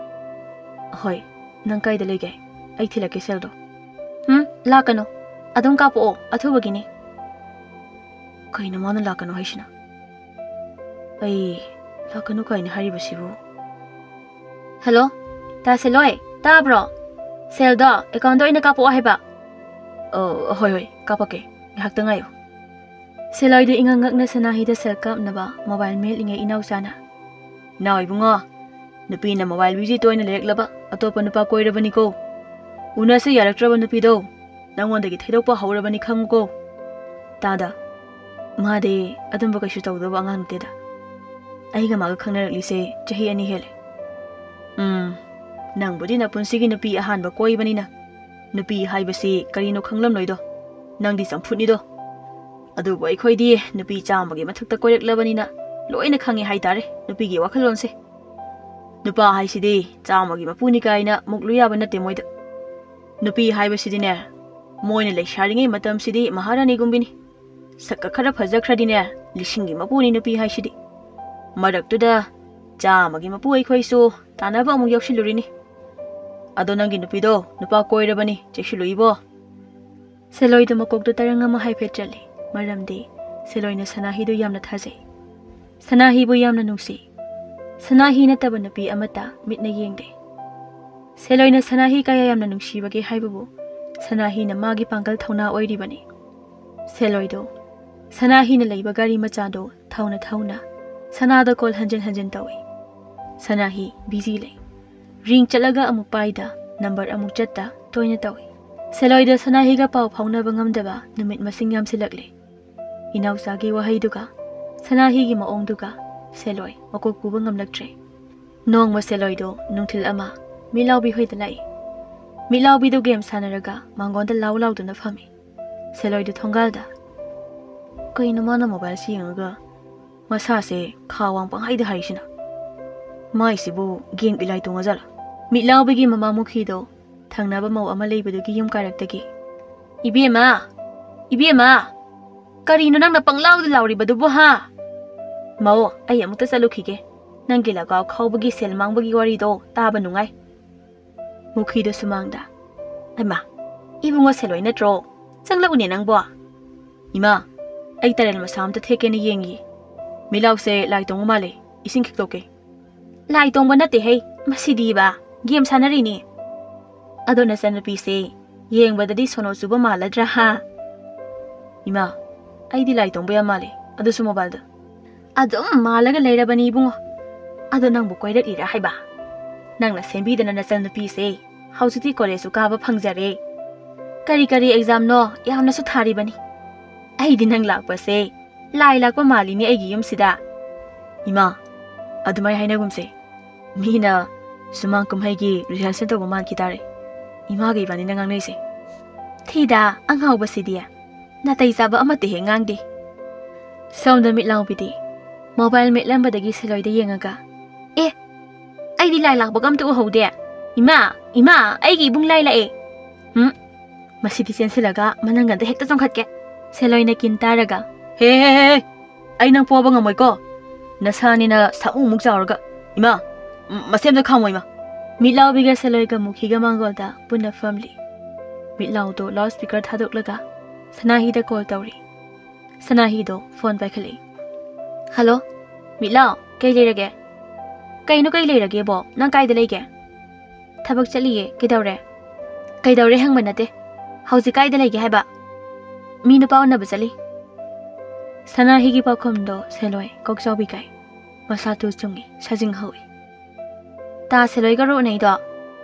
"ꯍꯣꯏ, ꯅꯪ ꯀꯥꯏꯗ ꯂꯩꯒꯦ? ꯑꯩ ꯊꯤꯜꯂꯛꯀꯦ ꯁꯦꯜꯗꯣ꯫" "ꯎꯝ, ꯂꯥꯛꯀꯅꯨ꯫ ꯑꯗꯨꯝ ꯀꯥꯞꯄꯛꯑꯣ, ꯑꯊꯨꯕꯒꯤꯅꯤ꯫" "ꯀꯩꯅꯣ ꯃꯥꯅ ꯂꯥꯛꯀꯅꯨ ꯍꯥꯏꯁꯤꯅ? ꯑꯩ ꯂꯥꯛꯀꯅꯨ ꯀꯥꯏꯅ ꯍꯥꯏꯔꯤꯕꯁꯤꯕꯨ?" "ꯍꯜꯂꯣ, ꯇꯥ ꯁꯦꯂꯣꯏ, ꯇꯥꯕ꯭ꯔꯣ? ꯁꯦꯜꯗꯣ ꯑꯦꯀꯥꯎꯟꯗ ꯑꯣꯏꯅ ꯀꯥꯞꯄꯛꯑꯣ ꯍꯥꯏꯕ꯫" "ꯑ, ꯍꯣꯏ, ꯍꯣꯏ, ꯀꯥꯞꯄꯛꯀꯦ꯫ ꯉꯥꯏꯍꯥꯛꯇ ꯉꯥꯏꯌꯨ꯫" ꯁꯦꯂꯣꯏꯗꯨ ꯏꯉꯛ ꯉꯛꯅ ꯁꯅꯥꯍꯤꯗ ꯁꯦꯜ ꯀꯥꯞꯅꯕ ꯃꯣꯕꯥꯏꯜ ꯃꯦꯠꯂꯤꯉꯩ ꯏꯅꯥꯎꯆꯥꯅ, "ꯏꯅꯥꯎ ꯏꯕꯨꯡꯉꯣ, ꯅꯨꯄꯤꯅ ꯃꯣꯕꯥꯏꯜ ꯕꯤꯖꯤ ꯇꯣꯏꯅ ꯂꯩꯔꯛꯂꯕ ꯑꯇꯣꯞꯄ ꯅꯨꯄꯥ ꯀꯣꯏꯔꯕꯅꯤꯀꯣ꯫ ꯎꯅꯁꯦ ꯌꯥꯔꯛꯇ꯭ꯔꯕ ꯅꯨꯄꯤꯗꯣ ꯅꯉꯣꯟꯗꯒꯤ ꯊꯩꯗꯣꯛꯄ ꯍꯧꯔꯕꯅꯤ ꯈꯪꯉꯨꯀꯣ꯫" "ꯇꯥꯗ, ꯃꯥꯗꯤ ꯑꯗꯨꯝꯕ ꯀꯩꯁꯨ ꯇꯧꯗꯕ ꯑꯉꯥꯡ ꯅꯠꯇꯦꯗ꯫ ꯑꯩꯒ ꯃꯥꯒ ꯈꯪꯅꯔꯛꯂꯤꯁꯦ ꯆꯍꯤ ꯑꯅꯤ ꯍꯦꯜꯂꯦ꯫" "ꯎꯝ, ꯅꯪꯕꯨꯗꯤ ꯅꯄꯨꯟꯁꯤꯒꯤ ꯅꯨꯄꯤ ꯑꯍꯥꯟꯕ ꯀꯣꯏꯕꯅꯤꯅ ꯅꯨꯄꯤ ꯍꯥꯏꯕꯁꯤ ꯀꯔꯤꯅꯣ ꯈꯪꯂꯝꯂꯣꯏꯗꯣ꯫ ꯅꯪꯗꯤ ꯆꯝꯐꯨꯠꯅꯤꯗꯣ꯫ ꯑꯗꯨꯕꯨ ꯑꯩꯈꯣꯏꯗꯤ ꯅꯨꯄꯤ ꯆꯥꯝꯃꯒꯤ ꯃꯊꯛꯇ ꯀꯣꯏꯔꯛꯂꯕꯅꯤꯅ ꯂꯣꯏꯅ ꯈꯪꯉꯦ ꯍꯥꯏꯇꯥꯔꯦ ꯅꯨꯄꯤꯒꯤ ꯋꯥꯈꯜꯂꯣꯟꯁꯦ꯫ ꯅꯨꯄꯥ ꯍꯥꯏꯁꯤꯗꯤ ꯆꯥꯝꯃꯒꯤ ꯃꯄꯨꯅꯤ ꯀꯥꯏꯅ ꯃꯨꯛꯂꯨ ꯌꯥꯕ ꯅꯠꯇꯦ ꯃꯣꯏꯗ꯫ ꯅꯨꯄꯤ ꯍꯥꯏꯕꯁꯤꯗꯤꯅꯦ, ꯃꯣꯏꯅ ꯂꯩꯁꯥꯔꯤꯉꯩ ꯃꯇꯝꯁꯤꯗꯤ ꯃꯍꯥꯔꯥꯅꯤꯒꯨꯝꯕꯤꯅꯤ꯫ ꯁꯛꯀ ꯈꯔ ꯐꯖꯈ꯭ꯔꯗꯤꯅꯦ, ꯂꯤꯁꯤꯡꯒꯤ ꯃꯄꯨꯅꯤ ꯅꯨꯄꯤ ꯍꯥꯏꯁꯤꯗꯤ꯫ ꯃꯔꯛꯇꯨꯗ ꯆꯥꯝꯃꯒꯤ ꯃꯄꯨ ꯑꯩꯈꯣꯏꯁꯨ ꯇꯥꯟꯅꯕ ꯑꯃꯨꯛ ꯌꯥꯎꯁꯤꯜꯂꯨꯔꯤꯅꯤ꯫ ꯑꯗꯣ ꯅꯪꯒꯤ ꯅꯨꯄꯤꯗꯣ ꯅꯨꯄꯥ ꯀꯣꯏꯔꯕꯅꯤ, ꯆꯦꯛꯁꯤꯜꯂꯨ ꯏꯕꯣ꯫" ꯁꯦꯂꯣꯏꯗꯣ ꯃꯀꯣꯛꯇ ꯇꯔꯪ ꯑꯃ ꯍꯥꯏꯐꯦꯠ ꯆꯠꯂꯤ, ꯃꯔꯝꯗꯤ ꯁꯦꯂꯣꯏꯅ ꯁꯅꯥꯍꯤꯗꯨ ꯌꯥꯝꯅ ꯊꯥꯖꯩ꯫ ꯁꯅꯥꯍꯤꯕꯨ ꯌꯥꯝꯅ ꯅꯨꯡꯁꯤ꯫ ꯁꯅꯥꯍꯤ ꯅꯠꯇꯕ ꯅꯨꯄꯤ ꯑꯃꯠꯇ ꯃꯤꯠꯅ ꯌꯦꯡꯗꯦ꯫ ꯁꯦꯂꯣꯏꯅ ꯁꯅꯥꯍꯤ ꯀꯌꯥ ꯌꯥꯝꯅ ꯅꯨꯡꯁꯤꯕꯒꯦ ꯍꯥꯏꯕꯕꯨ ꯁꯅꯥꯍꯤꯅ ꯃꯥꯒꯤ ꯄꯥꯡꯒꯜ ꯊꯧꯅꯥ ꯑꯣꯏꯔꯤꯕꯅꯤ꯫ ꯁꯦꯂꯣꯏꯗꯣ ꯁꯅꯥꯍꯤꯅ ꯂꯩꯕ ꯒꯥꯔꯤ ꯃꯆꯥꯗꯣ ꯊꯧꯅ ꯊꯧꯅ ꯁꯅꯥꯗ ꯀꯣꯜ ꯍꯟꯖꯤꯟ ꯍꯟꯖꯤꯟ ꯇꯧꯏ꯫ ꯁꯅꯥꯍꯤ ꯕꯤꯖꯤ ꯂꯩ꯫ ꯔꯤꯡ ꯆꯠꯂꯒ ꯑꯃꯨꯛ ꯄꯥꯏꯗ, ꯅꯝꯕꯔ ꯑꯃꯨꯛ ꯆꯠꯇ ꯇꯣꯏꯅ ꯇꯧꯏ꯫ ꯁꯦꯂꯣꯏꯗ ꯁꯅꯥꯍꯤꯒ ꯄꯥꯎ ꯐꯥꯎꯅꯕ ꯉꯝꯗꯕ ꯅꯨꯃꯤꯠ ꯃꯁꯤꯡ ꯌꯥꯝꯁꯤꯜꯂꯛꯂꯦ꯫ ꯏꯅꯥꯎꯆꯥꯒꯤ ꯋꯥꯍꯩꯗꯨꯒ ꯁꯅꯥꯍꯤꯒꯤ ꯃꯑꯣꯡꯗꯨꯒ ꯁꯦꯂꯣꯏ ꯃꯀꯣꯛ ꯄꯨꯕ ꯉꯝꯂꯛꯇ꯭ꯔꯦ꯫ ꯅꯣꯡꯃ ꯁꯦꯂꯣꯏꯗꯣ ꯅꯨꯡꯊꯤꯜ ꯑꯃ ꯃꯤꯠꯂꯥꯎꯕꯤ ꯍꯣꯏꯗ ꯂꯥꯛꯏ꯫ ꯃꯤꯠꯂꯥꯎꯕꯤꯗꯣ ꯒꯦꯝ ꯁꯥꯟꯅꯔꯒ ꯃꯥꯡꯒꯣꯟꯗ ꯂꯥꯎ ꯂꯥꯎꯗꯨꯅ ꯐꯝꯃꯤ꯫ ꯁꯦꯂꯣꯏꯗꯨ ꯊꯣꯡꯒꯥꯜꯗ, "ꯀꯩꯅꯣ ꯃꯥꯅ ꯃꯣꯕꯥꯏꯜꯁꯤ ꯌꯦꯡꯉꯒ ꯃꯁꯥꯁꯦ ꯈꯥ ꯋꯥꯡ ꯄꯪꯍꯥꯏꯗ ꯍꯥꯏꯁꯤꯅ? ꯃꯥꯏꯁꯤꯕꯨ ꯒꯦꯝ ꯏꯂꯥꯏ ꯇꯣꯡꯉꯖꯥꯠꯂ?" ꯃꯤꯠꯂꯥꯎꯕꯤꯒꯤ ꯃꯃꯥ ꯃꯨꯈꯤꯗꯣ ꯊꯪꯅꯕ ꯃꯧ ꯑꯃ ꯂꯩꯕꯗꯨꯒꯤ ꯌꯨꯝ ꯀꯥꯔꯛꯇꯒꯤ꯫ "ꯏꯕꯦꯝꯃ! ꯏꯕꯦꯝꯃ! ꯀꯔꯤꯅꯣ ꯅꯪꯅ ꯄꯪꯂꯥꯎꯗ ꯂꯥꯎꯔꯤꯕꯗꯨꯕꯨ, ꯍꯥ?" "ꯃꯧ, ꯑꯩ ꯑꯃꯨꯛꯇ ꯆꯠꯂꯨꯈꯤꯒꯦ꯫ ꯅꯪꯒꯤ ꯂꯒꯥꯎ ꯈꯥꯎꯕꯒꯤ ꯁꯦꯜ ꯃꯥꯡꯕꯒꯤ ꯋꯥꯔꯤꯗꯣ ꯇꯥꯕ ꯅꯨꯡꯉꯥꯏ꯫" ꯃꯨꯈꯤꯗꯨ ꯁꯨꯃꯥꯡꯗ꯫ "ꯍꯩꯃꯥ, ꯏꯕꯨꯡꯉꯣ ꯁꯦꯂꯣꯏ ꯅꯠꯇ꯭ꯔꯣ? ꯆꯪꯂꯛꯎꯅꯦ ꯅꯪꯕꯣ꯫" "ꯏꯃꯥ, ꯑꯩ ꯇꯔꯦꯜ ꯃꯁꯥ ꯑꯝꯇ ꯊꯦꯛꯀꯦꯅ ꯌꯦꯡꯉꯤ꯫ ꯃꯤꯠꯂꯥꯎꯁꯦ ꯂꯥꯏ ꯇꯣꯡꯕ ꯃꯥꯜꯂꯦ, ꯏꯁꯤꯡ ꯈꯤꯛꯇꯣꯛꯀꯦ꯫" "ꯂꯥꯏ ꯇꯣꯡꯕ ꯅꯠꯇꯦ ꯍꯩ, ꯃꯁꯤꯗꯤꯕ, ꯒꯦꯝ ꯁꯥꯟꯅꯔꯤꯅꯤ꯫" "ꯑꯗꯣ ꯅꯆꯟꯅꯨꯄꯤꯁꯦ ꯌꯦꯡꯕꯗꯗꯤ ꯁꯣꯅꯣ ꯆꯨꯕ ꯃꯥꯜꯂꯗ꯭ꯔꯥ, ꯍꯥ?" "ꯏꯃꯥ, ꯑꯩꯗꯤ ꯂꯥꯏ ꯇꯣꯡꯕ ꯌꯥꯝ ꯃꯥꯜꯂꯦ, ꯑꯗꯨꯁꯨ ꯃꯣꯕꯥꯏꯜꯗ꯫" "ꯑꯗꯨꯝ ꯃꯥꯜꯂꯒ ꯂꯩꯔꯕꯅꯤ ꯏꯕꯨꯡꯉꯣ꯫ ꯑꯗꯣ ꯅꯪꯕꯨ ꯀꯣꯏꯔꯛꯂꯤꯔꯥ ꯍꯥꯏꯕ? ꯅꯪꯅ ꯁꯦꯝꯕꯤꯗꯅ ꯅꯆꯟꯅꯨꯄꯤꯁꯦ ꯍꯧꯖꯤꯛꯇꯤ ꯀꯣꯂꯦꯖꯁꯨ ꯀꯥꯕ ꯐꯪꯖꯔꯦ꯫ ꯀꯔꯤ ꯀꯔꯤ ꯑꯦꯛꯖꯥꯝꯅꯣ ꯌꯥꯝꯅꯁꯨ ꯊꯥꯔꯤꯕꯅꯤ꯫ ꯑꯩꯗꯤ ꯅꯪ ꯂꯥꯛꯄꯁꯦ ꯂꯥꯏ ꯂꯥꯛꯄ ꯃꯥꯜꯂꯤꯅꯦ ꯑꯩꯒꯤ ꯌꯨꯝꯁꯤꯗ꯫" "ꯏꯃꯥ, ꯑꯗꯨꯃꯥꯏ ꯍꯥꯏꯅꯒꯨꯝꯁꯦ꯫ ꯃꯤꯅ ꯁꯨꯃꯥꯡ ꯀꯨꯝꯍꯩꯒꯤ ꯔꯤꯍꯔꯁꯦꯜ ꯇꯧꯕ ꯃꯥꯟꯈꯤ ꯇꯥꯔꯦ꯫ ꯏꯃꯥꯒ ꯏꯕꯥꯅꯤꯅ ꯉꯥꯡꯅꯩꯁꯦ꯫" "ꯊꯤꯗ, ꯑꯉꯥꯎꯕꯁꯤꯗꯤ꯫ ꯅꯥꯇꯩ ꯆꯥꯕ ꯑꯃꯠꯇ ꯍꯦꯛ ꯉꯥꯡꯗꯦ꯫" ꯁꯣꯝꯗ ꯃꯤꯠ ꯂꯥꯎꯕꯤꯗꯤ ꯃꯣꯕꯥꯏꯜ ꯃꯦꯠꯂꯝꯕꯗꯒꯤ ꯁꯦꯂꯣꯏꯗ ꯌꯦꯡꯉꯒ, "ꯑꯦ, ꯑꯩꯗꯤ ꯂꯥꯏ ꯂꯥꯛꯄꯒ ꯑꯝꯇ ꯎꯍꯧꯗꯦ꯫ ꯏꯃꯥ, ꯏꯃꯥ, ꯑꯩꯒꯤ ꯏꯕꯨꯡ ꯂꯥꯏ ꯂꯥꯛꯑꯦ꯫ ꯎꯝ, ꯃꯁꯤꯗꯤ ꯆꯦꯟꯁꯤꯜꯂꯒ ꯃꯅꯪꯒꯟꯗ ꯍꯦꯛꯇ ꯆꯣꯡꯈꯠꯀꯦ꯫" ꯁꯦꯂꯣꯏꯅ ꯀꯤꯟ ꯇꯥꯔꯒ, "ꯍꯦ, ꯍꯦ, ꯍꯦ, ꯍꯦ, ꯑꯩ ꯅꯪ ꯄꯣꯕ ꯉꯝꯃꯣꯏꯀꯣ꯫ ꯅꯁꯥꯅꯤꯅ ꯁꯥꯃꯨꯃꯨꯛ ꯆꯥꯎꯔꯒ꯫ ꯏꯃꯥ, ꯎꯝ, ꯃꯁꯦꯝꯗ ꯈꯥꯝꯃꯣ, ꯏꯃꯥ꯫" ꯃꯤꯠ ꯂꯥꯎꯕꯤꯒ ꯁꯦꯂꯣꯏꯒ ꯃꯨꯈꯤꯒ ꯃꯥꯡꯒꯣꯜꯗ ꯄꯨꯟꯅ ꯐꯝꯂꯤ꯫ ꯃꯤꯠ ꯂꯥꯎꯗꯣ ꯂꯥꯎꯠ ꯁ꯭ꯄꯤꯀꯔ ꯊꯥꯗꯣꯛꯂꯒ ꯁꯅꯥꯍꯤꯗ ꯀꯣꯜ ꯇꯧꯔꯤ꯫ ꯁꯅꯥꯍꯤꯗꯣ ꯐꯣꯟ ꯄꯥꯏꯈꯠꯂꯛꯏ꯫ "ꯍꯜꯂꯣ, ꯃꯤꯠ ꯂꯥꯎ, ꯀꯩ ꯂꯩꯔꯒꯦ?" "ꯀꯩꯅꯣ ꯀꯩ ꯂꯩꯔꯒꯦꯕꯣ? ꯅꯪ ꯀꯥꯏꯗ ꯂꯩꯒꯦ?" "ꯊꯕꯛ ꯆꯠꯂꯤꯌꯦ, ꯀꯩꯗꯧꯔꯦ?" "ꯀꯩꯗꯧꯔꯦ ꯍꯪꯕ ꯅꯠꯇꯦ, ꯍꯧꯖꯤꯛ ꯀꯥꯏꯗ ꯂꯩꯒꯦ ꯍꯥꯏꯕ?" "ꯃꯤ ꯅꯨꯄꯥ ꯎꯅꯕ ꯆꯠꯂꯤ꯫" ꯁꯅꯥꯍꯤꯒꯤ ꯄꯥꯎꯈꯨꯝꯗꯣ ꯁꯦꯂꯣꯏ ꯀꯣꯛ ꯆꯥꯎꯕꯤ ꯀꯥꯏ꯫ ꯃꯁꯥ ꯇꯨ ꯆꯨꯡꯉꯤ, ꯁꯥꯖꯤꯡ ꯍꯧꯏ꯫ "ꯇꯥ ꯁꯦꯂꯣꯏꯒꯔꯣ ꯎꯅꯩꯗꯣ?"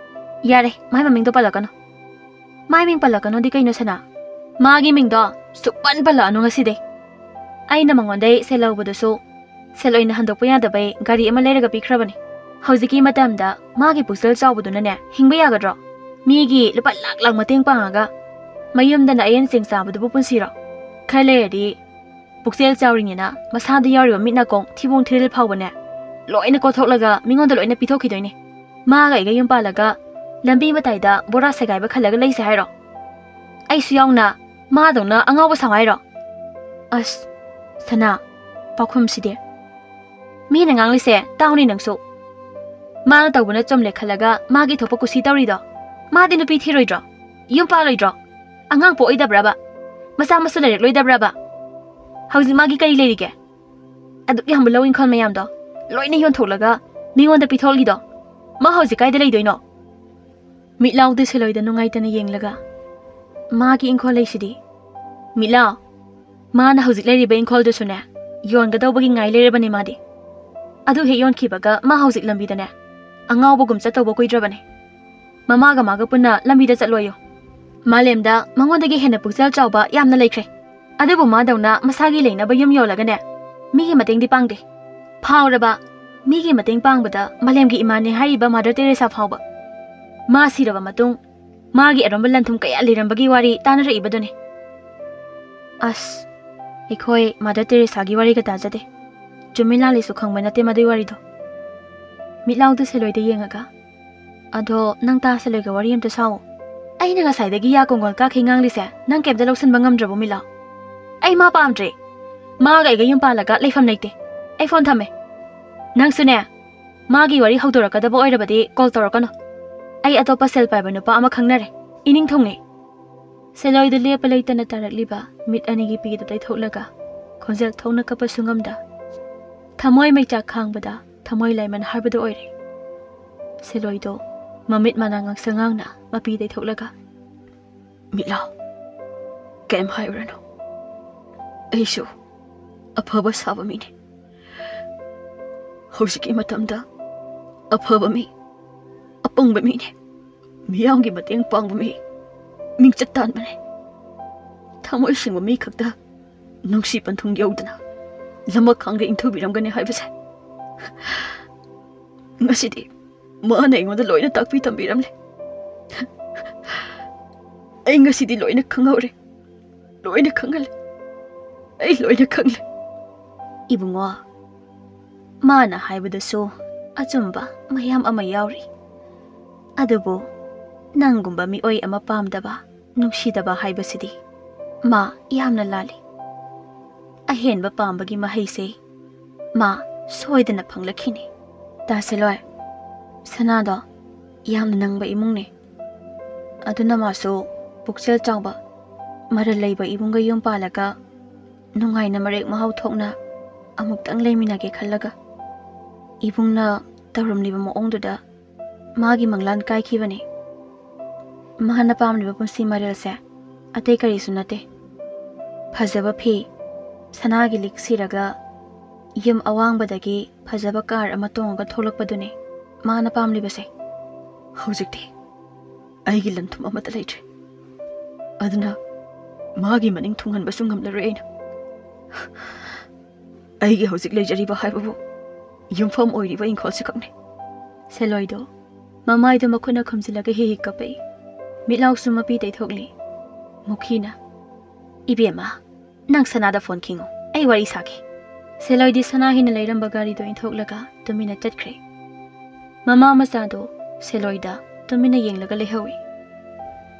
"ꯌꯥꯔꯦ, ꯃꯥꯏ ꯃꯃꯤꯡꯗꯣ ꯄꯜꯂꯛꯀꯅꯨ꯫" "ꯃꯥꯏ ꯃꯤꯡ ꯄꯜꯂꯛꯀꯅꯣꯗꯤ ꯀꯩꯅꯣ ꯁꯅꯥ? ꯃꯥꯒꯤ ꯃꯤꯡꯗꯣ ꯁꯨꯛꯄꯟ ꯄꯜꯂꯛꯑꯅꯨ ꯉꯁꯤꯗꯩ꯫" "ꯑꯩꯅ ꯃꯉꯣꯟꯗꯩ ꯁꯦꯜ ꯂꯧꯕꯗꯨꯁꯨ ꯁꯦꯜ ꯑꯣꯏꯅ ꯍꯟꯗꯣꯛꯄ ꯌꯥꯗꯕꯩ ꯒꯥꯔꯤ ꯑꯃ ꯂꯩꯔꯒ ꯄꯤꯈ꯭ꯔꯕꯅꯤ꯫ ꯍꯧꯖꯤꯛꯀꯤ ꯃꯇꯝꯗ ꯃꯥꯒꯤ ꯄꯨꯛꯆꯦꯜ ꯆꯥꯎꯕꯗꯨꯅꯅꯦ ꯍꯤꯡꯕ ꯌꯥꯒꯗ꯭ꯔꯣ? ꯃꯤꯒꯤ ꯂꯨꯄꯥ ꯂꯥꯛ ꯂꯥꯛ ꯃꯇꯦꯡ ꯄꯥꯡꯉꯒ ꯃꯌꯨꯝꯗꯅ ꯑꯌꯦꯟ ꯆꯦꯡ ꯆꯥꯕꯗꯨꯕꯨ ꯄꯨꯟꯁꯤꯔꯣ? ꯈꯔ ꯂꯩꯔꯗꯤ ꯄꯨꯛꯆꯦꯜ ꯆꯥꯎꯔꯤꯅꯦꯅ ꯃꯁꯥꯗ ꯌꯥꯎꯔꯤꯕ ꯃꯤꯠ ꯅꯥꯀꯣꯡ ꯊꯤꯕꯣꯡ ꯊꯤꯔꯤꯜ ꯐꯥꯎꯕꯅꯦ ꯂꯣꯏꯅ ꯀꯣꯠꯊꯣꯛꯂꯒ ꯃꯤꯉꯣꯟꯗ ꯂꯣꯏꯅ ꯄꯤꯊꯣꯛꯈꯤꯗꯣꯏꯅꯦ꯫ ꯃꯥꯒ ꯑꯩꯒ ꯌꯨꯝ ꯄꯥꯜꯂꯒ ꯂꯝꯕꯤ ꯃꯇꯥꯏꯗ ꯕꯣꯔꯥ ꯁꯦꯒꯥꯏꯕ ꯈꯜꯂꯒ ꯂꯩꯁꯦ ꯍꯥꯏꯔꯣ? ꯑꯩꯁꯨ ꯌꯥꯎꯅ ꯃꯥꯗꯧꯅ ꯑꯉꯥꯎꯕ ꯁꯥꯎ ꯍꯥꯏꯔꯣ? ꯑꯁ, ꯁꯅꯥ, ꯄꯥꯎꯈꯨꯝꯁꯤꯗꯤ꯫ ꯃꯤꯅ ꯉꯥꯡꯂꯤꯁꯦ ꯇꯥꯎꯅꯤ ꯅꯪꯁꯨ꯫ ꯃꯥꯅ ꯇꯧꯕꯅ ꯆꯨꯝꯂꯦ ꯈꯜꯂꯒ ꯃꯥꯒꯤ ꯊꯣꯛꯄ ꯀꯨꯁꯤ ꯇꯧꯔꯤꯗꯣ꯫ ꯃꯥꯗꯤ ꯅꯨꯄꯤ ꯊꯤꯔꯣꯏꯗ꯭ꯔꯣ? ꯌꯨꯝ ꯄꯥꯜꯂꯣꯏꯗ꯭ꯔꯣ? ꯑꯉꯥꯡ ꯄꯣꯛꯑꯣꯏꯗꯕ꯭ꯔꯕ? ꯃꯆꯥ ꯃꯁꯨ ꯂꯩꯔꯛꯂꯣꯏꯗꯕ꯭ꯔꯕ? ꯍꯧꯖꯤꯛ ꯃꯥꯒꯤ ꯀꯔꯤ ꯂꯩꯔꯤꯒꯦ? ꯑꯗꯨꯛ ꯌꯥꯝꯕ ꯂꯧ ꯏꯪꯈꯣꯜ ꯃꯌꯥꯝꯗꯣ ꯂꯣꯏꯅ ꯌꯣꯟꯊꯣꯛꯂꯒ ꯃꯤꯉꯣꯟꯗ ꯄꯤꯊꯣꯛꯂꯤꯗꯣ꯫ ꯃꯥ ꯍꯧꯖꯤꯛ ꯀꯥꯏꯗ ꯂꯩꯗꯣꯏꯅꯣ? ꯃꯤꯠꯂꯥꯎꯗ ꯁꯦꯂꯣꯏꯗ ꯅꯨꯡꯉꯥꯏꯇꯅ ꯌꯦꯡꯂꯒ, "ꯃꯥꯒꯤ ꯏꯪꯈꯣꯜ ꯂꯩꯁꯤꯗꯤ?" ꯃꯤꯠꯂꯥꯎ, ꯃꯥꯅ ꯍꯧꯖꯤꯛ ꯂꯩꯔꯤꯕ ꯏꯪꯈꯣꯜꯗꯨꯁꯨꯅꯦ, ꯌꯣꯟꯒꯗꯧꯕꯒꯤ ꯉꯥꯏ ꯂꯩꯔꯕꯅꯦ ꯃꯥꯗꯤ꯫ ꯑꯗꯨ ꯍꯦꯛ ꯌꯣꯟꯈꯤꯕꯒ ꯃꯥ ꯍꯧꯖꯤꯛ ꯂꯝꯕꯤꯗꯅꯦ, ꯑꯉꯥꯎꯕꯒꯨꯝ ꯆꯠꯇꯧꯕ ꯀꯨꯏꯗ꯭ꯔꯕꯅꯦ꯫ ꯃꯃꯥꯒ ꯃꯥꯒ ꯄꯨꯟꯅ ꯂꯝꯕꯤꯗ ꯆꯠꯂꯣꯌꯨ꯫ ꯃꯥꯂꯦꯝꯗ ꯃꯉꯣꯟꯗꯒꯤ ꯍꯦꯟꯅ ꯄꯨꯛꯆꯦꯜ ꯆꯥꯎꯕ ꯌꯥꯝꯅ ꯂꯩꯈ꯭ꯔꯦ꯫ ꯑꯗꯨꯕꯨ ꯃꯥꯗꯧꯅ ꯃꯁꯥꯒꯤ ꯂꯩꯅꯕ ꯌꯨꯝ ꯌꯣꯜꯂꯒꯅꯦ, ꯃꯤꯒꯤ ꯃꯇꯦꯡꯗꯤ ꯄꯥꯡꯗꯦ꯫ ꯐꯥꯎꯔꯕ, ꯃꯤꯒꯤ ꯃꯇꯦꯡ ꯄꯥꯡꯕꯗ ꯃꯥꯂꯦꯝꯒꯤ ꯏꯃꯥꯅꯦ ꯍꯥꯏꯔꯤꯕ ꯃꯥꯗꯔ ꯇꯦꯔꯦꯁꯥ ꯐꯥꯎꯕ꯫ ꯃꯥ ꯁꯤꯔꯕ ꯃꯇꯨꯡ ꯃꯥꯒꯤ ꯑꯔꯨꯝꯕ ꯂꯟꯊꯨꯝ ꯀꯌꯥ ꯂꯩꯔꯝꯕꯒꯤ ꯋꯥꯔꯤ ꯇꯥꯅꯔꯛꯏꯕꯗꯨꯅꯤ꯫ ꯑꯁ, ꯑꯩꯈꯣꯏ ꯃꯥꯗꯔ ꯇꯦꯔꯦꯁꯥꯒꯤ ꯋꯥꯔꯤꯒ ꯇꯥꯖꯗꯦ꯫ ꯆꯨꯝꯃꯤ ꯂꯥꯜꯂꯤꯁꯨ ꯈꯪꯕ ꯅꯠꯇꯦ ꯃꯗꯨꯏ ꯋꯥꯔꯤꯗꯣ꯫ ꯃꯤꯠꯂꯥꯎꯗ ꯁꯦꯂꯣꯏꯗ ꯌꯦꯡꯉꯒ, "ꯑꯗꯣ ꯅꯪ ꯇꯥ ꯁꯦꯂꯣꯏꯒ ꯋꯥꯔꯤ ꯑꯝꯇ ꯁꯥꯎ꯫ ꯑꯩꯅ ꯉꯁꯥꯏꯗꯒꯤ ꯌꯥ ꯀꯣꯡꯒꯣꯜ ꯀꯥꯈꯩ ꯉꯥꯡꯂꯤꯁꯦ ꯅꯪ ꯀꯩꯝꯇ ꯂꯧꯁꯤꯟꯕ ꯉꯝꯗ꯭ꯔꯕꯣ ꯃꯤꯠꯂꯥꯎ? ꯑꯩ ꯃꯥ ꯄꯥꯝꯗ꯭ꯔꯦ꯫ ꯃꯥꯒ ꯑꯩꯒ ꯌꯨꯝ ꯄꯥꯜꯂꯒ ꯂꯩꯐꯝ ꯂꯩꯇꯦ꯫ ꯑꯩ ꯐꯣꯟ ꯊꯝꯃꯦ꯫ ꯅꯪꯁꯨꯅꯦ, ꯃꯥꯒꯤ ꯋꯥꯔꯤ ꯍꯧꯗꯣꯔꯛꯀꯗꯕ ꯑꯣꯏꯔꯕꯗꯤ ꯀꯣꯜ ꯇꯧꯔꯛꯀꯅꯨ꯫ ꯑꯩ ꯑꯇꯣꯞꯄ ꯁꯦꯜ ꯄꯥꯏꯕ ꯅꯨꯄꯥ ꯑꯃ ꯈꯪꯅꯔꯦ꯫ ꯏꯅꯤꯡ ꯊꯨꯡꯉꯦ꯫" ꯁꯦꯂꯣꯏꯗ ꯂꯦꯞꯄ ꯂꯩꯇꯅ ꯇꯥꯔꯛꯂꯤꯕ ꯃꯤꯠ ꯑꯅꯤꯒꯤ ꯄꯤꯗꯨ ꯇꯩꯊꯣꯛꯂꯒ ꯈꯣꯟꯖꯦꯜ ꯊꯣꯛꯅ ꯀꯞꯄꯁꯨ ꯉꯝꯗ, ꯊꯃꯣꯏ ꯃꯩꯆꯥꯛ ꯈꯥꯡꯕꯗ ꯊꯃꯣꯏ ꯂꯥꯏꯃꯟ ꯍꯥꯏꯕꯗꯨ ꯑꯣꯏꯔꯦ꯫ ꯁꯦꯂꯣꯏꯗꯣ ꯃꯃꯤꯠ ꯃꯅꯥ ꯉꯥꯡꯁꯪ ꯉꯥꯡꯅ ꯃꯄꯤ ꯇꯩꯊꯣꯛꯂꯒ, "ꯃꯤꯠꯂꯥꯎ, ꯀꯩꯝ ꯍꯥꯏꯔꯨꯔꯅꯨ꯫ ꯑꯩꯁꯨ ꯑꯐꯕ ꯁꯥꯕ ꯃꯤꯅꯤ꯫ ꯍꯧꯖꯤꯛꯀꯤ ꯃꯇꯝꯗ ꯑꯐꯕ ꯃꯤ, ꯑꯄꯪꯕ ꯃꯤꯅꯤ꯫ ꯃꯤꯌꯥꯝꯒꯤ ꯃꯇꯦꯡ ꯄꯥꯡꯕ ꯃꯤ, ꯃꯤꯡꯆꯠ ꯇꯥꯟꯕꯅꯤ꯫ ꯊꯃꯣꯏ ꯁꯦꯡꯕ ꯃꯤ ꯈꯛꯇ ꯅꯨꯡꯁꯤ ꯄꯟꯊꯨꯡ ꯌꯧꯗꯅ ꯂꯃꯛ ꯈꯥꯡꯗ ꯏꯟꯊꯨꯕꯤꯔꯝꯒꯅꯤ ꯍꯥꯏꯕꯁꯦ ꯉꯁꯤꯗꯤ ꯃꯥꯅ ꯑꯩꯉꯣꯟꯗ ꯂꯣꯏꯅ ꯇꯥꯛꯄꯤ ꯇꯝꯕꯤꯔꯝꯂꯦ꯫ ꯑꯩ ꯉꯁꯤꯗꯤ ꯂꯣꯏꯅ ꯈꯪꯍꯧꯔꯦ, ꯂꯣꯏꯅ ꯈꯪꯍꯜꯂꯦ꯫ ꯑꯩ ꯂꯣꯏꯅ ꯈꯪꯂꯦ꯫" ꯏꯕꯨꯡꯉꯣ, ꯃꯥꯅ ꯍꯥꯏꯕꯗꯁꯨ ꯑꯆꯨꯝꯕ ꯃꯌꯥꯝ ꯑꯃ ꯌꯥꯎꯔꯤ꯫ ꯑꯗꯨꯕꯨ ꯅꯪꯒꯨꯝꯕ ꯃꯤꯑꯣꯏ ꯑꯃ ꯄꯥꯝꯗꯕ, ꯅꯨꯡꯁꯤꯗꯕ ꯍꯥꯏꯕꯁꯤꯗꯤ ꯃꯥ ꯌꯥꯝꯅ ꯂꯥꯜꯂꯤ꯫ ꯑꯍꯦꯟꯕ ꯄꯥꯝꯕꯒꯤ ꯃꯍꯩꯁꯦ ꯃꯥ ꯁꯣꯏꯗꯅ ꯐꯪꯂꯛꯈꯤꯅꯤ꯫ ꯇꯥꯁꯦꯂꯣꯏ, ꯁꯅꯥꯗꯣ ꯌꯥꯝꯅ ꯅꯪꯕ ꯏꯃꯨꯡꯅꯤ꯫ ꯑꯗꯨꯅ ꯃꯥꯁꯨ ꯄꯨꯛꯆꯦꯜ ꯆꯥꯎꯕ, ꯃꯔꯜ ꯂꯩꯕ ꯏꯕꯨꯡꯒ ꯌꯨꯝ ꯄꯥꯜꯂꯒ ꯅꯨꯡꯉꯥꯏꯅ ꯃꯔꯦꯛ ꯃꯍꯥꯎ ꯊꯣꯛꯅ ꯑꯃꯨꯛꯇꯪ ꯂꯩꯃꯤꯟꯅꯒꯦ ꯈꯜꯂꯒ ꯏꯕꯨꯡꯅ ꯇꯧꯔꯝꯂꯤꯕ ꯃꯑꯣꯡꯗꯨꯗ ꯃꯥꯒꯤ ꯃꯪꯂꯥꯟ ꯀꯥꯏꯈꯤꯕꯅꯤ꯫ ꯃꯥꯅ ꯄꯥꯝꯂꯤꯕ ꯄꯨꯟꯁꯤ ꯃꯔꯦꯜꯁꯦ ꯑꯇꯩ ꯀꯔꯤꯁꯨ ꯅꯠꯇꯦ꯫ ꯐꯖꯕ ꯐꯤ, ꯁꯅꯥꯒꯤ ꯂꯤꯛ ꯁꯤꯔꯒ ꯌꯨꯝ ꯑꯋꯥꯡꯕꯗꯒꯤ ꯐꯖꯕ ꯀꯥꯔ ꯑꯃ ꯇꯣꯡꯉꯒ ꯊꯣꯛꯂꯛꯄꯗꯨꯅꯤ ꯃꯥꯅ ꯄꯥꯝꯂꯤꯕꯁꯦ꯫ ꯍꯧꯖꯤꯛꯇꯤ ꯑꯩꯒꯤ ꯂꯟꯊꯨꯝ ꯑꯃꯠꯇ ꯂꯩꯇ꯭ꯔꯦ꯫ ꯑꯗꯨꯅ ꯃꯥꯒꯤ ꯃꯅꯤꯡ ꯊꯨꯡꯍꯟꯕꯁꯨ ꯉꯝꯂꯔꯣꯏ ꯑꯩꯅ꯫ ꯑꯩꯒꯤ ꯍꯧꯖꯤꯛ ꯂꯩꯖꯔꯤꯕ ꯍꯥꯏꯕꯕꯨ ꯌꯨꯝꯐꯝ ꯑꯣꯏꯔꯤꯕ ꯏꯪꯈꯣꯜꯁꯤ ꯈꯛꯅꯤ꯫ ꯁꯦꯂꯣꯏꯗꯣ ꯃꯃꯥꯏꯗꯣ ꯃꯈꯨꯠꯅ ꯈꯨꯝꯖꯤꯜꯂꯒ ꯍꯤ ꯍꯤ ꯀꯞꯄꯛꯏ꯫ ꯃꯤꯠꯂꯥꯎꯁꯨ ꯃꯄꯤ ꯇꯩꯊꯣꯛꯂꯤ꯫ ꯃꯨꯈꯤꯅ, "ꯏꯕꯦꯝꯃ, ꯅꯪ ꯁꯅꯥꯗ ꯐꯣꯟ ꯈꯤꯡꯉꯨ, ꯑꯩ ꯋꯥꯔꯤ ꯁꯥꯒꯦ꯫" ꯁꯦꯂꯣꯏꯗꯤ ꯁꯅꯥꯍꯤꯅ ꯂꯩꯔꯝꯕ ꯒꯥꯔꯤꯗꯣ ꯏꯟꯊꯣꯛꯂꯒ ꯇꯨꯃꯤꯟꯅ ꯆꯠꯈ꯭ꯔꯦ꯫ ꯃꯃꯥ ꯃꯆꯥꯗꯣ ꯁꯦꯂꯣꯏꯗ ꯇꯨꯃꯤꯟꯅ ꯌꯦꯡꯂꯒ ꯂꯩꯍꯧꯏ꯫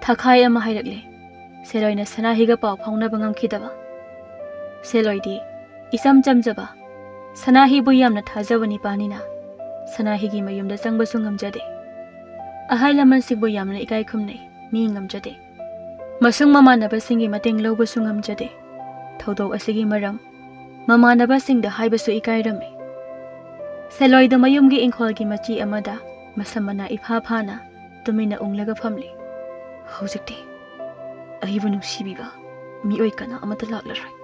ꯊꯥꯈꯥꯏ ꯑꯃ ꯍꯥꯏꯔꯛꯂꯦ꯫ ꯁꯦꯂꯣꯏꯅ ꯁꯅꯥꯍꯤꯒ ꯄꯥꯎ ꯐꯥꯎꯅꯕ ꯉꯝꯈꯤꯗꯕ꯫ ꯁꯦꯂꯣꯏꯗꯤ ꯏꯆꯝ ꯆꯝꯖꯕ, ꯁꯅꯥꯍꯤꯕꯨ ꯌꯥꯝꯅ ꯊꯥꯖꯕ ꯅꯤꯄꯥꯅꯤꯅ ꯁꯅꯥꯍꯤꯒꯤ ꯃꯌꯨꯝꯗ ꯆꯪꯕꯁꯨ ꯉꯝꯖꯗꯦ꯫ ꯑꯍꯜ ꯂꯃꯟꯁꯤꯡꯕꯨ ꯌꯥꯝꯅ ꯏꯀꯥꯏ ꯈꯨꯝꯅꯩ, ꯃꯤ ꯉꯝꯖꯗꯦ꯫ ꯃꯁꯨꯡ ꯃꯃꯥꯟꯅꯕꯁꯤꯡꯒꯤ ꯃꯇꯦꯡ ꯂꯧꯕꯁꯨ ꯉꯝꯖꯗꯦ꯫ ꯊꯧꯗꯣꯛ ꯑꯁꯤꯒꯤ ꯃꯔꯝ ꯃꯃꯥꯟꯅꯕꯁꯤꯡꯗ ꯍꯥꯏꯕꯁꯨ ꯏꯀꯥꯏꯔꯝꯃꯤ꯫ ꯁꯦꯂꯣꯏꯗꯣ ꯃꯌꯨꯝꯒꯤ ꯏꯪꯈꯣꯜꯒꯤ ꯃꯆꯤ ꯑꯃꯗ ꯃꯁꯝ ꯃꯅꯥ ꯏꯐꯥ ꯐꯥꯅ ꯇꯨꯃꯤꯟꯅ ꯎꯪꯂꯒ ꯐꯝꯂꯤ꯫ ꯍꯧꯖꯤꯛꯇꯤ ꯑꯩꯕꯨ ꯅꯨꯡꯁꯤꯕꯤꯕ ꯃꯤꯑꯣꯏ ꯀꯅꯥ ꯑꯃꯠꯇ ꯂꯥꯛꯂꯔꯣꯏ꯫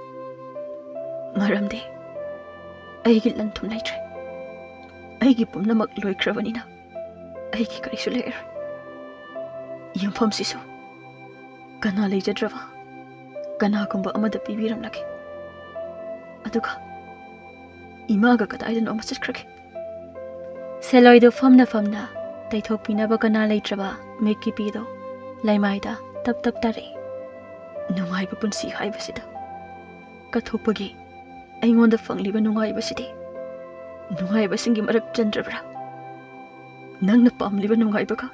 ꯃꯔꯝꯗꯤ ꯑꯩꯒꯤ ꯂꯟ ꯊꯨꯝ ꯂꯩꯇ꯭ꯔꯦ꯫ ꯑꯩꯒꯤ ꯄꯨꯝꯅꯃꯛ ꯂꯣꯏꯈ꯭ꯔꯕꯅꯤꯅ ꯑꯩꯒꯤ ꯀꯔꯤꯁꯨ ꯂꯩꯔꯔꯣꯏ꯫ ꯌꯨꯝꯐꯝꯁꯤꯁꯨ ꯀꯅꯥ ꯂꯩꯖꯗ꯭ꯔꯕ ꯀꯅꯥꯒꯨꯝꯕ ꯑꯃꯗ ꯄꯤꯕꯤꯔꯝꯂꯒꯦ꯫ ꯑꯗꯨꯒ ꯏꯃꯥꯒ ꯀꯗꯥꯏꯗꯅꯣ ꯑꯃ ꯆꯠꯈ꯭ꯔꯒꯦ꯫ ꯁꯦꯂꯣꯏꯗꯨ ꯐꯝꯅ ꯐꯝꯅ ꯇꯩꯊꯣꯛꯄꯤꯅꯕ ꯀꯅꯥ ꯂꯩꯇ꯭ꯔꯕ ꯃꯤꯠꯀꯤ ꯄꯤꯗꯣ ꯂꯩꯃꯥꯏꯗ ꯇꯞ ꯇꯞ ꯇꯥꯔꯛꯏ꯫ ꯅꯨꯡꯉꯥꯏꯕ ꯄꯨꯟꯁꯤ ꯍꯥꯏꯕꯁꯤꯗ ꯀꯠꯊꯣꯛꯄꯒꯤ ꯑꯩꯉꯣꯟꯗ ꯐꯪꯂꯤꯕ ꯅꯨꯡꯉꯥꯏꯕꯁꯤꯗꯤ ꯅꯨꯡꯉꯥꯏꯕꯁꯤꯡꯒꯤ ꯃꯔꯛ ꯆꯟꯗ꯭ꯔꯕ꯭ꯔꯥ? ꯅꯪꯅ ꯄꯥꯝꯂꯤꯕ ꯅꯨꯡꯉꯥꯏꯕꯒ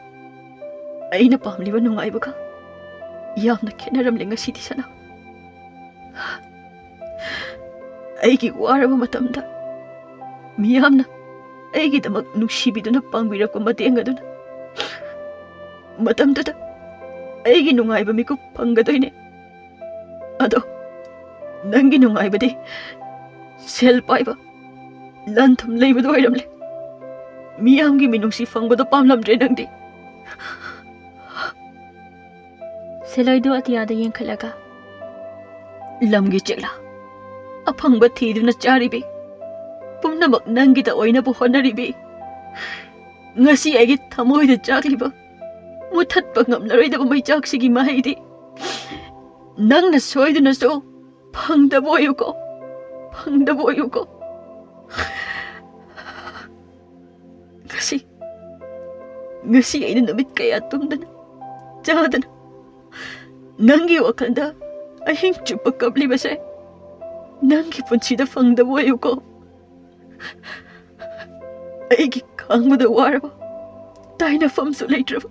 ꯑꯩꯅ ꯄꯥꯝꯂꯤꯕ ꯅꯨꯡꯉꯥꯏꯕꯒ ꯌꯥꯝꯅ ꯈꯦꯠꯅꯔꯝꯂꯦ ꯉꯁꯤꯗꯤ, ꯁꯅꯥ꯫ ꯑꯩꯒꯤ ꯋꯥꯔꯕ ꯃꯇꯝꯗ ꯃꯤꯌꯥꯝꯅ ꯑꯩꯒꯤꯗꯃꯛ ꯅꯨꯡꯁꯤꯕꯤꯗꯨꯅ ꯄꯥꯡꯕꯤꯔꯛꯄ ꯃꯇꯦꯡ ꯑꯗꯨꯅ ꯃꯇꯝꯗꯨꯗ ꯑꯩꯒꯤ ꯅꯨꯡꯉꯥꯏꯕ ꯃꯤꯀꯨꯞ ꯐꯪꯒꯗꯣꯏꯅꯦ꯫ ꯑꯗꯣ ꯅꯪꯒꯤ ꯅꯨꯡꯉꯥꯏꯕꯗꯤ ꯁꯦꯜ ꯄꯥꯏꯕ, ꯂꯟ ꯊꯨꯝ ꯂꯩꯕꯗꯣ ꯑꯣꯏꯔꯝꯂꯦ꯫ ꯃꯤꯌꯥꯝꯒꯤ ꯃꯤꯅꯨꯡꯁꯤ ꯐꯪꯕꯗꯣ ꯄꯥꯝꯂꯝꯗ꯭ꯔꯦ ꯅꯪꯗꯤ꯫ ꯁꯦꯂꯣꯏꯗꯨ ꯑꯇꯤꯌꯥꯗ ꯌꯦꯡꯈꯠꯂꯒ, "ꯂꯝꯒꯤ ꯆꯦꯛꯂꯥ, ꯑꯐꯪꯕ ꯊꯤꯗꯨꯅ ꯆꯥꯔꯤꯕꯤ, ꯄꯨꯝꯅꯃꯛ ꯅꯪꯒꯤꯗ ꯑꯣꯏꯅꯕ ꯍꯣꯠꯅꯔꯤꯕꯤ, ꯉꯁꯤ ꯑꯩꯒꯤ ꯊꯃꯣꯏꯗ ꯆꯥꯛꯂꯤꯕ, ꯃꯨꯊꯠꯄ ꯉꯝꯂꯔꯣꯏꯗꯕ ꯃꯩꯆꯥꯛꯁꯤꯒꯤ ꯃꯍꯩꯗꯤ ꯅꯪꯅ ꯁꯣꯏꯗꯨꯅꯁꯨ ꯐꯪꯗꯕ ꯑꯣꯏꯌꯨꯀꯣ, ꯐꯪꯗꯕ ꯑꯣꯏꯌꯨꯀꯣ꯫ ꯉꯁꯤ, ꯉꯁꯤ ꯑꯩꯅ ꯅꯨꯃꯤꯠ ꯀꯌꯥ ꯇꯨꯝꯗꯅ, ꯆꯥꯗꯅ, ꯅꯪꯒꯤ ꯋꯥꯈꯜꯗ ꯑꯍꯤꯡ ꯆꯨꯞꯄ ꯀꯞꯂꯤꯕꯁꯦ ꯅꯪꯒꯤ ꯄꯨꯟꯁꯤꯗ ꯐꯪꯗꯕ ꯑꯣꯏꯌꯨꯀꯣ꯫ ꯑꯩꯒꯤ ꯈꯥꯡꯕꯗ ꯋꯥꯔꯕ, ꯇꯥꯏꯅꯐꯝꯁꯨ ꯂꯩꯇ꯭ꯔꯕ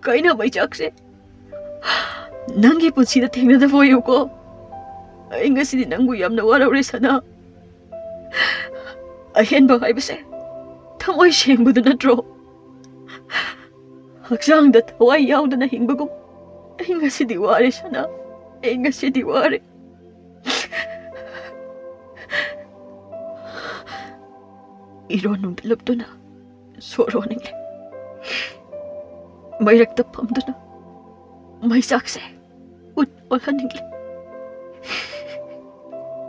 ꯀꯥꯏꯅ ꯃꯩꯆꯥꯛꯁꯦ ꯅꯪꯒꯤ ꯄꯨꯟꯁꯤꯗ ꯊꯦꯡꯅꯗꯕ ꯑꯣꯏꯌꯨꯀꯣ꯫ ꯑꯩ ꯉꯁꯤꯗꯤ ꯅꯪꯕꯨ ꯌꯥꯝꯅ ꯋꯥꯔꯧꯔꯦ, ꯁꯅꯥ꯫ ꯑꯍꯦꯟꯕ ꯍꯥꯏꯕꯁꯦ ꯊꯃꯣꯏ ꯁꯦꯡꯕꯗꯨ ꯅꯠꯇ꯭ꯔꯣ? ꯍꯛꯆꯥꯡꯗ ꯊꯋꯥꯏ ꯌꯥꯎꯗꯅ ꯍꯤꯡꯕꯒꯨꯝ ꯑꯩ ꯉꯁꯤꯗꯤ ꯋꯥꯔꯦ, ꯁꯅꯥ꯫ ꯑꯩ ꯉꯁꯤꯗꯤ ꯋꯥꯔꯦ꯫ ꯏꯔꯣꯟ ꯅꯨꯡꯗ ꯂꯨꯞꯇꯨꯅ ꯁꯣꯔ ꯍꯣꯟꯅꯤꯡꯂꯦ꯫ ꯃꯩꯔꯛꯇ ꯐꯝꯗꯨꯅ ꯃꯩꯆꯥꯛꯁꯦ ꯎꯠ ꯑꯣꯜꯍꯟꯅꯤꯡꯂꯦ꯫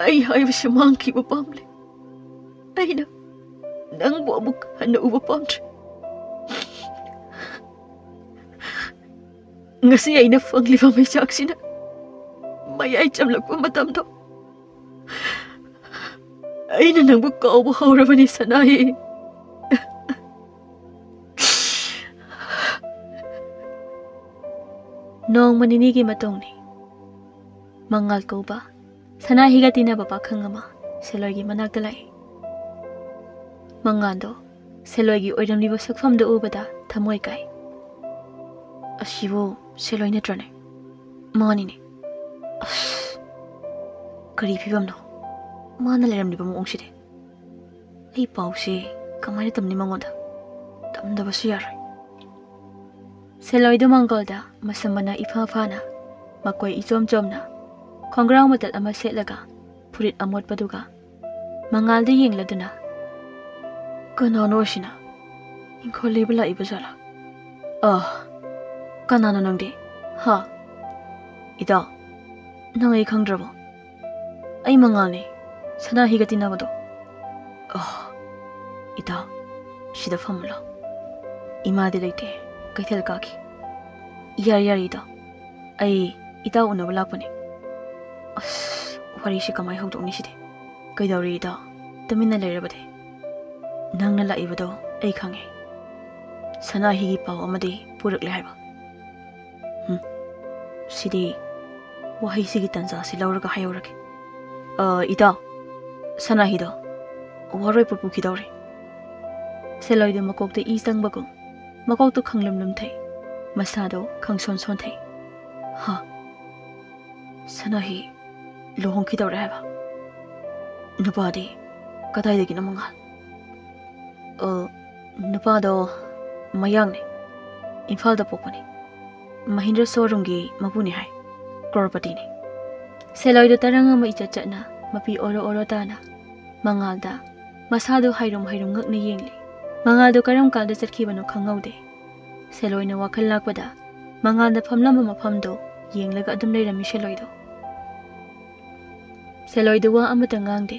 ꯑꯩ ꯍꯥꯏꯕꯁꯤ ꯃꯥꯡꯈꯤꯕ ꯄꯥꯝꯂꯦ꯫ ꯑꯩꯅ ꯅꯪꯕꯨ ꯑꯃꯨꯛ ꯍꯟꯅ ꯎꯕ ꯄꯥꯝꯗ꯭ꯔꯦ꯫ ꯉꯁꯤ ꯑꯩꯅ ꯐꯪꯂꯤꯕ ꯃꯩꯆꯥꯛꯁꯤꯅ ꯃꯌꯥꯏ ꯆꯝꯂꯛꯄ ꯃꯇꯝꯗꯣ ꯑꯩꯅ ꯅꯪꯕꯨ ꯀꯥꯎꯕ ꯍꯧꯔꯕꯅꯤ, ꯁꯅꯥꯍꯤ꯫ ꯅꯣꯡꯃ ꯅꯤꯅꯤꯒꯤ ꯃꯇꯨꯡꯅꯤ꯫ ꯃꯉꯥꯜ ꯀꯧꯕ ꯁꯅꯥꯍꯤꯒ ꯇꯤꯟꯅꯕ ꯄꯥꯈꯪ ꯑꯃ ꯁꯦꯂꯣꯏꯒꯤ ꯃꯅꯥꯛꯇ ꯂꯥꯛꯏ꯫ ꯃꯉꯥꯜꯗꯣ ꯁꯦꯂꯣꯏꯒꯤ ꯑꯣꯏꯔꯝꯂꯤꯕ ꯁꯛꯐꯝꯗꯨ ꯎꯕꯗ ꯊꯃꯣꯏ ꯀꯥꯏ꯫ "ꯑꯁꯤꯕꯨ ꯁꯦꯂꯣꯏ ꯅꯠꯇ꯭ꯔꯅꯦ?" "ꯃꯥꯅꯤꯅꯦ꯫ ꯑꯁ, ꯀꯔꯤ ꯐꯤꯕꯝꯅꯣ ꯃꯥꯅ ꯂꯩꯔꯝꯂꯤꯕ ꯃꯑꯣꯡꯁꯤꯗꯤ? ꯑꯩ ꯄꯥꯎꯁꯤ ꯀꯃꯥꯏꯅ ꯇꯝꯅꯤ ꯃꯉꯣꯟꯗ? ꯇꯝꯗꯕꯁꯨ ꯌꯥꯔꯣꯏ꯫" ꯁꯦꯂꯣꯏꯗꯨ ꯃꯥꯡꯒꯣꯜꯗ ꯃꯁꯝ ꯃꯅꯥ ꯏꯐꯥ ꯐꯥꯅ, ꯃꯀꯣꯏ ꯏꯆꯣꯝ ꯆꯣꯝꯅ, ꯈꯣꯡꯒ꯭ꯔꯥꯎ ꯃꯇꯠ ꯑꯃ ꯁꯦꯠꯂꯒ, ꯐꯨꯔꯤꯠ ꯑꯃꯣꯠꯄꯗꯨꯒ ꯃꯉꯥꯜꯗ ꯌꯦꯡꯂꯗꯨꯅ, "ꯀꯅꯥꯅꯣ ꯑꯁꯤꯅ? ꯏꯪꯈꯣꯜ ꯂꯩꯕ ꯂꯥꯛꯏꯕ ꯖꯥꯠꯂꯥ? ꯑꯥ, ꯀꯅꯥꯅꯣ ꯅꯪꯗꯤ? ꯍꯥ? ꯏꯇꯥꯎ, ꯅꯪ ꯑꯩ ꯈꯪꯗ꯭ꯔꯕꯣ? ꯑꯩ ꯃꯉꯥꯜꯅꯦ, ꯁꯅꯥꯍꯤꯒ ꯇꯤꯟꯅꯕꯗꯣ꯫" "ꯑꯥ, ꯏꯇꯥꯎ, ꯁꯤꯗ ꯐꯝꯃꯨ ꯂꯥꯎ꯫ ꯏꯃꯥꯗꯤ ꯂꯩꯇꯦ, ꯀꯩꯊꯦꯜ ꯀꯥꯈꯤ꯫" "ꯌꯥꯔꯦ, ꯌꯥꯔꯦ ꯏꯇꯥꯎ, ꯑꯩ ꯏꯇꯥꯎ ꯎꯅꯕ ꯂꯥꯛꯄꯅꯦ꯫" ꯑꯁ, ꯋꯥꯔꯤꯁꯤ ꯀꯃꯥꯏ ꯍꯧꯗꯣꯛꯅꯤ ꯁꯤꯗꯤ? "ꯀꯩꯗꯧꯔꯤ ꯏꯇꯥꯎ? ꯇꯨꯃꯤꯟꯅ ꯂꯩꯔꯕꯗꯤ?" "ꯅꯪꯅ ꯂꯥꯛꯏꯕꯗꯣ ꯑꯩ ꯈꯪꯉꯦ꯫ ꯁꯅꯥꯍꯤꯒꯤ ꯄꯥꯎ ꯑꯃꯗꯤ ꯄꯨꯔꯛꯂꯦ ꯍꯥꯏꯕ꯫" ꯍꯨꯝ, ꯁꯤꯗꯤ ꯋꯥꯍꯩꯁꯤꯒꯤ ꯇꯥꯟꯖꯥꯁꯤ ꯂꯧꯔꯒ ꯍꯥꯏꯍꯧꯔꯒꯦ꯫ "ꯑ, ꯏꯇꯥꯎ, ꯁꯅꯥꯍꯤꯗꯣ ꯋꯥꯔꯣꯏ ꯄꯣꯠ ꯄꯨꯈꯤꯗꯧꯔꯦ꯫" ꯁꯦꯂꯣꯏꯗꯣ ꯃꯀꯣꯛꯇ ꯏ ꯆꯪꯕꯒꯨꯝ, ꯃꯀꯣꯛꯇꯣ ꯈꯪꯂꯨꯝ ꯂꯨꯝꯊꯩ, ꯃꯁꯥꯗꯣ ꯈꯪꯁꯣꯟ ꯁꯣꯟꯊꯩ꯫ "ꯍꯥ? ꯁꯅꯥꯍꯤ ꯂꯨꯍꯣꯡꯈꯤꯗꯧꯔꯦ ꯍꯥꯏꯕ? ꯅꯨꯄꯥꯗꯤ ꯀꯗꯥꯏꯗꯒꯤꯅꯣ ꯃꯉꯥꯜ?" "ꯑ, ꯅꯨꯄꯥꯗꯣ ꯃꯌꯥꯡꯅꯦ, ꯏꯝꯐꯥꯜꯗ ꯄꯣꯛꯄꯅꯦ, ꯃꯍꯤꯟꯗ꯭ꯔ ꯁꯣꯔꯨꯝꯒꯤ ꯃꯄꯨꯅꯦ ꯍꯥꯏ, ꯀ꯭ꯔꯣꯔꯄꯇꯤꯅꯦ꯫" ꯁꯦꯂꯣꯏꯗꯣ ꯇꯔꯪ ꯑꯃ ꯏꯆꯠ ꯆꯠꯅ, ꯃꯄꯤ ꯑꯣꯔꯣ ꯑꯣꯔꯣ ꯇꯥꯅ ꯃꯉꯥꯜꯗ ꯃꯁꯥꯗꯣ ꯍꯥꯏꯔꯨꯝ ꯍꯥꯏꯔꯨꯝ ꯉꯛꯅ ꯌꯦꯡꯂꯤ꯫ ꯃꯉꯥꯜꯗꯣ ꯀꯔꯝ ꯀꯥꯟꯗ ꯆꯠꯈꯤꯕꯅꯣ ꯈꯪꯍꯧꯗꯦ꯫ ꯁꯦꯂꯣꯏꯅ ꯋꯥꯈꯜ ꯂꯥꯛꯄꯗ ꯃꯉꯥꯜꯅ ꯐꯝꯂꯝꯕ ꯃꯐꯝꯗꯣ ꯌꯦꯡꯂꯒ ꯑꯗꯨꯝ ꯂꯩꯔꯝꯃꯤ ꯁꯦꯂꯣꯏꯗꯣ꯫ ꯁꯦꯂꯣꯏꯗꯨ ꯋꯥ ꯑꯃꯇ ꯉꯥꯡꯗꯦ꯫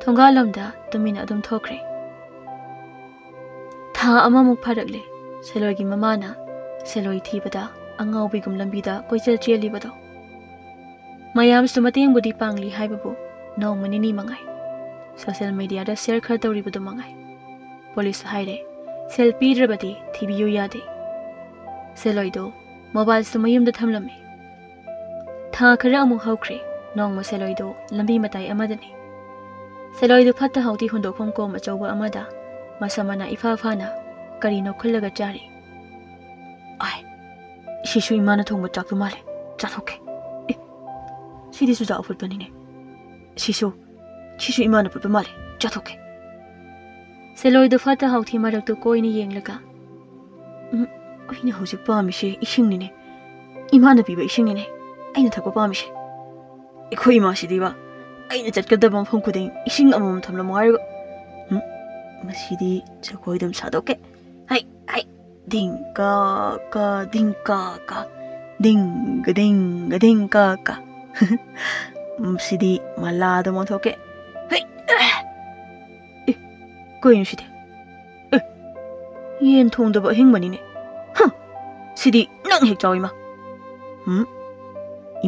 ꯊꯣꯡꯒꯥꯜꯂꯣꯝꯗ ꯇꯨꯃꯤꯟꯅ ꯑꯗꯨꯝ ꯊꯣꯛꯈ꯭ꯔꯦ꯫ ꯊꯥ ꯑꯃꯃꯨꯛ ꯐꯥꯔꯛꯂꯦ꯫ ꯁꯦꯂꯣꯏꯒꯤ ꯃꯃꯥꯅ ꯁꯦꯂꯣꯏ ꯊꯤꯕꯗ ꯑꯉꯥꯎꯕꯤꯒꯨꯝ ꯂꯝꯕꯤꯗ ꯀꯣꯏꯆꯦꯜ ꯆꯦꯜꯂꯤꯕꯗꯣ꯫ ꯃꯌꯥꯝꯁꯨ ꯃꯇꯦꯡꯕꯨꯗꯤ ꯄꯥꯡꯂꯤ ꯍꯥꯏꯕꯕꯨ ꯅꯣꯡꯃ ꯅꯤꯅꯤ ꯃꯉꯥꯏ꯫ ꯁꯣꯁꯤꯌꯦꯜ ꯃꯤꯗꯤꯌꯥꯗ ꯁꯤꯌꯔ ꯈꯔ ꯇꯧꯔꯤꯕꯗꯨ ꯃꯉꯥꯏ꯫ ꯄꯨꯂꯤꯁ ꯍꯥꯏꯔꯦ, ꯁꯦꯜ ꯄꯤꯗ꯭ꯔꯕꯗꯤ ꯊꯤꯕꯤꯌꯨ ꯌꯥꯗꯦ꯫ ꯁꯦꯂꯣꯏꯗꯣ ꯃꯣꯕꯥꯏꯜꯁꯨ ꯃꯌꯨꯝꯗ ꯊꯝꯂꯝꯃꯤ꯫ ꯊꯥ ꯈꯔ ꯑꯃꯨꯛ ꯍꯧꯈ꯭ꯔꯦ꯫ ꯅꯣꯡꯃ ꯁꯦꯂꯣꯏꯗꯣ ꯂꯝꯕꯤ ꯃꯇꯥꯏ ꯑꯃꯗꯅꯤ꯫ ꯁꯦꯂꯣꯏꯗꯣ ꯐꯠꯇ ꯍꯥꯎꯊꯤ ꯍꯨꯟꯗꯣꯛꯐꯝ ꯀꯣꯝ ꯑꯆꯧꯕ ꯑꯃꯗ ꯃꯁꯝ ꯃꯅꯥ ꯏꯐꯥ ꯐꯥꯅ ꯀꯔꯤꯅꯣ ꯈꯨꯜꯂꯒ ꯆꯥꯔꯤ꯫ "ꯑꯥꯏ, ꯁꯤꯁꯨ ꯏꯃꯥꯅ ꯊꯣꯡꯕ ꯆꯥꯛꯇꯣ ꯃꯥꯜꯂꯦ, ꯆꯥꯊꯣꯛꯀꯦ꯫ ꯑꯦ, ꯁꯤꯗꯤ ꯆꯨꯖꯥꯛ ꯑꯐꯨꯠꯄꯅꯤꯅꯦ꯫ ꯁꯤꯁꯨ, ꯁꯤꯁꯨ ꯏꯃꯥꯅ ꯐꯨꯠꯄ ꯃꯥꯜꯂꯦ, ꯆꯥꯊꯣꯛꯀꯦ꯫" ꯁꯦꯂꯣꯏꯗꯣ ꯐꯠꯇ ꯍꯥꯎꯊꯤ ꯃꯔꯛꯇꯨ ꯀꯣꯏꯅ ꯌꯦꯡꯂꯒ, "ꯎꯝ, ꯑꯩꯅ ꯍꯧꯖꯤꯛ ꯄꯥꯝꯃꯤꯁꯦ ꯏꯁꯤꯡꯅꯤꯅꯦ꯫ ꯏꯃꯥꯅ ꯄꯤꯕ ꯏꯁꯤꯡꯅꯤꯅꯦ ꯑꯩꯅ ꯊꯛꯄ ꯄꯥꯝꯃꯤꯁꯦ꯫ ꯑꯩꯈꯣꯏ ꯏꯃꯥꯁꯤꯗꯤꯕ, ꯑꯩꯅ ꯆꯠꯀꯗꯕ ꯃꯐꯝ ꯈꯨꯗꯤꯡ ꯏꯁꯤꯡ ꯑꯃꯃꯝ ꯊꯝꯂꯝꯃꯣ ꯍꯥꯏꯔꯒ, ꯎꯝ, ꯃꯁꯤꯗꯤ ꯖꯒꯣꯏ ꯑꯗꯨꯝ ꯁꯥꯗꯣꯛꯀꯦ꯫ ꯍꯩ, ꯍꯩ, ꯙꯤꯡ ꯀꯥ ꯀꯥ, ꯙꯤꯡ ꯀꯥ ꯀꯥ, ꯙꯤꯡꯒ ꯙꯤꯡꯒ ꯙꯤꯡ ꯀꯥ ꯀꯥ꯫" ꯎꯝ, ꯁꯤꯗꯤ ꯃꯂꯥꯗ ꯑꯣꯟꯊꯣꯛꯀꯦ꯫ ꯍꯩ, ꯑꯦ꯫ ꯑꯦ, ꯀꯩꯅꯣ ꯁꯤꯗꯤ? ꯑꯦ, ꯌꯦꯟ ꯊꯣꯡꯗꯕ ꯑꯍꯤꯡꯕꯅꯤꯅꯦ꯫ ꯍ, ꯁꯤꯗꯤ ꯅꯪ ꯍꯦꯛ ꯆꯥꯎ, ꯏꯃꯥ꯫ ꯎꯝ,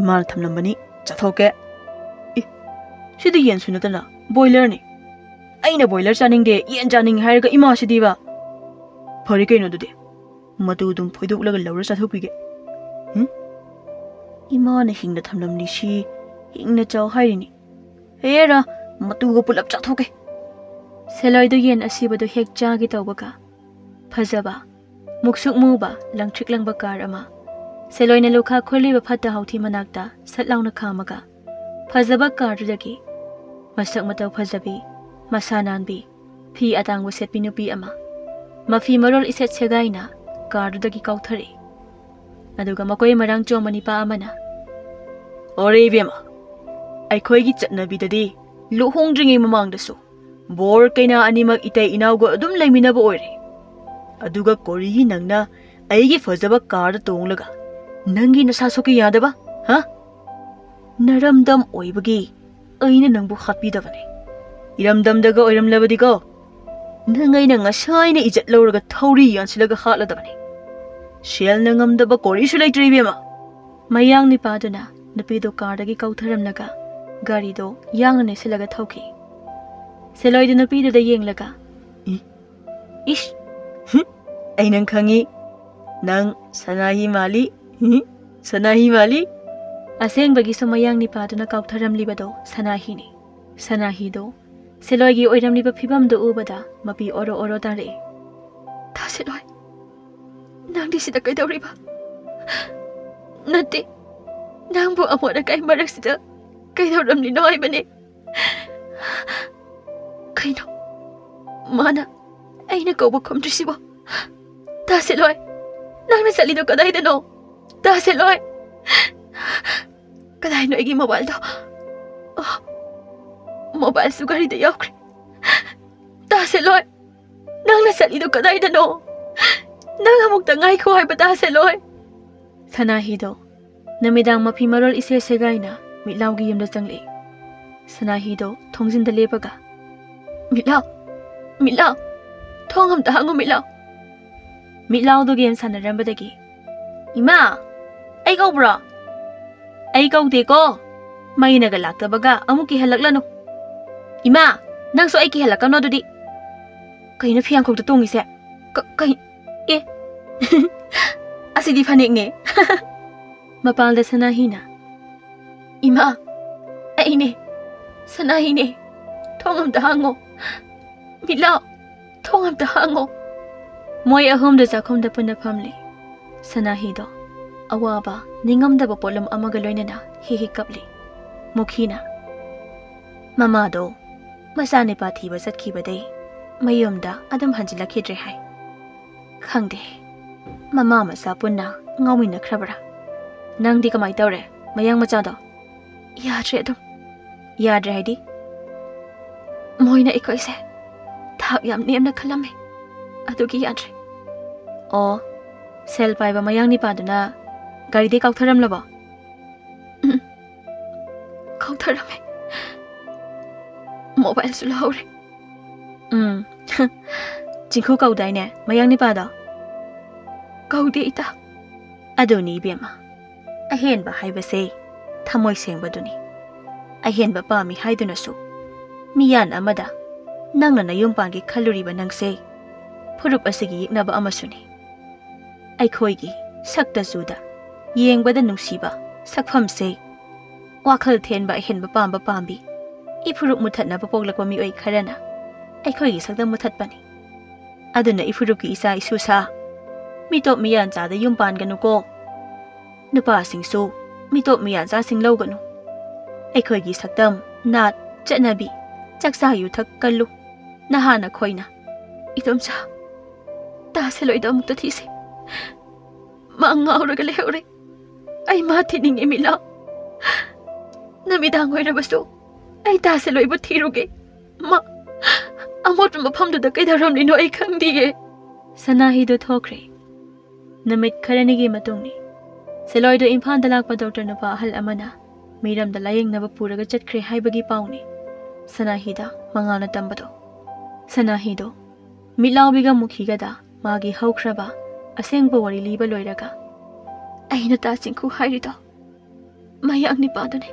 ꯏꯃꯥꯅ ꯊꯝꯂꯝꯕꯅꯤ, ꯆꯥꯊꯣꯛꯀꯦ꯫ ꯑꯦ, ꯁꯤꯗꯤ ꯌꯦꯟꯁꯨ ꯅꯠꯇꯅ ꯕꯣꯏꯂꯔꯅꯤ꯫ ꯑꯩꯅ ꯕꯣꯏꯂꯔ ꯆꯥꯅꯤꯡꯗꯦ, ꯌꯦꯟ ꯆꯥꯅꯤꯡꯉꯤ ꯍꯥꯏꯔꯒ ꯏꯃꯥꯁꯤꯗꯤꯕ꯫ ꯐꯔꯦ ꯀꯩꯅꯣ ꯑꯗꯨꯗꯤ, ꯃꯇꯨ ꯑꯗꯨꯝ ꯐꯣꯏꯗꯣꯛꯂꯒ ꯂꯧꯔ ꯆꯥꯊꯣꯛꯄꯤꯒꯦ꯫ ꯎꯝ? ꯏꯃꯥꯅ ꯍꯤꯡꯅ ꯊꯝꯂꯝꯂꯤꯁꯤ ꯍꯤꯡꯅ ꯆꯥꯎ ꯍꯥꯏꯔꯤꯅꯤ꯫ ꯍꯦꯔꯥ, ꯃꯇꯨꯒ ꯄꯨꯂꯞ ꯆꯥꯊꯣꯛꯀꯦ꯫ ꯁꯦꯂꯣꯏꯗꯨ ꯌꯦꯟ ꯑꯁꯤꯕꯗꯨ ꯍꯦꯛ ꯆꯥꯒꯦ ꯇꯧꯕꯒ, ꯐꯖꯕ, ꯃꯨꯛꯁꯨꯛ ꯃꯨꯕ, ꯂꯪꯇ꯭ꯔꯤꯛ ꯂꯪꯕ ꯀꯥꯔ ꯑꯃ ꯁꯦꯂꯣꯏꯅ ꯂꯨꯈꯥ ꯈꯨꯜꯂꯤꯕ ꯐꯠꯇ ꯍꯥꯎꯊꯤ ꯃꯅꯥꯛꯇ ꯁꯠ ꯂꯥꯎꯅ ꯈꯥꯝꯃꯒ, ꯐꯖꯕ ꯀꯥꯔꯗꯨꯗꯒꯤ ꯃꯁꯛ ꯃꯇꯧ ꯐꯖꯕꯤ, ꯃꯁꯥ ꯅꯥꯟꯕꯤ, ꯐꯤ ꯑꯇꯥꯡꯕ ꯁꯦꯠꯄꯤ ꯅꯨꯄꯤ ꯑꯃ ꯃꯐꯤ ꯃꯔꯣꯜ ꯏꯁꯦꯠ ꯁꯦꯒꯥꯏꯅ ꯀꯥꯔꯗꯨꯗꯒꯤ ꯀꯥꯎꯊꯔꯛꯏ꯫ ꯑꯗꯨꯒ ꯃꯀꯣꯏ ꯃꯔꯥꯡ ꯆꯣꯝꯕ ꯅꯤꯄꯥ ꯑꯃꯅ, "ꯑꯣꯔꯦ ꯏꯕꯦꯝꯃ, ꯑꯩꯈꯣꯏꯒꯤ ꯆꯠꯅꯕꯤꯗꯗꯤ ꯂꯨꯍꯣꯡꯗ꯭ꯔꯤꯉꯩ ꯃꯃꯥꯡꯗꯁꯨ ꯕꯣꯔ ꯀꯩꯅꯥ ꯑꯅꯤꯃꯛ ꯏꯇꯩ ꯏꯅꯥꯎꯒ ꯑꯗꯨꯝ ꯂꯩꯃꯤꯟꯅꯕ ꯑꯣꯏꯔꯦ꯫ ꯑꯗꯨꯒ ꯀꯣꯔꯤꯒꯤ ꯅꯪꯅ ꯑꯩꯒꯤ ꯐꯖꯕ ꯀꯥꯔꯗ ꯇꯣꯡꯂꯒ ꯅꯪꯒꯤ ꯅꯁꯥ ꯁꯣꯛꯀꯦ ꯌꯥꯗꯕ, ꯍꯥ? ꯅꯔꯝꯗꯝ ꯑꯣꯏꯕꯒꯤ ꯑꯩꯅ ꯅꯪꯕꯨ ꯍꯥꯠꯄꯤꯗꯕꯅꯦ꯫ ꯏꯔꯝꯗꯝꯗꯒ ꯑꯣꯏꯔꯝꯂꯕꯗꯤꯀꯣ, ꯅꯪ ꯑꯩꯅ ꯉꯁꯥꯏꯅ ꯏꯖꯠ ꯂꯧꯔꯒ ꯊꯧꯔꯤ ꯌꯥꯟꯁꯤꯜꯂꯒ ꯍꯥꯠꯂꯗꯕꯅꯦ꯫ ꯁꯦꯜꯅ ꯉꯝꯗꯕ ꯀꯣꯔꯤꯁꯨ ꯂꯩꯇ꯭ꯔꯦ ꯏꯕꯦꯝꯃ꯫" ꯃꯌꯥꯡ ꯅꯤꯄꯥꯗꯨꯅ ꯅꯨꯄꯤꯗꯨ ꯀꯥꯔꯗꯒꯤ ꯀꯧꯊꯔꯝꯂꯒ ꯒꯥꯔꯤꯗꯣ ꯌꯥꯡꯅ ꯅꯦꯠꯁꯤꯜꯂꯒ ꯊꯧꯈꯤ꯫ ꯁꯦꯂꯣꯏꯗꯨ ꯅꯨꯄꯤꯗꯨꯗ ꯌꯦꯡꯂꯒ, "ꯏ, ꯏꯁ, ꯍꯨꯝ, ꯑꯩ ꯅꯪ ꯈꯪꯉꯤ꯫ ꯅꯪ ꯁꯅꯥꯍꯤ ꯃꯥꯜꯂꯤ꯫ ꯍꯨꯝ, ꯁꯅꯥꯍꯤ ꯃꯥꯜꯂꯤ꯫" ꯑꯁꯦꯡꯕꯒꯤꯁꯨ ꯃꯌꯥꯡ ꯅꯤꯄꯥꯗꯨꯅ ꯀꯥꯎꯊꯔꯝꯂꯤꯕꯗꯣ ꯁꯅꯥꯍꯤꯅꯤ꯫ ꯁꯅꯥꯍꯤꯗꯣ ꯁꯤꯂꯣꯏꯒꯤ ꯑꯣꯏꯔꯝꯂꯤꯕ ꯐꯤꯕꯝꯗꯨ ꯎꯕꯗ ꯃꯄꯤ ꯑꯣꯔꯣ ꯑꯣꯔꯣ ꯇꯥꯔꯛꯏ꯫ "ꯇꯥ ꯁꯤꯂꯣꯏ, ꯅꯪꯗꯤ ꯁꯤꯗ ꯀꯩꯗꯧꯔꯤꯕ?" "ꯅꯠꯇꯦ, ꯅꯪꯕꯨ ꯑꯃꯣꯠ ꯑꯀꯥꯏ ꯃꯔꯛꯁꯤꯗ ꯀꯩꯗꯧꯔꯝꯂꯤꯅꯣ ꯍꯥꯏꯕꯅꯦ꯫" "ꯀꯩꯅꯣ? ꯃꯥꯅ ꯑꯩꯅ ꯀꯧꯕ ꯈꯨꯝꯗ꯭ꯔꯤꯁꯤꯕꯣ? ꯇꯥ ꯁꯤꯂꯣꯏ, ꯅꯪꯅ ꯆꯠꯂꯤꯗꯣ ꯀꯗꯥꯏꯗꯅꯣ? ꯇꯥ ꯁꯤꯂꯣꯏ, ꯀꯗꯥꯏꯅꯣ ꯑꯩꯒꯤ ꯃꯣꯕꯥꯏꯜꯗꯣ? ꯑꯣ, ꯃꯣꯕꯥꯏꯜꯁꯨ ꯒꯥꯔꯤꯗ ꯌꯥꯎꯈ꯭ꯔꯦ꯫ ꯇꯥ ꯁꯤꯂꯣꯏ, ꯅꯪꯅ ꯆꯠꯂꯤꯗꯣ ꯀꯗꯥꯏꯗꯅꯣ? ꯅꯪ ꯑꯃꯨꯛꯇ ꯉꯥꯏꯈꯣ ꯍꯥꯏꯕ, ꯇꯥ ꯁꯤꯂꯣꯏ꯫" ꯁꯅꯥꯍꯤꯗꯣ ꯅꯨꯃꯤꯗꯥꯡ ꯃꯐꯤ ꯃꯔꯣꯜ ꯏꯁꯦ ꯁꯦꯒꯥꯏꯅ ꯃꯤꯠꯂꯥꯎꯒꯤ ꯌꯨꯝꯗ ꯆꯪꯂꯛꯏ꯫ ꯁꯅꯥꯍꯤꯗꯣ ꯊꯣꯡꯖꯤꯟꯗ ꯂꯦꯞꯄꯒ, "ꯃꯤꯠꯂꯥꯎ, ꯃꯤꯠꯂꯥꯎ, ꯊꯣꯡ ꯑꯝꯇ ꯍꯥꯡꯉꯨ, ꯃꯤꯠꯂꯥꯎ꯫" ꯃꯤꯠꯂꯥꯎꯗꯣ ꯒꯦꯝ ꯁꯥꯟꯅꯔꯝꯕꯗꯒꯤ, "ꯏꯃꯥ, ꯑꯩ ꯀꯧꯕ꯭ꯔꯣ?" "ꯑꯩ ꯀꯧꯗꯦꯀꯣ꯫ ꯃꯩꯅꯒ ꯂꯥꯛꯇꯕꯒ ꯑꯃꯨꯛ ꯀꯤꯍꯜꯂꯛꯂꯅꯨ꯫ ꯏꯃꯥ, ꯅꯪꯁꯨ ꯑꯩ ꯀꯤꯍꯜꯂꯛꯀꯅꯣ ꯑꯗꯨꯗꯤ꯫" "ꯀꯩꯅꯣ ꯐꯤꯌꯥꯡꯈꯣꯛꯇ ꯇꯣꯡꯉꯤꯁꯦ? ꯀ-, ꯀꯩ-, ꯑꯦ꯫ ꯑꯁꯤꯗꯤ ꯐꯅꯦꯛꯅꯦ꯫" ꯃꯄꯥꯜꯗ ꯁꯅꯥꯍꯤꯅ, "ꯏꯃꯥ, ꯑꯩꯅꯦ, ꯁꯅꯥꯍꯤꯅꯦ, ꯊꯣꯡ ꯑꯝꯇ ꯍꯥꯡꯉꯣ꯫ ꯃꯤꯠꯂꯥꯎ, ꯊꯣꯡ ꯑꯝꯇ ꯍꯥꯡꯉꯣ꯫" ꯃꯣꯏ ꯑꯍꯨꯝꯗ ꯆꯥꯛꯈꯨꯝꯗ ꯄꯨꯟꯅ ꯐꯝꯂꯤ꯫ ꯁꯅꯥꯍꯤꯗꯣ ꯑꯋꯥꯕ, ꯅꯤꯡꯉꯝꯗꯕ ꯄꯣꯠꯂꯨꯝ ꯑꯃꯒ ꯂꯣꯏꯅꯅ ꯍꯤ ꯍꯤ ꯀꯞꯂꯤ꯫ ꯃꯨꯈꯤꯅ, "ꯃꯃꯥꯗꯣ ꯃꯆꯥꯅꯤꯄꯥ ꯊꯤꯕ ꯆꯠꯈꯤꯕꯗꯩ ꯃꯌꯨꯝꯗ ꯑꯗꯨꯝ ꯍꯟꯖꯤꯜꯂꯛꯈꯤꯗ꯭ꯔꯦ ꯍꯥꯏ꯫ ꯈꯪꯗꯦ, ꯃꯃꯥ ꯃꯆꯥ ꯄꯨꯟꯅ ꯉꯥꯎꯃꯤꯟꯅꯈ꯭ꯔꯕ꯭ꯔꯥ?" "ꯅꯪꯗꯤ ꯀꯃꯥꯏ ꯇꯧꯔꯦ, ꯃꯌꯥꯡ ꯃꯆꯥꯗꯣ?" "ꯌꯥꯗ꯭ꯔꯦ ꯑꯗꯨꯝ꯫" "ꯌꯥꯗ꯭ꯔꯦ ꯍꯥꯏꯗꯤ?" "ꯃꯣꯏꯅ ꯑꯩꯈꯣꯏꯁꯦ ꯊꯥꯛ ꯌꯥꯝ ꯅꯦꯝꯅ ꯈꯜꯂꯝꯃꯦ, ꯑꯗꯨꯒꯤ ꯌꯥꯗ꯭ꯔꯦ꯫" "ꯑꯣ, ꯁꯦꯜ ꯄꯥꯏꯕ ꯃꯌꯥꯡ ꯅꯤꯄꯥꯗꯨꯅ ꯒꯥꯔꯤꯗꯩ ꯀꯥꯎꯊꯔꯝꯂꯕꯣ?" "ꯎꯝ, ꯀꯥꯎꯊꯔꯝꯃꯦ꯫ ꯃꯣꯕꯥꯏꯜꯁꯨ ꯂꯧꯍꯧꯔꯦ꯫" "ꯎꯝ, ꯆꯤꯡꯈꯨ ꯀꯧꯗꯥꯏꯅꯦ ꯃꯌꯥꯡ ꯅꯤꯄꯥꯗꯣ?" "ꯀꯧꯗꯦ ꯏꯇꯥ꯫" "ꯑꯗꯨꯅꯤ ꯏꯕꯦꯝꯃ, ꯑꯍꯦꯟꯕ ꯍꯥꯏꯕꯁꯦ ꯊꯃꯣꯏ ꯁꯦꯡꯕꯗꯨꯅꯤ꯫ ꯑꯍꯦꯟꯕ ꯄꯥꯝꯃꯤ ꯍꯥꯏꯗꯨꯅꯁꯨ ꯃꯤꯌꯥꯟ ꯑꯃꯗ ꯅꯪꯅ ꯅꯌꯨꯝ ꯄꯥꯟꯒꯦ ꯈꯜꯂꯨꯔꯤꯕ ꯅꯪꯁꯦ ꯐꯨꯔꯨꯞ ꯑꯁꯤꯒꯤ ꯌꯦꯛꯅꯕ ꯑꯃꯁꯨꯅꯤ꯫ ꯑꯩꯈꯣꯏꯒꯤ ꯁꯛꯇ ꯆꯨꯗ ꯌꯦꯡꯕꯗ ꯅꯨꯡꯁꯤꯕ ꯁꯛꯐꯝꯁꯦ ꯋꯥꯈꯜ ꯊꯦꯟꯕ ꯑꯍꯦꯟꯕ ꯄꯥꯝꯕ ꯄꯥꯝꯕꯤ ꯏꯐꯨꯔꯨꯞ ꯃꯨꯊꯠꯅꯕ ꯄꯣꯛꯂꯛꯄ ꯃꯤꯑꯣꯏ ꯈꯔꯅ ꯑꯩꯈꯣꯏꯒꯤ ꯁꯛꯇꯝ ꯃꯨꯊꯠꯄꯅꯤ꯫ ꯑꯗꯨꯅ ꯏꯐꯨꯔꯨꯞꯀꯤ ꯏꯆꯥ ꯏꯁꯨ ꯁꯥ, ꯃꯤꯇꯣꯞ ꯃꯤꯌꯥꯟꯆꯥꯗ ꯌꯨꯝ ꯄꯥꯟꯒꯅꯨꯀꯣ꯫ ꯅꯨꯄꯥꯁꯤꯡꯁꯨ ꯃꯤꯇꯣꯞ ꯃꯤꯌꯥꯟꯆꯥꯁꯤꯡ ꯂꯧꯒꯅꯨ꯫ ꯑꯩꯈꯣꯏꯒꯤ ꯁꯛꯇꯝ, ꯅꯥꯠ, ꯆꯠꯅꯕꯤ, ꯆꯥꯛꯆꯥ ꯌꯨꯊꯛ ꯀꯜꯂꯨ꯫ ꯅꯍꯥ ꯅꯈꯣꯏꯅ ꯏꯗꯣꯝꯆꯥ ꯇꯥ ꯁꯦꯂꯣꯏꯗꯣ ꯑꯃꯨꯛꯇ ꯊꯤꯁꯦ꯫ ꯃꯥ ꯉꯥꯎꯔꯒ ꯂꯩꯍꯧꯔꯦ꯫ ꯑꯩ ꯃꯥ ꯊꯤꯅꯤꯡꯉꯤ, ꯃꯤꯠꯂꯥꯎ꯫ ꯅꯨꯃꯤꯗꯥꯡ ꯑꯣꯏꯔꯕꯁꯨ ꯑꯩ ꯇꯥ ꯁꯦꯂꯣꯏꯕꯨ ꯊꯤꯔꯨꯒꯦ꯫ ꯃꯥ ꯑꯃꯣꯠꯄ ꯃꯐꯝꯗꯨꯗ ꯀꯩꯗꯧꯔꯝꯂꯤꯅꯣ ꯑꯩ ꯈꯪꯗꯤꯌꯦ꯫ ꯁꯅꯥꯍꯤꯗꯨ ꯊꯣꯛꯈ꯭ꯔꯦ꯫ ꯅꯨꯃꯤꯠ ꯈꯔꯅꯤꯒꯤ ꯃꯇꯨꯡꯅꯤ꯫ ꯁꯦꯂꯣꯏꯗꯨ ꯏꯝꯐꯥꯜꯗ ꯂꯥꯛꯄ ꯗꯣꯛꯇꯔ ꯅꯨꯄꯥ ꯑꯍꯜ ꯑꯃꯅ ꯃꯤꯔꯝꯗ ꯂꯥꯌꯦꯡꯅꯕ ꯄꯨꯔꯒ ꯆꯠꯈ꯭ꯔꯦ ꯍꯥꯏꯕꯒꯤ ꯄꯥꯎꯅꯤ ꯁꯅꯥꯍꯤꯗ ꯃꯉꯥꯜꯅ ꯇꯝꯕꯗꯣ꯫ ꯁꯅꯥꯍꯤꯗꯣ ꯃꯤꯠꯂꯥꯎꯕꯤꯒ ꯃꯨꯈꯤꯒꯗ ꯃꯥꯒꯤ ꯍꯧꯈ꯭ꯔꯕ ꯑꯁꯦꯡꯕ ꯋꯥꯔꯤ ꯂꯤꯕ ꯂꯣꯏꯔꯒ, "ꯑꯩꯅ ꯇꯥ ꯆꯤꯡꯈꯨ ꯍꯥꯏꯔꯤꯗꯣ ꯃꯌꯥꯡ ꯅꯤꯄꯥꯗꯨꯅꯦ꯫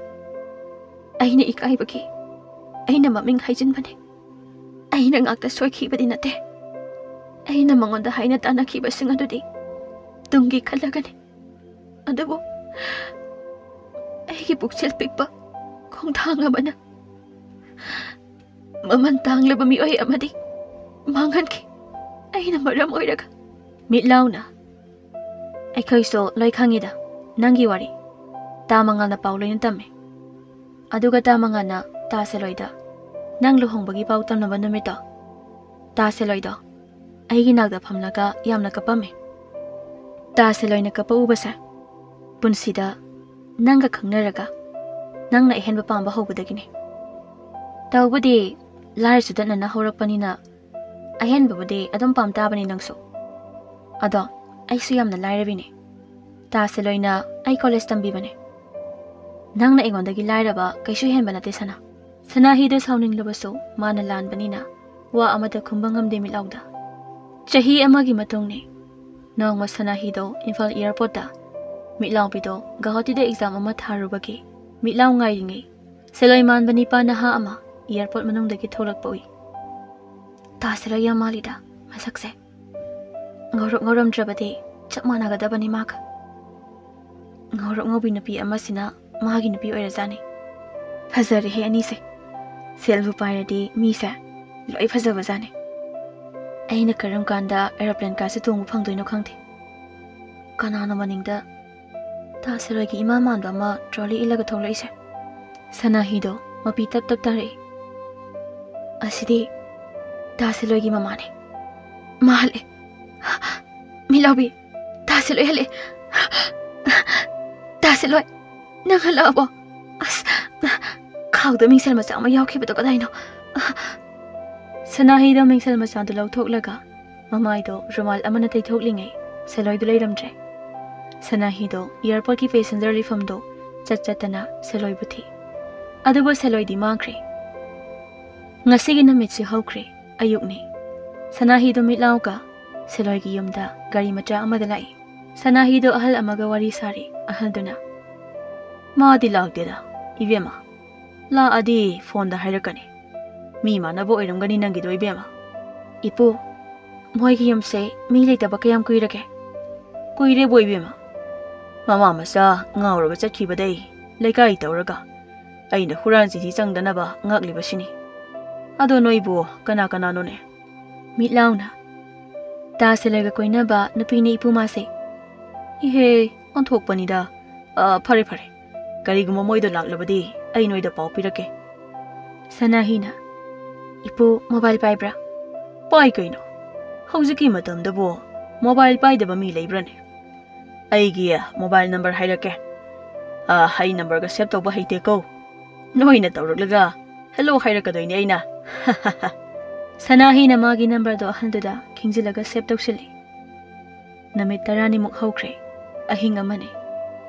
ꯑꯩꯅ ꯏꯀꯥꯏꯕꯒꯤ ꯑꯩꯅ ꯃꯃꯤꯡ ꯍꯥꯏꯖꯤꯟꯕꯅꯦ꯫ ꯑꯩꯅ ꯉꯥꯛꯇ ꯁꯣꯏꯈꯤꯕꯗꯤ ꯅꯠꯇꯦ꯫ ꯑꯩꯅ ꯃꯉꯣꯟꯗ ꯍꯥꯏꯅ ꯇꯥꯟꯅꯈꯤꯕꯁꯤꯡ ꯑꯗꯨꯗꯤ ꯇꯨꯡꯒꯤ ꯈꯜꯂꯒꯅꯤ꯫ ꯑꯗꯨꯕꯨ ꯑꯩꯒꯤ ꯄꯨꯛꯆꯦꯜ ꯄꯤꯛꯄ ꯈꯣꯡꯊꯥꯡ ꯑꯃꯅ ꯃꯃꯜ ꯇꯥꯡꯂꯕ ꯃꯤꯑꯣꯏ ꯑꯃꯗꯤ ꯃꯥꯡꯍꯟꯈꯤ꯫ ꯑꯩꯅ ꯃꯔꯝ ꯑꯣꯏꯔꯒ꯫" ꯃꯤꯠ ꯂꯥꯎꯅ, "ꯑꯩꯈꯣꯏꯁꯨ ꯂꯣꯏ ꯈꯪꯉꯤꯗ ꯅꯪꯒꯤ ꯋꯥꯔꯤ꯫ ꯇꯥ ꯃꯉꯥꯜꯅ ꯄꯥꯎ ꯂꯣꯏꯅ ꯇꯝꯃꯦ꯫ ꯑꯗꯨꯒ ꯇꯥ ꯃꯉꯥꯜꯅ ꯇꯥ ꯁꯦꯂꯣꯏꯗ ꯅꯪ ꯂꯨꯍꯣꯡꯕꯒꯤ ꯄꯥꯎ ꯇꯝꯅꯕ ꯅꯨꯃꯤꯠꯇꯣ, ꯇꯥ ꯁꯦꯂꯣꯏꯗꯣ ꯑꯩꯒꯤ ꯅꯥꯛꯇ ꯐꯝꯂꯒ ꯌꯥꯝꯅ ꯀꯞꯄꯝꯃꯦ꯫ ꯇꯥ ꯁꯦꯂꯣꯏꯅ ꯀꯞꯄ ꯎꯕꯁꯦ ꯄꯨꯟꯁꯤꯗ ꯅꯪꯒ ꯈꯪꯅꯔꯒ ꯅꯪꯅ ꯑꯍꯦꯟꯕ ꯄꯥꯝꯕ ꯍꯧꯕꯗꯒꯤꯅꯦ꯫ ꯇꯧꯕꯗꯤ ꯂꯥꯏꯔ ꯆꯨꯗꯠꯅꯅ ꯍꯧꯔꯛꯄꯅꯤꯅ ꯑꯍꯦꯟꯕꯕꯨꯗꯤ ꯑꯗꯨꯝ ꯄꯥꯝ ꯇꯥꯕꯅꯤ ꯅꯪꯁꯨ꯫ ꯑꯗꯣ ꯑꯩꯁꯨ ꯌꯥꯝꯅ ꯂꯥꯏꯔꯕꯤꯅꯦ꯫ ꯇꯥ ꯁꯦꯂꯣꯏꯅ ꯑꯩ ꯀꯣꯂꯦꯖ ꯇꯝꯕꯤꯕꯅꯦ꯫ ꯅꯪꯅ ꯑꯩꯉꯣꯟꯗꯒꯤ ꯂꯥꯏꯔꯕ ꯀꯩꯁꯨ ꯍꯦꯟꯕ ꯅꯠꯇꯦ ꯁꯅꯥ꯫" ꯁꯅꯥꯍꯤꯗ ꯁꯥꯎꯅꯤꯡꯂꯕꯁꯨ ꯃꯥꯅ ꯂꯥꯟꯕꯅꯤꯅ ꯋꯥ ꯑꯃꯠꯇ ꯈꯨꯝꯕ ꯉꯝꯗꯦ ꯃꯤꯠꯂꯥꯎꯗ꯫ ꯆꯍꯤ ꯑꯃꯒꯤ ꯃꯇꯨꯡꯅꯤ꯫ ꯅꯣꯡꯃ ꯁꯅꯥꯍꯤꯗꯣ ꯏꯝꯐꯥꯜ ꯑꯦꯌꯔꯄꯣꯔꯠꯇ ꯃꯤꯠꯂꯥꯎꯕꯤꯗꯣ ꯒꯧꯍꯥꯇꯤꯗ ꯑꯦꯛꯖꯥꯝ ꯑꯃ ꯊꯥꯔꯨꯕꯒꯤ ꯃꯤꯠꯂꯥꯎ ꯉꯥꯏꯔꯤꯉꯩ ꯁꯦꯂꯣꯏ ꯃꯥꯟꯕ ꯅꯤꯄꯥ ꯅꯍꯥ ꯑꯃ ꯑꯦꯌꯔꯄꯣꯔꯠ ꯃꯅꯨꯡꯗꯒꯤ ꯊꯣꯛꯂꯛꯄ ꯎꯏ꯫ "ꯇꯥ ꯁꯦꯂꯣꯏ ꯌꯥꯝ ꯃꯥꯜꯂꯤꯗ ꯃꯁꯛꯁꯦ꯫ ꯉꯧꯔꯛ ꯉꯧꯔꯝꯗ꯭ꯔꯕꯗꯤ ꯆꯞ ꯃꯥꯟꯅꯒꯗꯕꯅꯤ ꯃꯥꯒ꯫ ꯉꯧꯔꯛ ꯉꯧꯕꯤ ꯅꯨꯄꯤ ꯑꯃꯁꯤꯅ ꯃꯥꯒꯤ ꯅꯨꯄꯤ ꯑꯣꯏꯔꯖꯥꯠꯅꯤ꯫ ꯐꯖꯔꯦꯍꯦ ꯑꯅꯤꯁꯦ꯫" ꯁꯦꯜꯕꯨ ꯄꯥꯏꯔꯗꯤ ꯃꯤꯁꯦ ꯂꯣꯏ ꯐꯖꯕꯖꯥꯠꯅꯤ꯫ ꯑꯩꯅ ꯀꯔꯝ ꯀꯥꯟꯗ ꯑꯦꯔꯣꯄ꯭ꯂꯦꯟ ꯀꯥꯁꯦ ꯇꯣꯡꯕ ꯐꯪꯗꯣꯏꯅꯣ ꯈꯪꯗꯦ꯫ ꯀꯅꯥꯅꯣ ꯃꯅꯤꯡꯗ ꯇꯥ ꯁꯤꯔꯣꯏꯒꯤ ꯏꯃꯥ ꯃꯥꯟꯕ ꯑꯃ ꯇ꯭ꯔꯣꯂꯤ ꯏꯜꯂꯒ ꯊꯣꯛꯂꯛꯏꯁꯦ? ꯁꯅꯥꯍꯤꯗꯣ ꯃꯄꯤ ꯇꯞ ꯇꯞ ꯇꯥꯔꯛꯏ꯫ ꯑꯁꯤꯗꯤ ꯇꯥ ꯁꯤꯔꯣꯏꯒꯤ ꯃꯃꯥꯅꯦ꯫ ꯃꯥ ꯍꯜꯂꯛꯑꯦ꯫ ꯃꯤꯠꯂꯥꯎꯕꯤ, ꯇꯥ ꯁꯤꯔꯣꯏ ꯍꯜꯂꯛꯑꯦ꯫ ꯇꯥ ꯁꯤꯔꯣꯏ, ꯅꯪ ꯍꯜꯂꯛꯑꯕꯣ? ꯑꯁ, ꯈꯥꯎꯗ ꯃꯤꯡꯁꯦꯜ ꯃꯆꯥ ꯑꯃ ꯌꯥꯎꯈꯤꯕꯗꯣ ꯀꯗꯥꯏꯅꯣ? ꯁꯅꯥꯍꯤꯗ ꯃꯤꯡꯁꯦꯜ ꯃꯆꯥꯗꯨ ꯂꯧꯊꯣꯛꯂꯒ ꯃꯃꯥꯏꯗꯣ ꯔꯨꯃꯥꯜ ꯑꯃꯅ ꯇꯩꯊꯣꯛꯂꯤꯉꯩ ꯁꯦꯂꯣꯏꯗꯨ ꯂꯩꯔꯝꯗ꯭ꯔꯦ꯫ ꯁꯅꯥꯍꯤꯗꯣ ꯑꯦꯌꯥꯔꯄꯣꯔꯠꯀꯤ ꯄꯦꯁꯦꯟꯖꯔ ꯂꯩꯐꯝꯗꯣ ꯆꯠ ꯆꯠꯇꯅ ꯁꯦꯂꯣꯏꯕꯨ ꯊꯤ꯫ ꯑꯗꯨꯕꯨ ꯁꯦꯂꯣꯏꯗꯤ ꯃꯥꯡꯈ꯭ꯔꯦ꯫ ꯉꯁꯤꯒꯤ ꯅꯨꯃꯤꯠꯁꯤ ꯍꯧꯈ꯭ꯔꯦ꯫ ꯑꯌꯨꯛꯅꯤ꯫ ꯁꯅꯥꯍꯤꯗꯣ ꯃꯤꯠꯂꯥꯎꯒ ꯁꯦꯂꯣꯏꯒꯤ ꯌꯨꯝꯗ ꯒꯥꯔꯤ ꯃꯆꯥ ꯑꯃꯗ ꯂꯥꯛꯏ꯫ ꯁꯅꯥꯍꯤꯗꯣ ꯑꯍꯜ ꯑꯃꯒ ꯋꯥꯔꯤ ꯁꯥꯔꯤ꯫ ꯑꯍꯜꯗꯨꯅ, "ꯃꯥꯗꯤ ꯂꯥꯛꯇꯦꯗ, ꯏꯕꯦꯝꯃ꯫ ꯂꯥꯛꯑꯗꯤ ꯐꯣꯟꯗ ꯍꯥꯏꯔꯛꯀꯅꯤ꯫ ꯃꯤ ꯃꯥꯟꯅꯕ ꯑꯣꯏꯔꯝꯒꯅꯤ ꯅꯪꯒꯤꯗꯣ, ꯏꯕꯦꯝꯃ꯫" "ꯏꯄꯨ, ꯃꯣꯏꯒꯤ ꯌꯨꯝꯁꯦ ꯃꯤ ꯂꯩꯇꯕ ꯀꯌꯥꯝ ꯀꯨꯏꯔꯒꯦ?" "ꯀꯨꯏꯔꯦꯕꯣ, ꯏꯕꯦꯝꯃ꯫ ꯃꯃꯥ ꯃꯆꯥ ꯉꯥꯎꯔꯒ ꯆꯠꯈꯤꯕꯗꯩ ꯂꯩꯀꯥꯏ ꯇꯧꯔꯒ ꯑꯩꯅ ꯍꯨꯔꯥꯟ ꯆꯤꯊꯤ ꯆꯪꯗꯅꯕ ꯉꯥꯛꯂꯤꯕꯁꯤꯅꯤ꯫ ꯑꯗꯣ ꯅꯣꯏꯕꯨ ꯀꯅꯥ ꯀꯅꯥꯅꯣꯅꯦ?" ꯃꯤꯠ ꯂꯥꯎꯅ, "ꯇꯥ ꯁꯦꯂꯣꯏꯒ ꯀꯣꯏꯅꯕ ꯅꯨꯄꯤꯅꯤ, ꯏꯄꯨ, ꯃꯥꯁꯦ꯫" "ꯏꯍꯦ, ꯑꯣꯟꯊꯣꯛꯄꯅꯤꯗ꯫ ꯑ, ꯐꯔꯦ, ꯐꯔꯦ꯫ ꯀꯔꯤꯒꯨꯝꯕ ꯃꯣꯏꯗꯣ ꯂꯥꯛꯂꯕꯗꯤ ꯑꯩ ꯅꯣꯏꯗ ꯄꯥꯎ ꯄꯤꯔꯛꯀꯦ꯫" ꯁꯅꯥꯍꯤꯅ, "ꯏꯄꯨ, ꯃꯣꯕꯥꯏꯜ ꯄꯥꯏꯕ꯭ꯔꯥ?" "ꯄꯥꯏ ꯀꯩꯅꯣ꯫ ꯍꯧꯖꯤꯛꯀꯤ ꯃꯇꯝꯗꯕꯨ ꯃꯣꯕꯥꯏꯜ ꯄꯥꯏꯗꯕ ꯃꯤ ꯂꯩꯕ꯭ꯔꯥꯅꯦ? ꯑꯩꯒꯤ ꯃꯣꯕꯥꯏꯜ ꯅꯝꯕꯔ ꯍꯥꯏꯔꯛꯀꯦ꯫ ꯑ, ꯑꯩ ꯅꯝꯕꯔꯒ ꯁꯦꯚ ꯇꯧꯕ ꯍꯩꯇꯦꯀꯣ꯫ ꯅꯣꯏꯅ ꯇꯧꯔꯛꯂꯒ ꯍꯦꯜꯂꯣ ꯍꯥꯏꯔꯛꯀꯗꯣꯏꯅꯦ ꯑꯩꯅ꯫" ꯁꯅꯥꯍꯤꯅ ꯃꯥꯒꯤ ꯅꯝꯕꯔꯗꯣ ꯑꯍꯟꯗꯨꯗ ꯈꯤꯡꯖꯤꯜꯂꯒ ꯁꯦꯚ ꯇꯧꯁꯤꯜꯂꯤ꯫ ꯅꯨꯃꯤꯠ ꯇꯔꯥꯅꯤꯃꯨꯛ ꯍꯧꯈ꯭ꯔꯦ꯫ ꯑꯍꯤꯡ ꯑꯃꯅꯤ꯫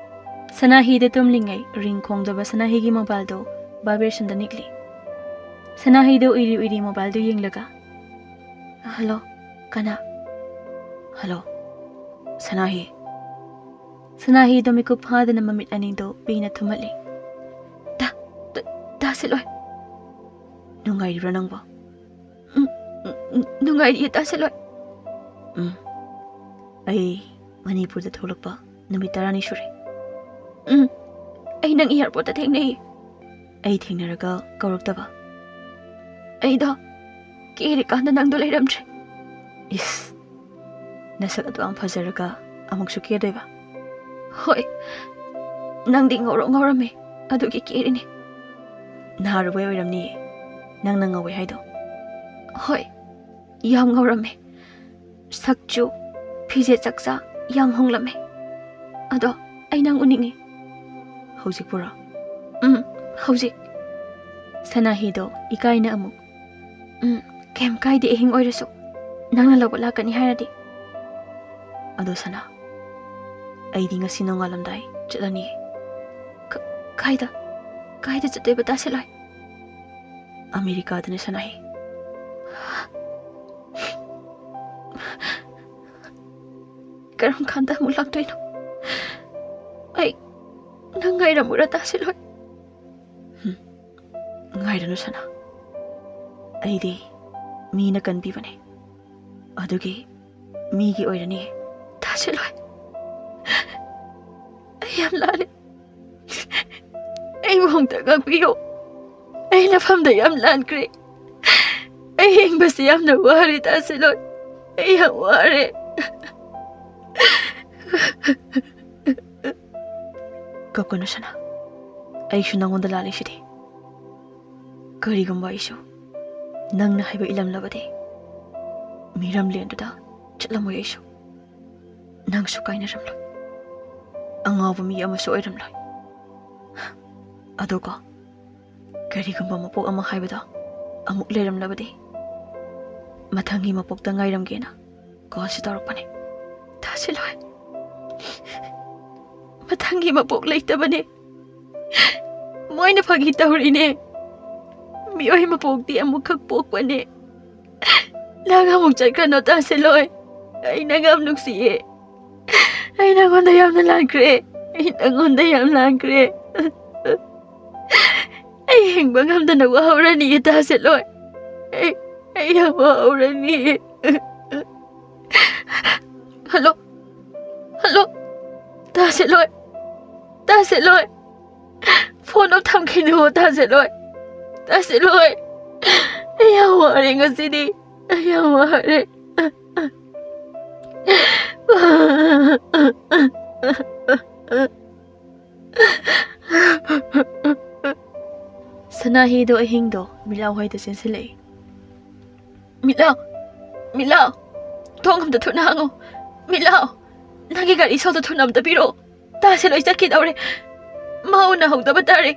ꯁꯅꯥꯍꯤꯗ ꯇꯨꯝꯂꯤꯉꯩ ꯔꯤꯡ ꯈꯣꯡꯗꯕ ꯁꯅꯥꯍꯤꯒꯤ ꯃꯣꯕꯥꯏꯜꯗꯣ ꯚꯥꯏꯕ꯭ꯔꯦꯁꯟꯗ ꯅꯤꯛꯂꯤ꯫ ꯁꯅꯥꯍꯤꯗꯣ ꯎꯏꯔꯤ ꯎꯏꯔꯤ ꯃꯣꯕꯥꯏꯜꯗꯨ ꯌꯦꯡꯂꯒ, "ꯍꯜꯂꯣ, ꯀꯅꯥ?" "ꯍꯜꯂꯣ, ꯁꯅꯥꯍꯤ꯫" ꯁꯅꯥꯍꯤꯗꯣ ꯃꯤꯀꯨꯞ ꯐꯥꯗꯅ ꯃꯃꯤꯠ ꯑꯅꯤꯗꯣ ꯄꯤꯅ ꯊꯨꯝꯍꯠꯂꯤ꯫ "ꯇꯥ, ꯇꯥ, ꯇꯥ ꯁꯤꯂꯣꯏ꯫" "ꯅꯨꯡꯉꯥꯏꯔꯤꯕ꯭ꯔꯥ ꯅꯪꯕꯣ?" "ꯎꯝ, ꯎꯝ, ꯎꯝ, ꯅꯨꯡꯉꯥꯏꯔꯤꯌꯦ, ꯇꯥ ꯁꯤꯂꯣꯏ꯫" "ꯎꯝ, ꯑꯩ ꯃꯅꯤꯄꯨꯔꯗ ꯊꯣꯛꯂꯛꯄ ꯅꯨꯃꯤꯠ ꯇꯔꯥꯅꯤ ꯁꯨꯔꯦ꯫" "ꯎꯝ, ꯑꯩ ꯅꯪ ꯑꯦꯌꯥꯔꯄꯣꯔꯠꯇ ꯊꯦꯡꯅꯩ꯫" "ꯑꯩ ꯊꯦꯡꯅꯔꯒ ꯀꯧꯔꯛꯇꯕ?" ꯑꯩꯗꯣ ꯀꯦꯔꯤꯀꯥꯟꯗ ꯅꯪꯗꯣ ꯂꯩꯔꯝꯗ꯭ꯔꯦ꯫ ꯏꯁ, ꯅꯁꯛ ꯑꯗꯨ ꯌꯥꯝ ꯐꯖꯔꯒ ꯑꯃꯨꯛꯁꯨ ꯀꯦꯗꯣꯏꯕ? ꯍꯣꯏ, ꯅꯪꯗꯤ ꯉꯧꯔꯣꯛ ꯉꯧꯔꯝꯃꯦ, ꯑꯗꯨꯒꯤ ꯀꯦꯔꯤꯅꯦ꯫ ꯅꯍꯥꯔꯨꯕꯩ ꯑꯣꯏꯔꯝꯅꯤꯌꯦ ꯅꯪꯅ ꯉꯧꯋꯦ ꯍꯥꯏꯗꯣ꯫ ꯍꯣꯏ, ꯌꯥꯝ ꯉꯧꯔꯝꯃꯦ꯫ ꯁꯛꯆꯨ, ꯐꯤꯖꯦꯠ ꯆꯛꯆꯥ ꯌꯥꯝ ꯍꯣꯡꯂꯝꯃꯦ꯫ ꯑꯗꯣ ꯑꯩ ꯅꯪ ꯎꯅꯤꯡꯉꯤ꯫ ꯍꯧꯖꯤꯛꯄꯨꯔꯣ? ꯎꯝ, ꯍꯧꯖꯤꯛ꯫ ꯁꯅꯥꯍꯤꯗꯣ ꯏꯀꯥꯏꯅ ꯑꯃꯨꯛ, "ꯎꯝ, ꯀꯩꯝ ꯀꯥꯏꯗꯦ, ꯑꯍꯤꯡ ꯑꯣꯏꯔꯁꯨ ꯅꯪꯅ ꯂꯧꯕ ꯂꯥꯛꯀꯅꯤ ꯍꯥꯏꯔꯗꯤ꯫" "ꯑꯗꯣ ꯁꯅꯥ, ꯑꯩꯗꯤ ꯉꯁꯤ ꯅꯣꯡꯉꯥꯜꯂꯝꯗꯥꯏ ꯆꯠꯂꯅꯤ꯫" "ꯀ-, ꯀꯥꯏꯗ? ꯀꯥꯏꯗ ꯆꯠꯇꯣꯏꯕ ꯇꯥꯁꯤꯂꯣꯏ?" "ꯑꯃꯦꯔꯤꯀꯥꯗꯅꯦ ꯁꯅꯥꯍꯤ꯫" "ꯀꯔꯝ ꯀꯥꯟꯗ ꯑꯃꯨꯛ ꯂꯥꯛꯇꯣꯏꯅꯣ? ꯑꯩ ꯅꯪ ꯉꯥꯏꯔꯝꯃꯨꯔ ꯇꯥꯁꯤꯂꯣꯏ?" "ꯍꯨꯝ, ꯉꯥꯏꯔꯅꯨ ꯁꯅꯥ, ꯑꯩꯗꯤ ꯃꯤꯅ ꯀꯟꯕꯤꯕꯅꯦ, ꯑꯗꯨꯒꯤ ꯃꯤꯒꯤ ꯑꯣꯏꯔꯅꯤ꯫" "ꯇꯥꯁꯤꯂꯣꯏ, ꯑꯩ ꯌꯥꯝ ꯂꯥꯜꯂꯦ꯫ ꯑꯩꯕꯨ ꯑꯃꯨꯛꯇ ꯉꯥꯛꯄꯤꯌꯨ꯫ ꯑꯩ ꯅꯐꯝꯗ ꯌꯥꯝ ꯂꯥꯟꯈ꯭ꯔꯦ꯫ ꯑꯩ ꯍꯤꯡꯕꯁꯤ ꯌꯥꯝꯅ ꯋꯥꯔꯦ ꯇꯥꯁꯤꯂꯣꯏ꯫ ꯑꯩ ꯌꯥꯝ ꯋꯥꯔꯦ꯫" "ꯀꯞꯀꯅꯨ ꯁꯅꯥ, ꯑꯩꯁꯨ ꯅꯉꯣꯟꯗ ꯂꯥꯜꯂꯤꯁꯤꯗꯤ꯫ ꯀꯔꯤꯒꯨꯝꯕ ꯑꯩꯁꯨ ꯅꯪꯅ ꯍꯥꯏꯕ ꯏꯜꯂꯝꯂꯕꯗꯤ ꯃꯤꯔꯝꯂꯦꯟꯗꯨꯗ ꯆꯠꯂꯝꯃꯣꯏ ꯑꯩꯁꯨ꯫ ꯅꯪꯁꯨ ꯀꯥꯏꯅꯔꯝꯂꯣꯏ, ꯑꯉꯥꯎꯕ ꯃꯤ ꯑꯃꯁꯨ ꯑꯣꯏꯔꯝꯂꯣꯏ꯫ ꯑꯗꯨꯒ ꯀꯔꯤꯒꯨꯝꯕ ꯃꯄꯣꯛ ꯑꯃ ꯍꯥꯏꯕꯗꯣ ꯑꯃꯨꯛ ꯂꯩꯔꯝꯂꯕꯗꯤ, ꯃꯊꯪꯒꯤ ꯃꯄꯣꯛꯇ ꯉꯥꯏꯔꯝꯒꯦꯅ ꯀꯣꯜꯁꯤ ꯇꯧꯔꯛꯄꯅꯦ꯫ ꯇꯥꯁꯤꯂꯣꯏ, ꯃꯊꯪꯒꯤ ꯃꯄꯣꯛ ꯂꯩꯇꯕꯅꯦ꯫ ꯃꯣꯏꯅ ꯐꯥꯒꯤ ꯇꯧꯔꯤꯅꯦ꯫ ꯃꯤꯑꯣꯏ ꯃꯄꯣꯛꯇꯤ ꯑꯃꯨꯛꯈꯛ ꯄꯣꯛꯄꯅꯦ꯫ ꯅꯪ ꯑꯃꯨꯛ ꯆꯠꯈ꯭ꯔꯅꯣ ꯇꯥꯁꯤꯂꯣꯏ꯫ ꯑꯩ ꯅꯪ ꯌꯥꯝ ꯅꯨꯡꯁꯤꯌꯦ꯫ ꯑꯩ ꯅꯪꯉꯣꯟꯗ ꯌꯥꯝꯅ ꯂꯥꯟꯈ꯭ꯔꯦ꯫ ꯑꯩ ꯅꯪꯉꯣꯟꯗ ꯌꯥꯝ ꯂꯥꯟꯈ꯭ꯔꯦ꯫ ꯑꯩ ꯍꯤꯡꯕ ꯉꯝꯗꯅ ꯋꯥꯍꯧꯔꯅꯤꯌꯦ ꯇꯥꯁꯤꯂꯣꯏ꯫ ꯑꯩ, ꯑꯩ ꯌꯥꯝ ꯋꯥꯍꯧꯔꯅꯤꯌꯦ꯫ Hello, hello, ꯇꯥꯁꯤꯂꯣꯏ, ꯇꯥꯁꯤꯂꯣꯏ꯫ ꯐꯣꯟꯗꯣ ꯊꯝꯈꯤꯅꯨ ꯇꯥꯁꯤꯂꯣꯏ, ꯇꯥꯁꯤꯂꯣꯏ꯫ ꯑꯩ ꯌꯥꯝ ꯋꯥꯔꯦ ꯉꯁꯤꯗꯤ꯫ ꯑꯩ ꯌꯥꯝ ꯋꯥꯔꯦ꯫ ꯁꯅꯥꯍꯤꯗꯣ ꯑꯍꯤꯡꯗꯣ ꯃꯤꯠꯂꯥꯎ ꯍꯣꯏꯗ ꯆꯦꯟꯁꯤꯜꯂꯛꯏ꯫ "ꯃꯤꯠꯂꯥꯎ! ꯃꯤꯠꯂꯥꯎ! ꯊꯣꯡ ꯑꯝꯇ ꯊꯨꯅ ꯍꯥꯡꯉꯣ! ꯃꯤꯠꯂꯥꯎ! ꯅꯪꯒꯤ ꯒꯥꯔꯤ ꯁꯣꯗꯣ ꯊꯨꯅ ꯑꯝꯇ ꯄꯤꯔꯛꯑꯣ! ꯇꯥꯁꯦ ꯂꯣꯏ ꯆꯠꯈꯤꯗꯧꯔꯦ꯫ ꯃꯥ ꯎꯅꯍꯧꯗꯕ ꯇꯥꯔꯦ꯫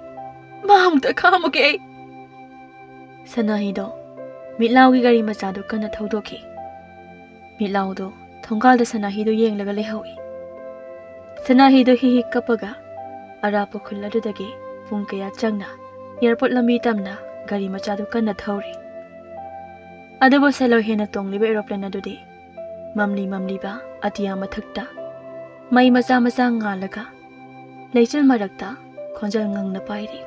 ꯃꯥ ꯑꯃꯨꯛꯇ ꯈꯥꯝꯃꯨꯒꯦ ꯑꯩ꯫" ꯁꯅꯥꯍꯤꯗꯣ ꯃꯤꯠꯂꯥꯎꯒꯤ ꯒꯥꯔꯤ ꯃꯆꯥꯗꯨ ꯀꯟꯅ ꯊꯧꯗꯣꯛꯈꯤ꯫ ꯃꯤꯠꯂꯥꯎꯗꯣ ꯊꯣꯡꯒꯥꯜꯗ ꯁꯅꯥꯍꯤꯗꯨ ꯌꯦꯡꯂꯒ ꯂꯩꯍꯧꯏ꯫ ꯁꯅꯥꯍꯤꯗꯨ ꯍꯤ ꯍꯤ ꯀꯞꯄꯒ ꯑꯔꯥꯞꯄ ꯈꯨꯜ ꯑꯗꯨꯗꯒꯤ ꯄꯨꯡ ꯀꯌꯥ ꯆꯪꯅ ꯑꯦꯌꯥꯔꯄꯣꯔꯠ ꯂꯝꯕꯤ ꯇꯝꯅ ꯒꯥꯔꯤ ꯃꯆꯥꯗꯨ ꯀꯟꯅ ꯊꯧꯔꯤ꯫ ꯑꯗꯨꯕꯨ ꯁꯦꯂꯣꯏ ꯍꯦꯟꯅ ꯇꯣꯡꯂꯤꯕ ꯑꯦꯔꯣꯄ꯭ꯂꯦꯟ ꯑꯗꯨꯗꯤ ꯃꯝꯂꯤ ꯃꯝꯂꯤꯕ ꯑꯇꯤꯌꯥ ꯃꯊꯛꯇ ꯃꯩ ꯃꯆꯥ ꯃꯆꯥ ꯉꯥꯜꯂꯒ ꯂꯩꯆꯤꯜ ꯃꯔꯛꯇ ꯈꯣꯟꯖꯦꯜ ꯉꯪꯅ ꯄꯥꯏꯔꯤ꯫